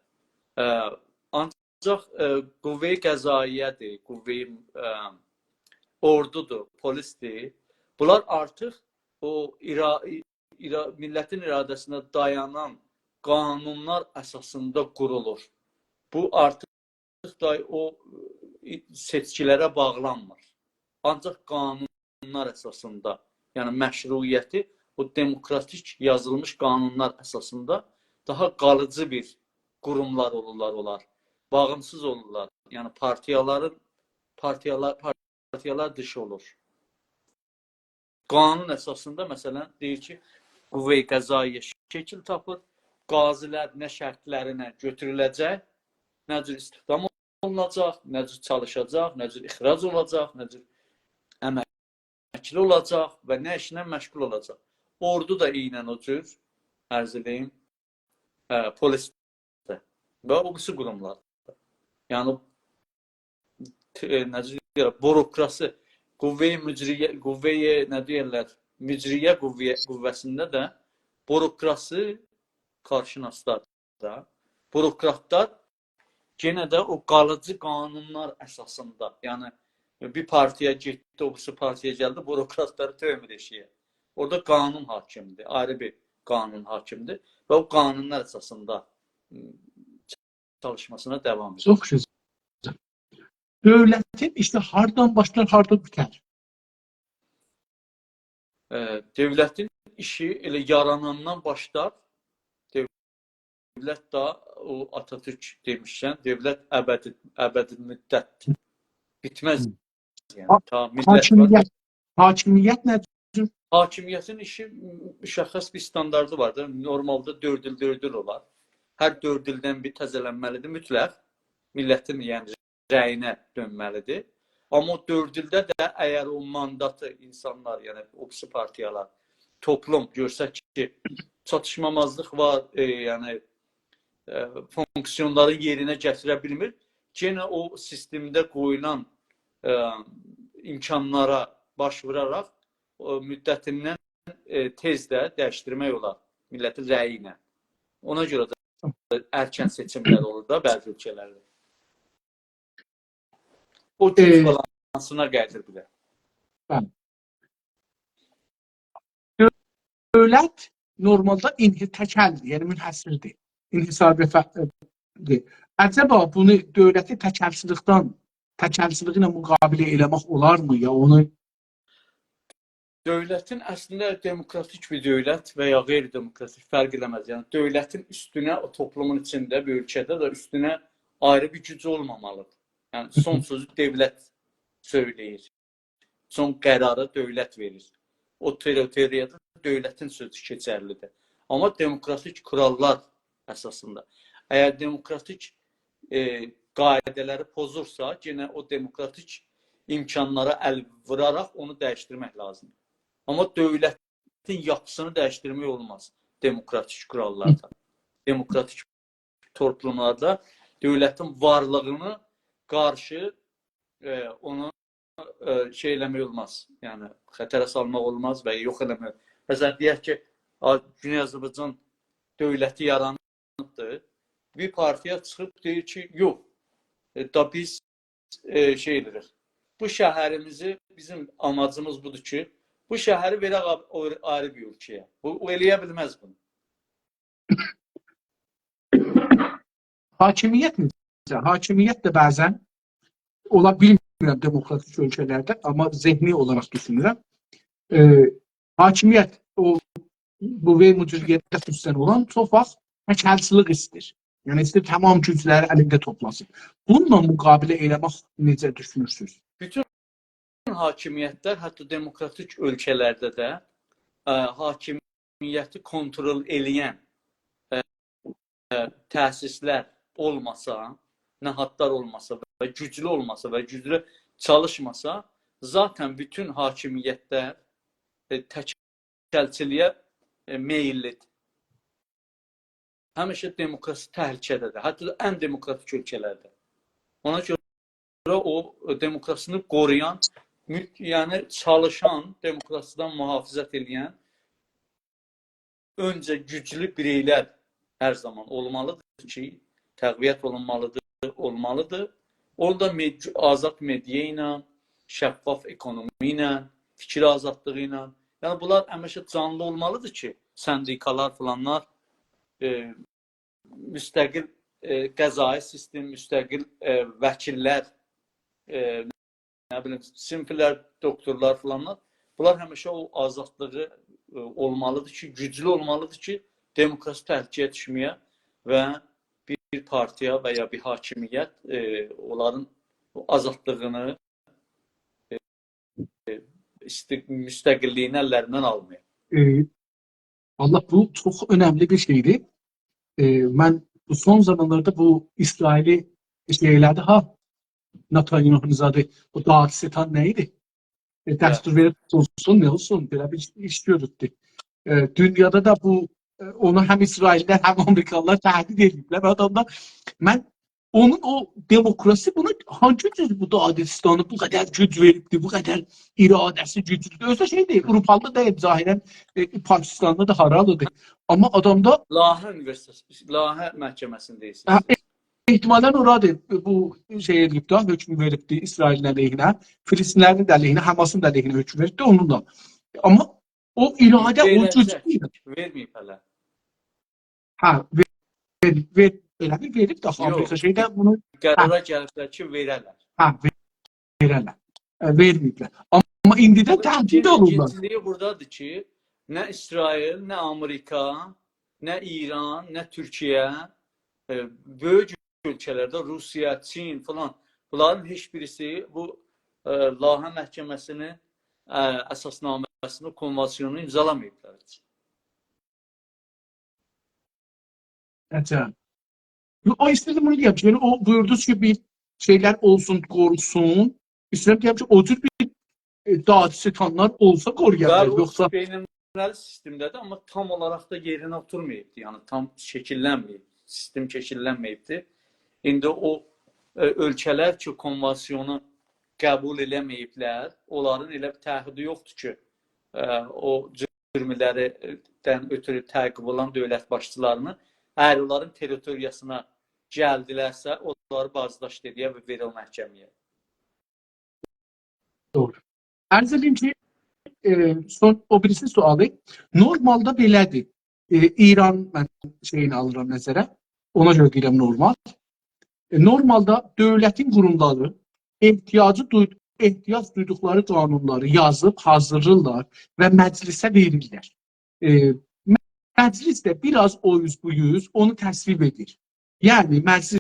اه، آنجاق، اه، قوه قضاییه‌دیر، قوه، اه، اوردودور، پلیس‌دیر. بونلار آرتیق او ایرا-، ایرا-، میللتین اراده‌سینه دایانان قانونلار اساسیندا قورولور. بو آرتیق دا او، اه، سئچکی‌لره باغلانمیر. آنجاق قانونلار اساسیندا، یعنی مشروعیتی او دموکراتیک یازیلمیش قانونلار اساسیندا داها قالیجی بیر قوروملار اولورلار اونلار. باغیمسیز اولورلار. یعنی پارتیالارین، پارتیالار، پارتیالار دیشی اولور. قانون اساسیندا، مثلا، دئییر کی، قوه قضاییه شکیل تاپیر، قاضی‌لر نه شرطلرینه گؤتوروله‌جک، نه جور استخدام اولوناجاق، نه جور چالیشاجاق، نه جور اخراج اولاجاق، نه جور امکلی اولاجاق و نه ایشله مشغول اولاجاق. اوردو دا عیناً او جور، عرض ائدییم، ائ، پلیس ده و او بیریسی قوروملار. یعنی، ت-، ائ، نئجه دئییرلر، بوروکراسی، قوه مجریه، قوه، نه دئییرلر، مجریه قوه، قوه‌سینده ده بوروکراسی کارشناسلار دا، بوروکراتلار یئنه ده او قالیجی قانونلار اساسیندا، یعنی بیر پارتیا گئتدی، او بیریسی پارتیا گلدی، بوروکراتلاری تؤکمور ائشیگه. اورادا قانون حاکمدیر، آیری بیر قانون حاکمدیر و او قانونلار اساسیندا، م، چالیشماسینا داوام ائدیر. چوخ گؤزل. دؤولتین ایشی هاردان باشلار، هاردا بیتر؟ ائ، دؤولتین ایشی ائله یاراناندان باشلار. دؤولت ده، او آتاتورک دئمیشکن، دؤولت ابدی، ابدی‌المدت بیتمز. هی. یعنی، حا-، تا میللت وار. حاکمیت، حاکمیت نه جور؟ حاکمیتین ایشی مشخص بیر استانداردی وار دا. نورمالدا دؤرد ایل، دؤرد ایل اولار. هر دؤرد ایلدن بیر تزه‌لنمه‌لیدیر مطلق. میللتین، یعنی، رأیینه دؤنمه‌لیدیر. آمما او دؤرد ایلده ده اگر او مانداتی اینسانلار، یعنی او بیریسی پارتیالار، توپلوم گؤرسه کی، چاتیشمامازلیق وار، ائ، یعنی، ائ، فونکسیونلارین یئرینه گتیره بیلمیر، یئنه او سیستمده قویولان، ائ، امکانلارا باش ووراراق او مدتیندن، ائ، تئز ده دییشدیرمک اولار میللتین رأیی ایله. اونا گؤره ده ارکن سئچیملر اولور دا بعضی اؤلکه‌لرده. او گوج، ائ، بالانسینا قاییدیر بیر ده. بلی. دؤ-، دؤولت نورمالدا انحی-، تکلدیر، یعنی منحصردیر. انحصار به ف-، دیر. عجبا بونو دؤولتی تکلچیلیکدن، تکلچیلیگی ایله مقابله ائله‌مک اولارمی؟ یا اونو دؤولتین اصلینده دموکراتیک بیر دؤولت و یا غیر دموکراتیک فرق ائله‌مز. یعنی دؤولتین اوستونه، او توپلومون ایچینده، بیر اؤلکه‌ده ده اوستونه آیری بیر گوج اولمامالیدیر. یعنی سون سؤزو دؤولت سؤیله‌ییر. سون قراری دؤولت وئریر. او تریتوریادا دؤولتین سؤزو کئچرلیدیر. آمما دموکراتیک قوراللار اساسیندا. اگر دموکراتیک، ائ، قاعده‌لری پوزورسا، یئنه او دموکراتیک امکانلارا ال ووراراق اونو دییشدیرمک لازیمدیر. آمما دؤولتین یاپیسینی دییشدیرمک اولماز دموکراتیک قوراللاردا. دموکراتیک توپلوملاردا دؤولتین وارلیغینی قارشی، ائ، اونو، ائ، شئی ائله‌مک اولماز. یعنی خطره سالماق اولماز و یوخ ائله‌مک. مثلا، دئیک کی، آ، گونئی آذربایجان دؤولتی یارانیبدیر. بیر پارتیا چیخیب دئییر کی، یوخ، ائ، دا بیز، ائ، شئی ائدیریک. بو شهریمیزی، بیزیم آماجیمیز بودور کی، بو شهری وئرک آ-، او-، آیری بیر اؤلکه‌یه. بو، او ائله‌یه بیلمز بونو. حاکمیت نئجه؟ حاکمیت ده بعضا، اولا بیلمیرم دموکراتیک اؤلکه‌لرده، آمما ذهنی اولاراق دوشونورم. ائ، حاکمیت، او قوه مجریه‌ده خصوصا اولان چوخ واخت تکلچیلیک ایسته‌ییر. یعنی ایسته‌ییر تمام گوجلری الینده توپلاسین. بونونلا مقابله ائله‌مک نئجه دوشونورسونوز؟ بوتون حاکمیتلر، حتی دموکراتیک اؤلکه‌لرده ده، ائ، حاکمیتی کنترل ائله‌ین، ائ، ائ، تأسیسلر اولماسا، نهادلار اولماسا و گوجلو اولماسا و گوجلو چالیشماسا، ذاتا بوتون حاکمیتلر، ائ، تکلچیلیگه، ائ، مئیللیدیر. همیشه دموکراسی تهلکه‌ده‌دیر. حتی ده ان دموکراتیک اؤلکه‌لرده. اونا گؤره او دموکراسینی قورویان، مو-، یعنی چالیشان، دموکراسیدن محافظت ائله‌ین اؤنجه گوجلو بیرئیلر هر زامان اولمالیدیر کی، تقویت اولونمالیدیر، اولمالیدیر. اونو دا مئد-، آزاد مدیا ایله، شفاف اکونومی ایله، فیکیر آزادلیغی ایله. یعنی بونلار همیشه جانلی اولمالیدیر کی، سندیکالار فلانلار، ائ، مستقل، ائ، قضایی سیستم، مستقل، ائ، وکیللر، ائ، نه بیلیم، سینفلر، دوکتورلار فلانلار، بونلار همیشه او آزادلیغی، ائ، اولمالیدیر کی، گوجلو اولمالیدیر کی، دموکراسی تهلکه‌یه دوشمه‌یه و بیر، بیر پارتیا و یا بیر حاکمیت، ائ، اونلارین او آزادلیغینی، ائ، ائ، ایستی-، مستقللیگینی اللریندن آلمایا. ائ، والله بو چوخ اؤنملی بیر شئیدیر. ائ، من بو سون زامانلاردا بو اسرائیلی شئی ائله‌دی ها، نتانیاهونون زادی، بو دادستان نه ایدی؟ ائ، هه. دستور وئریب توتولسون، نه اولسون، بئله بیر ایش گؤروردو. ائ، دونیادا دا بو، ائ، اونو هم اسرائیللی‌لر، هم آمریکالی‌لار تهدید ائدیبلر. آداملار، من اونون او دموکراسی، بونو هانسی جور بو دادستانی بو قدر گوج وئریبدی، بو قدر اراده‌سی گوجلودور؟ اؤزو ده شئی دئییل، آوروپالی دا دئییل ظاهراً، ائ، پاکستاندا دا هارالیدیر. آمما آدامدا لاهه اونیوئرسیتئتی، لاهه محکمه‌سینی دئییرسینیز هه، سیز. احتمالاً اورادیر، بو شئی ائدیب ده، حکم وئریبدی اسرائیلین علیهینه، فلسطینلی‌لرین ده علیهینه، حماسین دا علیهینه حکم وئریبدی، اونون دا. آمما او اراده، او گوج وئره‌جک، دئییل. وئرمه‌ییب هله. هه، وئر-، وئر-، ائله بیل وئریب ده، یوخ. آمریکا شئیده بونو، هه. قرارا گلیبلر کی، وئره‌لر. هه، وئر-، وئره‌لر. ائ، وئرمه‌ییبلر. آمما ایندی ده آمما تهدید ایکینجی، اولورلار. ایکینجیلیگی بورادادیر کی، نه اسرائیل، نه آمریکا، نه ایران، نه تورکیه، ائ، بؤیوک اؤلکه‌لرده، روسیه، چین فلان، بونلارین هئچ بیریسی بو، ائ، لاهه محکمه‌سینین، ائ، اساسنامه‌سینی، کنوانسیونونو امضالاماییبلار. عجب. یوخ، او ایسته‌دیم بونو دئیم کی، یعنی او بویوردونوز کی، بیر شئیلر اولسون، قوروسون. ایسته‌ییرم دئیم کی، او جور بیر، ائ، دادستانلار اولسا قورویا بیلر، یوخسا بلی، او بئین‌المللی سیستمده‌دیر، آمما تام اولاراق دا یئرینه اوتورماییبدی، یعنی تام شکیللنمه‌ییب، سیستم شکیللنمه‌ییبدی. ایندی او، ائ، اؤلکه‌لر کی، کنوانسیونو قبول ائله‌مه‌ییبلر، اونلارین ائله بیر تعهدی یوخدور کی، ائ، او جرملریندن اؤترو تعقیب اولان دؤولت باشچیلارینی، اگر اونلارین تریتوریاسینا گلدیلرسه، اونلاری بازداشت ائله‌یه و وئره او محکمه‌یه. دوغرو. عرض ائدیم کی، ائ، سون او بیریسی سؤالی، نورمالدا بئله‌دیر. ائ، ایران، من شئیینی آلیرام نظره، اونا گؤره دئییرم نورمال. ائ، نورمالدا دؤولتین قوروملاری احتیاجی دوی-، احتیاج دویدوقلاری قانونلاری یازیب حاضیرلاییرلار و مجلسه وئریرلر. ائ، مجلس ده بیر آز او اوز بو اوز اونو تصویب ائدیر. یعنی، مجلس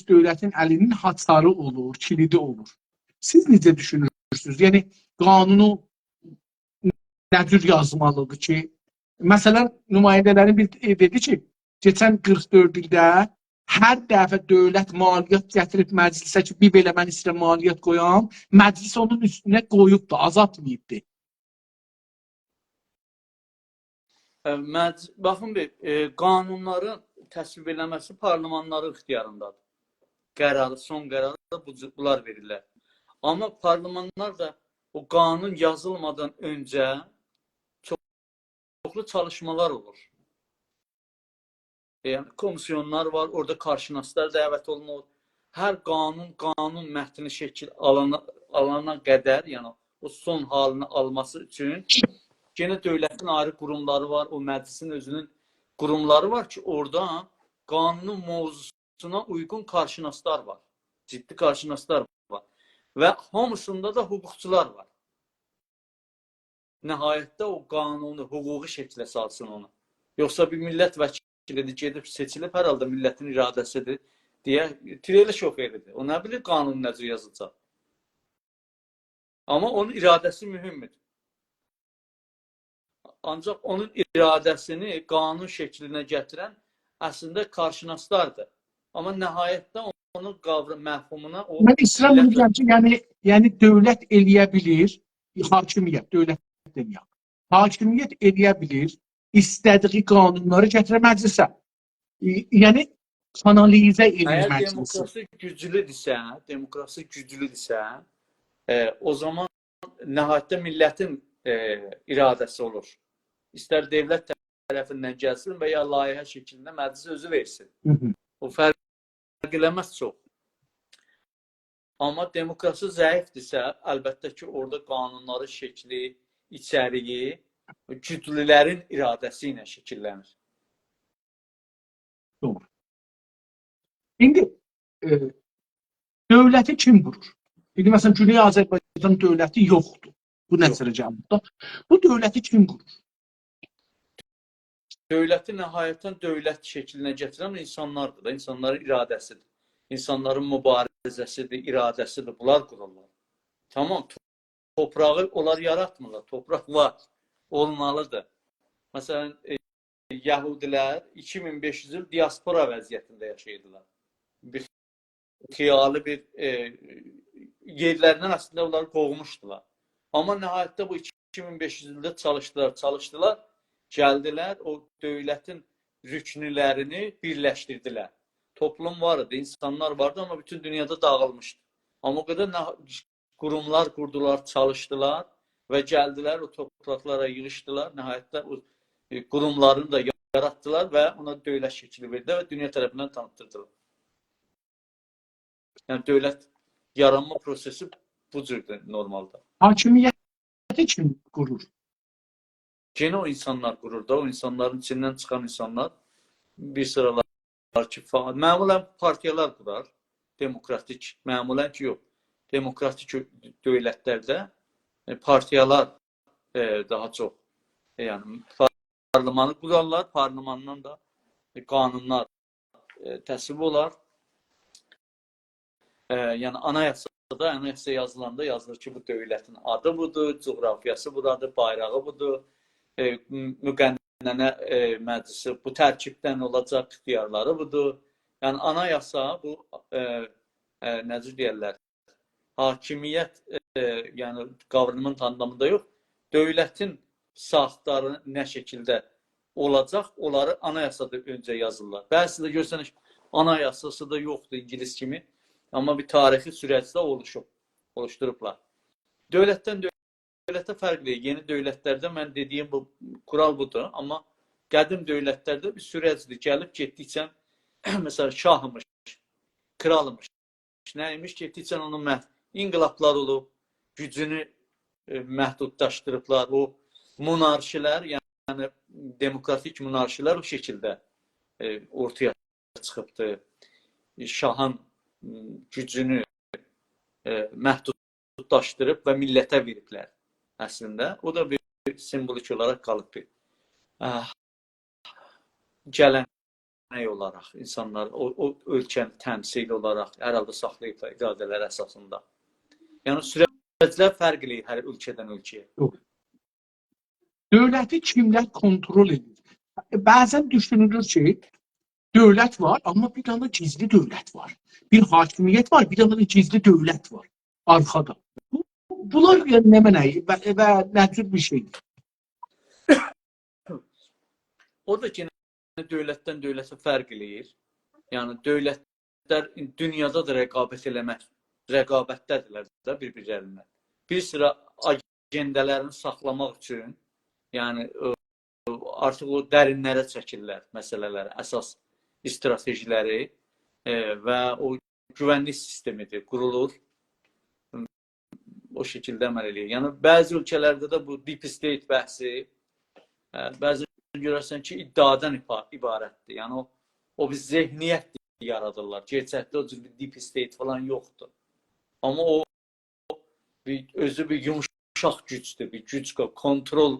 دؤولتین الی‌نین آچاری اولور، کیلیدی اولور. سیز نئجه دوشونورسونوز؟ یعنی، قانونو نه جور یازمالیدیر کی، مثلا، نماینده‌لرین بیری، ائ، دئدی کی، کئچن قیرخ دؤرد ایلده هر دفعه دؤولت مالیات گتیریب مجلسه کی، بیر بئله من ایسته‌ییرم مالیات قویام، مجلس اونون اوستونه قویوبدو، آزالتماییبدی. ائ، مج-، باخین بیر، ائ، قانونلاری تصویب ائله‌مه‌سی پارلمانلارین اختیاریندادیر. قراری، سون قراری دا بو، بونلار وئریرلر. آمما پارلمانلار دا او قانون یازیلمادان اؤنجه چوخلو چالیشمالار اولور. ائ، یعنی، کومیسیونلار وار، اورادا کارشناسلار دعوت اولونور. هر قانون، قانون متنی شکیل آلانا، آلانا قدر، یعنی او سون حالینی آلماسی اوچون یئنه دؤولتین آیری قوروملاری وار، او مجلسین اؤزونون قوروملاری وار کی، اورادا قانونون موضوعسونا اویغون کارشناسلار وار. جدی کارشناسلار وار. و هامیسیندا دا حقوقچولار وار. نهایتده او قانونی، حقوقی شکله سالسین اونو. یوخسا بیر میللت وکیلی‌دیر، گئدیب سئچیلیب، هر حالدا میللتین اراده‌سی‌دیر دئیه تریل شوفئری‌دیر. او نه بیلیر قانون نه جور یازیلجاق؟ آمما اونون اراده‌سی مهمدور. آنجاق اونون اراده‌سینی قانون شکلینه گتیرن اصلینده کارشناسلاردیر. آمما نهایتده اونون قاورا-، مفهومونا او من ایسته‌ییرم بونو میللت دئیم کی، یعنی، یعنی دؤولت ائله‌یه بیلیر، حاکمیت، دؤولت دئمه‌یک. حاکمیت ائله‌یه بیلیر، ایسته‌دیگی قانونلاری گتیره مجلسه. ای-، یعنی، کانالیزه ائله‌ییر مجلسی. اگر دموکراسی گوجلودورسه، دموکراسی گوجلودورسه، ائ، او زامان نهایتده میللتین، ائ، اراده‌سی اولور. ایستر دؤولت طرفیندن گلسین و یا لایحه شکلینده مجلس اؤزو وئرسین. هی هی. او فرق ائله‌مز چوخ. آمما دموکراسی ضعیفدیرسه، البته کی، اورادا قانونلارین شکلی، ایچریگی گوجلولرین اراده‌سی ایله شکیللنیر. دوغرو. ایندی، ائ، دؤولتی کیم قورور؟ ایندی، مثلا، گونئی آذربایجان دؤولتی یوخدور. بو یوخ. نظره گلیر ده. بو دؤولتی کیم قورور؟ دؤولتی نهایتا دؤولت شکلینه گتیرن اینسانلاردیر دا، اینسانلارین اراده‌سیدیر. اینسانلارین موباریزه‌سیدیر، اراده‌سیدیر. بونلار قورورلار. تامام، تو-، توپراغی اونلار یاراتمیرلار. توپراق وار، اولمالیدیر. مثلا، ائ، یهودی‌لر ایکی مین بئش یوز ایل دیاسپورا وضعیتینده یاشاییردیلار. بیر خیالی بیر، ائ، یئرلریندن اصلینده اونلاری قووموشدولار. آمما نهایتده بو ایکی مین بئش یوز ایلده چالیشدیلار، چالیشدیلار، گلدیلر، او دؤولتین رکنلرینی بیرلشدیردیلر. توپلوم وار ایدی، اینسانلار واردی، آمما بوتون دونیادا داغیلمیشدی. آمما او قدر نه-، قوروملار قوردولار، چالیشدیلار و گلدیلر، او توپراقلارا ییغیشدیلار. نهایتده او، ائ، قوروملارینی دا یاراتدیلار و اونا دؤولت شکلی وئردیلر و دونیا طرفیندن تانیتدیردیلار. یعنی، دؤولت یارانما پروسه‌سی بو جوردور نورمالدا. حاکمیتی کیم قورور؟ یئنه او اینسانلار قورور دا، او اینسانلارین ایچیندن چیخان اینسانلار، بیر سیرالار کی، فعال، معمولا پارتیالار قورار، دموکراتیک، معمولا کی، یوخ، دموکراتیک دؤولتلرده، ائ، پارتیالار، ائ، داها چوخ، ائ، یعنی، پارلمانی قورارلار، پارلماندان دا، ائ، قانونلار، ائ، تصویب اولار. ائ، یعنی، آنایاسادا، آنایاسا یازیلاندا یازیلیر کی، بو دؤولتین آدی بودور، جغرافیاسی بورادیر، بایراغی بودور، ائ، م-، مقننه، ائ، مجلیسی بو ترکیبدن اولاجاق، اختیارلاری بودور. یعنی، آنایاسا بو، ائ، ائ، نئجه دئیرلر، حاکمیت، ائ، یعنی، قاورامین آنلامیندا یوخ، دؤولتین ساختاری نه شکیلده اولاجاق، اونلاری آنایاسادا اؤنجه یازیرلار. بعضی‌لری گؤرسن، آنایاساسی دا یوخدور اینگیلیس کیمی، آمما بیر تاریخی سورجده اولوشوب، اولوشدوروبلار. دؤولتدن دؤولته فرقلی. یئنی دؤولتلرده من دئدیگیم بو قورال بودور، آمما قدیم دؤولتلرده بیر سورجدیر. گلیب گئتدیکجه، مثلا، شاهمیش، کرالمیش، نه ایمیش، گئتدیکجه اونون مح-، انقلابلار اولوب، گوجونو، ائ، محدودلاشدیریبلار. او مونارشی‌لر، یعنی دموکراتیک مونارشی‌لر او شکیلده، ائ، اورتایا چیخیبدی. شاهین، م، گوجونو، ائ، محدودلاشدیریب و میللته وئریبلر اصلینده. او دا بیر سیمولیک اولاراق قالیب بیر، اه، گلنک اولاراق اینسانلار او، او اؤلکه‌نی تمثیل اولاراق هر حالدا ساخلاییبلار اراده‌لری اساسیندا. یعنی سورجلر فرق ائله‌ییر هر اؤلکه‌دن اؤلکه‌یه. یوخ. دؤولتی کیملر کنترل ائدیر؟ بعضا دوشونولور کی، دؤولت وار، آمما بیر دنه گیزلی دؤولت وار. بیر حاکمیت وار، بیر دنه ده گیزلی دؤولت وار آرخادا. بو، بونلار، یعنی، نمنه و، و نه جور بیر شئی؟ او دا یئنه دؤولتدن دؤولته فرق ائله‌ییر. یعنی، دؤولتلر دونیادا دا رقابت ائله‌مک، رقابتده‌دیرلر ده بیر-بیرلرینن. بیر سیرا آژنده‌لرینی ساخلاماق اوچون، یعنی، او، آرتیق او درینلره چکیرلر مسئله‌لری، اساس استراتژی‌لری، ائ، و او گوونلیک سیستمی‌دیر، قورولور. او شکیلده عمل ائله‌ییر. یعنی، بعضی اؤلکه‌لرده ده بو deep state بحثی، ائ، بعضا گؤررسن کی، ادعادان عبا-، عبارتدیر. یعنی، او، او بیر ذهنیت یارادیرلار. گئرچکده او جور بیر deep state فلان یوخدور. آمما او بیر، اؤزو بیر یومشاق گوجدور، بیر گوج، کنترل،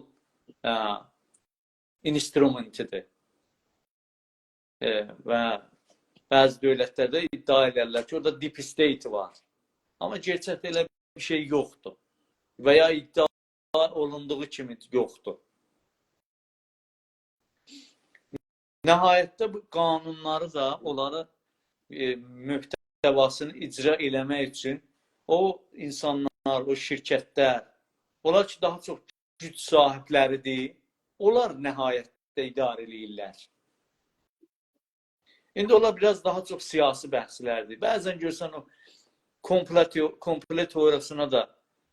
ائ، اینسترومنتی‌دیر. ائ، و بعضی دؤولتلرده ادعا ائدرلر کی، اورادا deep state وار. آمما گئرچکده ائله بیر شئی یوخدور. و یا ادعا اولوندوغو کیمی یوخدور. نهایتده بو قانونلاری دا، اونلاری، ائ، محتواسینی اجرا ائله‌مک اوچون او اینسانلار، او شرکتلر، اونلار کی، داها چوخ گوج صاحیبلری‌دیر، اونلار نهایتده اداره ائله‌ییرلر. ایندی اونلار بیر آز داها چوخ سیاسی بحثلردیر. بعضا گؤرسن او کومپلو تئو-، کومپلو تئوریاسینا دا،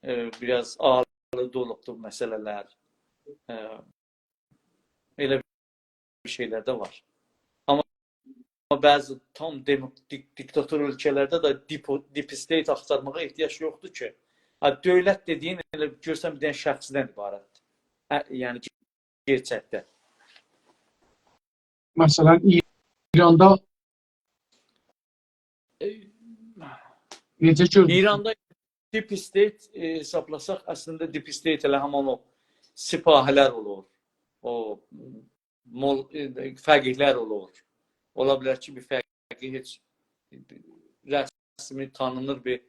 ائ، بیر آز آلوده اولوبدور مسئله‌لر. ائ، ائله بیر شئیلر ده وار. آمما بعضی تام دئمو-، دیک-، دیکتاتور اؤلکه‌لرده ده deep، deep state آختارماغا احتیاج یوخدور کی. ها، دؤولت دئدیگین ائله گؤرسن بیر دنه شخصدن عبارتدیر. ه، یعنی گئرچکده. مثلا، ایراندا، ائ، نئجه گؤرورسن؟ ایراندا deep state، ائ، حسابلاساق، اصلینده deep state ائله همان او سپاهی‌لر اولور، او مول-، ائ، فقیه‌لر اولور. اولا بیلر کی، بیر فقیه هئچ رسمی تانینیر بیر،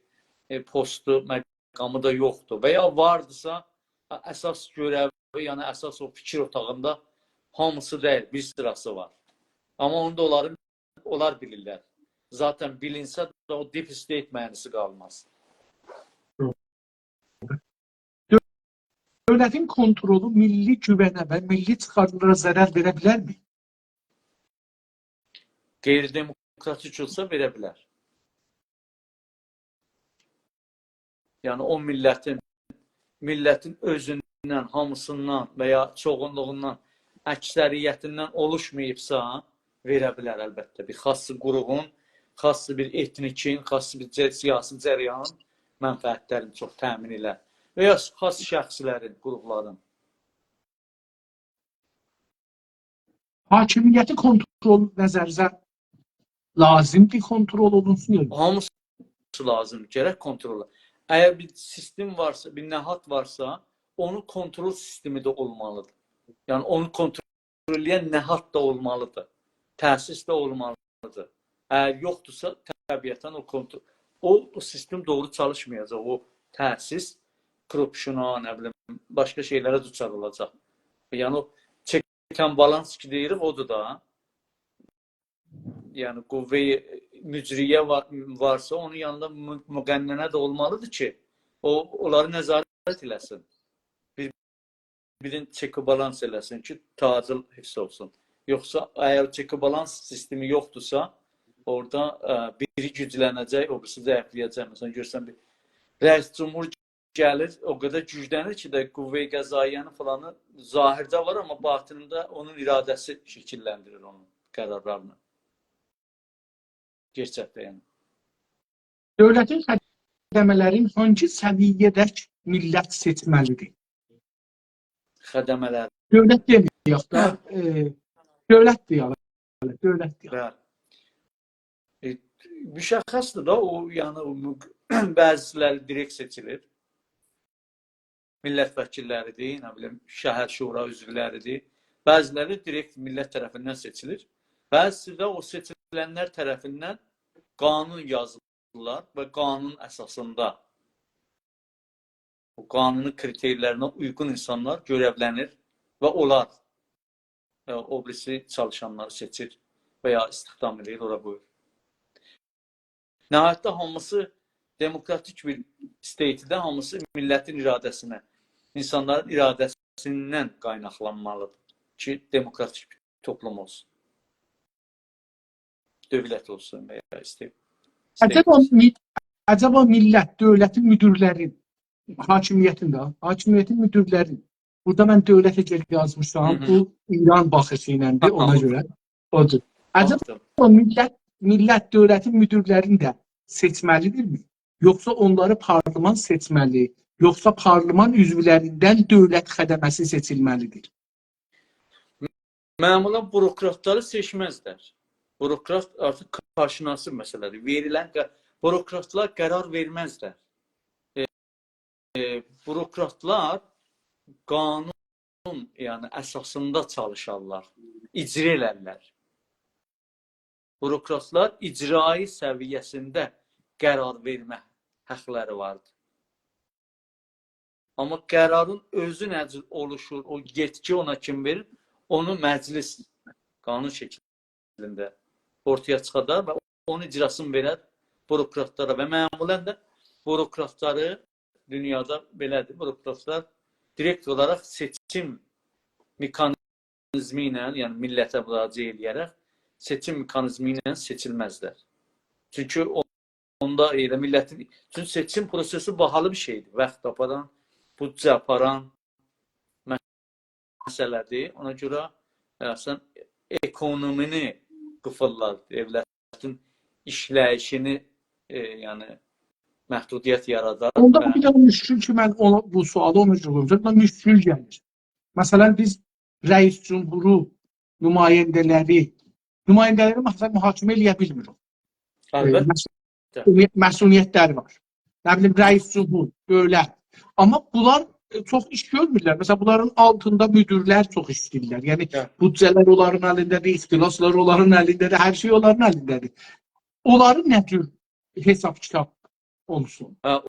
ائ، پوستو، مقامی دا یوخدور. و یا واردیسا، ا-، اساس گؤره‌وی، یعنی اساس او فیکیر اوتاغیندا هامیسی دئییل، بیر سیراسی وار. آمما اونو دا اونلارین، اونلار بیلیرلر. ذاتاً بیلینسه ده او deep state معناسی قالماز. دؤولتین کونترولو میللی گووه‌نه و میللی چیخارلارا ضرر وئره بیلرمی؟ غیر دموکراتیک اولسا وئره بیلر. یعنی او میللتین، میللتین اؤزوندن، هامیسیندان و یا چوغونلوغوندان، اکثریتیندن اولوشماییبسا، وئره بیلر البته. بیر خاص قروپون، خاص بیر ائتنیکین، خاص بیر جه-، سیاسی جریانین منفعتلرینی چوخ تأمین ائلر. و یا خاص شخصلرین، قروپلارین. حاکمیتی کونترول نظرینیزه لازیمدیر، کونترول اولونسون یا یوخ؟ هامیسی لازیم، گرک کونترول. اگر بیر سیستم وارسا، بیر نهاد وارسا، اونون کونترول سیستمی ده اولمالیدیر. یعنی اونو کونترول ائله‌ین نهاد دا اولمالیدیر. تأسیس ده اولمالیدیر. اگر یوخدورسا، طبیعتاً او کونترول، او، او سیستم دوغرو چالیشمایاجاق. او تأسیس کورروپسیونا، نه بیلیم، باشقا شئیلره دوچار اولاجاق. یعنی او check and balance کی دئییریک، اودور دا. یعنی قوه مجریه وار-، وارسا، اونون یانیندا مو-، مقننه ده اولمالیدیر کی، او، اونلاری نظارت ائله‌سین. بیر-بیرینین check و balance ائله‌سین کی، تعادل حفظ اولسون. یوخسا، اگر check و balance سیستمی یوخدورسا، اورادا، ائ، بیری گوجلنه‌جک، او بیریسی ضعیفله‌یه‌جک. مثلاً، گؤرسن، بیر رئیس جمهور گلیر، او قدر گوجلنیر کی، ده قوه قضاییه‌نی فلانی ظاهرده وار، آمما باطنینده اونون اراده‌سی شکیللندیریر اونون قرارلارینی. گئرچکده، یعنی. دؤولتین خدمه‌لرین هانگی سویه‌دک میللت سئچمه‌لیدیر؟ خدمه‌لر. دؤولت دئمه‌یک دا، ائ، دؤولت دئیک، دؤولت دئیک. بلی. ائ، مشخصدیر دا، او، یعنی، او مق-، بعضی‌لری دیرکت سئچیلیر. میللت وکیللریدیر، نه بیلیم، شهر شورا عضولریدیر. بعضی‌لری دیرکت میللت طرفیندن سئچیلیر. بعضی‌سی ده او سئچیلنلر طرفیندن قانون یازیلیر و قانون اساسیندا او قانونون کریتئرلرینه اویغون اینسانلار گؤرئولنیر و اونلار، ائ، او بیریسی چالیشانلاری سئچیر و یا استخدام ائدیر، اورا قویور. نهایتده هامیسی دموکراتیک بیر stateده هامیسی میللتین اراده‌سینه، اینسانلارین اراده‌سیندن قایناقلانمالیدیر کی، دموکراتیک بیر توپلوم اولسون. دؤولت اولسون و یا ایسته-، state عجبا، اولسون. می-، عجبا میللت، دؤولتین مدیرلرین، حاکمیتین ده، حاکمیتین مدیرلرین، بورادا من دؤولت ائجه یازمیشام، هی هی. بو ایران باخیشی ایلندیر، اونا تامام. گؤره. اودور. عجبا تامام. او میللت، میللت دؤولتین مدیرلرین ده سئچمه‌لیدیرمی؟ یوخسا اونلاری پارلمان سئچمه‌لی، یوخسا پارلمان عضولریندن دؤولت خدمه‌سی سئچیلمه‌لیدیر؟ معمولاً بوروکراتلاری سئچمزلر. بوروکرات آرتیق کارشناسی مسئله‌دیر. وئریلن ق-، بوروکراتلار قرار وئرمزلر. ائ، ائ، بوروکراتلار قانون، یعنی اساسیندا چالیشارلار، اجرا ائلرلر. بوروکراتلار اجرایی سویه‌سینده قرار وئرمه حقلری واردیر. آمما قرارین اؤزو نه جور اولوشور، او یئتکی اونا کیم وئریر، اونو مجلس قانون شکلینده اورتایا چیخادار و اونون اجراسینی وئرر بوروکراتلارا و معمولاً ده بوروکراتلاری دونیادا بئله‌دیر. بوروکراتلار دیرکت اولاراق سئچیم مکانیزمی ایله، یعنی میللته مراجعت ائله‌یه‌رک سئچیم مکانیزمی ایله سئچیلمزلر. چونکی او-، اوندا ائله میللتین، چونکی سئچیم پروسه‌سی باهالی بیر شئیدیر. واخت آپاران، بودجه آپاران مسئله‌دیر. اونا گؤره، ائ، سن اکونومینی قیفیللار، دؤولتین ایشله‌ییشینی، ائ، یعنی محدودیت یارادار. اوندا و بیر دنه مشکل کی، من اونا، بو سؤالی اونا گؤره قویموشام، بیر دنه مشکل گلیر. مثلاً، بیز رئیس جمهورو، نماینده‌لری، نماینده‌لری، مثلاً، محاکمه ائله‌یه بیلمیریک. ائ، البته. مسئولیت-، مسئولیتلری وار. نه بیلیم، رئیس جمهور، دؤولت. آمما بونلار، ائ، چوخ ایش گؤرمورلر. مثلا، بونلارین آلتیندا مدیرلر چوخ ایشله‌ییرلر. یعنی، هه، بودجه‌لر اونلارین الینده‌دیر، اختلاسلار اونلارین الینده‌دیر، هر شئی اونلارین الینده‌دیر. اونلارین نه جور حساب-کیتاب اولسون؟ هه،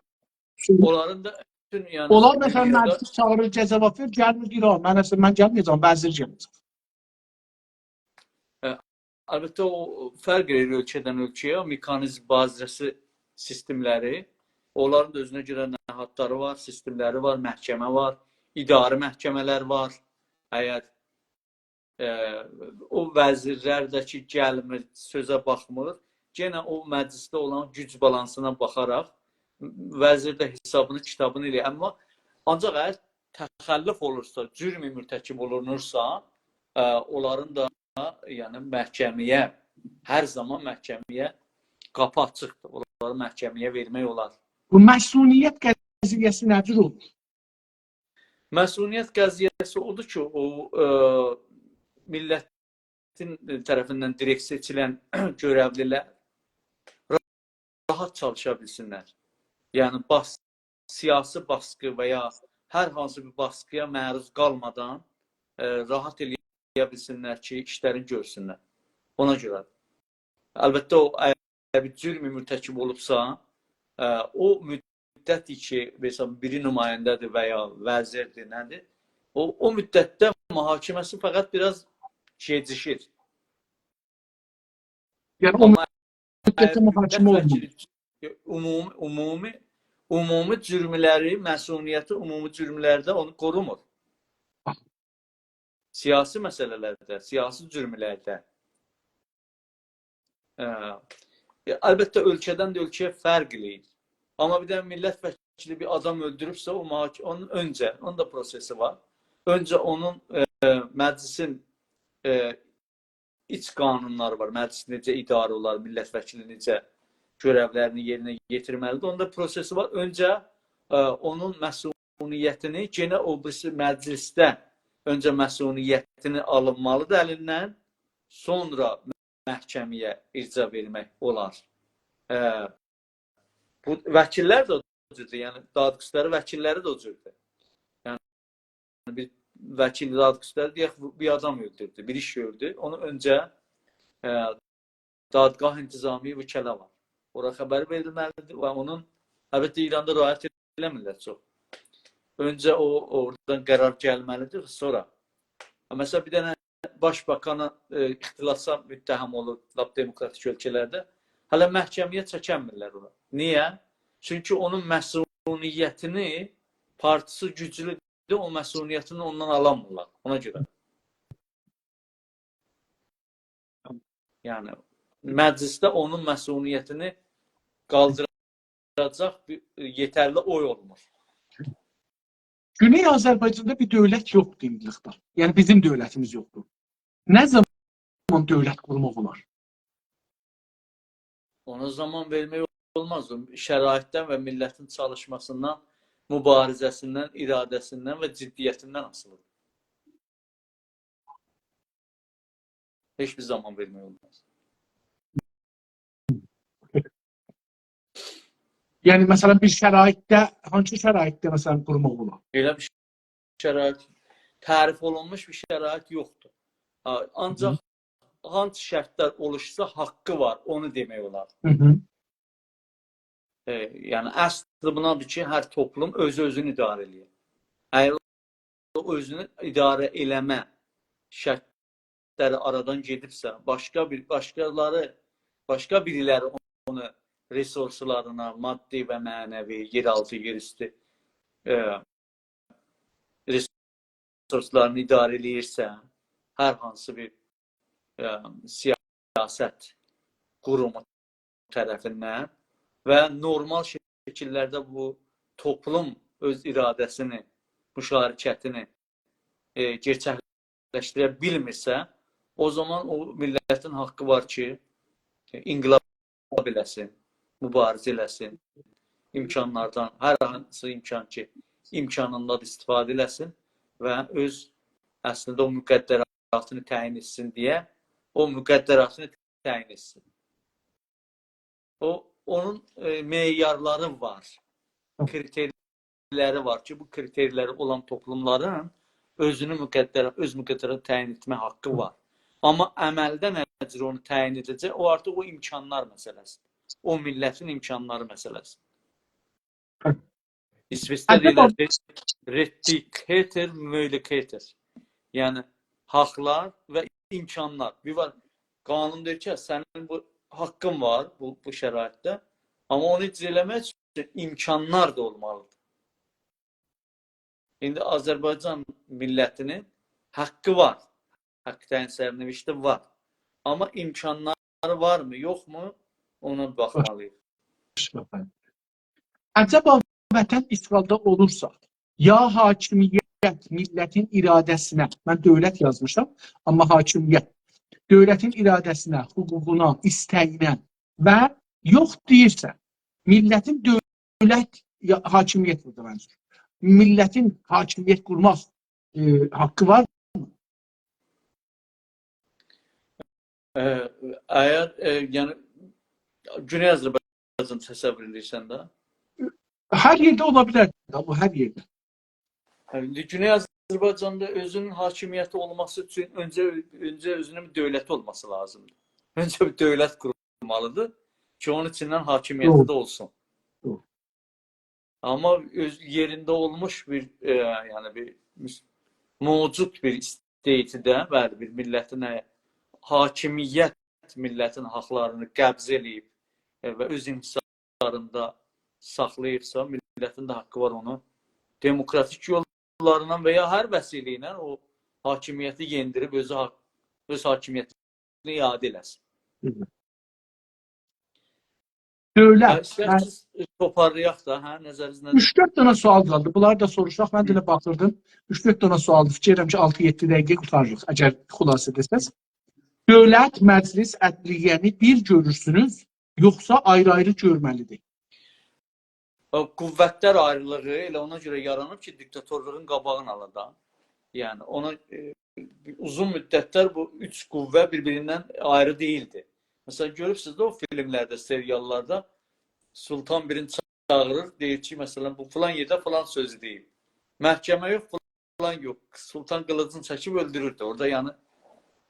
سونرا اونلارین دا بوتون، یعنی، اونلار، مثلا، دونیادا مجلس چاغیریر، جواب وئریر، گلمیر، دئییر: «آ، من اصلا، من گلمه‌یه‌جم، وزیر گلمه‌یه‌جم.» هه، البته، او فرق ائدیر اؤلکه‌دن اؤلکه‌یه، او مکانیزم، بازرسی سیستملری. اونلارین دا اؤزونه گؤره نهادلاری وار، سیستملری وار، محکمه وار، اداری محکمه‌لر وار. اگر، ائ، او وزیرلر ده کی، گلمیر، سؤزه باخمیر، یئنه او مجلسده اولان گوج بالانسینا باخاراق وزیر ده حسابینی، کیتابینی ائله‌ییر. آمما آنجاق اگر تخلف اولورسا، جرم مرتکب اولونورسا، ائ، اونلارین دا، یعنی، محکمه‌یه، هر زامان محکمه‌یه قاپی آچیقدیر. اونلاری محکمه‌یه وئرمک اولار. بو مصونیت قضیه‌سی نه جور اولور؟ مصونیت قضیه‌سی اودور کی، او، ائ، میللتین طرفیندن دیرکت سئچیلن گؤرئولی‌لر راحت چالیشا بیلسینلر. یعنی، باس-، سیاسی باسقی و یا هر هانسی بیر باسقییا معروض قالمادان، ائ، راحت ائله‌یه بیلسینلر کی، ایشلرینی گؤرسونلر. اونا گؤره. البته، او، اگر بیر جرم مرتکب اولوبسا، ائ، او مدت کی، مثلا، بیری نماینده‌دیر و یا وزیردیر، نه‌دیر، او، او مدتده محاکمه‌سی فقط بیر آز گئجیشیر. یعنی، او آمما مدتده اگر محاکمه اولمور. میللت وکیلی عمومی، عمومی، عمومی جرملری، مصونیتی عمومی جرملرده اونو قورومور. سیاسی مسئله‌لرده، سیاسی جرملرده. ائ، ائ، البته، اؤلکه‌دن ده اؤلکه‌یه فرق ائله‌ییر. آمما بیر دنه میللت وکیلی بیر آدام اؤلدوروبسه، او محاک-، اونون اؤنجه، اونون دا پروسئسی وار. اؤنجه اونون، ائ، مجلسین، ائ، ایچ قانونلاری وار. مجلس نئجه اداره اولار، میللت وکیلی نئجه گؤرئولرینی یئرینه یئتیرمه‌لیدیر. اونون دا پروسئسی وار. اؤنجه، ائ، اونون مصونیتینی یئنه او بیریسی مجلسده اؤنجه مصونیتینی آلینمالیدیر الیندن، سونرا محکمه‌یه ارجاع وئرمک اولار. ائ، بو وکیللر ده او جوردور، یعنی دادگستری وکیللری ده او جوردور. یعنی بیر وکیل دادگستری، دئیک، بیر آدام اؤلدوردو، بیر ایش گؤردو. اونو اؤنجه، ائ، دادگاه انتظامی وکلا وار. اورا خبر وئریلمه‌لیدیر و اونون، البته، ایراندا رعایت ائله‌میرلر چوخ. اؤنجه او، اورادان قرار گلمه‌لیدیر، سونرا. مثلا، بیر دنه باشباکانا، ائ، اختلاسا متهم اولور، لاپ دموکراتیک اؤلکه‌لرده. هله محکمه‌یه چکممیرلر اونو. نییه؟ چونکی اونون مصونیتینی، پارتیسی گوجلودور، او مصونیتینی اوندان آلانمیرلار. اونا گؤره. یعنی، مجلسده اونون مصونیتینی قالدیراجاق بیر، ائ، یئترلی اوی اولمور. گونئی آذربایجاندا بیر دؤولت یوخدور ایندیلیکده. یعنی، بیزیم دؤولتیمیز یوخدور. نه زامان دؤولت قورماق اولار؟ اونا زامان وئرمک اولماز. او شرایطدن و میللتین چالیشماسیندان، موباریزه‌سیندن، اراده‌سیندن و جدیتیندن آسیلیدیر. هئچ بیر زامان وئرمک اولماز. یعنی، مثلا، بیر شرایطده، هانسی شرایطده، مثلا، قورماق اولار؟ ائله بیر شرایط، تعریف اولونموش بیر شرایط یوخدور. آ، آنجاق، هی هی، هانسی شرطلر اولوشسا، حاققی وار، اونو دئمک اولار. هی هی. ائ، یعنی، اصلی بونادیر کی، هر توپلوم اؤزو اؤزونو اداره ائله‌یه. اگر او اؤزونو اداره ائله‌مه شرطلری آرادان گئدیبسه، باشقا بیر، باشقالاری، باشقا بیریلری اونو رسورسلارینا، مادی و معنوی، یئرآلتی، یئراوستو، ائ، رسورسلارینی اداره ائله‌ییرسه، هر هانسی بیر، ائ، سیاست قورومو طرفیندن و نورمال شکیللرده بو توپلوم اؤز اراده‌سینی، مشارکتینی، ائ، گئرچکلشدیره بیلمیرسه، او زامان او میللتین حاققی وار کی، انقلاب ائله‌سین، موباریزه ائله‌سین، امکانلاردان، هر هانسی امکان کی، امکانیندادیر، استفاده ائله‌سین و اؤز، اصلینده، او مقدراتینی تعیین ائتسین دئیه، او مقدراتینی تعیین ائتسین. او، اونون، ائ، معیارلاری وار. کریتریالاری وار کی، بو کریتریالاری اولان توپلوملارین اؤزونو مقدر، اؤز مقدراتینی تعیین ائتمه حاققی وار. آمما عملده نه جور اونو تعیین ائده‌جک، او آرتیق او امکانلار مسئله‌سی‌دیر. او میللتین امکانلاری مسئله‌سی‌دیر. ایسوئچده عجبا دئییرلر، ret-، rettigheder, muligheder. یعنی، حاقلار و امکانلار. بیر وار، قانون دئییر کی، سنین بو حاققین وار بو، بو شرایطده. آمما اونو اجرا ائله‌مک اوچون امکانلار دا اولمالی‌دیر. ایندی آذربایجان میللتینین حاققی وار. حاق تعیین سرنوشتی وار. آمما امکانلاری وارمی، یوخمو؟ اونا باخمالی‌ییق. عجبا وطن اشغالده اولورسا، یا حاکمیت میللتین اراده‌سینه، من دؤولت یازمیشام، آمما حاکمیت، دؤولتین اراده‌سینه، حقوقونا، ایسته‌یینه و یوخ دئییرسه، میللتین دؤولت، یا، حاکمیت بورادا منظور. میللتین حاکمیت قورماق، ائ، حاققی وار؟ ائ، اگر، ائ، یعنی، گونئی آذربایجان تصور ائدیرسن ده. هر یئرده اولا بیلر ده، بو هر یئرده. هه، ایندی گونئی آذربایجاندا اؤزونون حاکمیتی اولماسی اوچون اؤنجه، اؤنجه اؤزونون بیر دؤولتی اولماسی لازیمدیر. اؤنجه بیر دؤولت قورمالی‌دیر کی، اونون ایچیندن حاکمیتی دوغرو. ده اولسون. دوغرو. آمما اؤز یئرینده اولموش بیر، ائ، یعنی بیر مس-، موجود بیر استیتده، بلی، بیر میللتین حاکمیت، میللتین حاقلارینی قبض ائله‌ییب، ائ، و اؤز انحصاریندا ساخلاییبسا، میللتین ده حاققی وار اونو دموکراتیک یوللاریندان و یا هر وسیله ایله او حاکمیتی یئندیریب اؤزو حاق-، اؤز حاکمیتینی اعاده ائله‌سین. هی هی. دؤولت، هه، ایسته‌ییرسینیز، ائ، توپارلایاق دا، هه، نظرینیز نه‌دیر؟ اوچ-دؤرد دنه سؤال قالدی. بونلاری دا سوروشاق. من ده ائله باخیردیم. اوچ-دؤرد دنه سؤالدیر. فیکیر ائدیرم کی، آلتی-یئددی دقیقه قوتاریریق، اگر خلاصه ائده‌سز. دؤولت، مجلس، عدلیه‌نی بیر گؤرورسونوز، یوخسا آیری-آیری گؤرمه‌لی‌دیر؟ او قوتلر آیریلیغی ائله اونا گؤره یارانیب کی، دیکتاتورلوغون قاباغینی آلا دا. یعنی، اونا، ائ، اوزون مدتلر بو اوچ قوه بیر-بیریندن آیری دئییلدی. مثلا، گؤروبسونوز ده او فیلملرده، سریاللاردا سلطان بیرینی چاغیریر، دئییر کی، مثلا، بو فلان یئرده فلان سؤزو دئییب. محکمه یوخ، فلان یوخ. سلطان قیلیجینی چکیب اؤلدوروردو. اورادا، یعنی،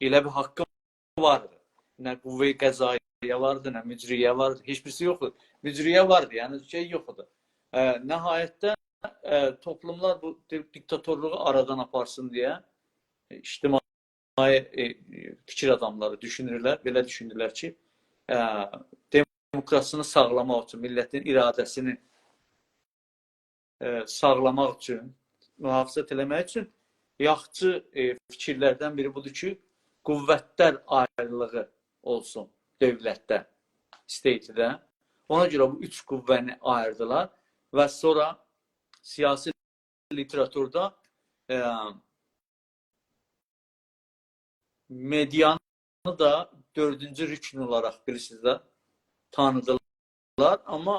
ائله بیر حاققی واردی. نه قوه قضاییه واردی، نه مجریه واردی. هئچ بیریسی یوخدور. مجریه واردی، یعنی شئی یوخدور. ا، نهایتده، ا، توپلوملار بو دی-، دیکتاتورلوغو آرادان آپارسین دئیه، ائ، اجتماعی، ائ، فیکیر آداملاری دوشونورلر، بئله دوشوندولر کی، ا، دموکراسینی ساغلاماق اوچون، میللتین اراده‌سینی ائ، ساغلاماق اوچون، محافظت ائله‌مک اوچون یاخشی، ائ، فیکیرلردن بیری بودور کی، قوتلر آیریلیغی اولسون دؤولتده، استیتده. اونا گؤره بو اوچ قوه‌نی آییردیلار و سونرا سیاسی لیتراتوردا، ائ، مئدیانی دا دؤردونجو رکن اولاراق، بیلیرسینیز ده، تانیدیلار. آمما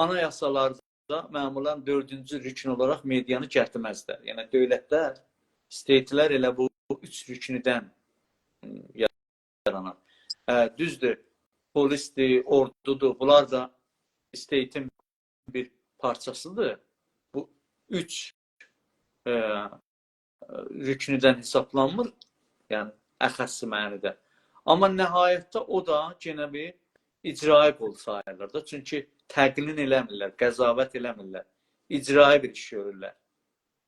آنایاسالاردا معمولا دؤردونجو رکن اولاراق مئدیانی گتیرمزلر. یعنی دؤولتلر، استیتلر ائله بو اوچ رکنودن، م، یارانیر. ا، دوزدور، پلیسدیر، اوردودور. بونلار دا استیتین بیر پارچاسیدیر. بو اوچ، ائ، رکنودن حسابلانمیر، یعنی اخص معنیده. آمما نهایتده او دا یئنه بیر اجرایی قول ساییلیر دا. چونکی تقنین ائله‌میرلر، قضاوت ائله‌میرلر. اجرایی بیر ایش گؤرورلر.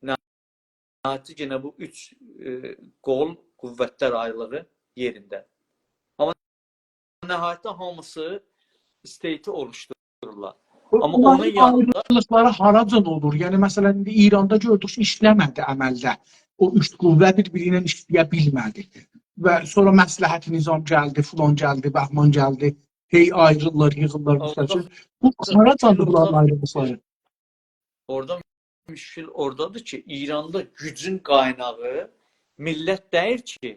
نهایتده یئنه بو اوچ، ائ، قول، قوتلر آیریلیغی یئرینده. آمما نهایتده هامیسی استیتی اولوشدورورلار. بو، آمما بونلارین اونون یانیندا آیریلیقلاری هاراجان اولور؟ یعنی، مثلا، ایندی ایراندا گؤردوک کی، ایشله‌مه‌دی عملده. او اوچ قوه بیر-بیری ایله ایشله‌یه بیلمه‌دی. و سونرا مصلحت نظام گلدی، فلان گلدی، بهمان گلدی. هئی آیریللار، ییغیللار، مثال اوچون. بو هاراجاندیر بونلارین آیریلیقلاری؟ اورادا مشکل اورادادیر کی، ایراندا گوجون قایناغی میللت دئییل کی،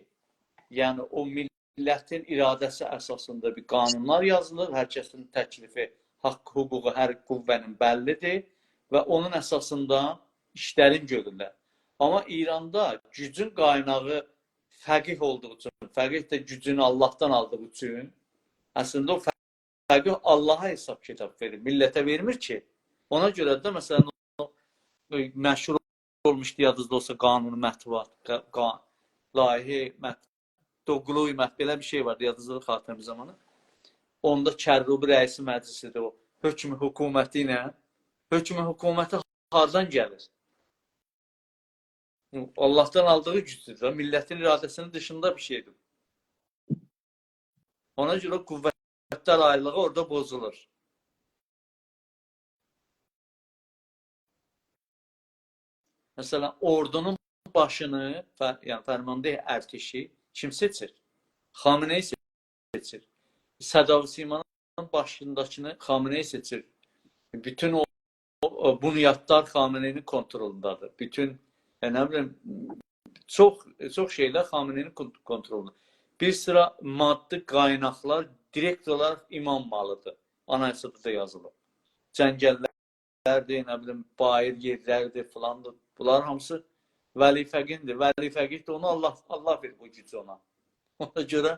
یعنی او میللتین اراده‌سی اساسیندا بیر قانونلار یازیلیر، هر کسین تکلیفی، حاق، حقوقو هر قوه‌نین بللی‌دیر و اونون اساسیندا ایشلرین گؤرورلر. آمما ایراندا گوجون قایناغی فقیه اولدوغو اوچون، فقیه ده گوجونو آللاهدان آلدیغی اوچون، اصلینده او فقیه آللاها حساب کیتاب وئریر، میللته وئرمیر کی. اونا گؤره ده، مثلا، او، ائ، مشهور اولموشدو، یادینیزدا اولسا، قانون مطبوعات، قا-، قا-، لایحه مط-، دوغلوی مط-، بئله بیر شئی واردی، یادینیزدا، خاتمی زامانی. اوندا کروبی رئیس مجلسی‌دیر او. حکم حکومتی ایله، حکم حکومتی هاردان گلیر؟ آللاهدان آلدیغی گوجدور ده، میللتین اراده‌سینین دیشیندا بیر شئیدیر. اونا گؤره قوتلر آیریلیغی اورادا پوزولور. مثلا، اوردونون باشینی، فر-، یعنی فرمانده ارتشی کیم سئچیر؟ خامنه‌ای سئچیر. صدا و سیمانین باشینداکینی خامنه‌ای سئچیر. بوتون او، او، او بنیادلار خامنه‌ای‌نین کونترولوندادیر. بوتون، ائ، نه بیلیم، چوخ، چوخ شئیلر خامنه‌ای‌نین کون-، کونترولوندا. بیر سیرا مادی قایناقلار دیرکت اولاراق امام مالی‌دیر. آنایاسادا دا یازیلیب. جنگللردیر، نه بیلیم، باییر یئرلردیر، فلاندیر. بونلار هامیسی ولی فقیه‌نین‌دیر. ولی فقیه ده اونو آللاه، آللاه وئریب او گوجو اونا. اونا گؤره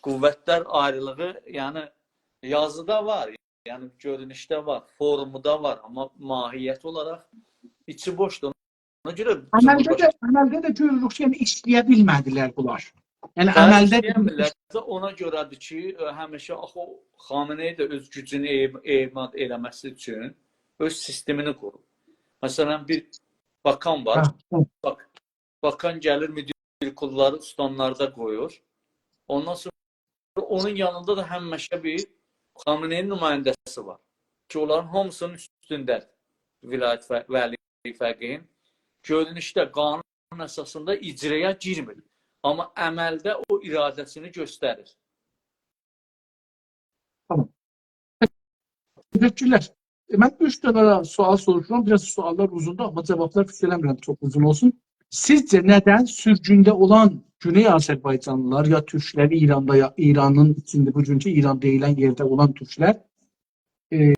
قوتلر آیریلیغی، یعنی، یازیدا وار، یعنی گؤرونوشده وار، فورمودا وار، آمما ماهیت اولاراق ایچی بوشدور. اونا گؤره عملده جمهورباشقانی ده، عملده ده گؤروروک کی، یعنی ایشله‌یه بیلمه‌دیلر بونلار. یعنی بلی، عملده ایشله‌یه‌میرلر. اونا گؤره‌دیر کی، ائ، همیشه آخی خامنه‌ای ده اؤز گوجونو اع-، اعمال ائله‌مه‌سی اوچون اؤز سیستمینی قوروب. مثلا، بیر باکان وار. هه، هه. باک-، باکان گلیر، مدیر کللاری استانلاردا قویور. اوندان سونرا اونون یانیندا دا همیشه بیر خامنه‌ای‌نین نماینده‌سی وار. کی، اونلارین هامیسینین اوستونده ولایت فه-، ولی فقیه‌نین گؤرونوشده قانون اساسیندا اجرایا گیرمیر. آمما عملده او اراده‌سینی گؤستریر. تامام. تشکرلر. ائ، من اوچ دنه ده سؤال سوروشورام. بیر آز سؤاللار اوزوندور، آمما جاوابلار فیکیر ائله‌میرم چوخ اوزون اولسون. سیزجه ندن سورگونده اولان گونئی آذربایجانلیلار، یا تورکلر ایراندا، یا ایرانین ایچینده، بوگونکو ایران دئییلن یئرده اولان تورکلر، ائ،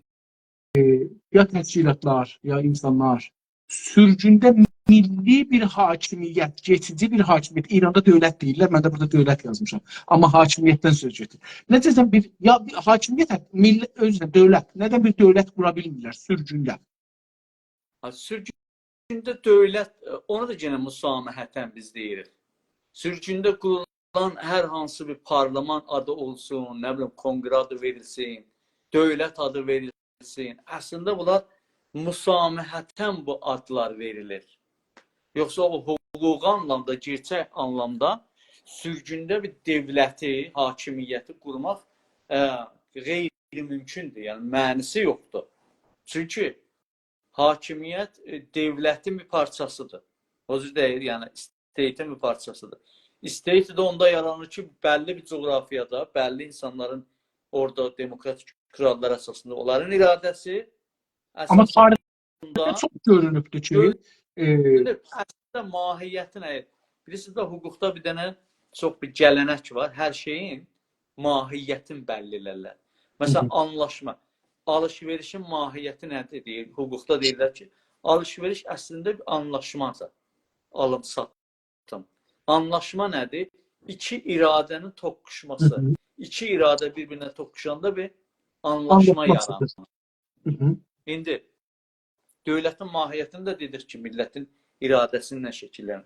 ائ، یا تشکیلاتلار، یا اینسانلار سورگونده میللی بیر حاکمیت، کئچیجی بیر حاکمیت، ایراندا دؤولت دئییرلر، من ده بورادا دؤولت یازمیشام. آمما حاکمیتدن سؤز گئدیر. نئجه سن بیر، یا بیر حاکمیت، میللی، اؤزونه دؤولت، ندن بیر دؤولت قورا بیلمیرلر سورگونده؟ ها، سورگونده دؤولت، ائ، اونا دا یئنه مسامحتاً بیز دئییریک. سورگونده قورولان هر هانسی بیر پارلمان آدی اولسون، نه بیلیم، کنگره آدی وئریلسین، دؤولت آدی وئریلسین، اصلینده بونلار مسامحتاً بو آدلار وئریلیر. یوخسا او حقوقی آنلامدا، گئرچک آنلامدا سورگونده بیر دؤولتی، حاکمیتی قورماق، ائ، غیرممکن‌دور. یعنی، معنی‌سی یوخدور. چونکی حاکمیت، ائ، دؤولتین بیر پارچاسیدیر. او جور دئییل، یعنی، استیتین بیر پارچاسیدیر. استیت ده اوندا یارانیر کی، بللی بیر جغرافیادا، بللی اینسانلارین اورادا دموکراتیک قوراللار اساسیندا اونلارین اراده‌سی آمما اساسیندا تاریخده چوخ گؤرونوبدور کی، گؤر-، ائ، اصلینده ماهیتی نه؟ بیلیرسینیز ده، حقوقدا بیر دنه چوخ بیر گله‌نک وار. هر شئیین ماهیتین بللی ائلرلر. مثلا، هی هی. آنلاشما. آلیش-وئریشین ماهیتی نه‌دیر؟ دئییر، حقوقدا دئییرلر کی، آلیش-وئریش اصلینده بیر آنلاشمادیر. آلیم-ساتیم. آنلاشما نه‌دیر؟ ایکی اراده‌نین توققوشماسی. هی هی. ایکی اراده بیر-بیرینه توققوشاندا بیر آنلاشما آنلاشماسیدیر. یارانیر. هی هی. ایندی دؤولتین ماهیتینده دئدیک کی، میللتین اراده‌سیندن شکیللنیر.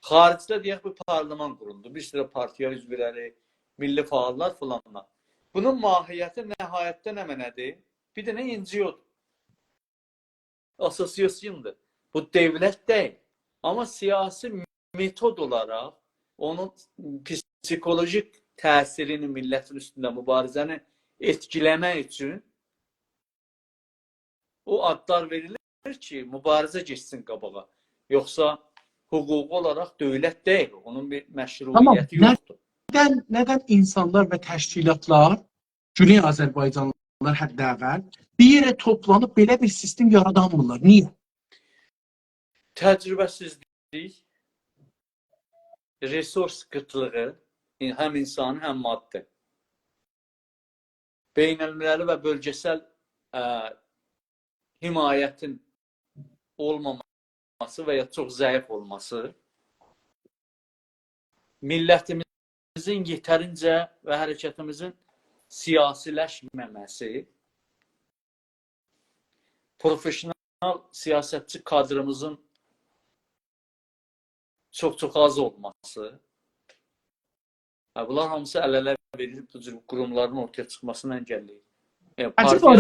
خاریجده، دئیک، بیر پارلمان قورولدو. بیر سیرا پارتیا عضو وئرری، میللی فعاللار فلانلار. بونون ماهیتی نهایتده نمنه‌دیر؟ بیر دنه NGO-دور. آسوسیاسیون‌دور. بو دؤولت دئییل. آمما سیاسی متود اولاراق اونون پسیخولوژیک تأثیرینی میللتین اوستونده، موباریزه‌نی ائتکیله‌مک اوچون او آدلار وئریلیر کی، موباریزه گئتسین قاباغا. یوخسا حقوقی اولاراق دؤولت دئییل، اونون بیر، تامام، مشروعیتی نه-، یوخدور. ندن، ندن اینسانلار و تشکیلاتلار، گونئی آذربایجانلیلار حداقل، بیر یئره توپلانیب بئله بیر سیستم یارادانمیرلار؟ نییه؟ تجربه‌سیزلیک، رسورس قیتلیغی، هم اینسانی، هم مادی. بین‌المللی و بؤلگه‌سل، ائ، حمایتین اولماماسی و یا چوخ ضعیف اولماسی، میللتیمیزین یئترینجه و حرکتیمیزین سیاسیلشمه‌مه‌سی، پروفئسیونال سیاستچی کادریمیزین چوخ-چوخ آز اولماسی. هه، بونلار هامیسی ال-اله وئریلیب بو جور قوروملارین اورتایا چیخماسینی انگلله‌ییر. یعنی، عجبا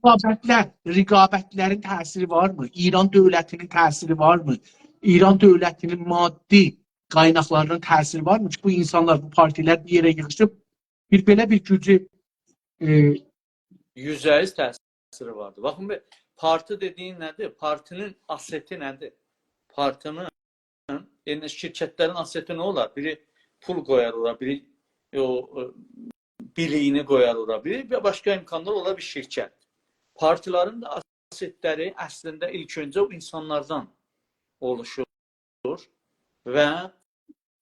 پارتیا رقابتلر، رقابتلرین تأثیری وارمی؟ ایران دؤولتینین تأثیری وارمی؟ ایران دؤولتینین مادی قایناقلاری‌نین تأثیری وارمی کی، بو اینسانلار، بو پارتیلر بیر یئره ییغیشیب بیر بئله بیر گوجو، ائ، یوزده یوز تأثیری واردیر. باخین، بیر پارتی دئدیگین نه‌دیر؟ پارتی‌نین آستی نه‌دیر؟ پارتی‌نین، یعنی شرکتلرین آستی نه اولار؟ بیری پول قویار اورا، بیری او، او، بیلیگینی قویار اورا، بیری بیر باشقا امکانلار اولا بیر شرکت. پارتیلرین ده آستی‌لری اصلینده ایلک اؤنجه او اینسانلاردان اولوشور و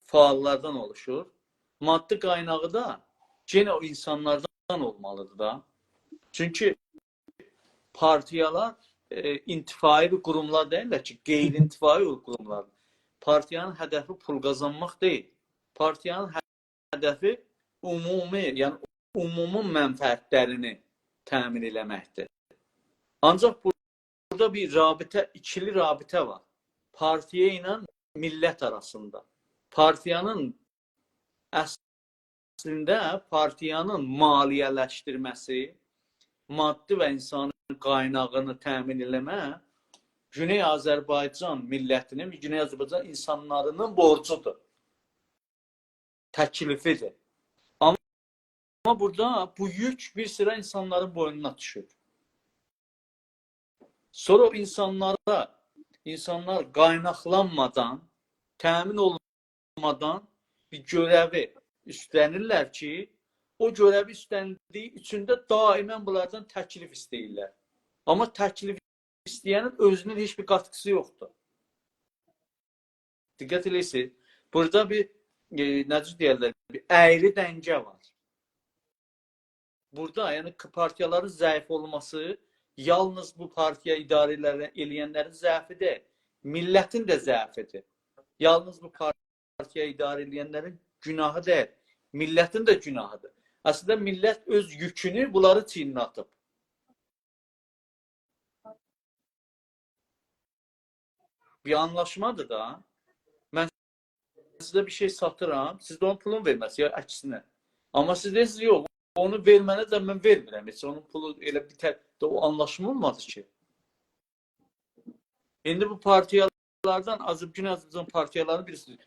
فعاللاردان اولوشور. مادی قایناغی دا یئنه او اینسانلاردان اولمالیدیر دا. چونکی پارتیالار، ائ، انتفاعی بیر قوروملار دئییللر کی، غیرانتفاعی بیر قوروملار. پارتیانین هدفی پول قازانماق دئییل. پارتیانین هدفی عمومی، یعنی عمومی منفعتلرینی تأمین ائله‌مکدیر. آنجاق بورادا بیر رابطه، ایکیلی رابطه وار. پارتیا ایله میللت آراسیندا. پارتیانین اصلینده پارتیانین مالیه‌لشدیرمه‌سی، مادی و اینسانی قایناغینی تأمین ائله‌مک گونئی آذربایجان میللتینین، گونئی آذربایجان اینسانلارینین بورجودور، تکلیفیدیر. آمما بورادا بو یوک بیر سیرا اینسانلارین بوینونا دوشور. سونرا او اینسانلارا، اینسانلار قایناقلانمادان، تأمین اولمادان بیر گؤره‌وی اوستلنیرلر کی، او گؤره‌وی اوستلندیگی اوچون ده دائماً بونلاردان تکلیف ایسته‌ییرلر. آمما تکلیف ایسته‌ینین اؤزونون هئچ بیر قاتقیسی یوخدور. دقت ائله‌ییرسینیز، بورادا بیر، ائ، نئجه دئیرلر، بیر اَیری دنگه وار. بورادا، یعنی، ک-، پارتیالارین ضعیف اولماسی یالنیز بو پارتیا اداره ائله‌یه-، ائله‌ینلرین ضعفی دئییل، میللتین ده ضعفیدیر. یالنیز بو پارتیا اداره ائله‌ینلرین گوناهی دئییل، میللتین ده گوناهیدیر. اصلینده میللت اؤز یوکونو بونلاری چیینینه آتیب. بیر آنلاشمادیر دا. من سیزه بیر شئی ساتیرام، سیز ده اونون پولونو وئرمه‌سینیز، یا عکسینه. آمما سیز دئییرسینیز، یوخ، اونو وئرمه‌نیزه من وئرمیرم هئچ، اونون پولو ائله بیر تک ده او آنلاشما اولمادی کی. ایندی بو پارتیالاردان، آذر-، گونئی آذربایجان پارتیالارینی بیلیرسینیز،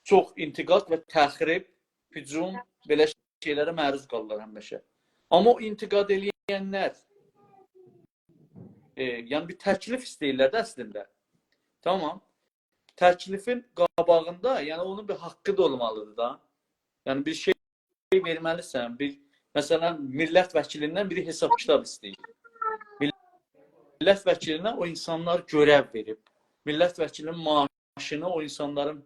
چوخ انتقاد و تخریب، هجوم، بئله شئیلره معروض قالırlar همیشه. آمما او انتقاد ائله‌ینلر، ائ، یعنی بیر تکلیف ایسته‌ییرلر ده اصلینده. تامام. تکلیفین قاباغیندا، یعنی اونون بیر حاققی دا اولمالیدیر دا. یعنی بیر شئی وئرمه‌لیسن، بیر، مثلا، میللت وکیلیندن بیری حساب کیتاب ایسته‌ییر. میللت وکیلینه او اینسانلار گؤرو وئریب. میللت وکیلینین معاشینی او اینسانلارین،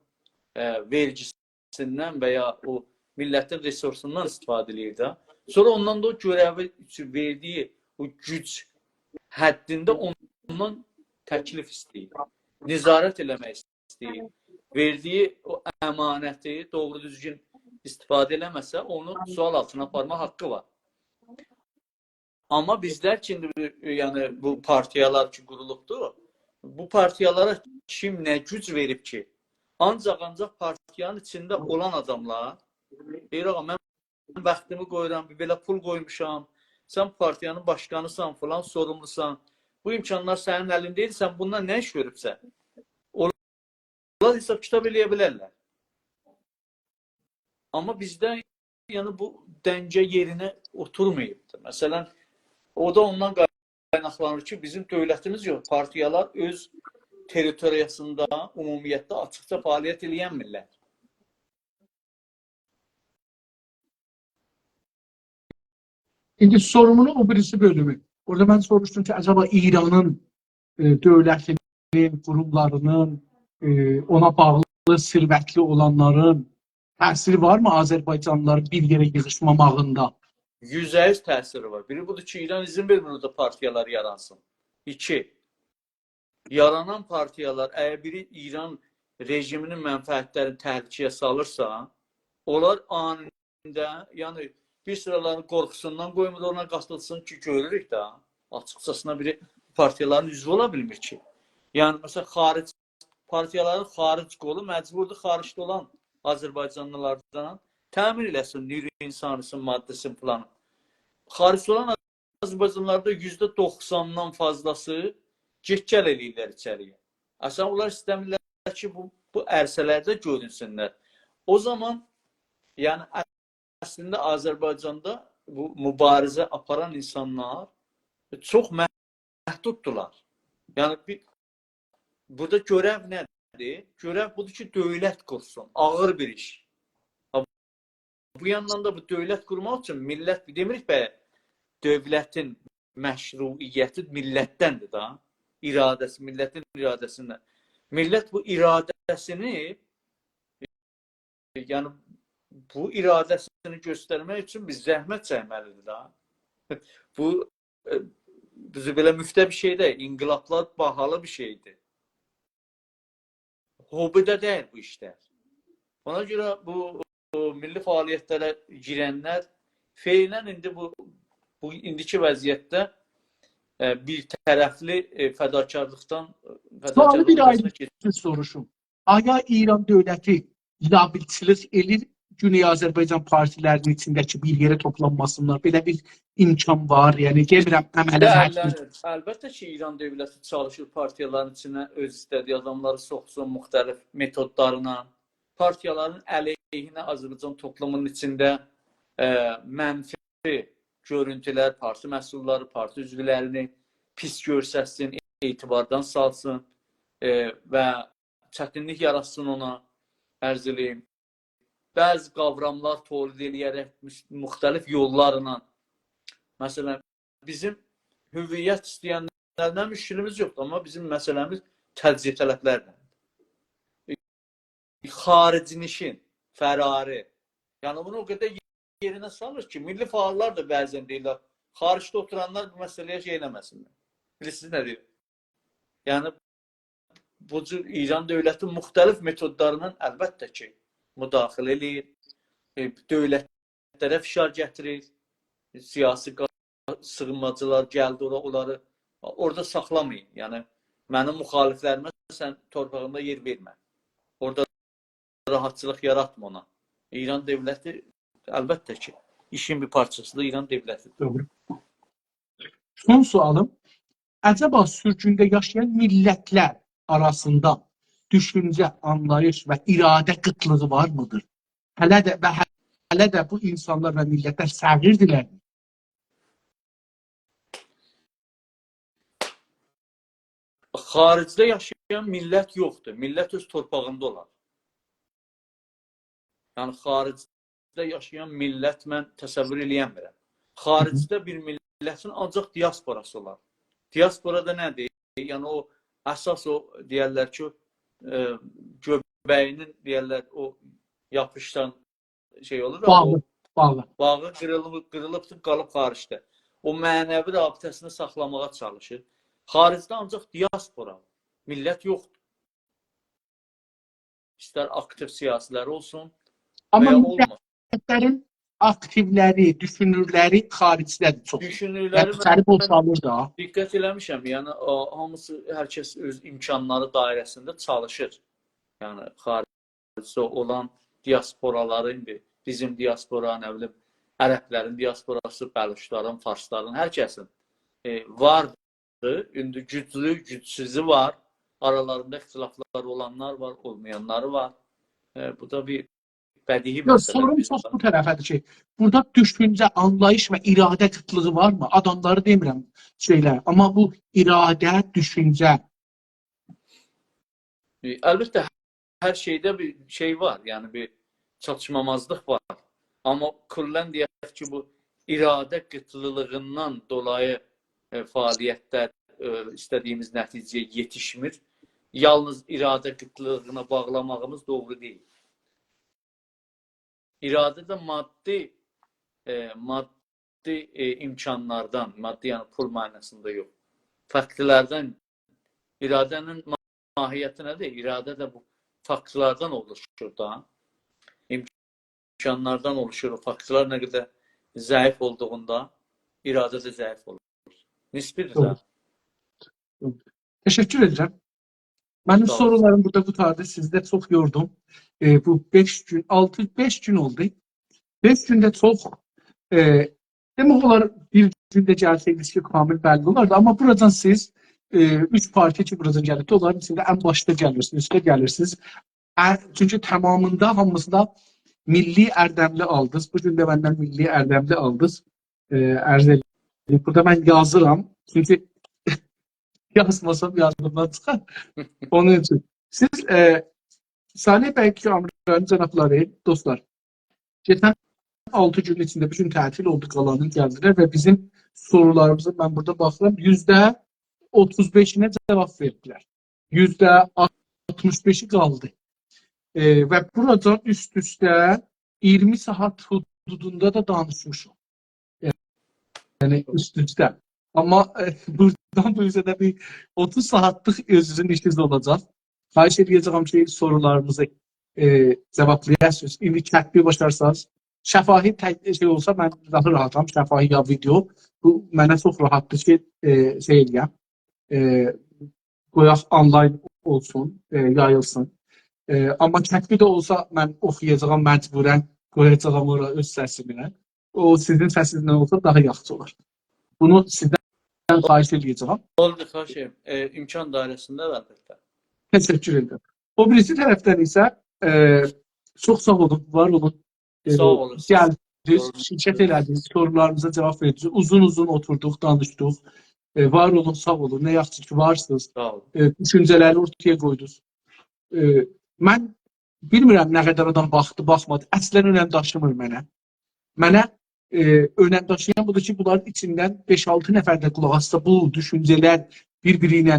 ائ، وئرگیسیندن و یا او میللتین رسورسوندان استفاده ائله‌ییر ده. سونرا اوندان دا او گؤره‌وی اوچون وئردیگی او گوج حدینده اوندان تکلیف ایسته‌ییر. نظارت ائله‌مک ایسته‌ییر. وئردیگی او امانتی دوغرو دوزگون استفاده ائله‌مه‌سه، اونو سؤال آلتینا آپارما حاققی وار. آمما بیزلر کی، ایندی، یعنی، بو پارتیالار کی، قورولوبدور، بو پارتیالارا کیم نه گوج وئریب کی؟ آنجاق، آنجاق پارتیانین ایچینده اولان آداملار دئییر: «آغا، من واختیمی قویورام، بیر بئله پول قویموشام، سن پارتیانین باشقانیسان، فلان، سوروملوسان. بو امکانلار سنین الینده ایدی، سن بوندان نه ایش گؤروبسن؟» اونلار حساب کیتاب ائله‌یه بیلرلر. آمما بیزده، یعنی، بو دنگه یئرینه اوتورماییبدیر. مثلا، او دا اوندان قایناقلانیر کی، بیزیم دؤولتیمیز یوخ. پارتیالار اؤز تریتوریاسیندا، عمومیتده آچیقجا فعالیت ائله‌ینمیرلر. ایندی سورومونون او بیریسی بؤلومو. اورادا من سوروشدوم کی، عجبا ایرانین، ائ، دؤولتینین، قوروملارینین، ائ، اونا باغلی، ثروتلی اولانلارین تأثیری وارمی آذربایجانلیلارین بیر یئره ییغیشماماغیندا؟ یوزده یوز تأثیری وار. بیری بودور کی، ایران اذن وئرمیر اورادا پارتیالار یارانسین. ایکی، یارانان پارتیالار، اگر بیری ایران رژیمینین منفعتلرینی تهلکه‌یه سالیرسا، اونلار آنیده، یعنی بیر سیرالارین قورخوسوندان قویمور اونا قاتیلسین کی، گؤروروک ده، آچیقجاسینا بیری پارتیالارین عضوو اولا بیلمیر کی. یعنی، مثلا، خارج، پارتیالارین خارج قولو مجبوردور خارجده اولان آذربایجانلیلاردان تأمین ائله‌سین نیروی انسانی‌سین، مادی‌سین، فلان. خارجده اولان آذربایجانلیلاردا یوزده دوخساندان فاضلاسی گئت-گل ائله‌ییرلر ایچری‌یه. اصلا، اونلار ایسته‌میرلر کی، بو، بو عرصه‌لرده گؤرونسونلر. او زامان، یعنی، اصلینده آذربایجاندا بو موباریزه آپاران انسانلار چوخ محدوددولار. یعنی، بیر، بورادا گؤرو نه‌دیر؟ گؤرو بودور کی، دؤولت قورسون. آغیر بیر ایش. ها، بو یاندان دا بو دؤولت قورماق اوچون میللت، دئمیریک به، دؤولتین مشروعیتی میللتدندیر دا. اراده‌سی، میللتین اراده‌سیندن. میللت بو اراده‌سینی، یعنی، بو اراده‌سینی گؤسترمک اوچون بیر زحمت چکمه‌لیدیر دا. بو، ائ، بیزه بئله مفته بیر شئی دئییل. انقلابلار باهالی بیر شئیدیر. هوبی ده دئییل بو ایشلر. اونا گؤره بو، بو میللی فعالیتلره گیرنلر فعلا ایندی بو، بو ایندیکی وضعیتده، ائ، بیر طرفلی، ائ، فداکارلیقدان، سؤالی فداکارلیق بیر آیری نوقطه‌سینه کئچیر. سوروشوم. آیا ایران دؤولتی لابی‌چیلیک ائله‌ییر گونئی آذربایجان پارتیلرینین ایچینده کی، بیر یئره توپلانماسینلار؟ بئله بیر امکان وار؟ یعنی، دئمیرم، عملی ده حتی. البته، البته کی، ایران دؤولتی چالیشیر پارتیالارین ایچینه اؤز ایسته‌دیگی آداملاری سوخسون مختلف متودلارلا. پارتیالارین علیهینه آذربایجان توپلومونون ایچینده، ائ، منفی گؤرونتولر، پارتی مسئوللاری، پارتی عضولرینی پیس گؤرستسین، اعتباردان سالسین، ائ، و چتینلیک یاراتسین اونا، عرض ائله‌ییم. بعضی قاوراملار تولید ائله‌یه‌رک مس-، مختلف یوللارلا، مثلا، بیزیم هویت ایسته‌ینلرله مشکلیمیز یوخدور، آمما بیزیم مسئله‌میز تجزیه‌طلبلرله. خارجی‌نشین، فراری. یعنی، بونو او قدر یئرینه سالیر کی، میللی فعاللار دا بعضا دئییرلر، خارجده اوتورانلار بو مسئله‌یه شئی ائله‌مه‌سینلر. بیلیرسینیز نه دئییر؟ یعنی، بو جور ایران دؤولتی مختلف متودلارلا، البته کی، مداخله ائله‌ییر، ائ، دؤولتلره فشار گتیریر، سیاسی قا-، سیغینماجیلار گلدی اورا، اونلاری اورادا ساخلامایین. یعنی، منیم مخالفلریمه سن تورپاغیندا یئر وئرمه. اورادا راحتچیلیق یاراتما اونا. ایران دؤولتی، البته کی، ایشین بیر پارچاسیدیر ایران دؤولتی. دوغرو. سون سؤالیم، عجبا سورگونده یاشایان میللتلر آراسیندا دوشونجه، آنلاییش و اراده قیتلیغی وارمیدیر؟ هله ده و هله ده بو اینسانلار و میللتلر صغیردیرلرمی؟ خارجده یاشایان میللت یوخدور. میللت اؤز تورپاغیندا اولار. یعنی، خارجده یاشایان میللت من تصور ائلیه‌نمیرم. خارجده بیر میللتین آنجاق دیاسپوراسی اولار. دیاسپورا دا نه‌دیر؟ یعنی، او اساس او، دئیرلر کی، ائ، گؤبه‌یینین، دئیرلر، او یاپیشان شئی اولور، باغی، او باغی. باغی قیریلیب، قیریلیبدیر، قالیب خارجده. او معنوی رابطه‌سینی ساخلاماغا چالیشیر. خارجده آنجاق دیاسپورا، میللت یوخدور. ایستر آکتیو سیاسی‌لر اولسون، آمما و یا اولماسین. میللتلرین آکتیولری، دوشونورلری خارجده‌دیر چوخ. دوشونورلری، یعنی، من ایچری بوشالیر دا. دقت ائله‌میشم، یعنی، او، هامیسی، هر کس اؤز امکانلاری دایره‌سینده چالیشیر. یعنی، خارجده اولان دیاسپورالاری، ایندی بیزیم دیاسپورا، نه بیلیم، عربلرین دیاسپوراسی، بلوچلارین، فارسلارین، هر کسین، ائ، واردی. ایندی گوجلو، گوجسوزو وار. آرالاریندا اختلافلار اولانلار وار، اولمایانلاری وار. ائ، بو دا بیر بدیهی یوخ، مسئله. سوروم چوخ بو طرفه‌دیر کی، بورادا دوشونجه، آنلاییش و اراده قیتلیغی وارمی؟ آداملاری دئمیرم شئیلر، آمما بو اراده، دوشونجه. ائ، البته، هر شئیده بیر شئی وار، یعنی بیر چاتیشمامازلیق وار. آمما کلاً دئیک کی، بو اراده قیتلیلیغیندان دولایی، ائ، فعالیتده، ائ، ایسته‌دیگیمیز نتیجه‌یه یئتیشمیر. یالنیز اراده قیتلیلیغینا باغلاماغیمیز دوغرو دئییل. اراده ده مادی، ائ، مادی، ائ، امکانلاردان، مادی، یعنی پول معناسیندا یوخ، فاکتلردن، اراده‌نین ما-، ماهیتی نه‌دیر؟ اراده ده بو فاکتلاردان اولوشور دا. امکانلاردان اولوشور. او فاکتلار نه قدر ضعیف اولدوغوندا اراده ده ضعیف اولور. نسبی‌دیر ده. دوغرو. تشکر ائدیرم. منیم، ساغ اول، سورولاریم بورادا قوتاردی. سیزی ده چوخ یوردوم. ائ، بو بئش گون، آلتی، بئش گون اولدو. بئش گونده چوخ، ائ، دئمک اولار، بیر گونده گلسه‌یدینیز کی، کامل بللی اولاردی. آمما بورادان سیز، ائ، اوچ پارتی کی، بورادان گلیبدی، اونلارین ایچینده ان باشدا گلیرسینیز، اوسته گلیرسینیز. ا-، چونکی تمامیندا، هامیسیندا میللی اردملی آلدینیز. بو گون ده مندن میللی اردملی آلدینیز. ائ، عرض ائدیم. بورادا من یازیرام. چونکی یازماسام یادیمدان چیخار. اونون اوچون. سیز، ائ، صالح بی کامرانی جنابلاری، دوستلار، کئچن آلتی گون ایچینده، بو گون تعطیل اولدو، قالانی گلدیلر و بیزیم سورولاریمیزی، من بورادا باخیرام، یوزده اوتوز بئشینه جاواب وئردیلر. یوزده آلتمیش بئشی قالدی. ائ، و بورادان اوست-اوسته اییرمی ساعات حدودوندا دا دانیشمیشیق. یعنی، اوست-اوسته. آمما، ائ، بورادان بو اوزه ده بیر اوتوز ساعاتلیق اؤزونوزون ایشینیز اولاجاق. خواهش ائده‌جه‌یم کی، سورولارینیزی، ائ، جاوابلایاسینیز. ایندی کتبی باشارسانیز، شفاهی تک شئی اولسا، من داها راحاتام، شفاهی یا ویدئو. بو منه چوخ راحاتدیر کی، ائ، شئی ائله‌یم، ائ، قویاق آنلاین اولسون، ائ، یاییلسین. ائ، آمما کتبی ده اولسا، من اوخویاجاغام مجبوراً، قویاجاغام اورا اؤز سسیمله. او سیزین سسینیزله اولسا داها یاخشی اولار. بونو سیزدن خواهش ائده‌جه‌یم. اولدو، خواهش ائدیرم. ائ، امکان دایره‌سینده البته. تشکر ائدیرم. او بیریسی طرفدن ایسه، ائ، چوخ ساغ اولون، وار اولون. ائ، ساغ اولون. گلدینیز، یوروم، شرکت ائله‌دینیز، سورولارینیزا جاواب وئردینیز. اوزون-اوزون اوتوردوق، دانیشدیق. ائ، وار اولون، ساغ اولون. نه یاخشی کی، وارسینیز. ساغ اولون. ائ، دوشونجه‌لری اورتایا قویدونوز. ائ، من بیلمیرم نه قدر آدام باخدی، باخمادی. اصلاً اؤنم داشیمیر منه. منه، ائ، اؤنم داشییان بودور کی، بونلارین ایچیندن بئش-آلتی نفر ده قولاق آسسا، بو دوشونجه‌لر بیر-بیری ایله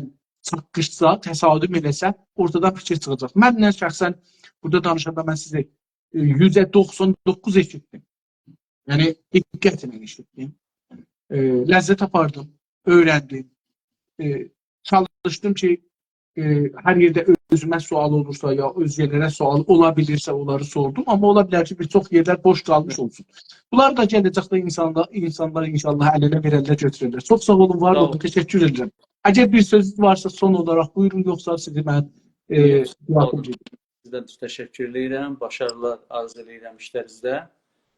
چاققیشسا، تصادم ائله‌سه، اورتادان فیکیر چیخاجاق. من نه شخصاً بورادا دانیشاندا من سیزی، ائ، یوزده دوخسان دوققوز ائشیتدیم. یعنی، دقتله ائشیتدیم. ائ، لذت آپاردیم، اؤیرندیم. ائ، چالیشدیم کی، ائ، هر یئرده اؤزومه سؤال اولورسا، یا اؤزگه‌لره سؤال اولا بیلیرسه، اونلاری سوردوم. آمما اولا بیلر کی، بیر چوخ یئرلر بوش قالمیش اولسون. بونلار دا گله‌جکده اینسانلار، اینسانلار ان‌شاءالله الینه وئررلر، گؤتوررلر. چوخ ساغ اولون، وار اولون، تشکر ائدیرم. اگر بیر سؤز وارسا، سون اولاراق بویورون، یوخسا سیزی من، ائ، یوخ، ساغ اولون. بوراخیم گئدیم. سیزدن تشکر ائدیرم. باشاریلار آرزو ائدیرم ایشلرینیزده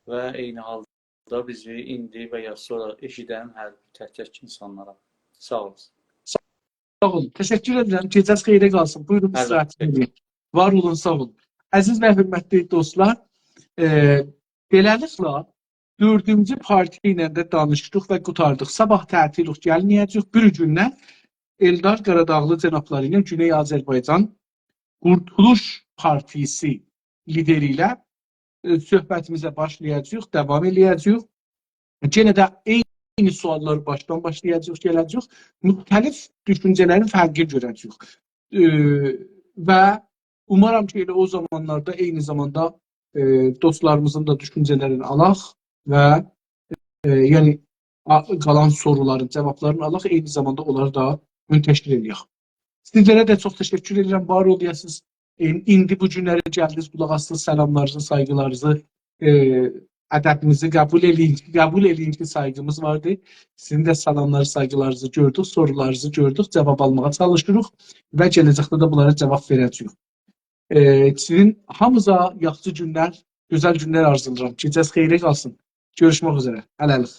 و عینی حالدا بیزی ایندی و یا سونرا ائشیدن هر تک-تک اینسانلارا. ساغ اولون. ساغ اولون. تشکر ائدیرم. گئجه‌ز خئیره قالسین. بویورون، هر استراحت ائدین. وار اولون، ساغ اولون. عزیز و حؤرمتلی دوستلار، ائ، بئله‌لیکله، دؤردونجو پارتی ایله ده دانیشدیق و قوتاردیق. صاباح تعطیلیق، گلمه‌یه‌جه‌ییک. بیر گوندن ائلدار قاراداغلی جنابلاری ایله گونئی آذربایجان قورتولوش پارتیسی لیدری ایله، ائ، صحبتیمیزه باشلایاجاغیق، داوام ائله‌یه‌جه‌ییک. یئنه ده عینی سؤاللاری باشدان باشلایاجاغیق، گله‌جه‌ییک. مختلف دوشونجه‌لرین فرقینی گؤره‌جه‌ییک. ائ، و اومارام کی، ائله او زامانلاردا عینی زاماندا، ائ، دوستلاریمیزین دا دوشونجه‌لرینی آلاق و، ائ، یعنی، آ-، قالان سورولارین جاوابلارینی آلاق، عینی زاماندا اونلاری دا منتشر ائله‌یک. سیزلره ده چوخ تشکر ائدیرم، وار اولاسینیز. ائ، ایندی بو گونلره گلدینیز، قولاق آسدینیز، سلاملارینیزی، سایغیلارینیزی، ائ، ادبینیزی قبول ائله‌یین، قبول ائله‌یین کی، سایغیمیز واردی. سیزین ده سلاملاری، سایغیلارینیزی گؤردوک، سورولارینیزی گؤردوک، جاواب آلماغا چالیشیریق و گله‌جکده ده بونلارا جاواب وئره‌جه‌ییک. ائ، سیزین هامینیزا یاخشی گونلر، گؤزل گونلر آرزولاییرام. گئجه‌ز خئیره قالسین. گؤروشمک اوزره. هله‌لیک.